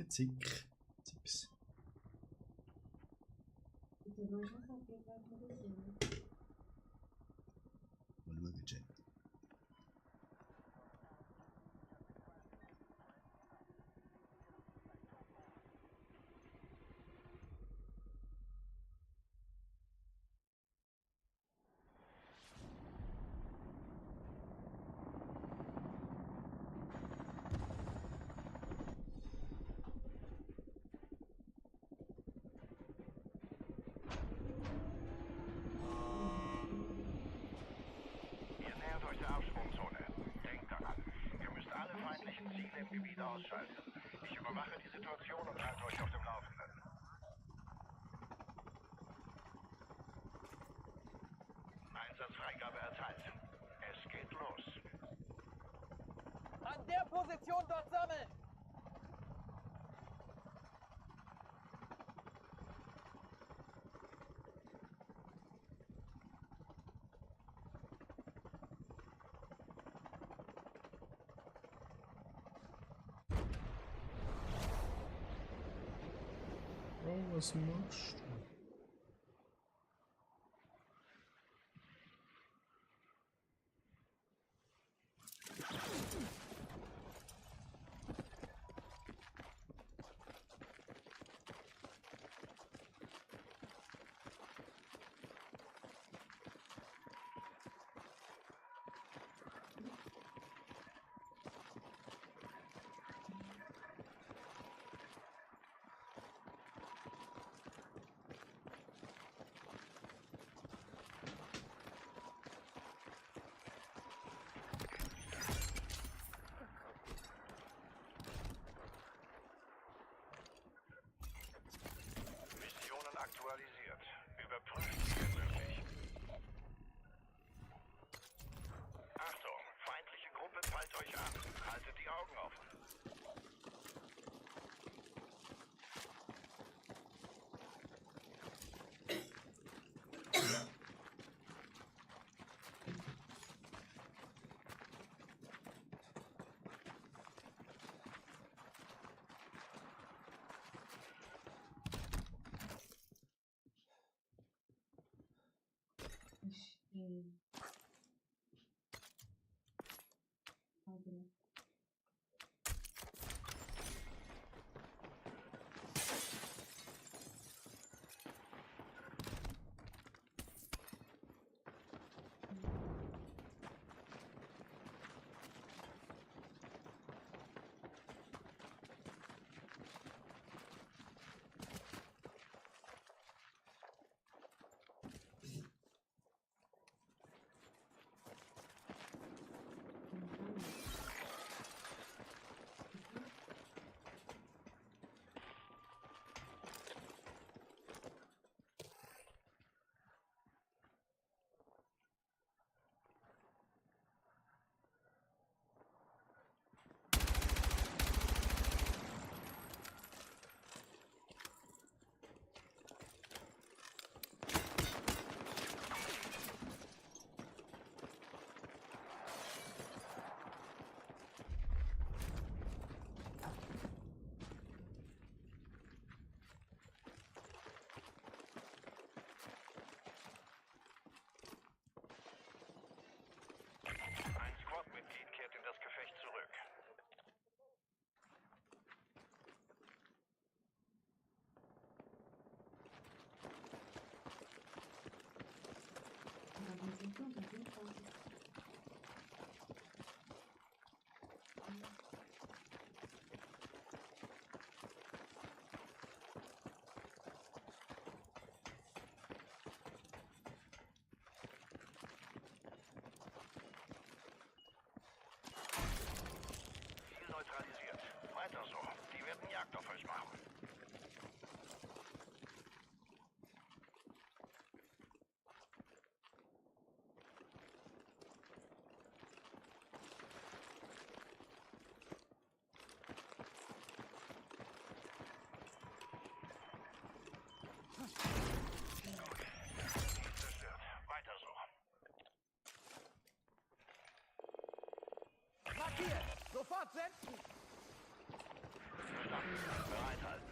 Zick. Zips. Mal schauen, Chat. Ihr nähert euch der Absprungzone. Denkt daran, ihr müsst alle feindlichen Ziele im Gebiet ausschalten. Ich überwache die Situation und halte euch auf dem Laufenden. Einsatzfreigabe erteilt. Es geht los. An der Position dort sammeln! Oh, was machst du? Aber Ein Squad-Mitglied kehrt in das Gefecht zurück. wir sind noch nicht Ziel neutralisiert. Weiter so. Die werden Jagd auf euch machen. Ziel zerstört. Weiter so. Markiert! Sofort senden! Verstanden. Bereithalten.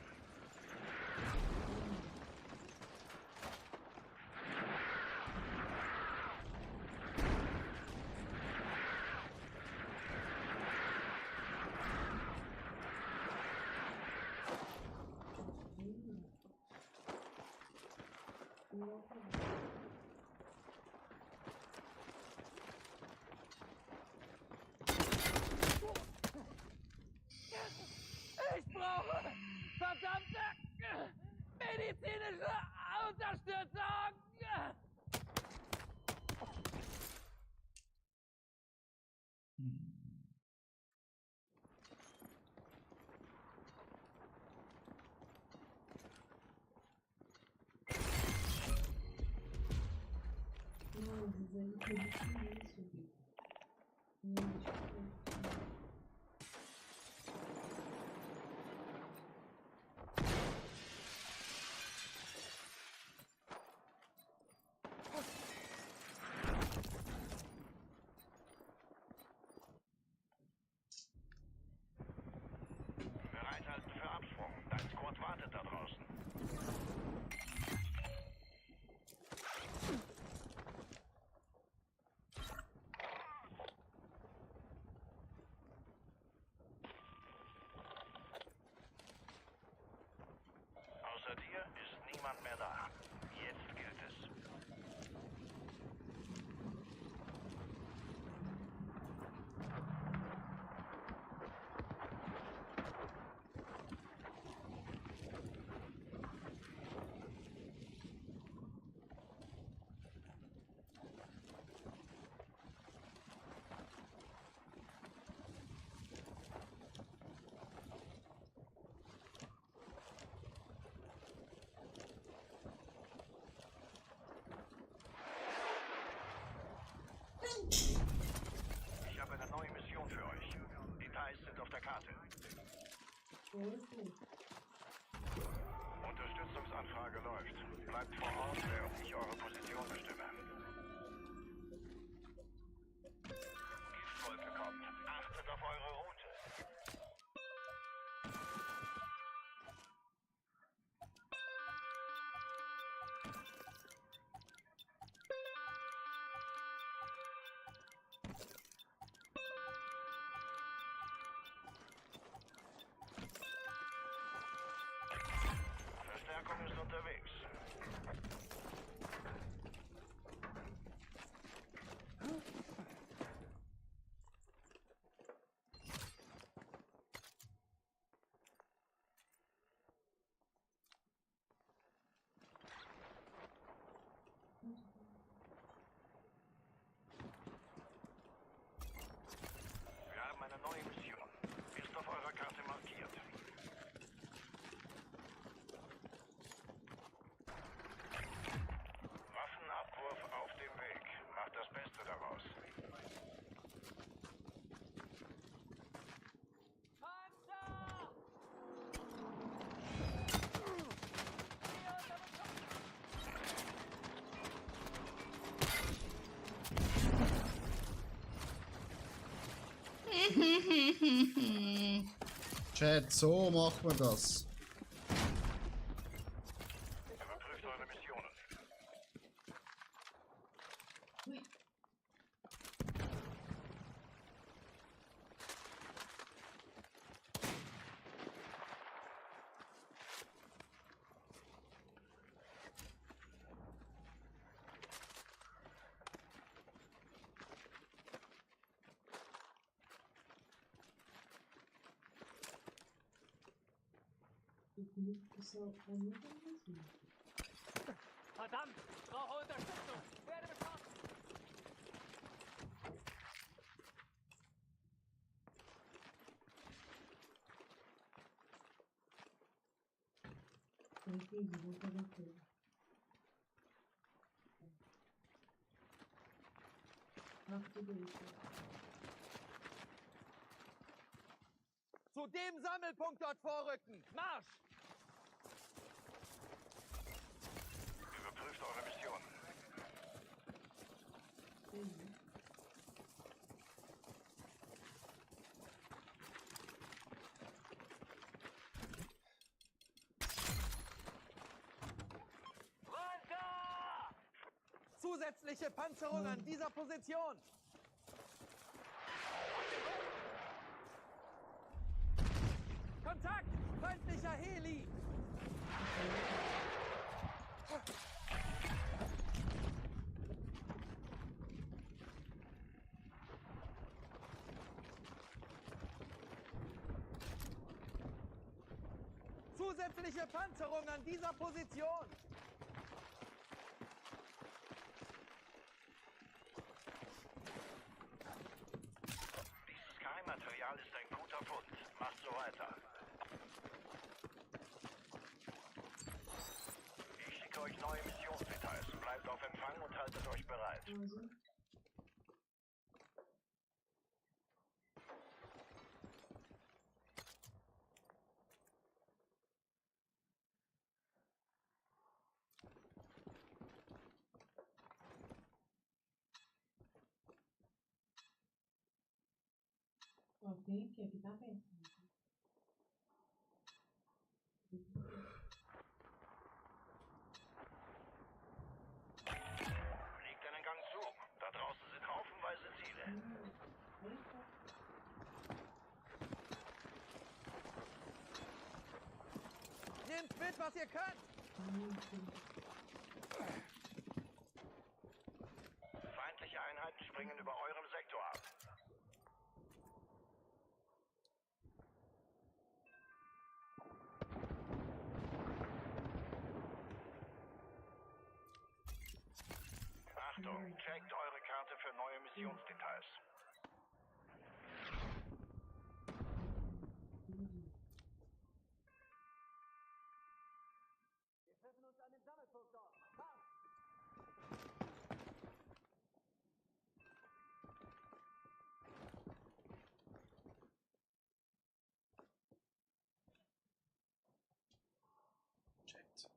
Ich brauche verdammte medizinische Unterstützung! Bereithalten für Absprung. Dein Squad wartet da draußen. Außer dir ist niemand mehr da. Jetzt gilt es. Ich habe eine neue Mission für euch. Details sind auf der Karte. Unterstützungsanfrage läuft. Bleibt vor Ort, während ich eure Position bestimme. Giftwolke kommt. Achtet auf eure Route. Chat, so macht man das. Überprüft eure Missionen. Verdammt! Brauche Unterstützung! Werde beschossen! Zu dem Sammelpunkt dort vorrücken! Marsch! Überprüft eure Mission. Zusätzliche Panzerung an dieser Position! Kontakt! Feindlicher Heli! Zusätzliche Panzerung an dieser Position! Dieses Geheimmaterial ist ein guter Fund. Macht so weiter. Ich schicke euch neue Missionsdetails. Bleibt auf Empfang und haltet euch bereit. Okay, que aqui tá péssimo. Legt einen Gang zu. Da draußen sind haufenweise Ziele. Nehmt mit, was ihr könnt! Feindliche Einheiten springen über eurem Sektor ab. Achtung, checkt eure Karte für neue Missionsdetails. Wir treffen uns an dem Sammelpunkt dort! Marsch! Chat.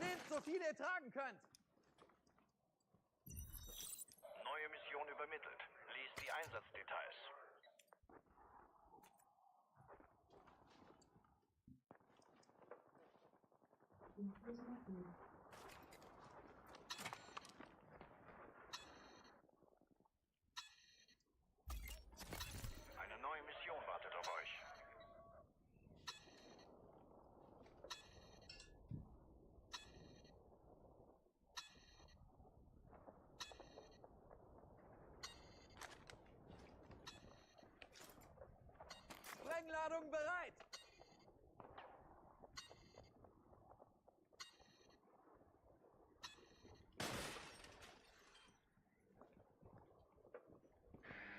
Nehmt so viel ihr tragen könnt! Neue Mission übermittelt. Liest die Einsatzdetails. Eine neue Mission wartet auf euch. Sprengladung bereit!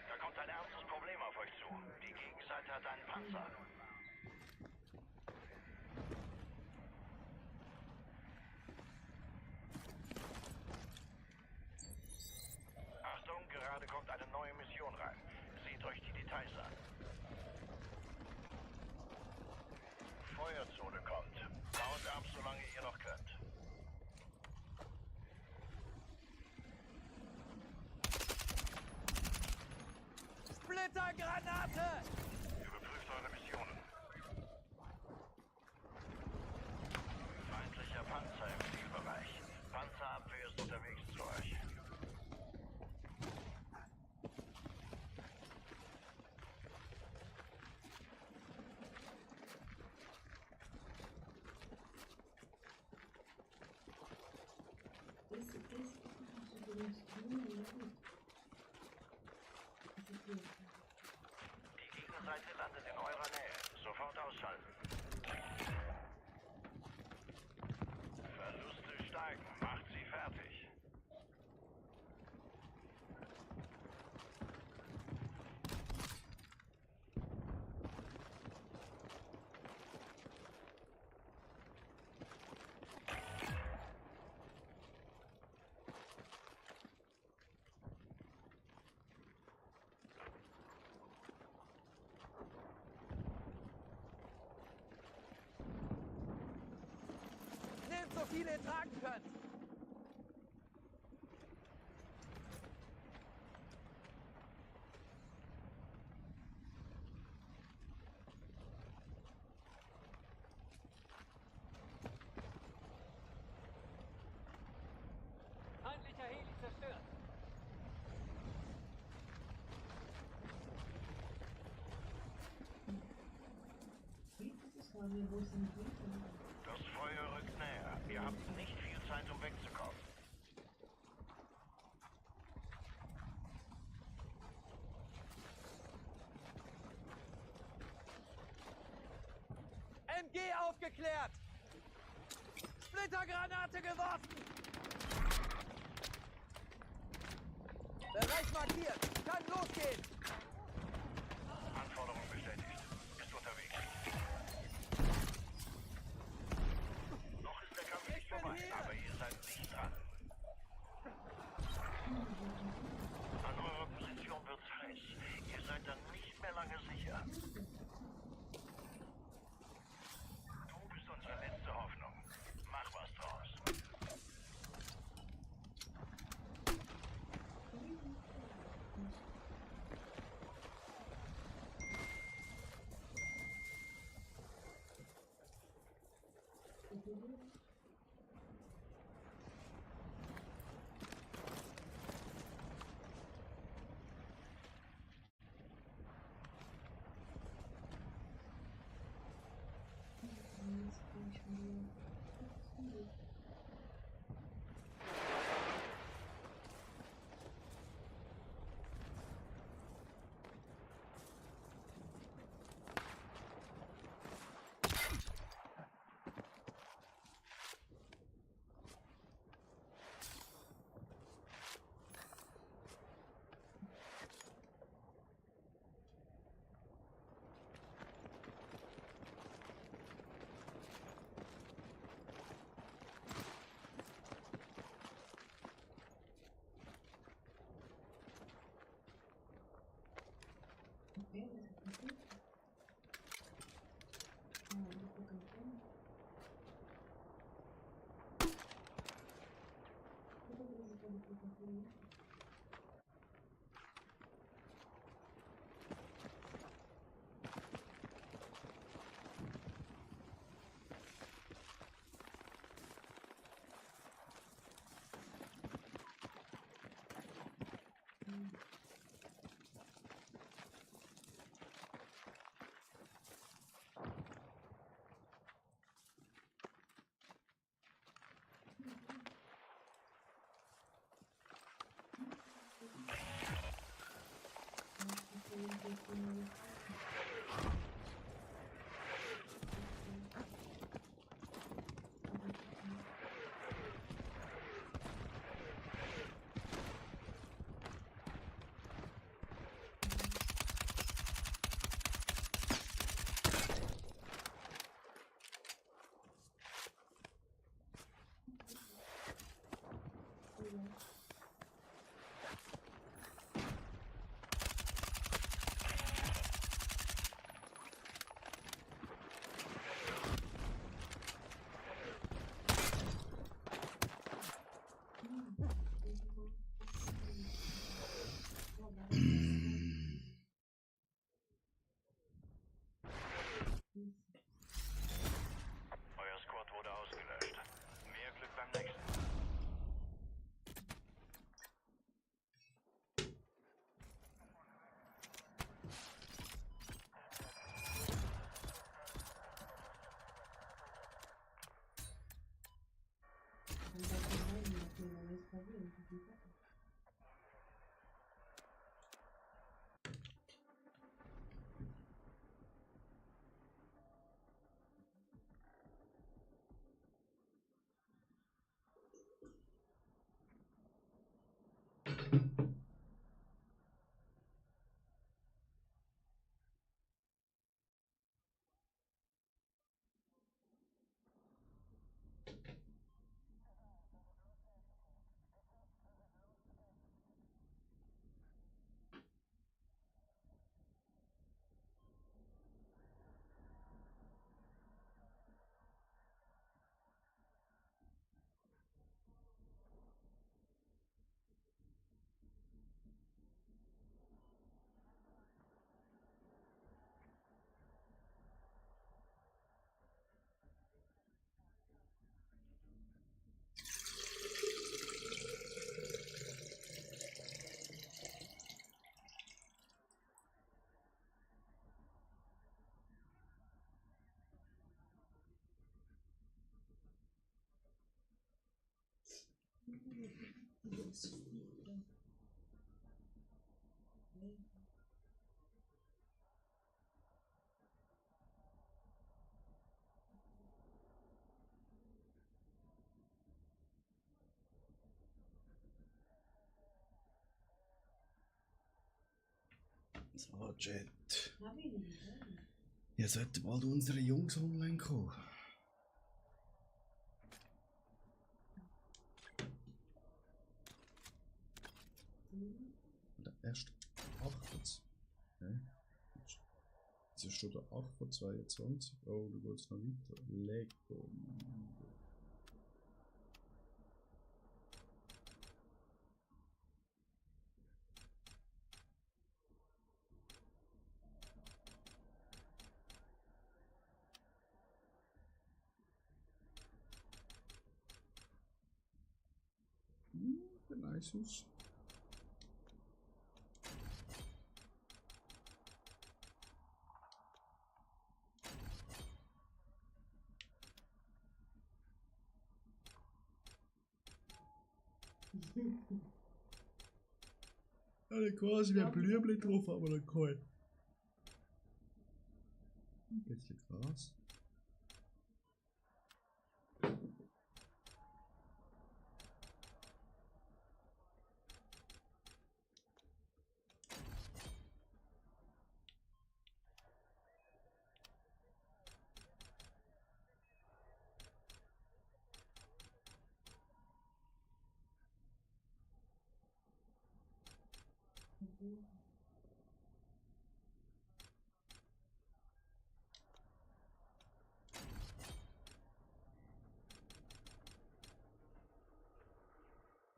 Da kommt ein ernstes Problem auf euch zu. Die Gegenseite hat einen Panzer. Achtung, gerade kommt eine neue Mission rein. Seht euch die Details an. Feuerzone kommt. Baut ab, solange ihr noch könnt. Splittergranate! Überprüft eure Missionen. Feindlicher Panzer im Zielbereich. Panzerabwehr ist unterwegs zu euch. Die Gegenseite landet in eurer Nähe. Sofort ausschalten. Verluste steigen. Macht sie fertig. Nehmt so viele ihr tragen könnt! Feindlicher Heli zerstört. Das Feuer rückt näher. Ihr habt nicht viel Zeit, um wegzukommen. MG aufgeklärt! Splittergranate geworfen! Bereich markiert! Kann losgehen! Anforderung bestätigt. Ist unterwegs. Noch ist der Kampf nicht Ich bin vorbei, hier. aber ihr seid nicht dran. An eurer Position wird's heiß. Ihr seid dann nicht mehr lange sicher. Du bist unsere letzte Hoffnung. Mach was draus. So, Chat. Ihr solltet bald unsere Jungs online kommen. Der erste 8. Okay. Jetzt ist schon der 8 von 22. Oh, du gehst noch weiter. Lego. Nice aus. Ja, quasi wie ein Blümchen drauf, aber dann kein. Ein bisschen Gras.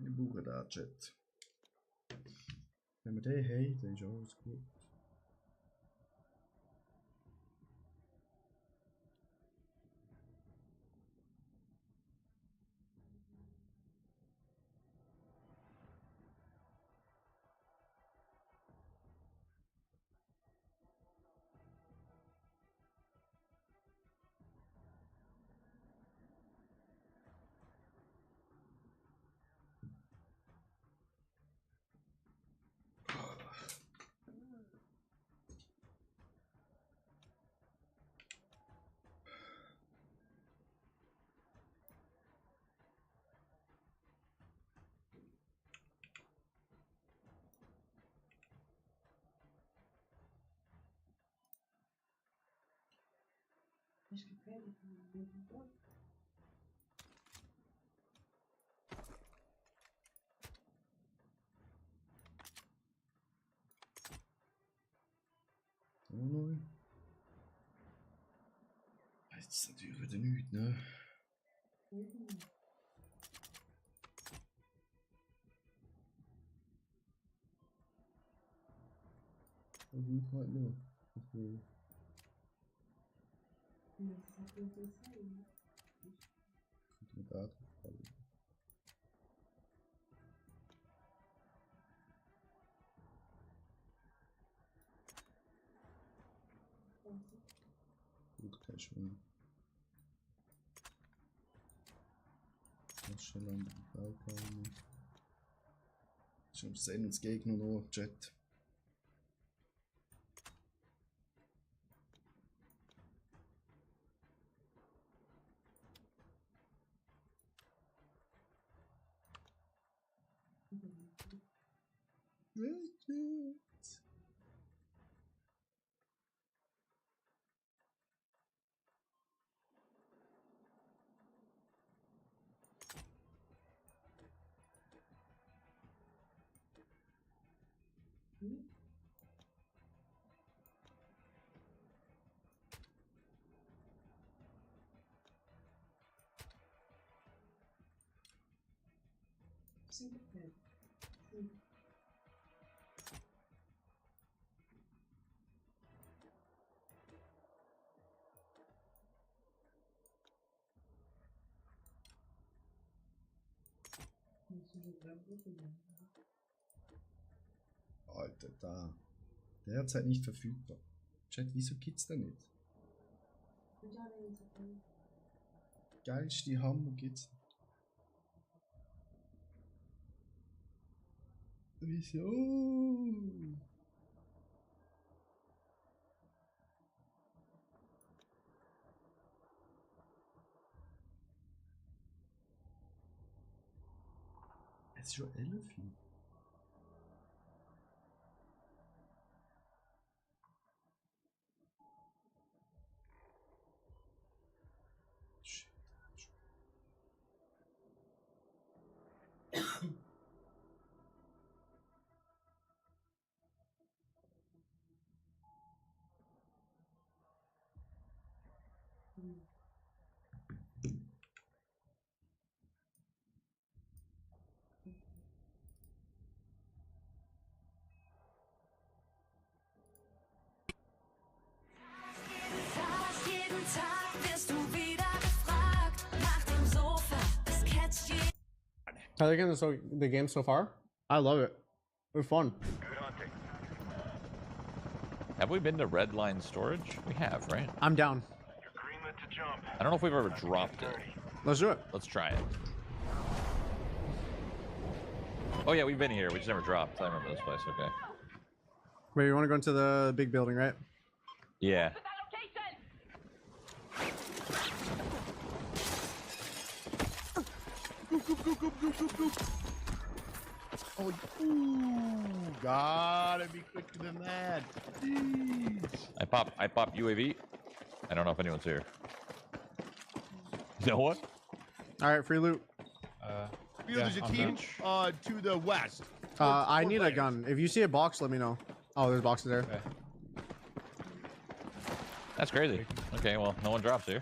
Ich brauche den Chat. Wenn wir den haben, dann ist alles gut. Oh nein. Jetzt ist natürlich wieder nichts, ne? Das ist halt noch. Okay. Könnte man da drauf fallen. Gut, kein Schwung. Das ist schon lange Baukaum. Schon sehen uns Gegner noch, Chat. Alter, da. Derzeit nicht verfügbar. Chat, wieso gibt's da nicht? Geilste Hammer gibt's. Wieso? Es ist schon 11 Uhr. Shit. Fast jeden Tag wirst du wieder gefragt nach dem Sofa. Es catcht jeden. How are you liking the game so far? I love it. It's fun. Have we been to Redline Storage? We have, right? I'm down. I don't know if we've ever dropped it. Let's do it. Let's try it. Oh yeah, we've been here. We just never dropped. I remember this place. Okay. Wait, you want to go into the big building, right? Yeah. Oh, ooh, gotta be quicker than that. Jeez. I pop UAV. I don't know if anyone's here. You know what? All right, free loot. There's a team to the west. I need a gun. If you see a box, let me know. Oh, there's boxes there. Okay. That's crazy. Okay, well, no one drops here.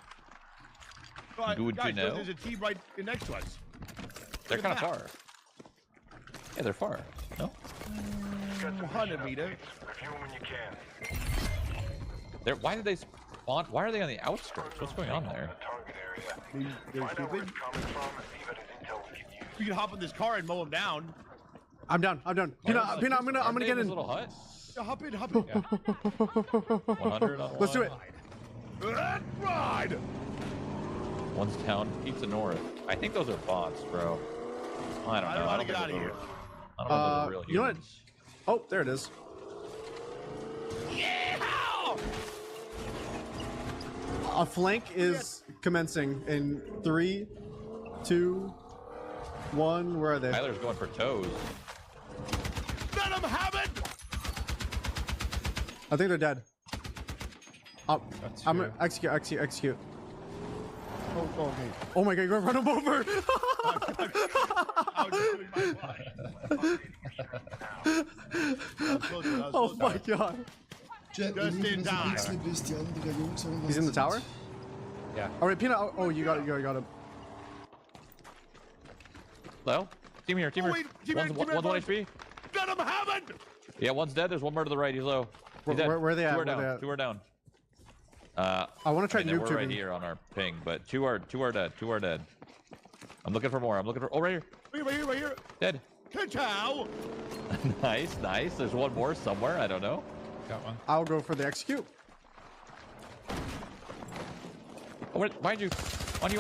Good to guys, know. There's a team right next to us. They're Look at kind of the far. Yeah, they're far. No? 100 meter. They're, why did they spawn? Why are they on the outskirts? What's going on there? They're stupid. We can hop in this car and mow them down. I'm down. I'm done. Pina, I'm gonna get in. Little hut? Yeah, hop in. Yeah. 100 on Let's do it. Let's ride. One's down. Pizza North. I think those are bots, bro. I don't know. how to get out of here. I don't know if those are real You know what? humans. Oh, there it is. A flank is commencing in 3, 2, 1. Where are they? Tyler's going for toes. Let them have it. I think they're dead. I'm gonna execute. Oh, okay. Oh my god, you're gonna run them over! Oh my god. Jet, Just in time. He's in the tower? Yeah. Alright, Pina. Oh, you got it. You got him. Hello? Team here, team here. wait, team One's here, 1 HP. Let them have it. Yeah, one's dead. There's one more to the right. He's low. He's dead. Where are they at? Two are Where down. they at? Two are down. I want to try noob we're tubing. right here on our ping, but two are dead. Two are dead. I'm looking for more. I'm looking for. Oh, right here. Right here. Dead. Ka-chow. Nice, nice. There's one more somewhere. I don't know. Got one. I'll go for the execute. Oh, where, behind you. On you.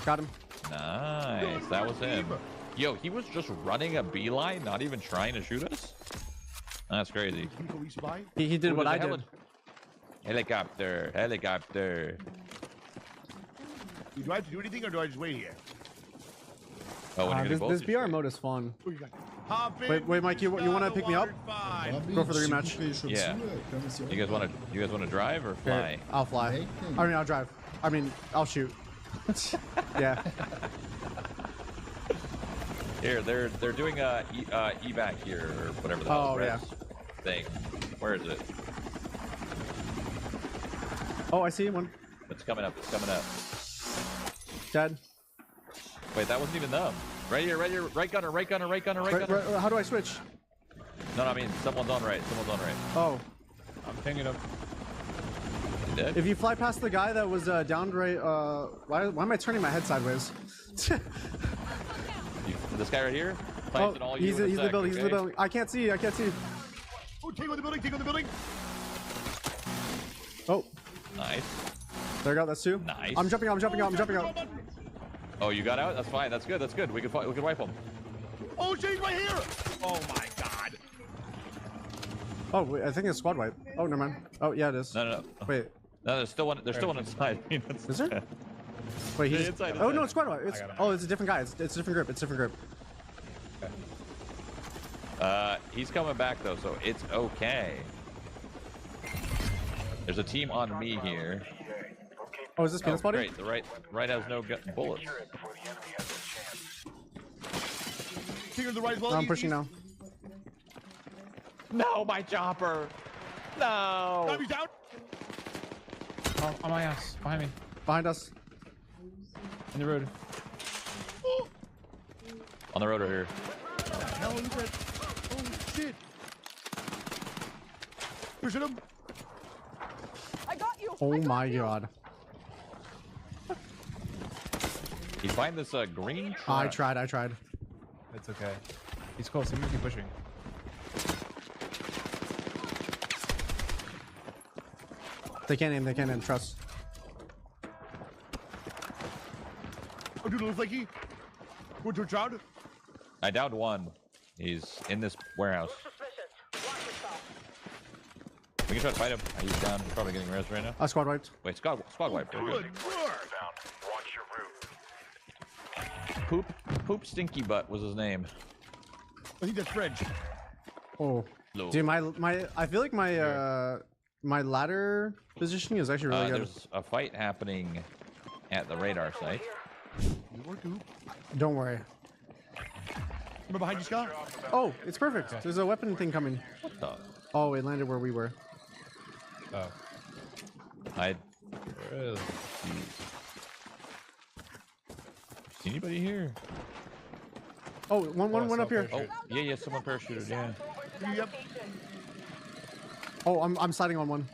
Got him. Nice. That was him. Yo, he was just running a beeline, not even trying to shoot us? That's crazy. He did Ooh, what I there's a did. Helicopter, helicopter. Do I have to do anything or do I just wait here? Oh, when you're This both BR mode is fun. Hop in, Wait, Mike, you want to pick me up? Fabi, Go for the tu rematch. fais chaud Yeah. dessus, comme si on- You guys want to drive or fly? Okay, I'll fly. I mean, I'll drive. I mean, I'll shoot. Yeah. Here, they're doing a evac here or whatever the hell Oh, res thing. Where is it? Oh, I see one. It's coming up. It's coming up. Dead. Wait, that wasn't even them. Right here, right here. Right gunner, right gunner, right gunner, right gunner. How do I switch? No, I mean someone's on right. Someone's on right. Oh. I'm pinging him. You dead? If you fly past the guy that was downed right, why am I turning my head sideways? This guy right here. Oh, Planting all you he's in a in the sec, building. He's in the okay? building. I can't see. I can't see. Oh, take on the building, take on the building. Oh. Nice. There you go. That's two. Nice. I'm jumping out. I'm jumping out. I'm jumping out. Oh, you got out? That's fine. That's good. That's good. We can wipe him. Oh, shit, he's right here. Oh my god. Oh, wait, I think it's squad wipe. Oh, never mind. Oh, yeah, it is. No. Wait. No, there's still one. There's still one inside. Is there? Wait, he's. Inside, Oh inside. no, it's squad wipe. It's. Oh, it's a different guy. It's a different group. It's a different group. He's coming back though, so it's okay. There's a team on me here. Oh, is this Peanut's body? Great. The right has no bullets. King on the right as well. No, I'm pushing now. No, my chopper. No. He's down. Oh, on my ass. Behind me. Behind us. In the road. On the road right here. Hell, look at that. Oh shit. Pushing him. I got you. Oh my god. You find this green truck. I tried. It's okay. He's close. He might be pushing. They can't aim. Trust. Oh, dude, it looks like he went to a crowd. I downed one. He's in this warehouse. We can try to fight him. He's down. He's probably getting res right now. Squad wiped. Wait, squad wipe. Very good. Poop Stinky Butt was his name. I think that's French. Oh. Low. Dude, I feel like my ladder positioning is actually really good. There's a fight happening at the radar site. Don't worry. I'm behind you, Scott. Oh, it's perfect. There's a weapon thing coming. What the? Oh, it landed where we were. Oh. Really? See anybody here? Oh, one up here. Oh, yeah, someone parachuted, yeah. Yep. Oh, I'm sliding on one.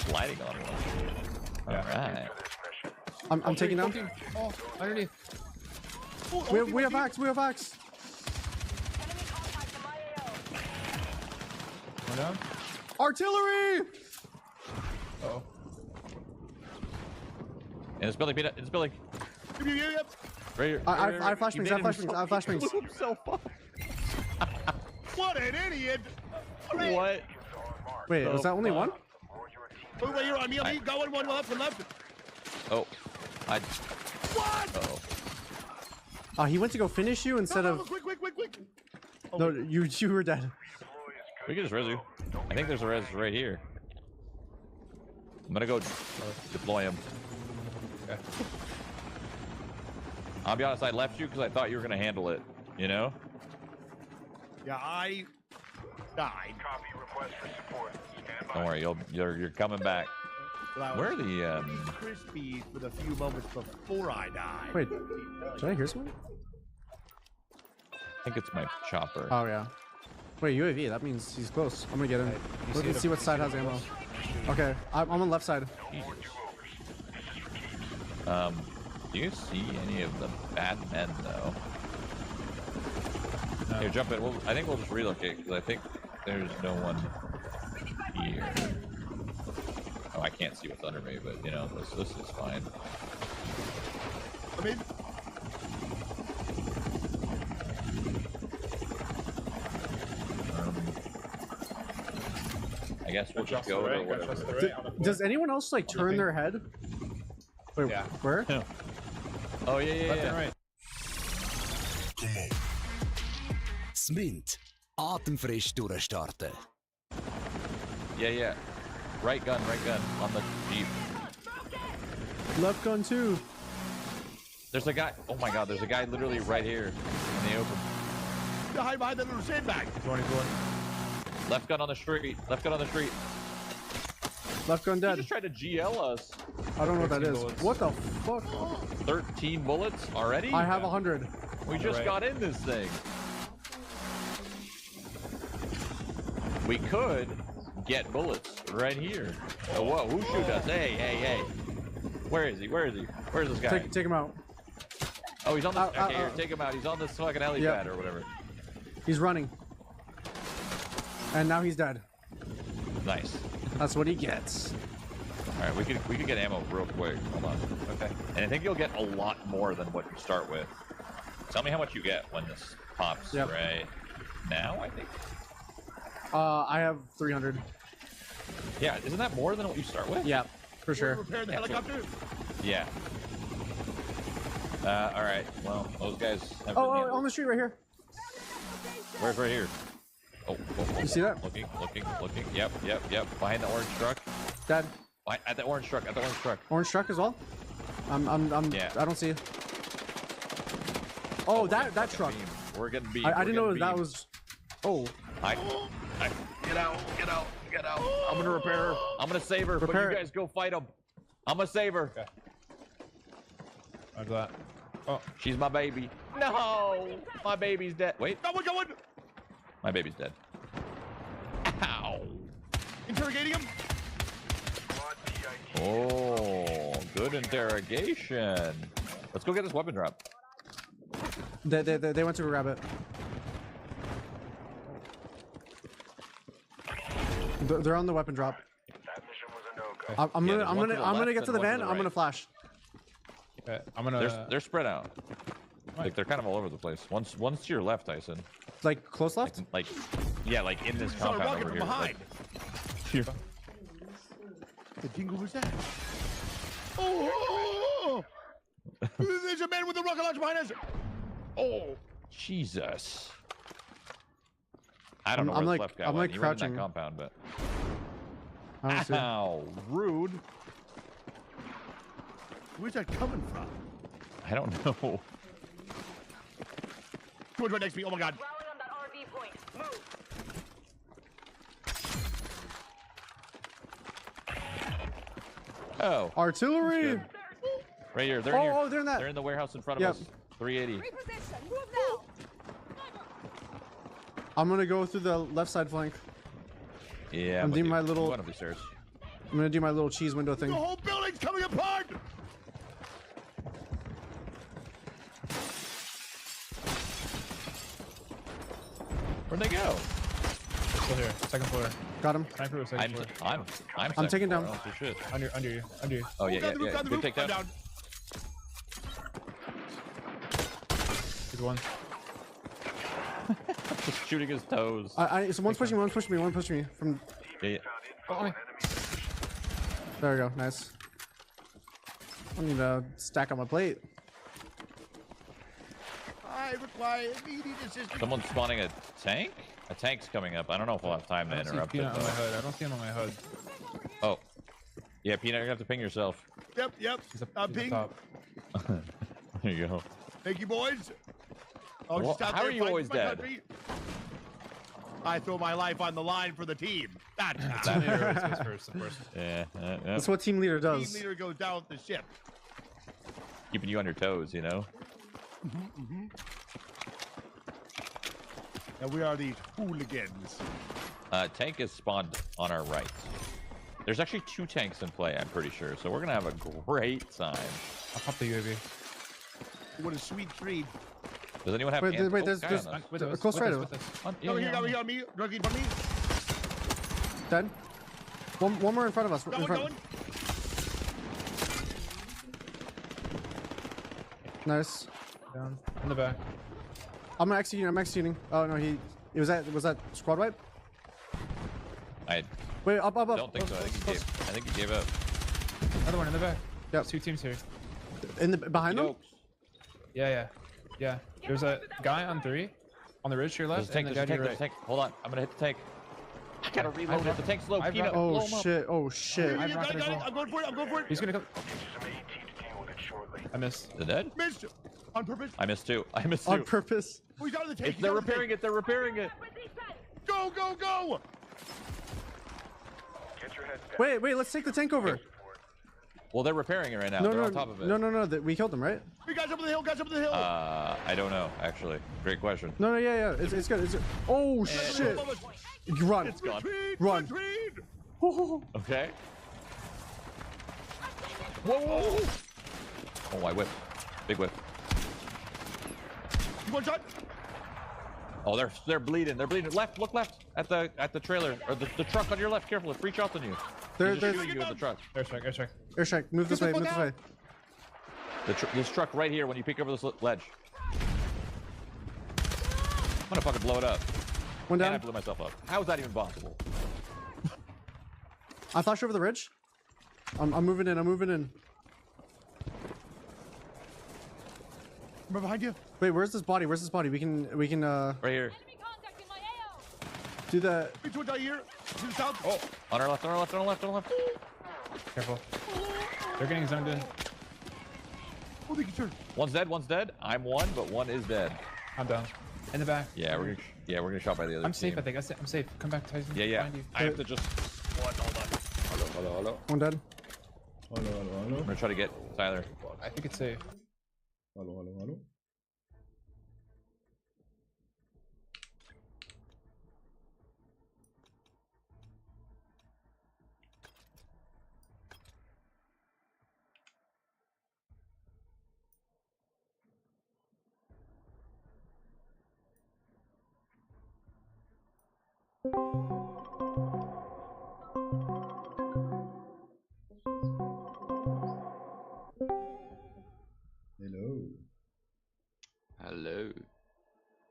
Sliding on one. Alright. I'm taking down. Oh, underneath. We have axe. One down. Artillery! Uh-oh. In this building, Peanut. In this building. Yep. Right here. I have flashbangs. I have flashbangs. Blew himself up. What an idiot. What? Wait, was that only one? Oh, right here on me. Got one left and left. Oh. What? Uh-oh. He went to go finish you instead of. Quick. No, you were dead. We can just res you. I think there's a res right here. I'm gonna go deploy him. Okay. I'll be honest, I left you because I thought you were gonna handle it. You know? Yeah, I died. Copy request for support. Stand by. Don't worry, you're coming back. Where are the crispy for the few moments before I died. Wait, did I hear something? I think it's my chopper. Oh yeah. Wait, UAV. That means he's close. I'm gonna get him. Let's see what side has ammo. Okay, I'm on the left side. Do you see any of the bad men though? No. Here, jump in. I think we'll just relocate because I think there's no one here. Oh, I can't see what's under me, but you know, this is fine. I mean, I guess we'll just Trust the go to right, gotta trust the whatever. right on the Does anyone else like turn their head? Wait, Yeah. where? Oh yeah, yeah, Left and yeah. right. Smint. Atemfrisch durchstarten. Yeah, yeah. Right gun on the Jeep. Left gun too. There's a guy. Oh my God, there's a guy literally right here in the open. Hide behind that little sandbag. He's going. Left gun on the street. Left gun on the street. Left gun He dead. just tried to GL us. I don't know what that 13 is. bullets. What the fuck? 13 bullets already? I have 100. We just Right. got in this thing. We could get bullets right here. Oh, whoa, who shoot us? Hey, hey, hey. Where is he? Where is he? Where's this guy? Take him out. Oh, he's on this. Okay, here, take him out. He's on this fucking helipad Yep. or whatever. He's running. And now he's dead. Nice. That's what he gets. All right, we could get ammo real quick. Hold on. Okay. And I think you'll get a lot more than what you start with. Tell me how much you get when this pops. Yep. Right now, I think. I have 300. Yeah, isn't that more than what you start with? Yeah, for sure. Repair the helicopter. Yeah. All right. Well, those guys have. Oh, been on the street right here. Where's right here? Oh, You see that? Looking. Yep. Behind the orange truck. Dead. At the orange truck. Orange truck as well. Yeah. I don't see it. Oh, that truck. We're getting beat. I didn't know that was. Oh. Get out. I'm gonna repair her. I'm gonna save her. But Repair you it. guys go fight them. I'm gonna save her. Okay. How's that? Oh, She's my baby. No, my baby's dead. Wait, Going. my baby's dead. Ow. Interrogating him. Oh, good interrogation. Let's go get this weapon drop. They went to grab it. They're on the weapon drop. I'm gonna get to the van. I'm gonna flash. okay. I'm gonna. They're spread out. Like they're kind of all over the place. One's to your left, Tyson. Like close left. Like yeah, like in this Saw a compound rocket over from here. behind. The dingle was that? Oh! There's a man with a rocket launcher behind us. Oh, Jesus. I don't know I'm where like- this left guy I'm went. like He went in crouching. that compound, but I don't see it. ow, rude. Where's that coming from? I don't know. Towards right next to me. Oh my God. Oh, Artillery. right here. They're in here. Oh, they're in that. They're in the warehouse in front Yep. of us. 380. Reposition. Move now. I'm gonna go through the left side flank. Yeah. I'm with doing you. my little- Go up these stairs. I'm gonna do my little cheese window thing. The whole building's coming apart. Where'd they go? They're still here. Second floor. Got him. Sniper was second floor. I'm I'm taking second down. floor. Oh, shit. Under you. Oh yeah, Down the roof, yeah. down the Good roof. takedown. I'm down. Good one. Just shooting his toes. So one's pushing me from. Yeah. Oh, There we go. Nice. I need to stack on my plate. I require immediate assistance. Someone's spawning a tank? A tank's coming up. I don't know if we'll have time to I don't see interrupt it. Peanut on my though. hood. I don't see him on my hood. Oh. Yeah, Peanut, you're gonna have to ping yourself. Yep. He's up, I'm he's up ping. top. There you go. Thank you, boys. Oh, Well, just out how there are you fighting always for my dead? country. I throw my life on the line for the team. That's how. Team leader always goes first, of course. Yeah. That's what team leader Team does. leader goes down with the ship. Keeping you on your toes, you know? And we are these hooligans. Tank is spawned on our right. There's actually 2 tanks in play, I'm pretty sure. So we're gonna have a great time. I'll pop the UAV. What a sweet treat. Does anyone have Wait, ammo? wait, there's Guy on us. With us, close with right us, of with us. Yeah, Over yeah, here, over here on me. Directly from me. Dead. One more in front of us. In Going, front. going. Nice. Down. In the back. I'm executing. Oh no, was that squad wipe? Wait, up. don't think so. I think he gave up. Another one in the back. Yep. There's 2 teams here. In the behind them? Yeah. There's a guy on 3 on the ridge to your left. There's a tank. and the guy to your There's a right. tank. Hold on. I'm gonna hit the tank. I gotta reload it. The tank's low. Peanut, blow Oh him up. shit! Oh shit! I've rocket as well. I'm going for it. He's gonna come. I missed. Is it dead? Missed on purpose. I missed two. On purpose. Oh, he's out of the tank. They're repairing it. Go. Wait, let's take the tank over. Well, they're repairing it right now. No, They're no, on top of it. no. We killed them, right? We guys up on the hill. I don't know, actually. Great question. No, yeah. It's good. Oh shit! Run! It's gone. Run! Okay. Whoa! Oh, I whip. Big whip. One shot. Oh, they're bleeding. They're bleeding. Left. Look left at the trailer or the truck on your left. Careful, it free shots on you. They're shooting you in the truck. Airstrike. Airstrike. Move this way. This truck right here when you peek over this ledge. I'm gonna fucking blow it up. One down. And I blew myself up. How is that even possible? I flashed over the ridge. I'm moving in. I'm behind you. Wait, where's this body? We can Right here. do that. Between right here. To the south. Oh, on our left. Careful. They're getting zoned in. Oh, they can turn. One's dead. I'm one, but one is dead. I'm down. In the back. Yeah, we're gonna shot by the other I'm safe, team. I think. I'm safe. Come back, Tyson. Yeah. Behind you. I have to just. Hello. One dead. Hello. I'm gonna try to get Tyler. I think it's safe. Hello. Hallo.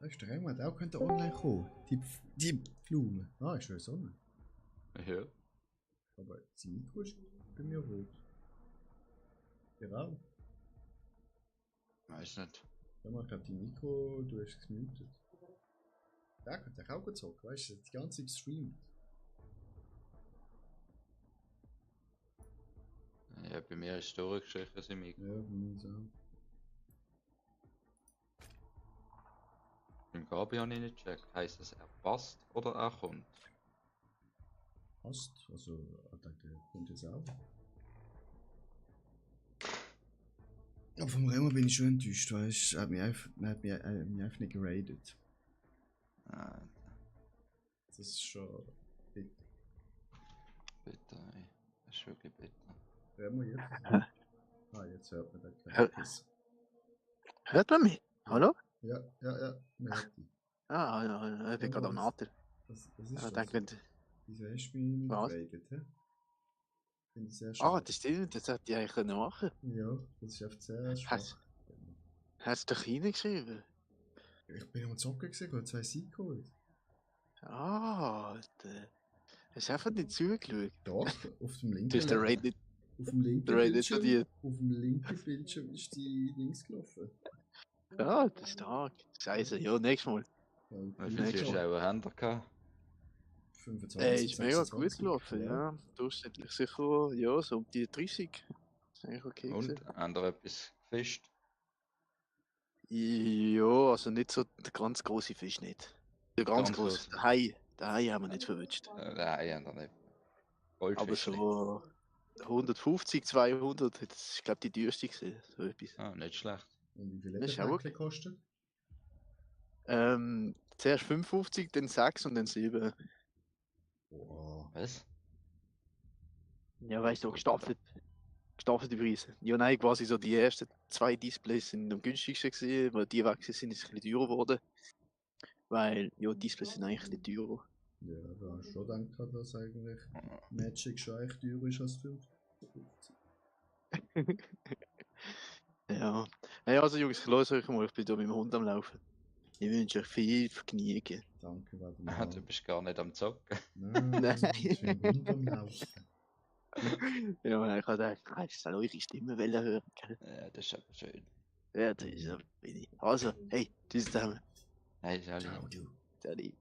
Weißt du, Raymond auch könnte online kommen. Die Blume. Ah, ist schon Sonne. Ja. Aber das Mikro ist bei mir rot. Genau. Weiß nicht. Ja, man hat die Mikro, du hast es gemutet. Der hat dich auch gezogen, weißt du, die ganze Zeit gestreamt. Ja, bei mir ist es durchgestrichen, das Mikro. Ja, bei mir auch. Beim Gabi habe ich nicht gecheckt. Heisst das, er passt oder er kommt? Passt, also ich denke, er kommt jetzt auch. Aber vom Remo bin ich schon enttäuscht, weißt du, er hat mich einfach nicht geradet. Ah, das ist schon bitter. Bitter, ey. Das ist wirklich bitter. Remo, jetzt? Jetzt hört man den Kämpis. Hört man mich? Hallo? Ja, man hört dich. Ja, ich bin gerade am Nater. Was ist Ich das? denke, Wieso hast du mich nicht Was? geradet, hä? Finde ich sehr schade. das stimmt, das hätte ich eigentlich machen können. Ja, das ist einfach sehr schwach. Hast du doch reingeschrieben? Ich bin am Zocken gesehen, habe 2 Siege geholt. Hast du einfach nicht zugeschaut? Doch, auf dem linken. Du hast den Raid nicht. Auf dem linken Der Raid nicht Bildschirm. studiert. Auf dem linken Bildschirm ist die links gelaufen. Ja, das ist stark. Scheiße, ja, nächstes Mal. Wie viel Zuschauer haben wir gehabt? 25. Ist mega gut 26, gelaufen, ja. Durchschnittlich sicher, ja, so um die 30. Das ist eigentlich okay. Und? gewesen. Haben wir etwas gefischt? Ja, also nicht so der ganz große Fisch nicht. Der ganz Ganz große. grosse. Der Hai haben wir nicht verwünscht. Nein, haben wir nicht. Aber Goldfischli. so 150, 200, das ist glaube ich die teuerste gewesen, so etwas. Ah, nicht schlecht. Und wie viel Das ist hat auch der okay. Päckchen gekostet? Zuerst 55, dann 6 und dann 7. Wow. Was? Ja, weißt du, gestaffelte Preise. Ja, nein, quasi so die ersten 2 Displays sind am günstigsten gewesen, weil die weg sind, ist es ein bisschen teurer geworden. Weil, ja, Displays sind eigentlich ein bisschen teurer. Ja, da hast du schon gedacht, dass eigentlich Magic schon echt teurer ist als 5. Ja. Hey, also Jungs, ich lasse euch mal, ich bin da mit dem Hund am Laufen. Ich wünsche euch viel Vergnügen. Danke, warte Ah, mal. du bist gar nicht am Zocken. Nein, ich bin runterm Laufen. Ja, ich wollte eure Stimme hören. Gell? Ja, das ist aber schön. Ja, das ist aber wenig. Also, hey, tschüss zusammen. Hey, Sally. Ciao, du. Salut.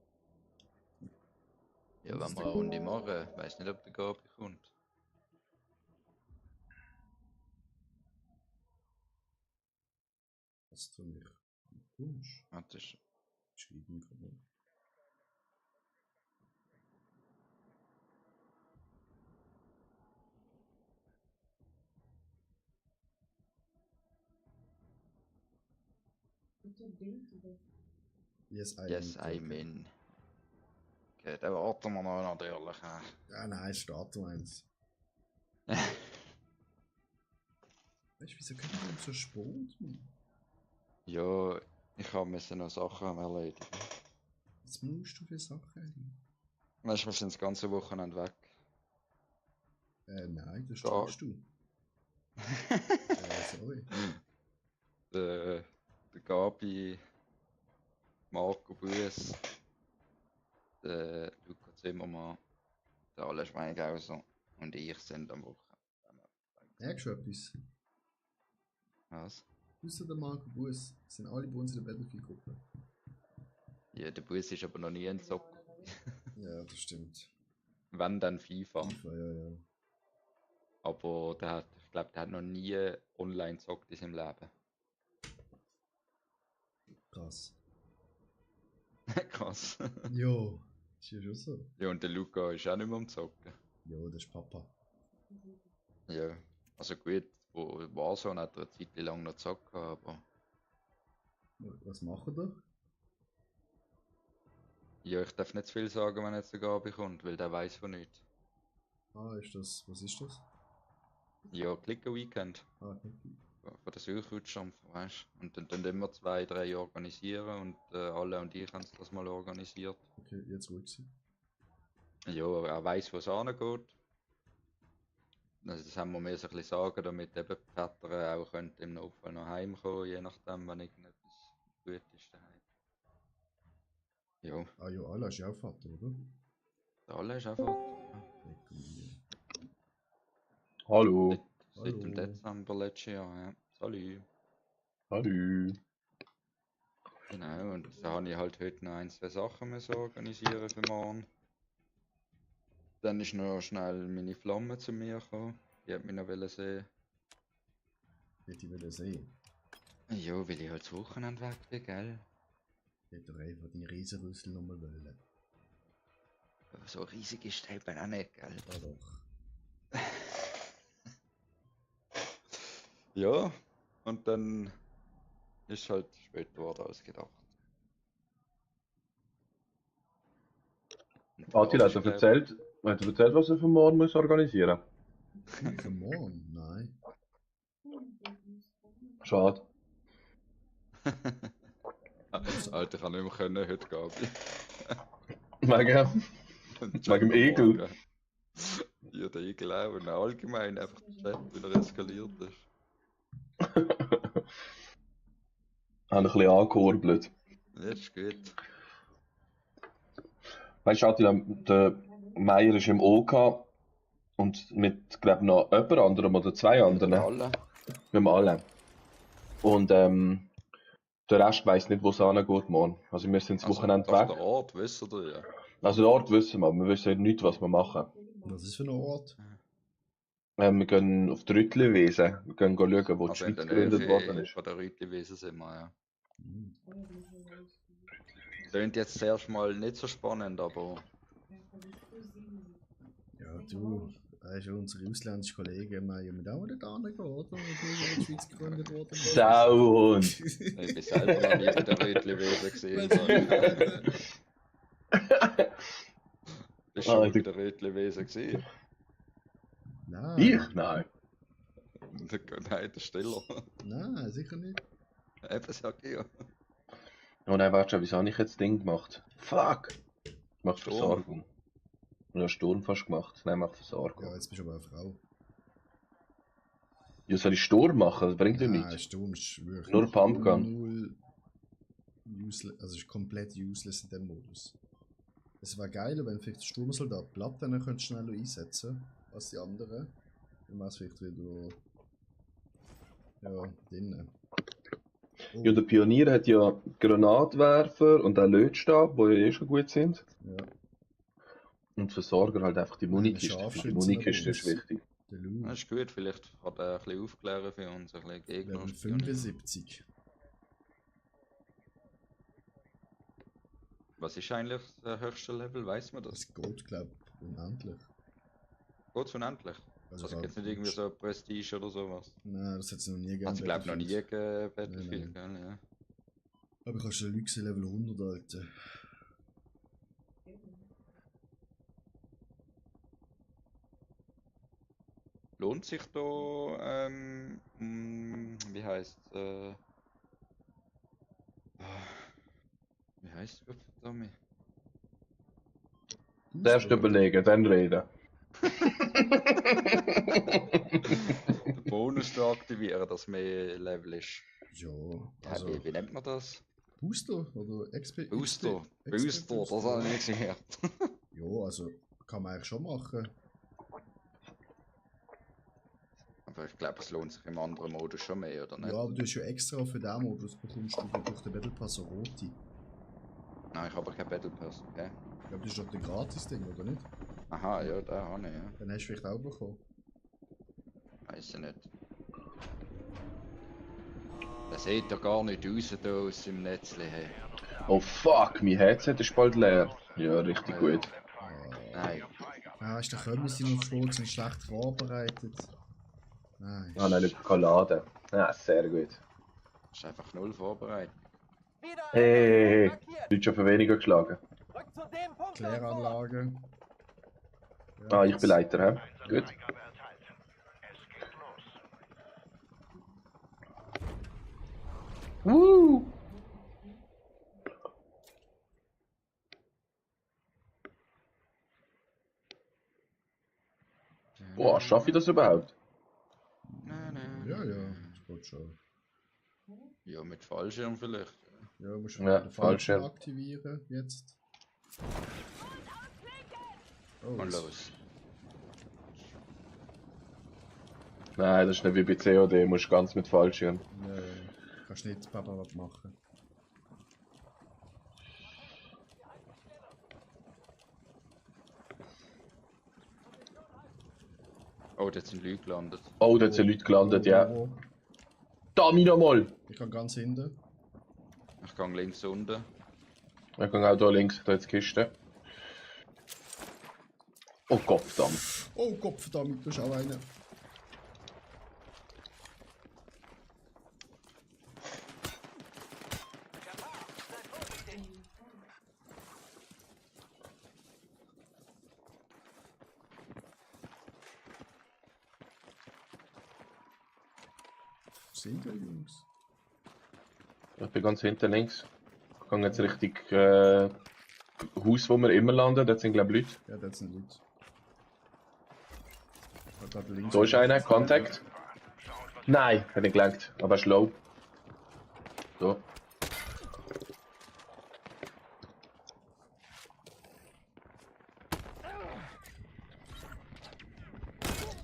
Ja, wenn wir eine Runde machen, weiß nicht, ob der Gabi kommt. Was du mich kommst? Ah, das ist... Schreiben kann man. Yes, I'm in. Okay, dann warten wir noch natürlich. Ja, nein, starten wir eins. Weißt du, wieso können wir so spät, Mann? Ja, ich habe noch Sachen erledigen. Was musst du für Sachen erledigen? Weißt du, wir sind das ganze Wochenende weg. Nein, das Da- stehst du. Sorry. Der Gabi, Marco Bues, der Luca Zimmermann, der Alle Schweigauser und ich sind am Wochenende. Merkst du etwas? Was? Außer der Marco Bus sind alle bei uns in der Battlefield-Gruppe. Ja, der Bus ist aber noch nie ein Zocker. Ja, das stimmt. Wenn dann FIFA. FIFA, ja. Aber ich glaube, der hat noch nie online gezockt in seinem Leben. Krass. Krass. Jo, ist ja schon so. Ja, und der Luca ist auch nicht mehr am Zocken. Jo, das ist Papa. Ja, also gut, wo Warzone hat er eine Zeit lang noch gezockt, aber Was macht er? ja, ich darf nicht zu viel sagen, wenn jetzt der Gabi kommt, weil der weiß von nichts. Ah, was ist das? Ja, Clicker Weekend. Ah, okay. Von der Süddeutschland, weißt du. Und dann immer 2, 3 organisieren und alle und ich haben das mal organisiert. Okay, jetzt ruhig sein. Ja, er weiß, wo es angeht. Also das haben wir mir so ein bisschen sagen, damit eben die Väter auch im Notfall noch heimkommen, je nachdem, wenn irgendetwas gut ist daheim. Ja. Ah ja, Allah ist ja auch Vater, oder? Der Alle ist einfach. Hallo. Seit dem Dezember letztes Jahr, ja. Salut. Hallo. Genau, und da habe ich halt heute noch 1, 2 Sachen müssen organisieren für morgen. Dann ist noch schnell meine Flamme zu mir gekommen. Die hat mich noch sehen. Hätte ich sehen. Ja, weil ich halt das Wochenende weg bin, gell? Ich hätte doch einfach deine Riesenrüssel nochmal wollen. Aber so riesig ist der eben auch nicht, gell? Ja doch. Ja, und dann ist halt später geworden als gedacht. Attila, hat er erzählt, was er für morgen muss organisieren muss? Für morgen? Nein. Schade. Alter, ich kann nicht mehr können heute, Gabi. Wegen dem Egel. Ja, der Egel auch. Und allgemein einfach der Chat, wie er eskaliert ist. Haben ein bisschen angekurbelt. Ja, ist gut. Weißt du, Attila, der Meier ist im OK und mit, glaube ich, noch jemand anderem oder 2 anderen. Mit allen. Mit allen. Und der Rest weiss nicht, wo es hingeht morgen. Also wir sind das Wochenende weg. Der Ort, wissen ihr ja. Also den Ort wissen wir wissen nicht, was wir machen. Was ist für ein Ort? Wir gehen auf die Rütliwiese. Wir gehen schauen, wo die Also in Schweiz der gegründet Nähe worden ist. von der Rütliwiese sind wir, ja. Klingt jetzt zuerst mal nicht so spannend, aber... Ja, du, weißt du, unsere ausländischen Kollegen meinen, wir auch nicht angehen, oder? Wo die Schweiz gegründet worden ist. Sauhund! Ich bin selber noch nie bei der Rütliwiese gesehen. Bist du schon mal bei der Rütliwiese gesehen? Nein. Ich? Nein. Nein, der Stiller. Nein, sicher nicht. Eben, sag ich ja. Oh nein, warte schon, wieso habe ich jetzt das Ding gemacht? Fuck! Ich mach Sturm. Versorgung. Ich habe Sturm fast gemacht. Nein, mach Versorgung. Ja, jetzt bist du aber eine Frau. Ja, soll ich Sturm machen? Das bringt ja Nein, nichts. Sturm ist wirklich Nur Pumpgun. null. useless, also ist komplett useless in dem Modus. Es wäre geil, wenn vielleicht der Sturmsoldat Blatt dann könntest schneller einsetzen als die anderen. Dann wäre es vielleicht wieder ja, drinnen. Oh. Ja, der Pionier hat ja Granatwerfer und auch Lötstab, die ja eh schon gut sind. Ja. Und Versorger halt einfach die Munikiste. Die Munikiste ist wichtig. Das ist gut, vielleicht hat er ein bisschen aufklären für uns, ein bisschen Gegner. Level 75. Was ist eigentlich das höchste Level, weiß man das? Das geht, glaube ich, unendlich. Geht's unendlich? Also gibt's nicht irgendwie so Prestige oder sowas? Nein, das hat es noch nie gegeben. Also ich glaube noch nie gegeben Battlefield, Nein. gell, ja. Aber kannst du Luxe Level 100 halten. Lohnt sich da, wie heißt wie heißt es damit? Darfst du überlegen, dann reden. Den Bonus zu aktivieren, dass mehr Level ist. Ja, also... Wie nennt man das? Booster oder XP? Booster, das habe ich nicht gehört. Ja, also kann man eigentlich schon machen. Aber ich glaube, es lohnt sich im anderen Modus schon mehr, oder nicht? Ja, aber du hast ja extra für den Modus bekommst du durch den Battle Pass eine rote. Nein, ich habe keinen Battle Pass, okay? Ja, aber das ist doch der Gratis-Ding, oder nicht? Aha, ja, da habe ich, ja. Dann hast du vielleicht auch bekommen. Weiß ich nicht. Das sieht ja gar nicht aus da aus dem Netz. Hey. Oh fuck, mein Headset ist bald leer. Ja, richtig gut. Nein. Ah, ist der Kömmis noch geflogen und schlecht vorbereitet. Nein. Ah nein, nicht laden. Ja, sehr gut. Das ist einfach null vorbereitet. Hey, du hast schon für weniger geschlagen. Kläranlage. Ja, ich bin Leiter, hä? Gut. Boah, schaffe ich das überhaupt? Ja, das geht schon. Ja, mit Fallschirm vielleicht. Ja, musst du Ja, den Fallschirm aktivieren jetzt. Oh, und los. Nein, das ist nicht wie bei COD, musst ganz mit Fallschirm. Ja, kannst nicht Papa was machen. Oh, dort sind Leute gelandet. Oh, dort sind Leute gelandet, ja. Da, mich nochmal! Ich kann ganz hinten. Ich gehe links unten. Ich kann auch da links, da jetzt die Kiste. Oh Gott, verdammt. Oh Gott, verdammt, du bist auch einer. Sind wir, Jungs? Ich bin ganz hinten links. Ich gehe jetzt Richtung Haus, wo wir immer landen. Dort sind, glaube ich, Leute. Ja, dort sind Leute. Da ist einer, Kontakt. Nein, hat nicht gelangt, aber er ist low. So.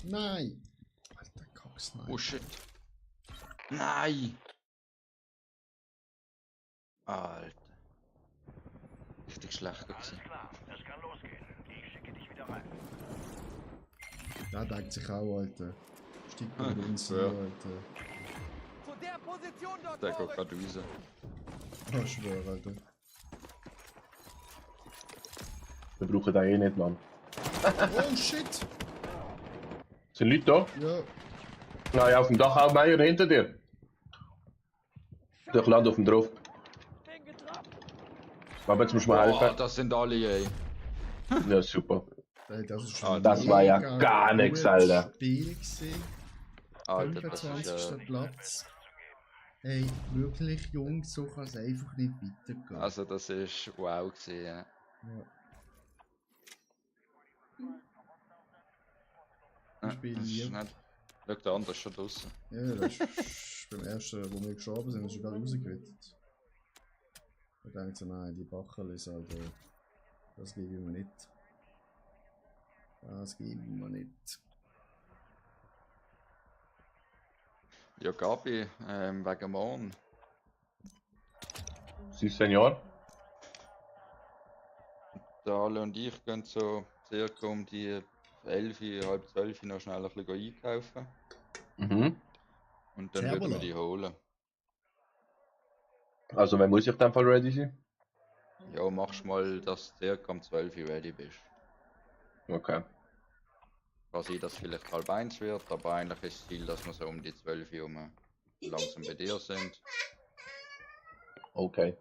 Nein! Alter Cocksniper. Oh shit. Nein! Alter. Richtig schlecht gewesen. Der denkt sich auch, Alter. Steigt bei uns Ja. hier, Alter. Zu der Position dort. Der geht gerade raus. Oh, ich schwöre, Alter. Wir brauchen den eh nicht, Mann. Oh shit! Sind Leute da? Ja. Nein, auf dem Dach auch Meier hinter dir. Ich lande auf dem drauf. Aber jetzt musst du mir helfen. Oh, das sind alle, ey. Ja, super. Ey, das ist schon Das war ja gar nichts, Alter. Spiel gewesen. Alter, das 25. ist Platz. Ey, wirklich, Jungs, so kann es einfach nicht weitergehen. Also, das ist wow gewesen, ja. Ja. Ja, Spiel das ist hier. nicht. Schau, der andere ist schon draußen. Ja, das ist beim ersten, wo wir gestorben sind, ist er gerade rausgerettet. Ich denke so, nein, die Bachelis, Alter. Das gebe ich mir nicht. Das gebe ich mir nicht. Ja, Gabi, wegen morgen. Sie Senior? Der Ale und ich gehen so circa um die 11, halb 12 noch schnell ein bisschen einkaufen. Mhm. Und dann würden wir die holen. Also, wann muss ich in dem Fall ready sein? Ja, machst mal, dass du circa um 12 Uhr ready bist. Okay. Kann sein, dass es vielleicht halb 1 wird, aber eigentlich ist das Ziel, dass wir so um die 12 Uhr langsam bei dir sind. Okay.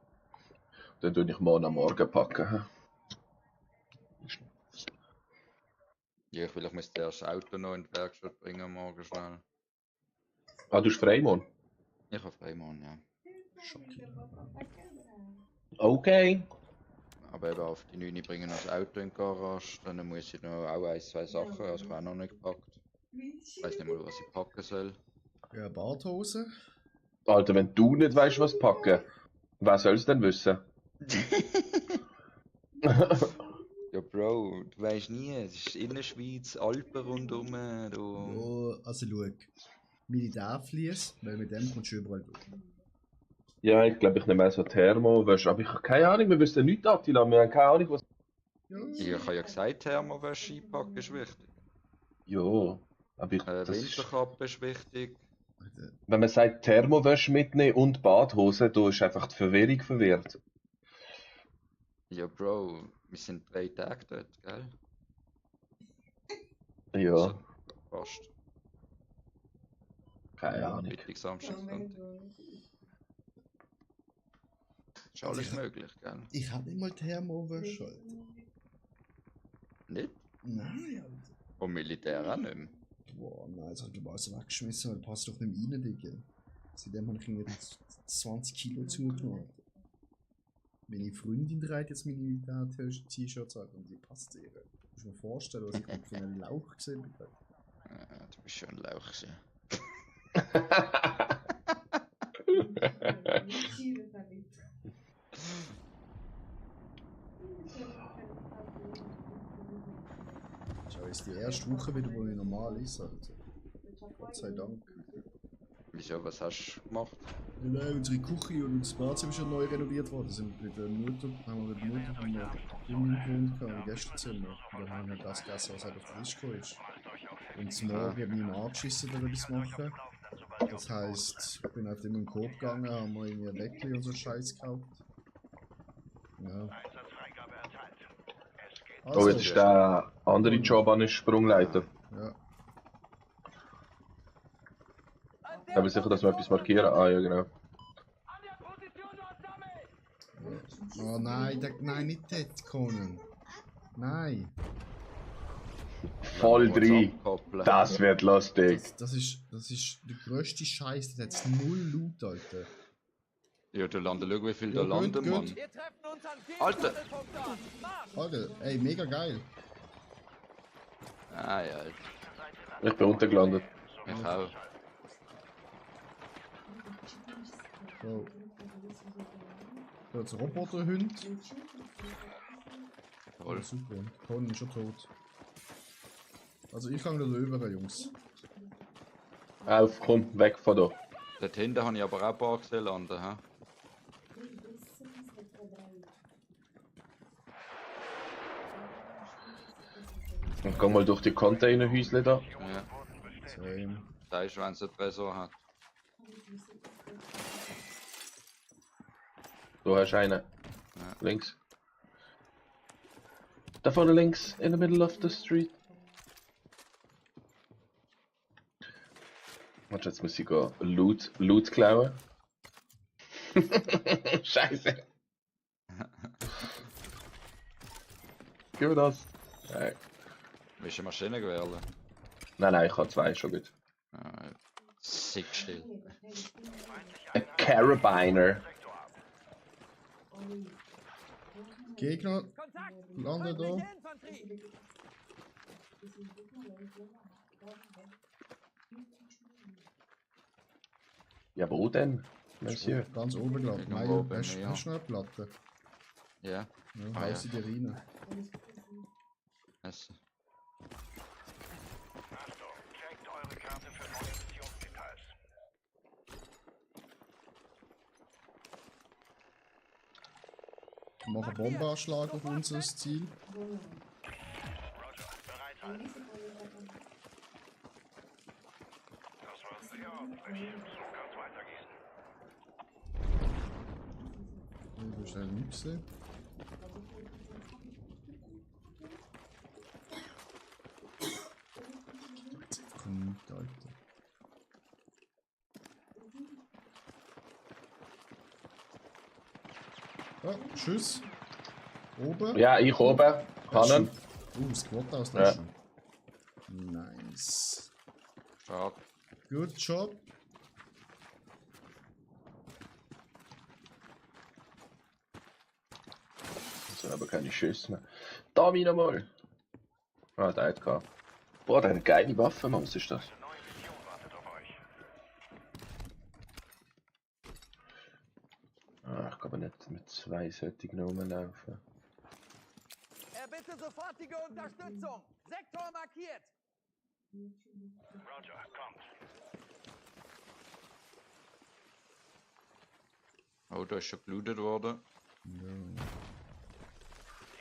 Dann tue ich morgen am Morgen packen. hä? Ja, ich muss zuerst das Auto noch in die Werkstatt bringen, morgen schnell. Ah, du hast frei morgen? Ich habe frei morgen, ja. Okay. Aber eben auf die 9 Uhr bringen wir das Auto in die Garage, dann muss ich noch auch 1, 2 Sachen, also ich habe auch noch nicht gepackt. Ich weiß nicht mal, was ich packen soll. Ja, Badhose. Alter, wenn du nicht weißt, was packen, wer soll es denn wissen? Ja, Bro, du weißt nie, es ist Innerschweiz, Alpen rundum, du. Ja, also schau. Militärflies, weil mit dem kommst du überall durch. Ja, ich glaube, ich nehme auch so Thermowäsche, aber ich habe keine Ahnung, wir wissen nichts, Attila, wir haben keine Ahnung, was... Ich habe ja gesagt, Thermowäsche einpacken ist wichtig. Ja, aber ich... Winterkappe ist wichtig. Wenn man sagt Thermowäsche mitnehmen und Badhose, da ist einfach die Verwirrung verwirrt. Ja, Bro, wir sind 3 Tage dort, gell? Ja. Also, fast. Keine Ahnung. Mittwoch, Samstag, Sonntag. Ist alles möglich, gell? Ich habe nicht mal Thermowäsche, Alter. Nicht? Nein, Alter. Und Militär auch nicht mehr. Boah, nein, das hab ich alles weggeschmissen, weil passt doch nicht rein, Digga. Seitdem habe ich irgendwie 20 Kilo zugenommen. Meine Freundin trägt jetzt meine Militär-T-Shirts an und die passt ihr. Muss mir vorstellen, was ich für einen Lauch gesehen habe. Du bist schon ein Lauch gewesen. Schau, ist die erste Woche wieder, wo ich normal ist, Alter. Gott sei Dank. Wieso, was hast du gemacht? Nein, unsere Küche und unser Badzimmer schon neu renoviert worden. Sind mit der Mutter, haben wir mit der Mutter von der Freundin gewohnt im Gästezimmer. Und dann haben wir das gegessen, was halt auf den Tisch gekommen ist. Und zum Morgen habe ich mich angeschissen, da etwas machen. Das heisst, ich bin halt immer in den Coop gegangen, haben wir irgendwie ein Weckli und so Scheiß gekauft. Ja. Oh, jetzt ist der andere Job an den Sprungleiter. Ja. Ich bin sicher, dass wir etwas markieren. Ah, ja, genau. Oh nein, nein, nicht dort, Conan. Nein. Voll drin. Das wird lustig. Das ist der grösste Scheiß, da hat's null Loot, Alter. Ja, der landen, schau wie viel da Ja, landen, gut, Mann. gut. Alter! Alter, ey, mega geil. Ah ja, Alter. Ich bin unten gelandet. Ich auch. So. Da hat's Roboterhund. Toll. Ja, super. Conan ist schon tot. Also ich kann den Löwen, Jungs. Auf, komm, weg von da. Dort hinten habe ich aber auch ein paar gesehen landen, hä? Und geh mal durch die Containerhäusle da. Ja. Same. Sagst du, wenn es einen Tresor hat. Du hast einen. Ja. Links. Da vorne links, in the middle of the street. Warte, jetzt muss ich Loot klauen. Scheiße. Gib mir das. Nein. Willst du eine Maschinengewehr? Nein, ich habe 2 schon gut. Sick still. Ein Carabiner. Gegner landen da. Ja, wo denn? Monsieur. Ganz oben, glaube ich. Irgendwo Mayo, bei hast mir. du noch eine Platte? Ja. Ja, Ah, hau ja. sie dir rein. Essen. Achtung, checkt eure Karte für neue Missionsdetails. Wir machen Bombenanschlag auf unser Ziel. Roger, bereit halten. Das war sehr ordentlich. So kann's weitergehen. Ich habe schnell nichts gesehen. Komm nicht, Alter. Oh, Tschüss. Oben. Ja, ich oben. Hannen. Squad auslöschen. Nice. Schade. Good job. Das sind aber keine Schüsse mehr. Da wieder mal. Ah, der hat gehabt. Boah, der hat eine geile Waffe, Mann. Was ist das? Ah, ich kann aber nicht mit zwei solchen rumlaufen. Erbitte sofortige Unterstützung. Sektor markiert. Roger, kommt. Oh, da ist schon gelootet worden. Ja.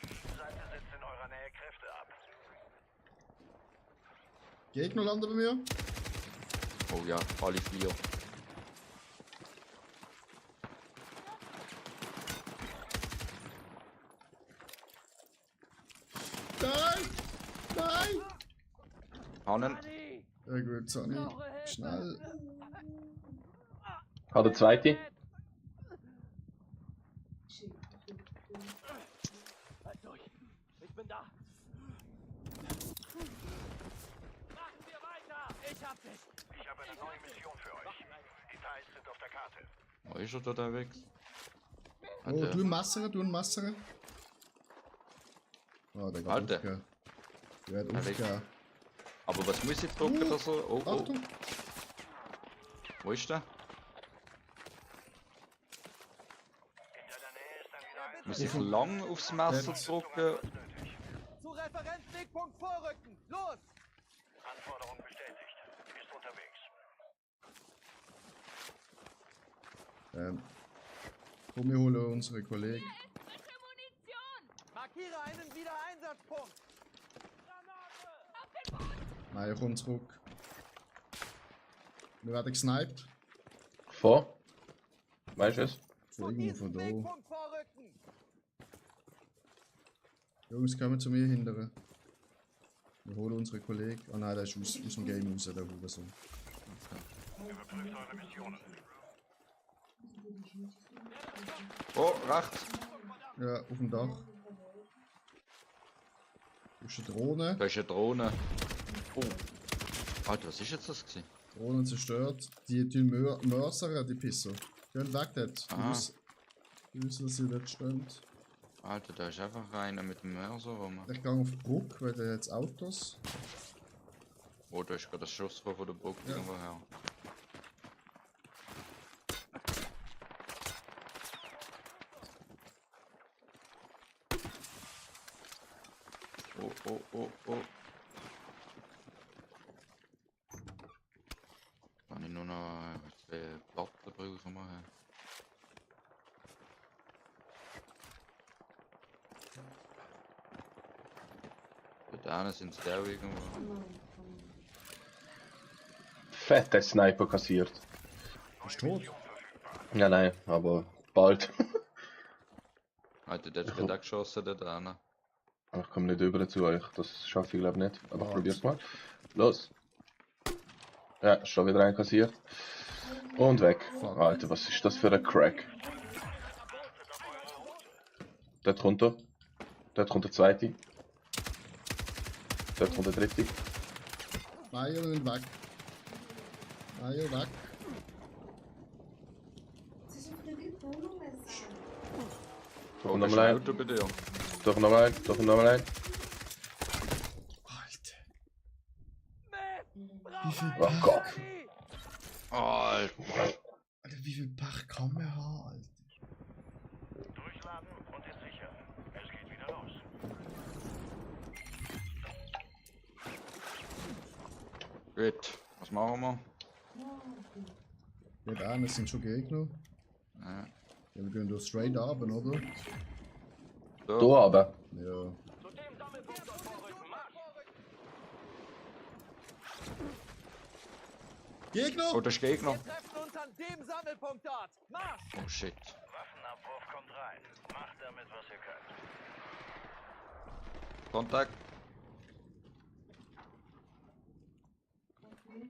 Die Gegenseite setzt in eurer Nähe Kräfte ab. Gegner landen bei mir. Oh ja, alle 4. Nein! Nein! Hannen. Ja gut, Sonny. Schnell. Hat der zweite? Halt durch. Ich bin da. Machen wir weiter. Ich hab dich. Ich habe eine neue Mission für euch. Details sind auf der Karte. Wo ist er da unterwegs? Oh, du ein Messer, du ein Messer. Oh, der geht Alter. aufgehen. Der wird Er weg. aufgehen. Aber was muss ich drücken, dass er... Oh, oh. Achtung! Wo ist der? Muss ich lang aufs Messer drücken? Zu Referenzwegpunkt vorrücken. Los! Anforderung bestätigt. Ist unterwegs. Komm, wir holen unsere Kollegen. Markiere einen Wiedereinsatzpunkt. Nein, komm zurück. Wir werden gesniped. Vor? Weißt du es? So irgendwo von da. Wegpunkt vorrücken. Jungs, kommen zu mir hindern. Wir holen unsere Kollegen. Oh nein, der ist aus dem Game raus, der Hurensohn. Überprüft eure Missionen. Oh, rechts. Ja, auf dem Dach. Da ist eine Drohne. Da ist eine Drohne. Oh. Alter, was ist jetzt das gewesen? Drohne zerstört. Die Mörsere, die Pisser. Gehen weg dort. Aha. Die wissen, dass sie dort stehen. Alter, da ist einfach einer mit dem Mörser rum. Ich gehe auf die Brücke, weil da jetzt Autos. Oh, da ist gerade das Schuss von der Brücke Ja. irgendwo her. Oh, oh, oh, oh. Kann ich nur noch 2 Platten brauchen machen. Da denen sind sie auch irgendwo. Fette Sniper kassiert. Ist tot? Ja, nein, aber bald. Alter, der hat gerade auch geschossen da dran. Ich komme nicht über zu euch, das schaffe ich glaube nicht. Aber probier's mal. Los. Ja, schon wieder einkassiert. Und weg. Alter, was ist das für ein Crack? Dort runter. Dort kommt der zweite. Dort kommt der dritte. Mayo und weg. Mayo weg. Da kommt nochmal ein. Auto bei dir. Da kommt nochmal ein. Da kommt nochmal ein. Wie viel? Oh Gott. Alter. Alter, wie viel Pech kann man haben, Alter? Durchladen und ist sicher. Es geht wieder los. Gut, was machen wir? Ja, da sind schon Gegner. Ja. Ja, wir gehen da straight runter, oder? Da aber. Ja. Gegner! Oh, das ist Gegner. Wir treffen uns an dem Sammelpunkt dort. Marsch! Oh shit. Waffenabwurf kommt rein. Macht damit, was ihr könnt. Kontakt.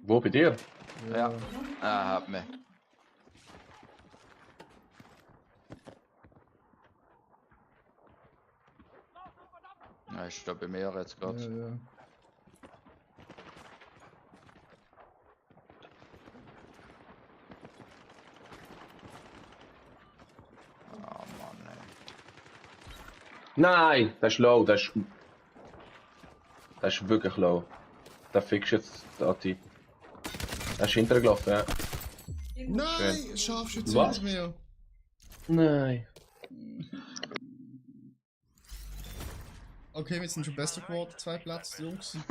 Wo bei dir? Ja. Ah, hat mich. Ja, ist da bei mir jetzt gerade. Ja, ja. Ah, Mann, ey. Nein, das ist low, das ist wirklich low. Da fix jetzt Ati. Er ist hintergelaufen, ja. Nein! Scharfschütze Was? nicht mehr! Nein. Okay, wir sind schon besser geworden, 2 Plätze, Jungs. Ich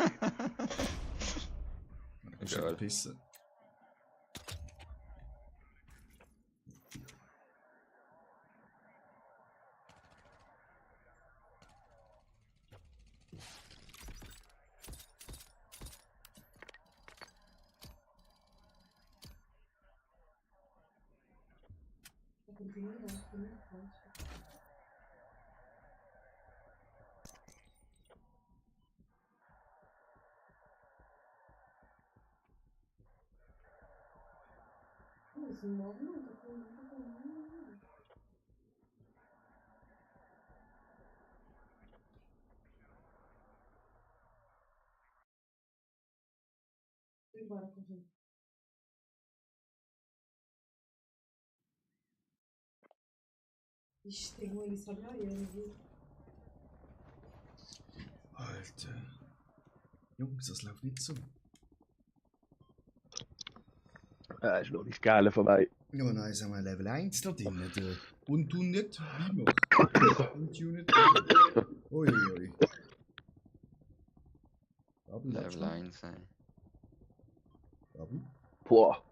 Geil. schon pissen. Alter. Jungs, das läuft nicht so. Ist noch nicht geil vorbei. Ja, nein, sagen wir Level 1 da drin. Und du nicht wie noch. Und du nicht wie noch. Uiuiui. Level 1, ey. Boah.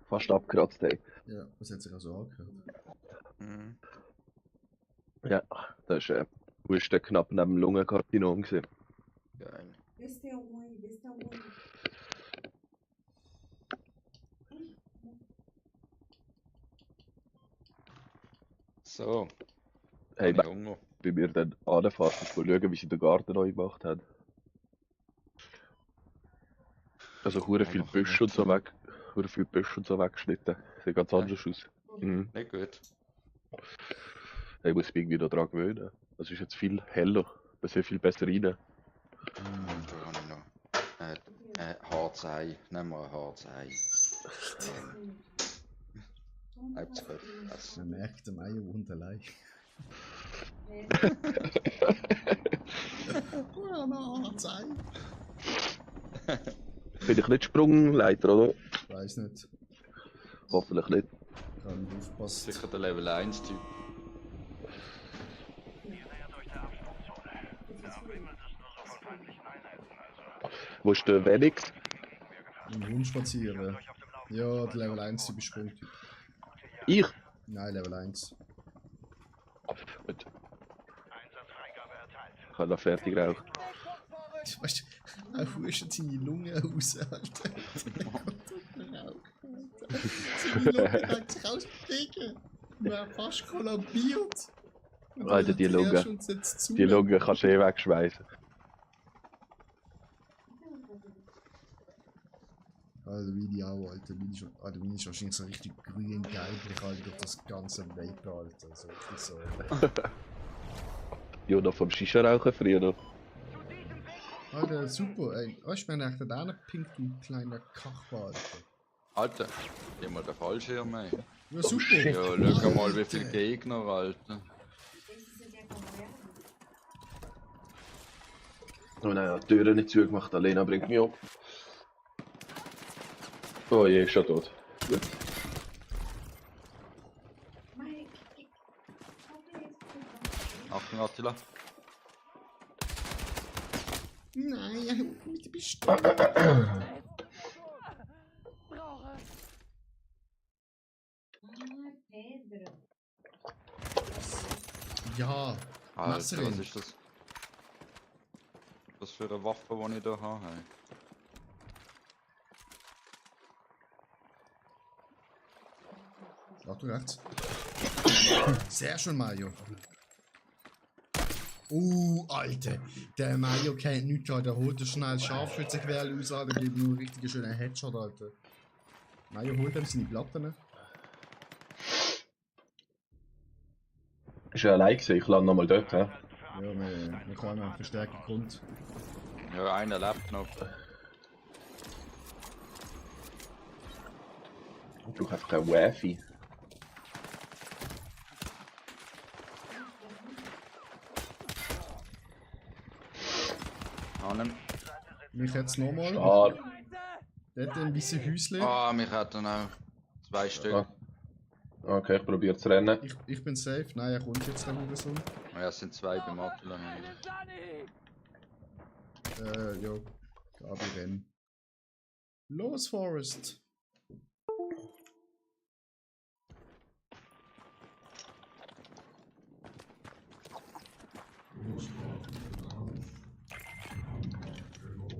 Fast abgekratzt, ey. Ja, das hat sich also angehört. Mhm. Ja, das ist wo ist der knapp neben dem Lungenkarzinom gewesen. Geil. So. Hey, Ich Hunger. bei mir dann anfasst, mal schauen, wie sie den Garten neu gemacht haben. Also hure viel Büsche und so weg. Hure viel Büsche und so weggeschnitten. Sieht ganz anders aus. Mhm. Nicht gut. Ich muss mich irgendwie da dran gewöhnen. Es ist jetzt viel heller. Man sieht viel besser rein. Da habe ich noch. Hartes Ei. Nehmen wir ein hartes Ei. Halb 12. Man merkt am Eierwund allein. Ja, na, Zeit. Bin ich nicht Sprungleiter, oder? Weiß nicht. Hoffentlich nicht. Kann ich aufpassen. Sicher der Level 1 Typ. Wo ist der Venix? Im Hund spazieren. Ja, der Level 1 Typ ist Sprungtyp. Ich? Nein, Level 1. Gut. Ich habe noch fertig rauchen. Weißt du, auch huschen seine Lunge raus, Alter. Seine Lunge hat sich ausgestiegen. Wir haben fast kollabiert. Alter, die Lunge kannst du eh wegschmeißen. Also wie die auch, Alter. Meine ist wahrscheinlich so richtig grün-gelblich, Alter, durch das ganze Vape, Alter. Also wirklich so. Ja, noch vom Shisha-Rauchen früher noch. Alter, super, ey. Weißt du, wir haben echt einen Pink, du kleiner Kachbar, Alter, immer der Fallschirm, ey. Ja, super. Ja, schau mal, wie viele Gegner, Alter. Oh nein, die Türen nicht zugemacht. Alena bringt mich um. Oh je, ist schon tot. Gut. Attila. Nein, er holt mit der Pistole. Pedro. Ja, Alter, Messerin. was ist das? Was für eine Waffe, die ich hier habe? Achtung, rechts. Sehr schön, Mario. Alter. Der Mario kennt nichts, der holt er schnell Scharfschützengewehr raus, der gibt nur einen richtig schönen Headshot, Alter. Mario holt ihm seine Platten. Ist er allein gewesen? Ich lande nochmal dort, hä? Ja, wir können eine Verstärkung kommt. Ja, einer lebt noch. Ich brauche einfach kein Wifi. Mich jetzt nochmal. Schade. Dort ein bisschen Häuschen. Ah, mich hat dann auch 2 Stück. Ah. Okay, ich probiere zu rennen. Ich bin safe. Nein, er kommt jetzt dann wieder so. Ja, es sind 2 beim Attila. Jo. Gabi, renn. Los, Forest!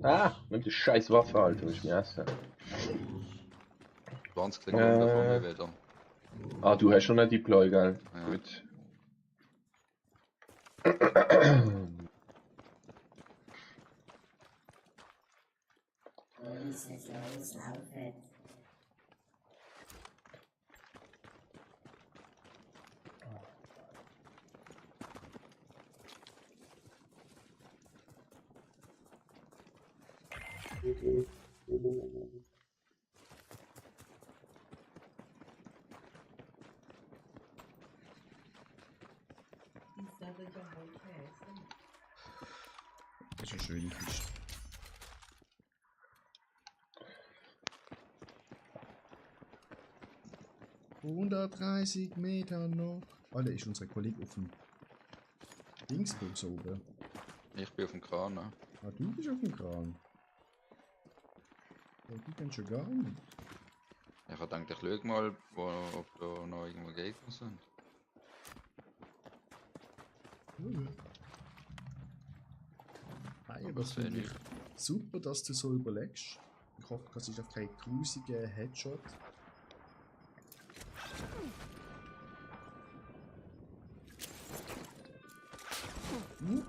Ah, nimm die scheiß Waffe, Alter, will ich mir essen. 20 Sekunden von mir wieder. Ah, du hast schon einen Deploy, gell? Ja. Gut. Das ist eine schöne Kiste. ...130 Meter noch. Alter, ist unser Kollege auf dem Dingsbus oben? Ich bin auf dem Kran. Ne? Ah, du bist auf dem Kran. Ja, die können schon gar nicht. Ich habe gedacht, ich schaue mal, ob da noch irgendwo Gegner sind. Hey, was finde ich super, dass du so überlegst. Ich hoffe, das ist auf kein grusiger Headshot.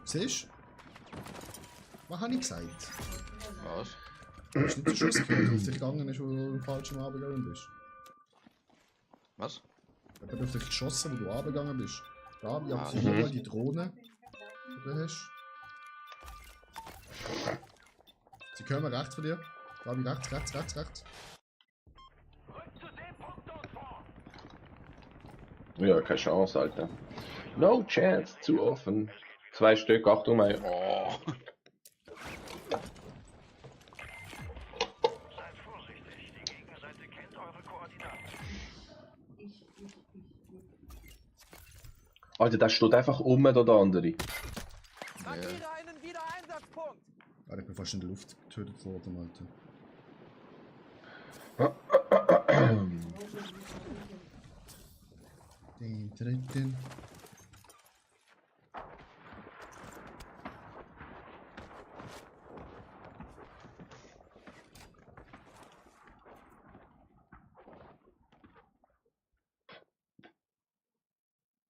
Siehst du? Was habe ich gesagt? Was? Du hast nicht den Schuss gehört, auf dich gegangen ist, wo du im falschen runtergegangen bist. Was? Ich habe auf dich geschossen, wo du runtergegangen bist. Da, ich habe Mhm. mal die Drohne, die du hast. Sie kommen rechts von dir. Gabi, rechts. Ja, keine Chance, Alter. No chance, zu offen. 2 Stück, Achtung mal. Oh. Seid vorsichtig, die Gegenseite kennt eure Koordinaten. Alter, der steht einfach der andere. Markiere einen Wiedereinsatzpunkt. Alter, ich bin fast in der Luft getötet worden, Alter. Den dritten.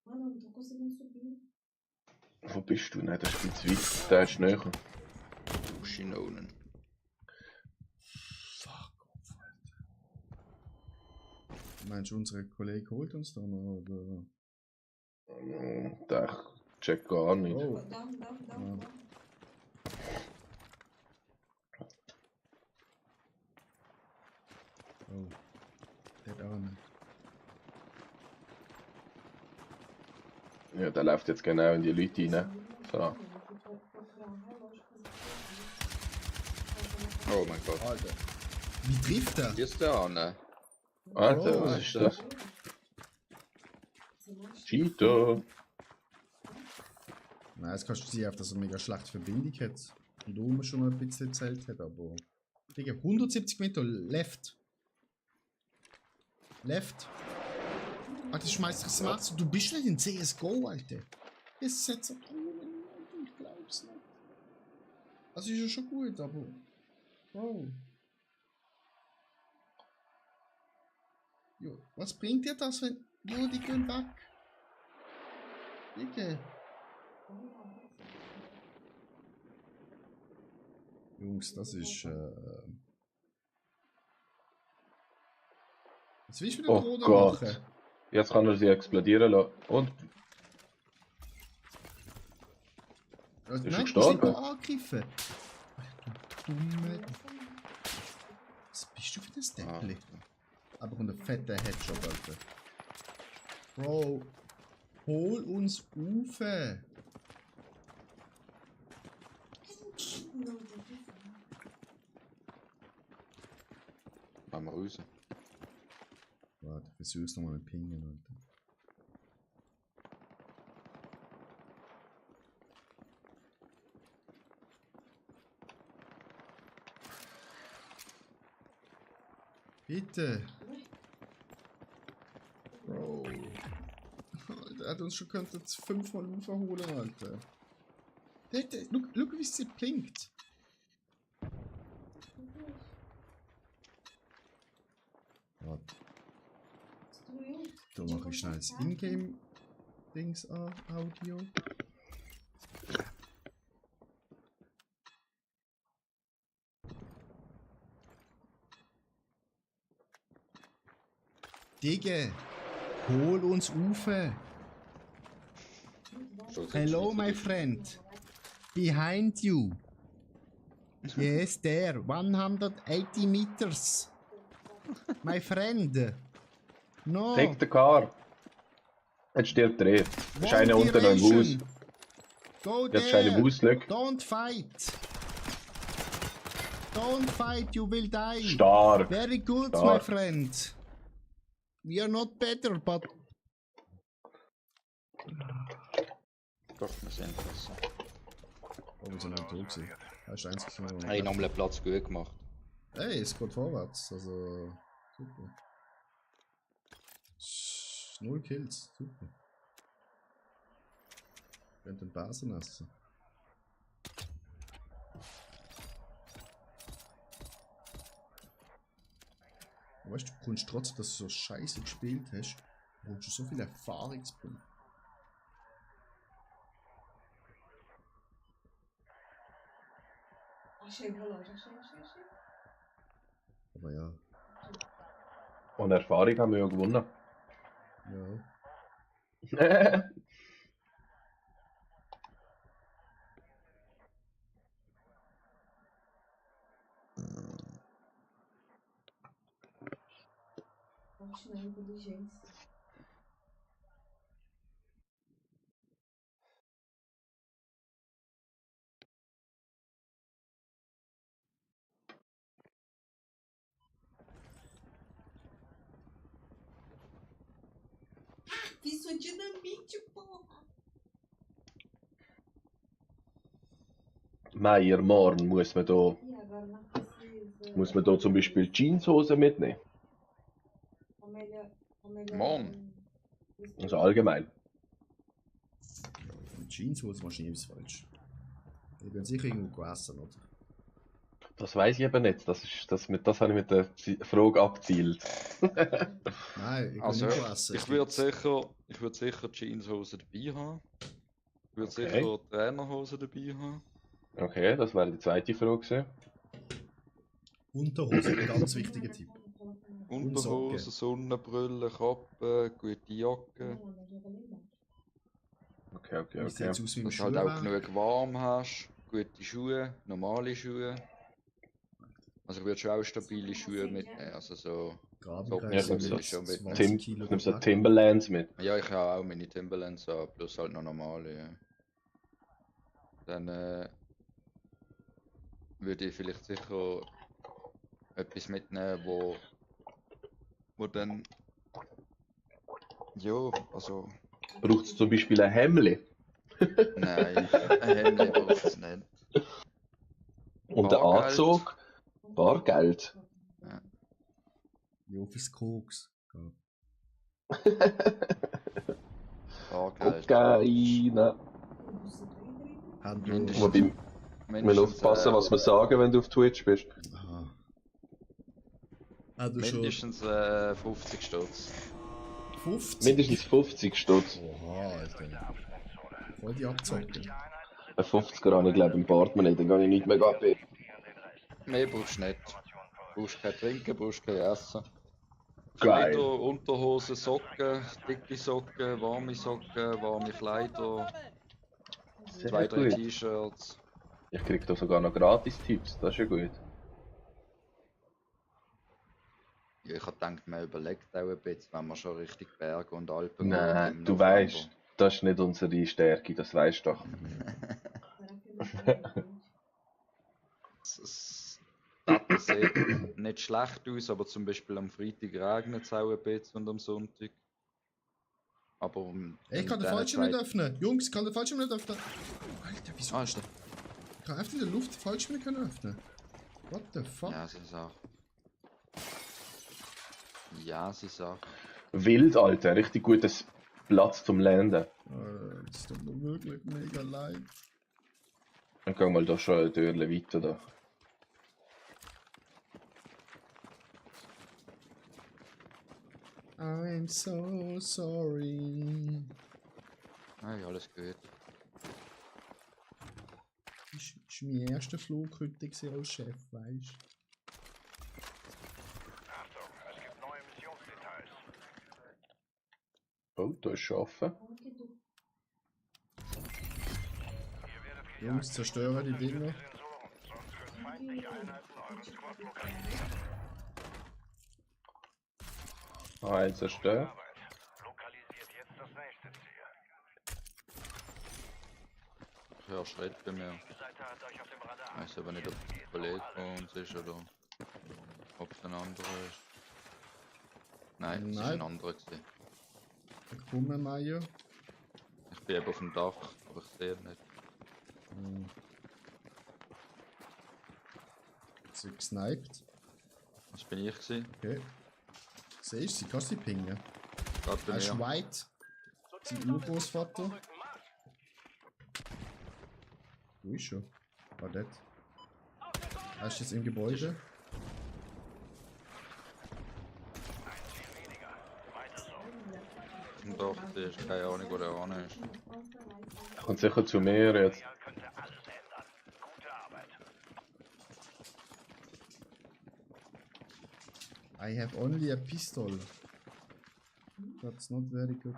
Mano, não tô conseguindo subir. Wo bist du? Nein, das ist viel zu weit. Der ist näher. Schinonen. Meinst du, unser Kollege holt uns dann oder? Der checkt gar nicht. Oh. Down. Ja. Oh. Der auch nicht. Ja, der läuft jetzt genau in die Leute rein. So. Oh mein Gott. Alter. Wie trifft er? Hier ist der an. Alter, Oh, was ist das? Cheater. Nein, jetzt kannst du sehen, dass er mega schlechte Verbindung hat. Und oben schon noch ein bisschen erzählt hat, aber. Digga, 170 Meter left. Left. Alter, schmeißt dich Smart. Du bist nicht in CSGO, Alter. Jetzt setzt er drinnen, ich glaub's nicht. Also ist ja schon gut, aber. Bro. Jo, was bringt dir das, wenn. Jo, die gehen weg. Digga. Jungs, das ist. Jetzt willst du wieder Oh Drohne Gott. machen. Jetzt kann er sie explodieren lassen. Und? Also, Ist nein, er du bist nicht gestorben? angegriffen. Du dumme. Was bist du für das Deppli? Aber kommt ein fetter Headshot, Alter. Bro, hol uns auf. Gehen wir raus. Warte, ich versuch's nochmal mit Pingen, Alter. Bitte. Bro. Alter, er hat uns schon jetzt 5-mal aufholen, Alter. Schau, wie sie blinkt. Warte. Da mache ich schnell das Ingame-Dings an, Audio. Digga, hol uns auf. Hello, my friend. Behind you. Yes, there. 180 meters. My friend. No. Take the car. Jetzt stirbt er eh. Ist einer unten noch im Haus. Go Jetzt ist einer im there. Haus, schau. Don't fight. Don't fight, you will die. Stark. Very good, my Stark. friend. We are not better, but... Doch, wir sind besser. Oh, wir sind nicht tot gewesen. Das ist das einzige Mal. Hey, nochmal einen Platz gut gemacht. Hey, es geht vorwärts, also... Super. 0 Kills, super. Wir können den Basen essen. Weißt du, du kommst trotzdem, dass du so scheiße gespielt hast, bekommst du so viele Erfahrungspunkte. Aber ja. Und Erfahrung haben wir ja gewonnen. Ja. Schnell inteligência. Isso é dinamite, porra! Meiermorgen muss man da zum Beispiel Jeanshosen mitnehmen. Morgen? Also allgemein. Mit Jeanshose machst du nie was falsch. Die gehen sicher irgendwo essen, oder? Das weiß ich eben nicht. Das habe ich mit der Frage abzielt. Nein, ich Also, will nicht essen. ich würde sicher Jeanshosen dabei haben. Ich würde Okay. sicher Trainerhosen dabei haben. Okay, das wäre die zweite Frage gewesen. Unterhose, ein ganz wichtiger Tipp. Unterhosen, Sonnenbrille, Kappe, gute Jacke. Okay. Wie sieht's aus mit dem Dass du halt auch Schuhwerk? genug warm hast, gute Schuhe, normale Schuhe. Also ich würde schon auch stabile Schuhe mitnehmen, also so... Grabenkreis Ja, ich nehme mit so, 20 Kilo ich nehme so Gepäck. Timberlands mit. Ja, ich habe auch meine Timberlands an, plus halt noch normale, ja. Dann würde ich vielleicht sicher etwas mitnehmen, wo dann... Ja, also... Braucht es zum Beispiel ein Hemli? Nein, ein Handy braucht es nicht. Und der Bargeld. Anzug? Bargeld. Ja, fürs Koks. Ja. Bargeld. Kokain. Wobei, wir müssen aufpassen, was wir sagen, wenn du auf Twitch bist. Mindestens 50 Stutz. 50? Mindestens 50 Stutz. Oha, Alter. Voll die Abzocken. Ein 50er habe ich glaube im Bart nicht, dann kann ich nicht mehr gehen. Mehr brauchst du nicht. Brauchst kein Trinken, brauchst kein Essen. Geil. Kleider, Unterhosen, Socken, dicke Socken, warme Kleider, Sehr 2, 3 gut. T-Shirts. Ich krieg da sogar noch Gratis-Tipps, das ist ja gut. Ja, ich habe gedacht, man überlegt auch ein bisschen, wenn man schon richtig Berge und Alpen Nein, im du November. weißt, das ist nicht unsere Stärke, das weißt du doch. Das Wetter sieht nicht schlecht aus, aber zum Beispiel am Freitag regnet es auch ein bisschen und am Sonntag. Aber Ich kann den Fallschirm nicht öffnen. Jungs, ich kann den Fallschirm nicht öffnen. Alter, wieso? Ah, ist der? Ich kann einfach in der Luft den Fallschirm nicht öffnen. What the fuck? Ja, sie sagt. Ja, sie sagt. Wild, Alter, richtig gutes Platz zum Landen. Das tut mir wirklich mega leid. Dann gehen wir da schon ein Türchen weiter da. I'm so sorry. Hey, alles gut. Das war mein erster Flug heute gewesen als Chef, weißt du? Oh, da ist Schaffen. Jungs, zerstören die Dinger. Ein zerstört. Ich höre Schritt bei mir. Ich weiß aber nicht, ob es ein Kollege von uns ist oder ob es ein anderer ist. Nein, es ist ein anderer gewesen. Ich komme, Meier. Ich bin eben auf dem Dach, aber ich sehe ihn nicht. Sie gesniped. Was bin ich gewesen? Okay. Siehst du, sie kannst du pingen. Gerade bei Er ist mir. White. Sein Urgroßvater. Wo ist er? War dort. Er ist jetzt im Gebäude. Doch, der ist keine Ahnung, wo der ran ist. Er kommt sicher zu mir jetzt. I have only a pistol. That's not very good.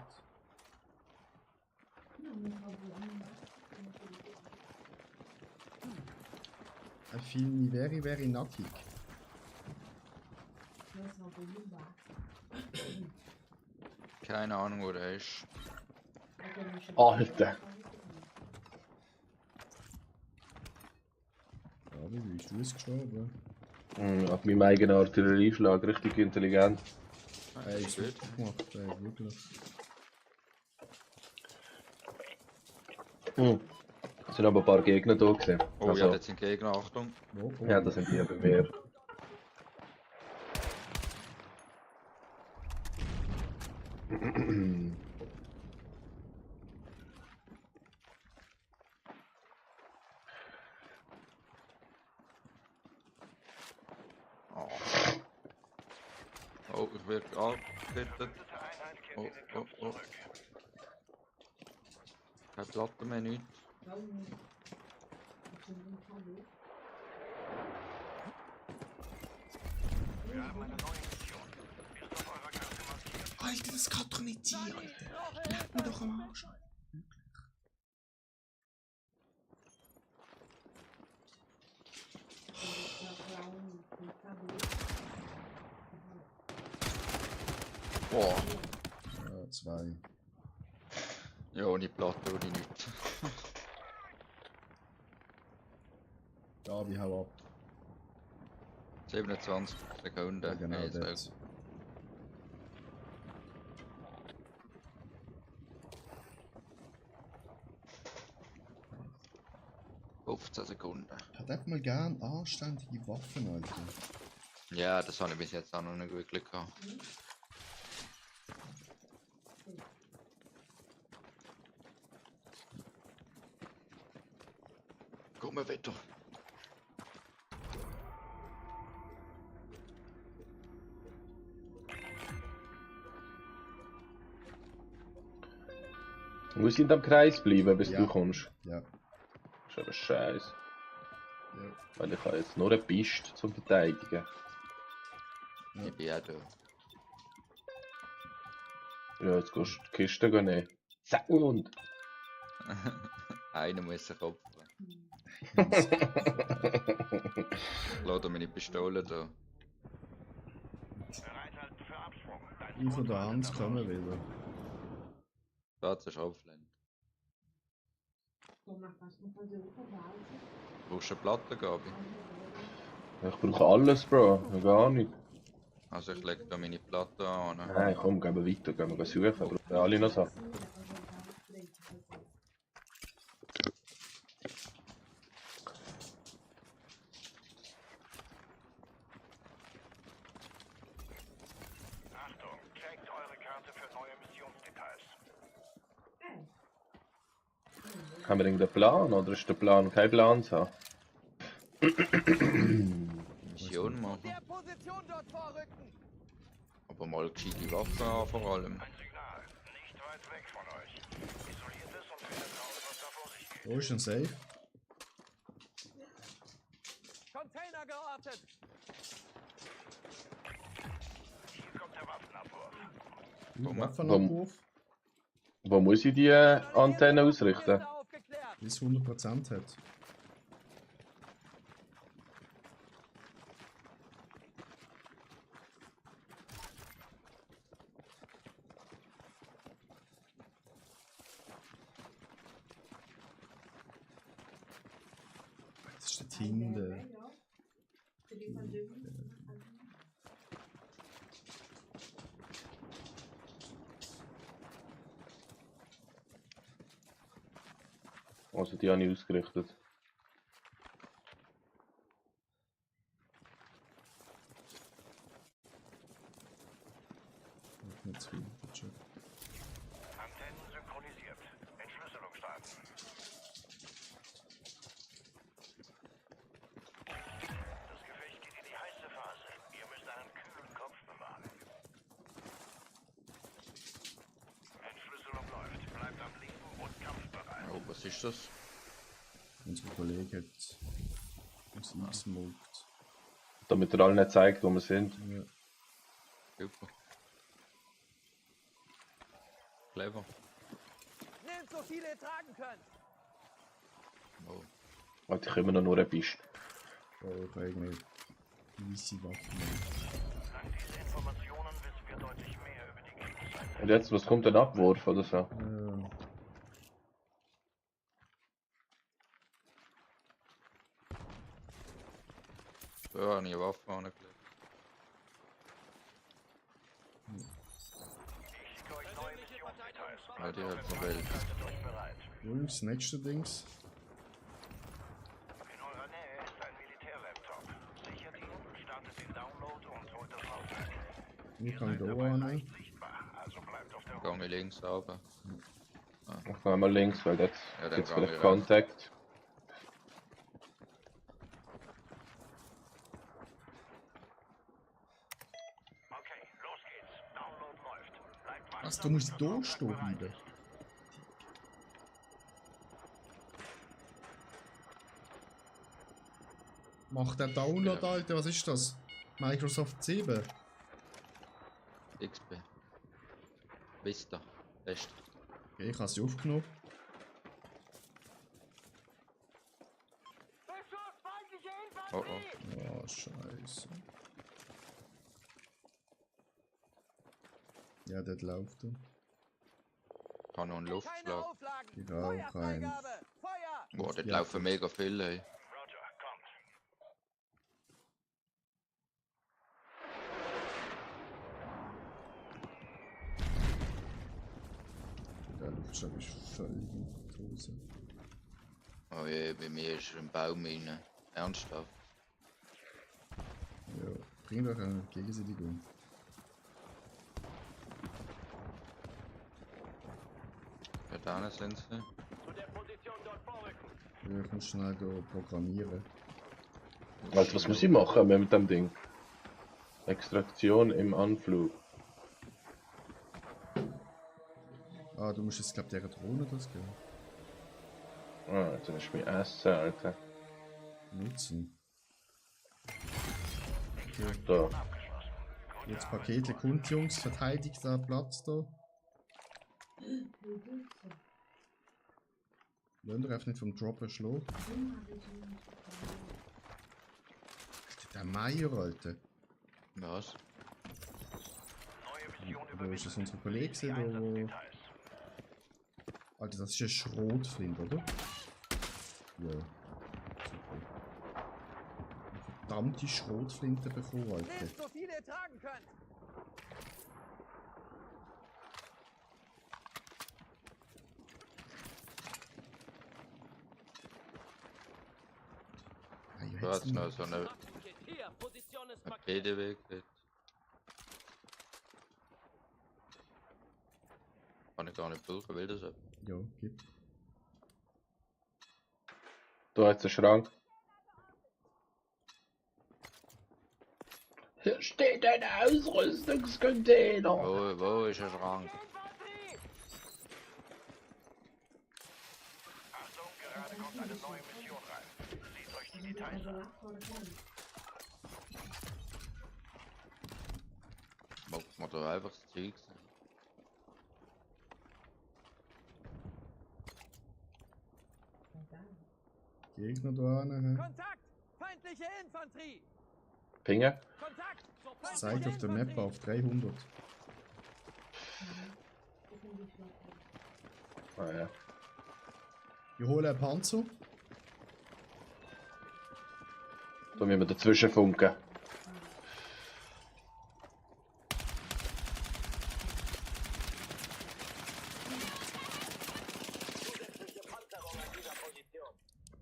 I feel me very, very nackig. Keine Ahnung, wo der ist. Alter. Ja, wie bist du es gestorben? Auf meinem eigenen Artillerieschlag, richtig intelligent. Ey, ist gut gemacht, ey, wirklich. Es sind aber ein paar Gegner da gewesen. Oh ja, das sind Gegner, Achtung. Ja, das sind die bei mir. Oh. Oh, ich werde angekettet. Oh, oh, oh. Keine Platte mehr, nichts. Alter, das kann doch nicht sein, Alter. Leck mir doch am Arsch, Alter. Boah. Ja, 2. Ja, ohne Platte, ohne nichts. Ja, wie hau ab. 27 Sekunden. Ja, genau, Nee, das. so. 15 Sekunden. Ich hätte einfach mal gern anständige Waffen, Alter. Ja, das habe ich bis jetzt auch noch nicht wirklich gehabt. Komm weiter. Muss ich in dem Kreis bleiben, bis Ja. du kommst? Ja. Das ist aber scheiße. Ja. Weil ich habe jetzt nur eine Piste zum Verteidigen. Ich bin auch da. Ja, jetzt gehst du die Kiste nehmen. Sound! Einer muss sich opfern. Ich lade meine Pistole da. Ich von der Hand kommen wieder. Das ist Aufland. Brauchst du eine Platte, Gabi? Ich brauche alles, Bro. Ich gar nicht. Also ich lege da meine Platte an. Nein, komm, gehen wir weiter. Gehen wir suchen. Brauchen wir alle noch Sachen. Achtung, checkt eure Karte für neue Missionsdetails. Haben wir irgendeinen Plan oder ist der Plan kein Plan zu haben? Mission machen. Der Position dort vorrücken! Aber mal gescheite Waffen an vor allem. Nicht weit weg von euch. Isoliert es und findet raus, was da vor sich geht. Wo ist ein Safe? Container geortet! Hier kommt der Waffenabwurf. Waffenabwurf? Wo muss ich die Antenne ausrichten? Bis 100% hat. Das ist der Tinde. Also die habe ich ausgerichtet. Nicht zu viel, bitte. Antennen synchronisiert. Entschlüsselung starten. Das Gefecht geht in die heiße Phase. Ihr müsst einen kühlen Kopf bewahren. Entschlüsselung läuft. Bleibt am Leben und kampfbereit. Oh, was ist das? Unser Kollege hat uns eingesmoked. Damit er allen nicht zeigt, wo wir sind. Ja. Super. Clever. Nehmt so viele ihr tragen könnt! Oh. Warte, ich immer noch nur eine Piste. Oh, ich habe irgendwie weisse Waffen. Dank dieser Informationen wissen wir deutlich mehr über die Gegenseite. Und jetzt, was kommt, ein Abwurf oder so? Da habe ich eine Waffe angelegt. Ich schicke euch neue Missionsdetails. Ja, die hat eine Welt. Haltet euch bereit. Wo ist das nächste Dings? In eurer Nähe ist ein Militärlaptop. Sichert ihn, startet den Download und holt das Laufwerk. Ich kann da rein. Also bleibt auf der Gang ich links runter. Ich gehe mal links, weil jetzt Ja, dann gibt's gehen wir vielleicht rechts. Kontakt. Okay, los geht's. Download läuft. Bleibt wach. Was, du musst da stehen bleiben? Mach den Download, Alter, was ist das? Microsoft 7? XP. Vista. Best. Okay, ich habe sie aufgenommen. Oh oh. Oh, scheiße. Ja, dort läuft er. Ich habe noch einen Luftschlag. Ich auch einen. Boah, dort laufen mega viele. Ey. Der Luftschlag ist völlig in die Hose. Oh je, bei mir ist ein Baum rein. Ernsthaft? Ja, bring doch eine Gegenseitigung. Ja, da sind sie. Ja, ich muss schnell da programmieren. Alter, was muss ich machen mit dem Ding? Extraktion im Anflug. Ah, du musst jetzt, glaub der Drohne das geben. Ah, jetzt ist mein Essen, Alter. Nutzen. Okay. Da. Jetzt Pakete kommt, Jungs, verteidigt der Platz da. Lasst ihr einfach nicht vom Dropper schlagen. Der Meier, Alter. Was? Wo ist das unsere Kollege gewesen, Alter, das ist ein Schrotflint, oder? Ja. Super. Eine verdammte Schrotflinte bekommen, Alter. Nehmt so viel ihr tragen könnt. Du hast noch so eine Paketeweg. Kann ich gar nicht brauchen, will das ab? Ja, gibt. Da hat es einen Schrank. Hier steht ein Ausrüstungscontainer. Wo ist der Schrank? Achtung, gerade kommt eine neue Mission rein. Seht euch die Details an. Macht man da einfach das Zeug? Gegner da hin. Kontakt! Feindliche Infanterie! Pingen. Kontakt! Das zeigt auf der Map auf 300. Ah ja. Wir holen einen Panzer. Da müssen wir dazwischen funken.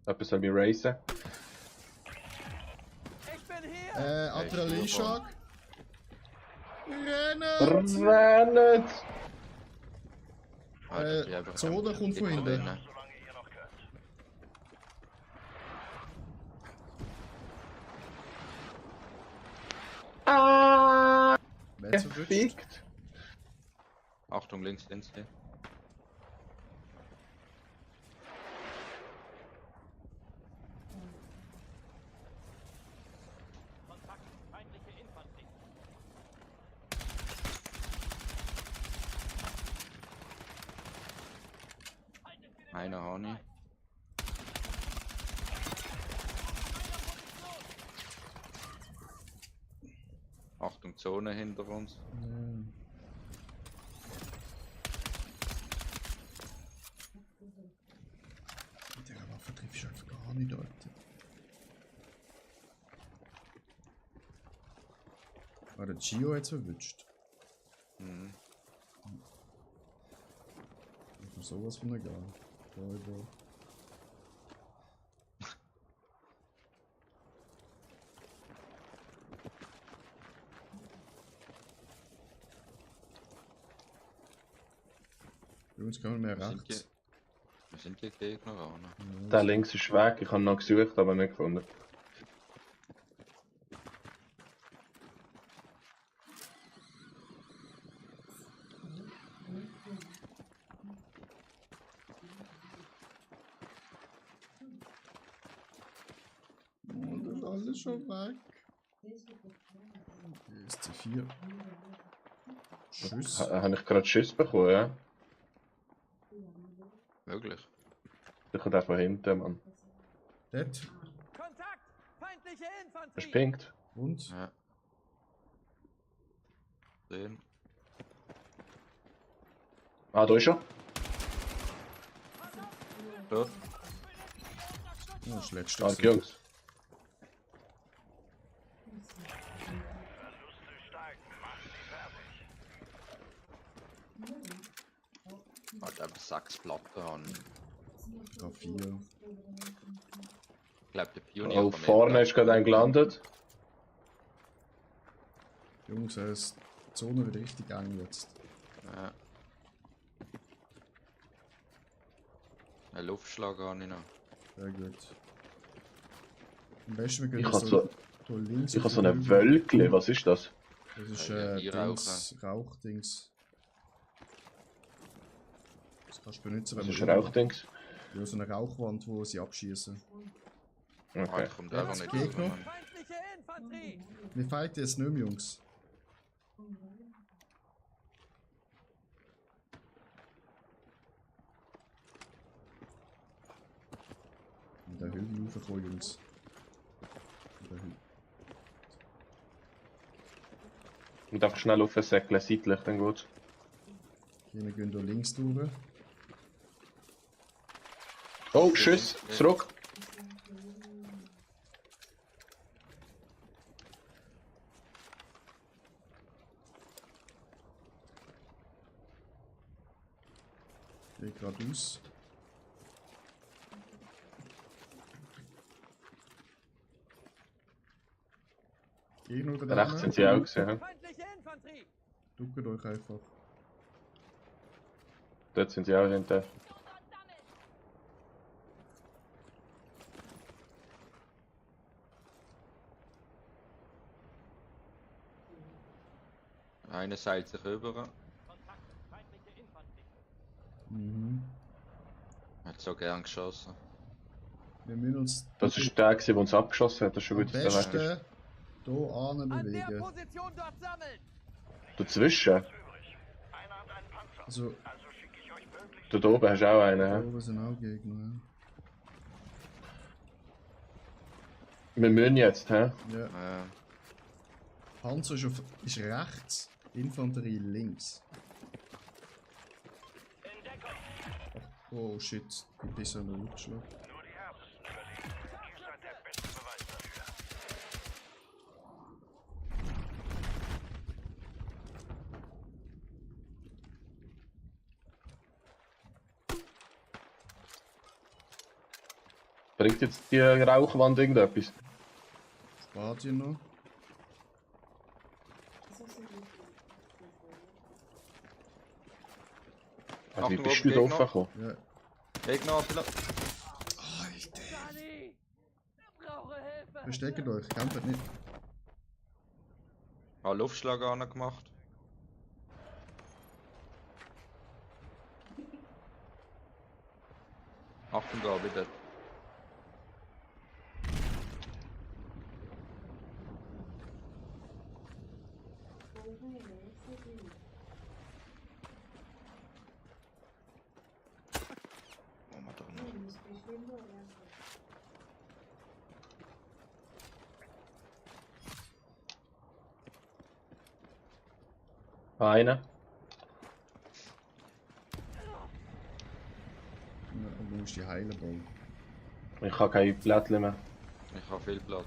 Etwas soll mich racen. Ich bin hier! Adrenalinschock. Rennen! Rennen! Zone kommt von hinten. Ah! Wer zu Gefickt! Achtung, links sind sie. Einer Honey. Achtung, Zone hinter uns. Mit der Waffe triffst du einfach gar nicht, Alter. Ah, der Gio hat es erwischt. Mhm. Ich muss sowas von egal. Da. Bei uns kommen wir mehr rechts. Wir sind die Gegner auch noch. Der links ist weg, ich habe noch gesucht, aber nicht gefunden. Oh, das ist alles schon weg. Hier ist C4. Schuss. Habe ich gerade Schuss bekommen, ja? Möglich. Ich komme von hinten, Mann. Dort. Kontakt! Feindliche Infanterie! Er spinkt. Und? Ja. Sehen. Ah, da ist er. Dort. Oh, das letzte. Danke, Jungs. Hat einfach 6 Platten an. K4. Ich glaube, der Pionier Oh, vorne ist gerade ein gelandet. Jungs, die Zone wird richtig eng jetzt. Ja. Einen Luftschlag habe ich noch. Sehr gut. Am besten wir Ich gehen habe so, hier links. ich auf habe so die eine Hügel. Wölkle, was ist das? Das ist die Dings, Rauchdings. Das kannst du benutzen, Das wenn ist man. Rauchdings. Ja, so eine Rauchwand, wo sie abschießen. Okay. Kommt Ja, einfach nicht Gegner. raus, Mann. Feindliche Infanterie! Wir fighten jetzt nicht mehr, Jungs. In den Hügel raufkommen, Jungs. In den Hügel. Und einfach schnell auf den Säckle seitlich, dann geht's. Okay, wir gehen hier links durch. Oh, Schuss, zurück. Geh geradeaus. Gegner da Rechts sind sie auch gesehen. Feindliche Infanterie! Duckt euch einfach. Dort sind sie auch hinter. Einer seilt sich über. Mhm. Hat so gern geschossen. Wir müssen uns Das ist der, der uns abgeschossen hat. Das ist schon am gut, dass der weg besten ist. hier an An der bewegen. Position dort sammeln! Dazwischen. Also, Dort oben hast du auch einen. da He? oben sind auch Gegner. Ja. Wir müssen jetzt, hä? Ja. Panzer ist rechts, Infanterie links. Ach, oh shit, die Pisse haben wir Luftschlag. Bringt jetzt die Rauchwand irgendetwas? Stadion noch. Also, wie Achtung, bist du da Gegner. offen gekommen? Ja. Gegner, vielleicht. Dani! Ich brauche Hilfe! Versteckt euch, kämpft nicht. Habe Luftschlag angemacht. Achtung, da bitte. Oh, Madonna. Einer. Ja, und du musst die heilen bauen. Ich habe keine Blättchen mehr. Ich habe viel Platz.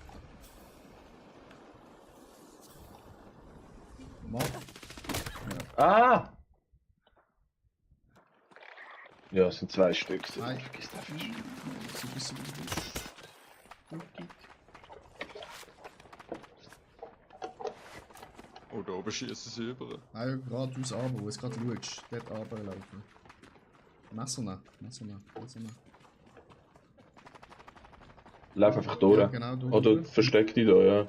Mach. Ah! Ja, es sind 2 Stück. Nein. Vergiss das nicht. Oh, da oben schießen sie über. Nein, geradeaus runter, wo du es gerade schaust. Dort runterlaufen. Messer nach, Messer nach, Messer nach. Lauf einfach durch. Ja, genau, durch. Oder versteck dich da, ja.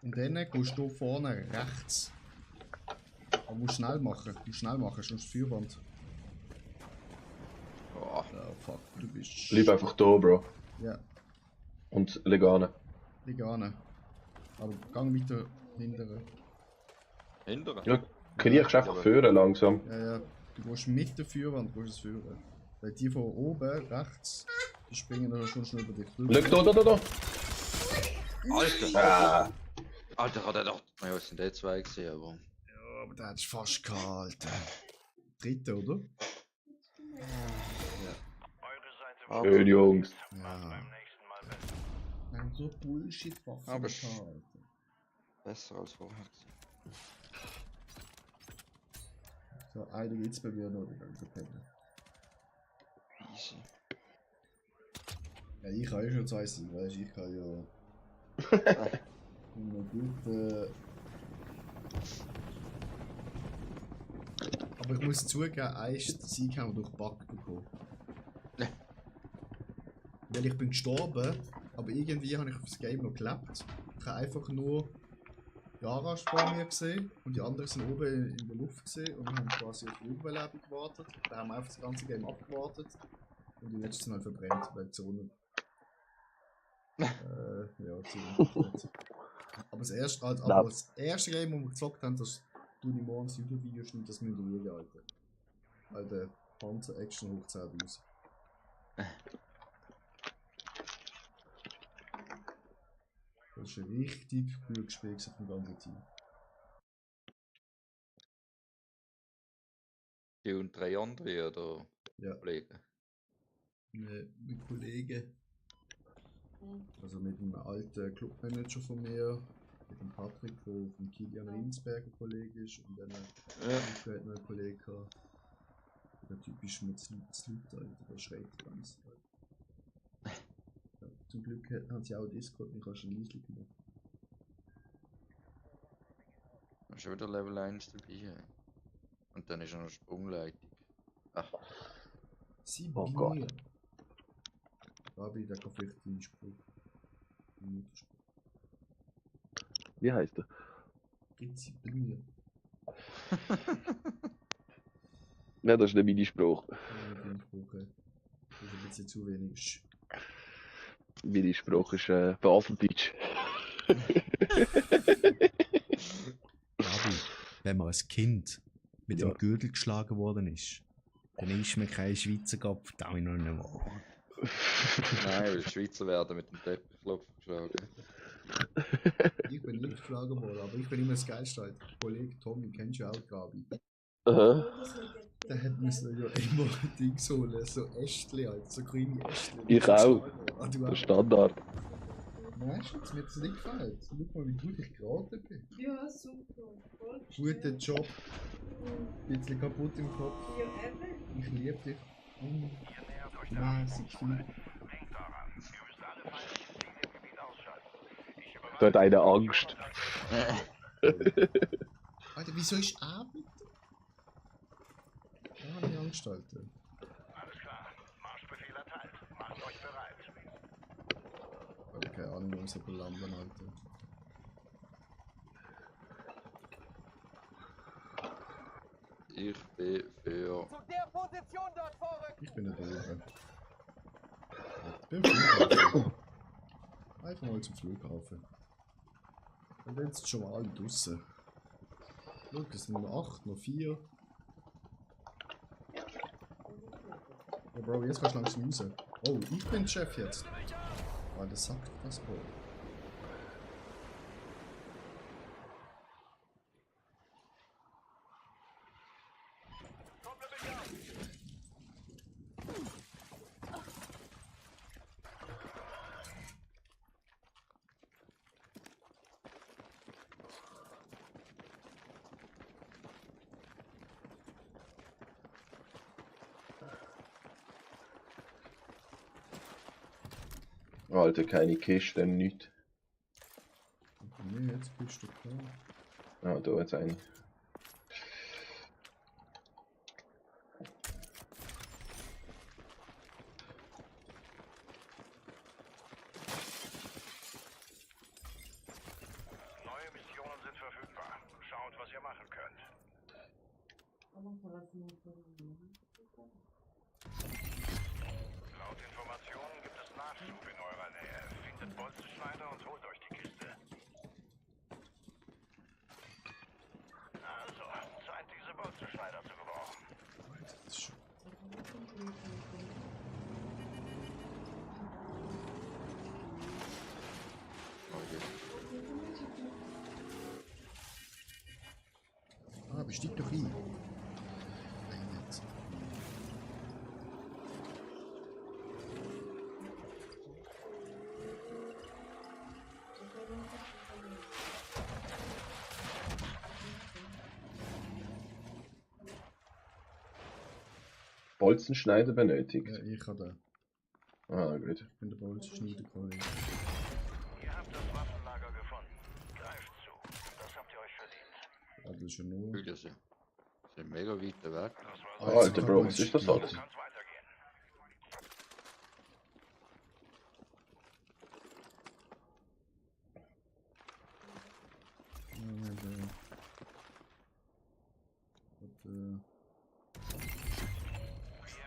Und dann gehst du vorne rechts. Aber musst schnell machen, sonst Feuerwand. Oh. Oh fuck, du bist... Bleib einfach da, Bro. Ja, Und leg an. lieg an. Aber gang weiter hindern. Hindern? Ja, kriegst einfach führen langsam. Ja, ja, du gehst mit der Feuerwand es führen. Weil die von oben, rechts, die springen dann schon schnell über dich Schau, da. Alter! Ah. Alter, hat er doch. Ja, es sind die 2 gesehen, aber. Ja, aber der hat fast gehalten. Dritte, oder? Ja. Schön, Jungs. Ja. Nein, so Bullshit-Waffen. Aber gehalten. besser als vorher. So, eine gibt's bei mir noch, die ganze Pelle. Easy. Ja, ich kann ja schon 2 sein, weißt du, ich kann ja. Immer gut. Aber ich muss zugeben, einen Sieg haben wir durch Bug bekommen. Weil ich bin gestorben, aber irgendwie habe ich auf das Game noch gelebt. Ich habe einfach nur Yara vor mir gesehen und die anderen sind oben in der Luft gesehen und haben quasi auf die Überlebung gewartet. Da haben wir einfach das ganze Game abgewartet und die letzten sind halt verbrennt, weil die Zone. Ja, ziemlich gut. Aber das erste Game, wo wir gezockt haben, das tue ich morgens YouTube-Video schneiden, das müssen wir schauen, Alter. Weil der Panzer Action hoch 10.000. Das ist ein richtig gut gespielt vom ganzen Team. Die und 3 andere oder Ja. Kollegen? Mit Kollegen. Also mit einem alten Clubmanager von mir, mit dem Patrick, der vom Kilian Rinsberger Kollege ist, und dann hat noch einen Kollegen gehabt. Der Typ ist mit Slut, Alter, der schreit die ganze Zeit. Ja, zum Glück haben sie auch Discord und kannst ein Liesli gemacht. Da ist schon wieder Level 1 dabei. Und dann ist noch eine Sprungleitung. Ach. Sie Oh Gott. Gabi, der kann vielleicht den Spruch. Wie heißt er? Ritzi Blühe. Ja, das ist nicht mein Spruch. Ja, dein Spruch, das ist ein bisschen zu wenig. Mein Spruch ist Baseldeutsch. Gabi, wenn man als Kind mit dem Gürtel geschlagen worden ist, dann ist man kein Schweizer Kopf, da ich noch nicht mal. Nein, weil die Schweizer werden mit dem Teppichklopf geschlagen. Ich bin nicht geschlagen worden, aber ich bin immer das Geilste. Der Kollege Tommy, kennst du auch, Gabi? Aha. Der hat müssen ja immer Dings holen, so Ästchen, halt, so grüne Ästchen. Ich auch. Ah, du Der auch? Standard. Nein, Schatz, mir hat das nicht gefallen. Schau mal, wie gut ich geraten bin. Ja, super. Voll Guter Job. Ein bisschen kaputt im Kopf. Ja, eben. Ich liebe dich. Mäßig viel. Da hat einer Angst. Alter, wieso ist Abend? Da habe ich Angst, Alter. Alles klar. Marschbefehl erteilt. Macht euch bereit. Alter, keine Ahnung, wo wir so landen, Alter. Ich bin für... Zu der Position dort vorrücken! Ich bin nicht oben. Ich bin im Flughafen. Einfach mal zum Flughafen. Und dann sind schon mal alle draussen. Schau, es sind nur 8, noch 4. Ja, Bro, jetzt kannst du langsam raus. Oh, ich bin der Chef jetzt. Ah, das sagt das, Bro. Alter, keine Kiste, nichts. Nee, jetzt bist du klar. Ah, da jetzt eine. Neue Missionen sind verfügbar. Schaut, was ihr machen könnt. Laut Informationen gibt es Nachschub in eurer Nähe. Findet Bolzenschneider und holt euch die Kiste. Also, Zeit, diese Bolzenschneider zu gebrauchen. Ah, besteig doch ein. Nein, jetzt. Bolzenschneider benötigt. Ja, ich habe den. Ah, gut. Ich bin der Bolzenschneider, Kollege. Ihr habt das Waffenlager gefunden. Greift zu. Das habt ihr euch verdient. Ja, das ist ja nur... Das sind mega weite Weg. Alter Bro, was ist das alles? Wir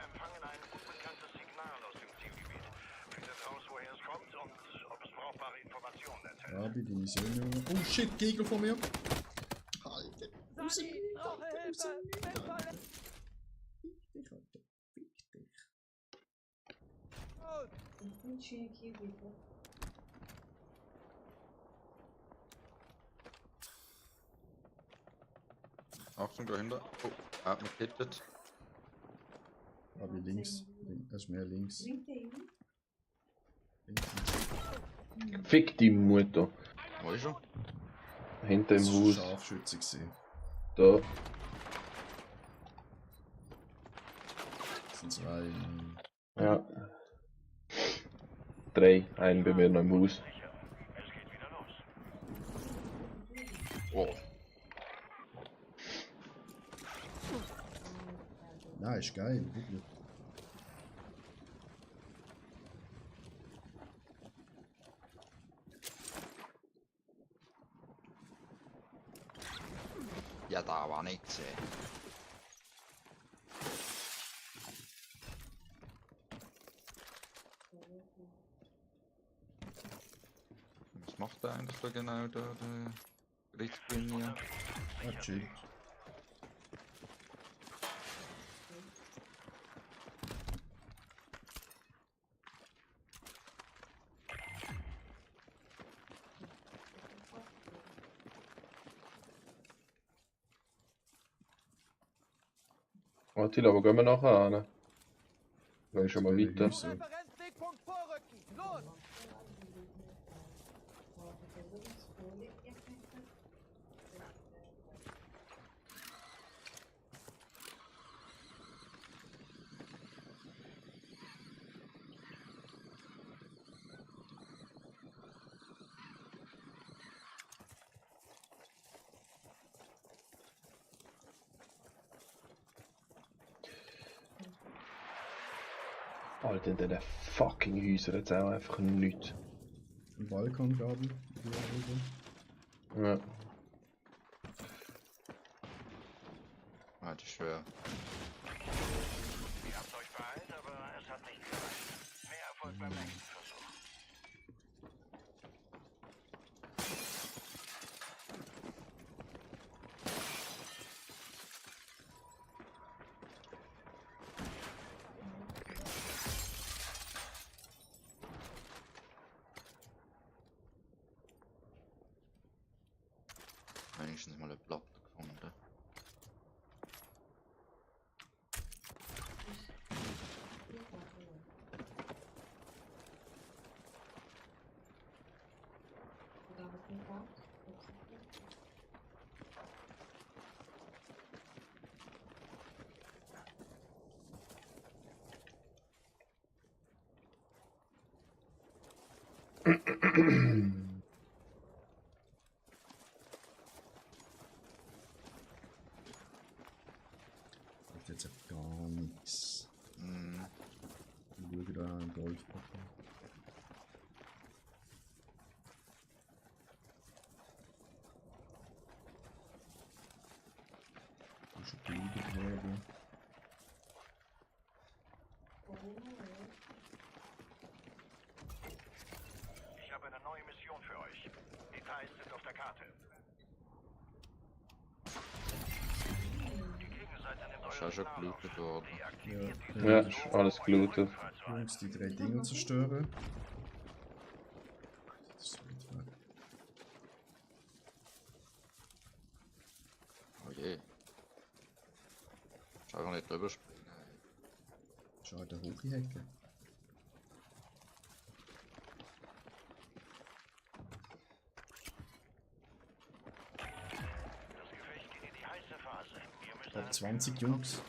empfangen ein unbekanntes Signal aus dem Zielgebiet. Findet raus, woher es kommt und ob es brauchbare Informationen enthält. Rabi, die Mission. Oh shit, Gegner vor mir! Alter! Sani, brauche Hilfe! Bin verletzt! Fick dich, Alter. Fick dich. Ich bin schön hier wieder. Achtung dahinter. Oh, er hat mich gehittet. Rabi, links. Das ist mehr links. Bringt der ihn? Links. Fick die Mutter. Wo ist er? Hinter dem Das war Haus. Scharfschütze gewesen. Da. Das sind zwei. Ja. 3. Einen bei mir noch im Haus. Oh. Ja, ist geil, wirklich. Ja, da war nichts. Was macht der eigentlich da genau, der Richtgrün hier? Ja, chill. Attila, wo gehen wir nachher hin? Gehen schon mal weiter. Referenzwegpunkt vorrücken! Los! Alter, in diesen fucking Häusern jetzt auch einfach nichts. Im Balkon, Gabi. Ja. Ah, das ist schwer. Ihr habt euch beeilt, aber es hat nicht gereicht. Mehr Erfolg beim nächsten Versuch. Wenigstens mal eine Platte gefunden. Jetzt hat gar nichts. Ich schaue da einen Golfpapier. Das ist schon billig geworden. Ich habe eine neue Mission für euch. Details sind auf der Karte. Die Gegenseite nimmt Ist auch schon gelootet worden. Ja, ist alles gelootet. Jungs, die 3 Dinge zerstören. Das ist weit weg. Oh je. Schau gar nicht drüber springen. Schau, der hohe Hecke. Das Gefecht geht in die heiße Phase. Ihr müsst Top 20 Jungs.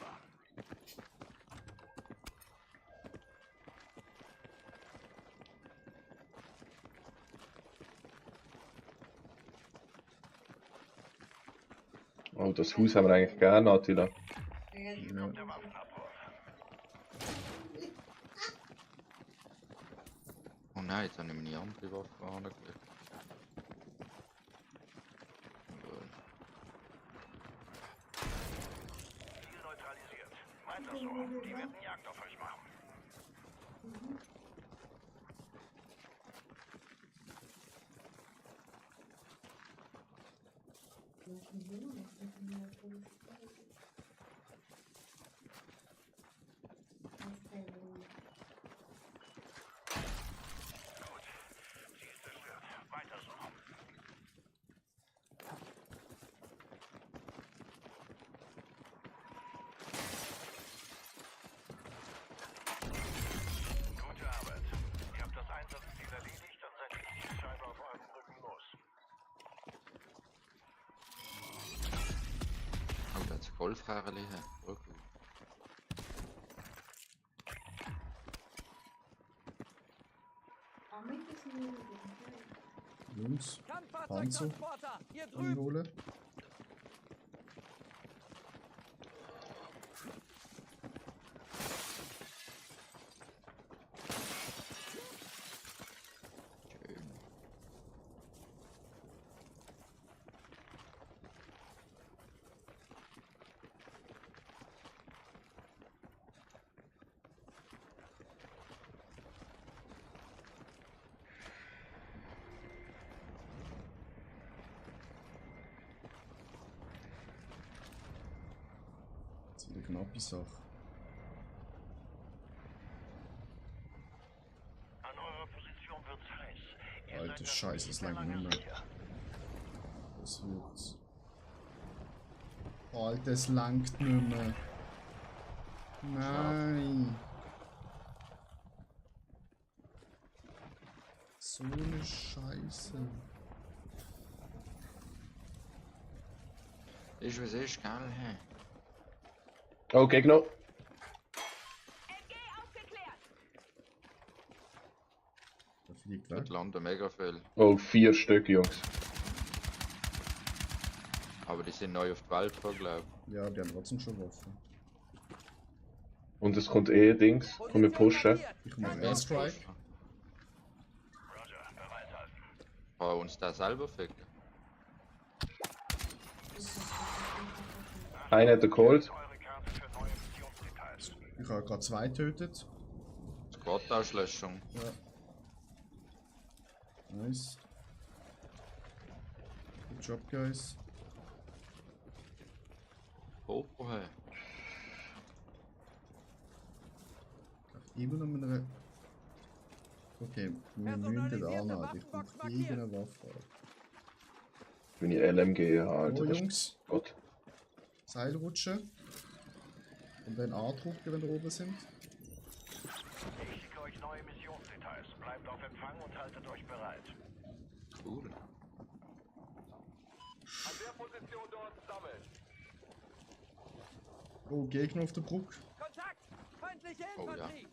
Oh, das Haus haben wir eigentlich gerne, Attila. Ja. Oh nein, jetzt habe ich meine andere Waffe angelegt. Ziel neutralisiert. Weiter so. Die werden Jagd auf euch machen. Sie ist zerstört. Weiter so. Gute Arbeit. Ihr habt das Einsatzziel erledigt und seid die Zielscheibe auf eurem Rücken los. Oh, da hat's Golfkarren liegen. Oh, gut. Jungs, Panzer Kampffahrzeugtransporter, hier drüben. anholen. Das ist eine knappe Sache. An eurer Position wird's heiß. Alter Scheiße, das langt nicht mehr. Das wird's. Alter, es langt nicht mehr. Nein. So eine Scheiße. Ist was ist, gell? Hä? Oh, Gegner. Da fliegt weg. Dort landen mega viel. Oh, 4 Stück, Jungs. Aber die sind neu auf die Welt gekommen, glaube ich. Ja, die haben trotzdem schon Waffen. Und es kommt eh Dings. Komm, wir pushen. Ich mache Airstrike. Kann uns der selber ficken? Einer hat er geholt. Ich habe gerade 2 getötet. Squad-Auslöschung. Ja. Nice. Good job, guys. Popo, hey. Immer noch mit einer. Okay, wir müssen da anhalten. Ich brauche irgendeine Waffe. Wenn ich LMG habe, Alter. Oh, das ist Jungs. Gott. Seil rutschen. Und dann A-drucken, wenn wir oben sind. Ich schicke euch neue Missionsdetails. Bleibt auf Empfang und haltet euch bereit. Cool. An der Position dort sammeln. Oh, Gegner auf der Brücke. Kontakt! Feindliche Oh, ja. Infanterie!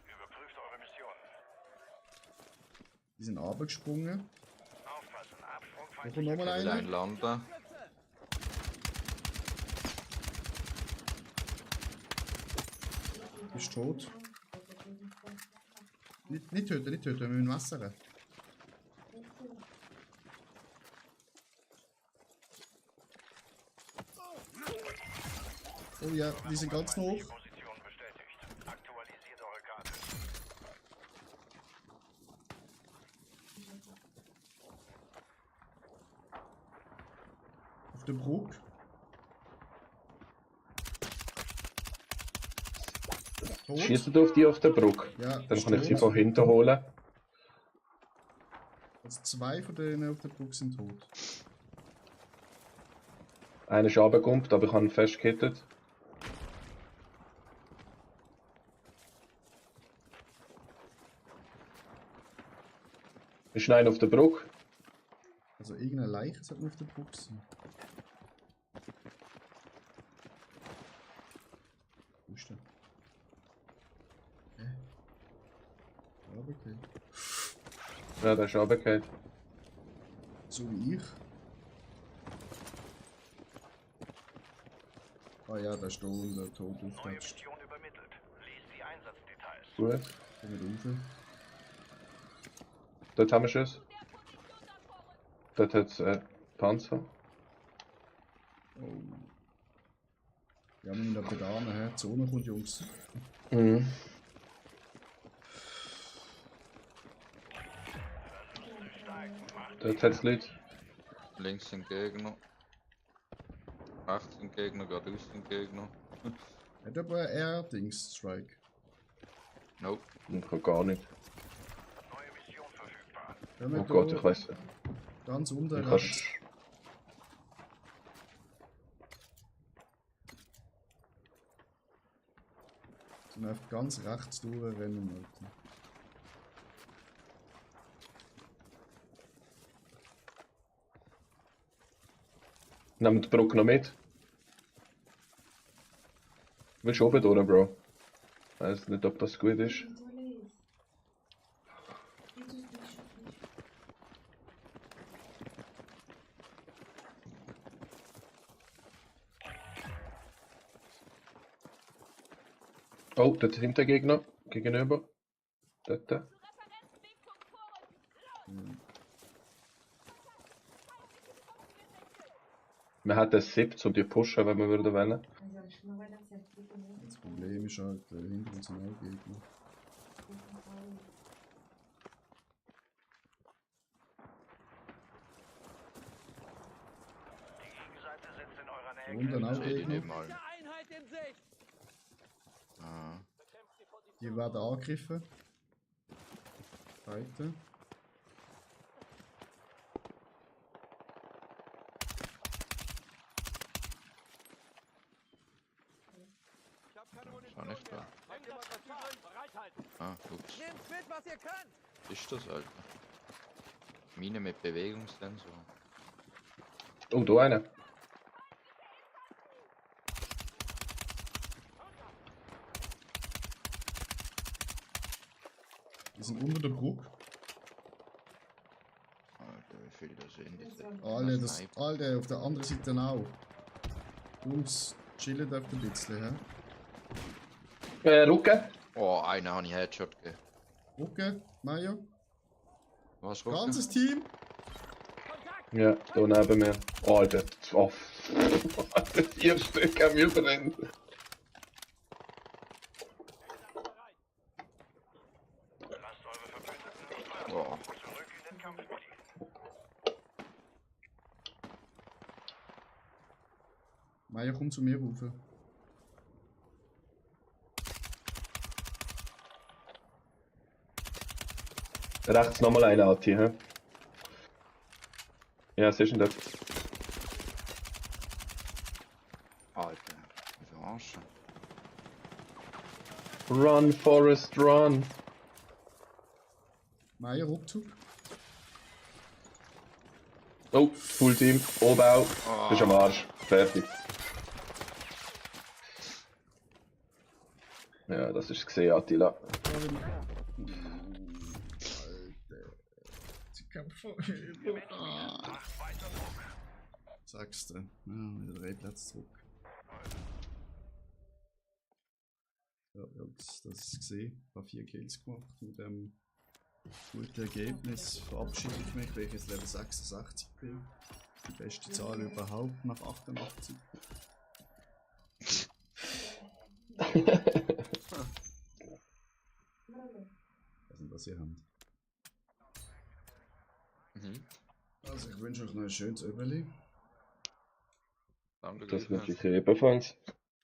Überprüft eure Mission. Die sind runtergesprungen. Aufpassen, Absprung Da kommt nochmal Wieder ein einer. landen. Bist tot. Nicht töten, nicht töten, wir müssen wassern. Oh ja, die sind ganz hoch. Position bestätigt. Aktualisiert eure Karte. Auf der Brücke. Tot. Schießt auf die auf der Brücke. Ja, Dann ist kann ich sie tot. von hinten holen. Also 2 von denen auf der Brücke sind tot. Einer ist runtergekommen, aber ich habe ihn festgekettet. Ist einer auf der Brücke? Also irgendeine Leiche sollte auf der Brücke sein. Wo ist der? okay. Ja, der ist runtergefallen. So wie ich. Ah ja, da ist da unten tot aufgetatscht. Gut. Komm mit rauf. Dort haben wir Schuss. Dort hat es Panzer. Oh. Ja, wir müssen aber da hin. Die Zone kommt, Jungs. Mhm. Dort hat es Leute. Links sind Gegner. Rechts sind Gegner, geradeaus sind Gegner. Hat aber ein Air-Dings-Strike. Nope. Ich kann gar nicht. Oh Gott, ich weiß. Ganz unten Ich rechts. Sind einfach ganz rechts durchrennen, Alter. Nehmen wir die Brücke noch mit. Willst du oben durch, Bro? Ich weiß nicht, ob das gut ist. Oh, dort sind der Gegner. Gegenüber. Dort. Wir hätten es 70 und die pushen, wenn wir würden wollen. Das Problem ist halt, hinter uns sind auch Gegner. Und dann auch Gegner. Einheit in Sicht! Ah. Die werden angegriffen. Weiter. Ist auch nicht da. Ah, ups. Nehmt mit, was ihr könnt! Ist das, Alter? Mine mit Bewegungssensor. Oh, da einer. Die sind unter der Brücke. Alter, wie viel da sind diese? Alter, auf der anderen Seite auch. Jungs, chillen auf ein bisschen, hä? Rücken. Oh, einen habe ich Headshot gegeben. Rücken, Mario. Was, Rücken? Ganzes Team. Ja, da neben mir. Oh, Alter, oh. 4 Stück haben wir verbrennt. Oh. Mario, komm zu mir rauf. Rechts nochmal eine Ati, hä? Ja, was ist denn das? Alter, wie verarschen. Run, Forest, run! Mario, Rückzug. Oh, Full Team, oben auch. Oh. Das ist am Arsch. Fertig. Ja, das ist gesehen, Attila. Alter. Sie kämpfen. Sagst du. Ja, wieder 3 Plätze zurück. Ja, das ist gesehen. Ich habe 4 Kills gemacht mit dem guten Ergebnis. Verabschiede ich mich, weil ich jetzt Level 66 bin. Die beste Zahl überhaupt nach 88. Was ist was ihr habt? Mhm. Also ich wünsche euch noch ein schönes Öberli. Danke, Das wünsche ich gleichfalls. ebenfalls.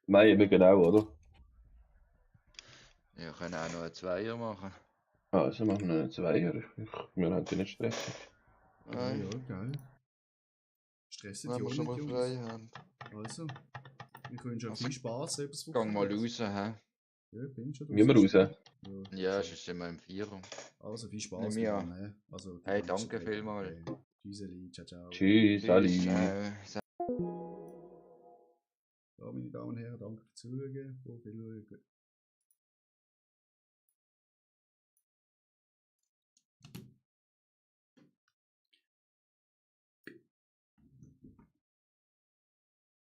Nein, eben genau, oder? Ja, können auch noch einen Zweier machen. Also machen wir einen Zweier. Wir haben die nicht stressig. Ja, ja, geil. Stresset Wenn die wir auch schon nicht, mal Jungs. frei haben. Also, ich wünsche euch Also, viel Spaß. Gang mal raus, hä? Ja, ich bin schon Gehen wir raus? Ja, sonst sind wir im Vierer. Also viel Spaß. Nimm mich an. ne? Also, Hey, danke vielmals. Tschüsseli, ciao, ciao. Tschüss, Ali. Ciao. Ja, meine Damen und Herren, danke fürs Zuschauen.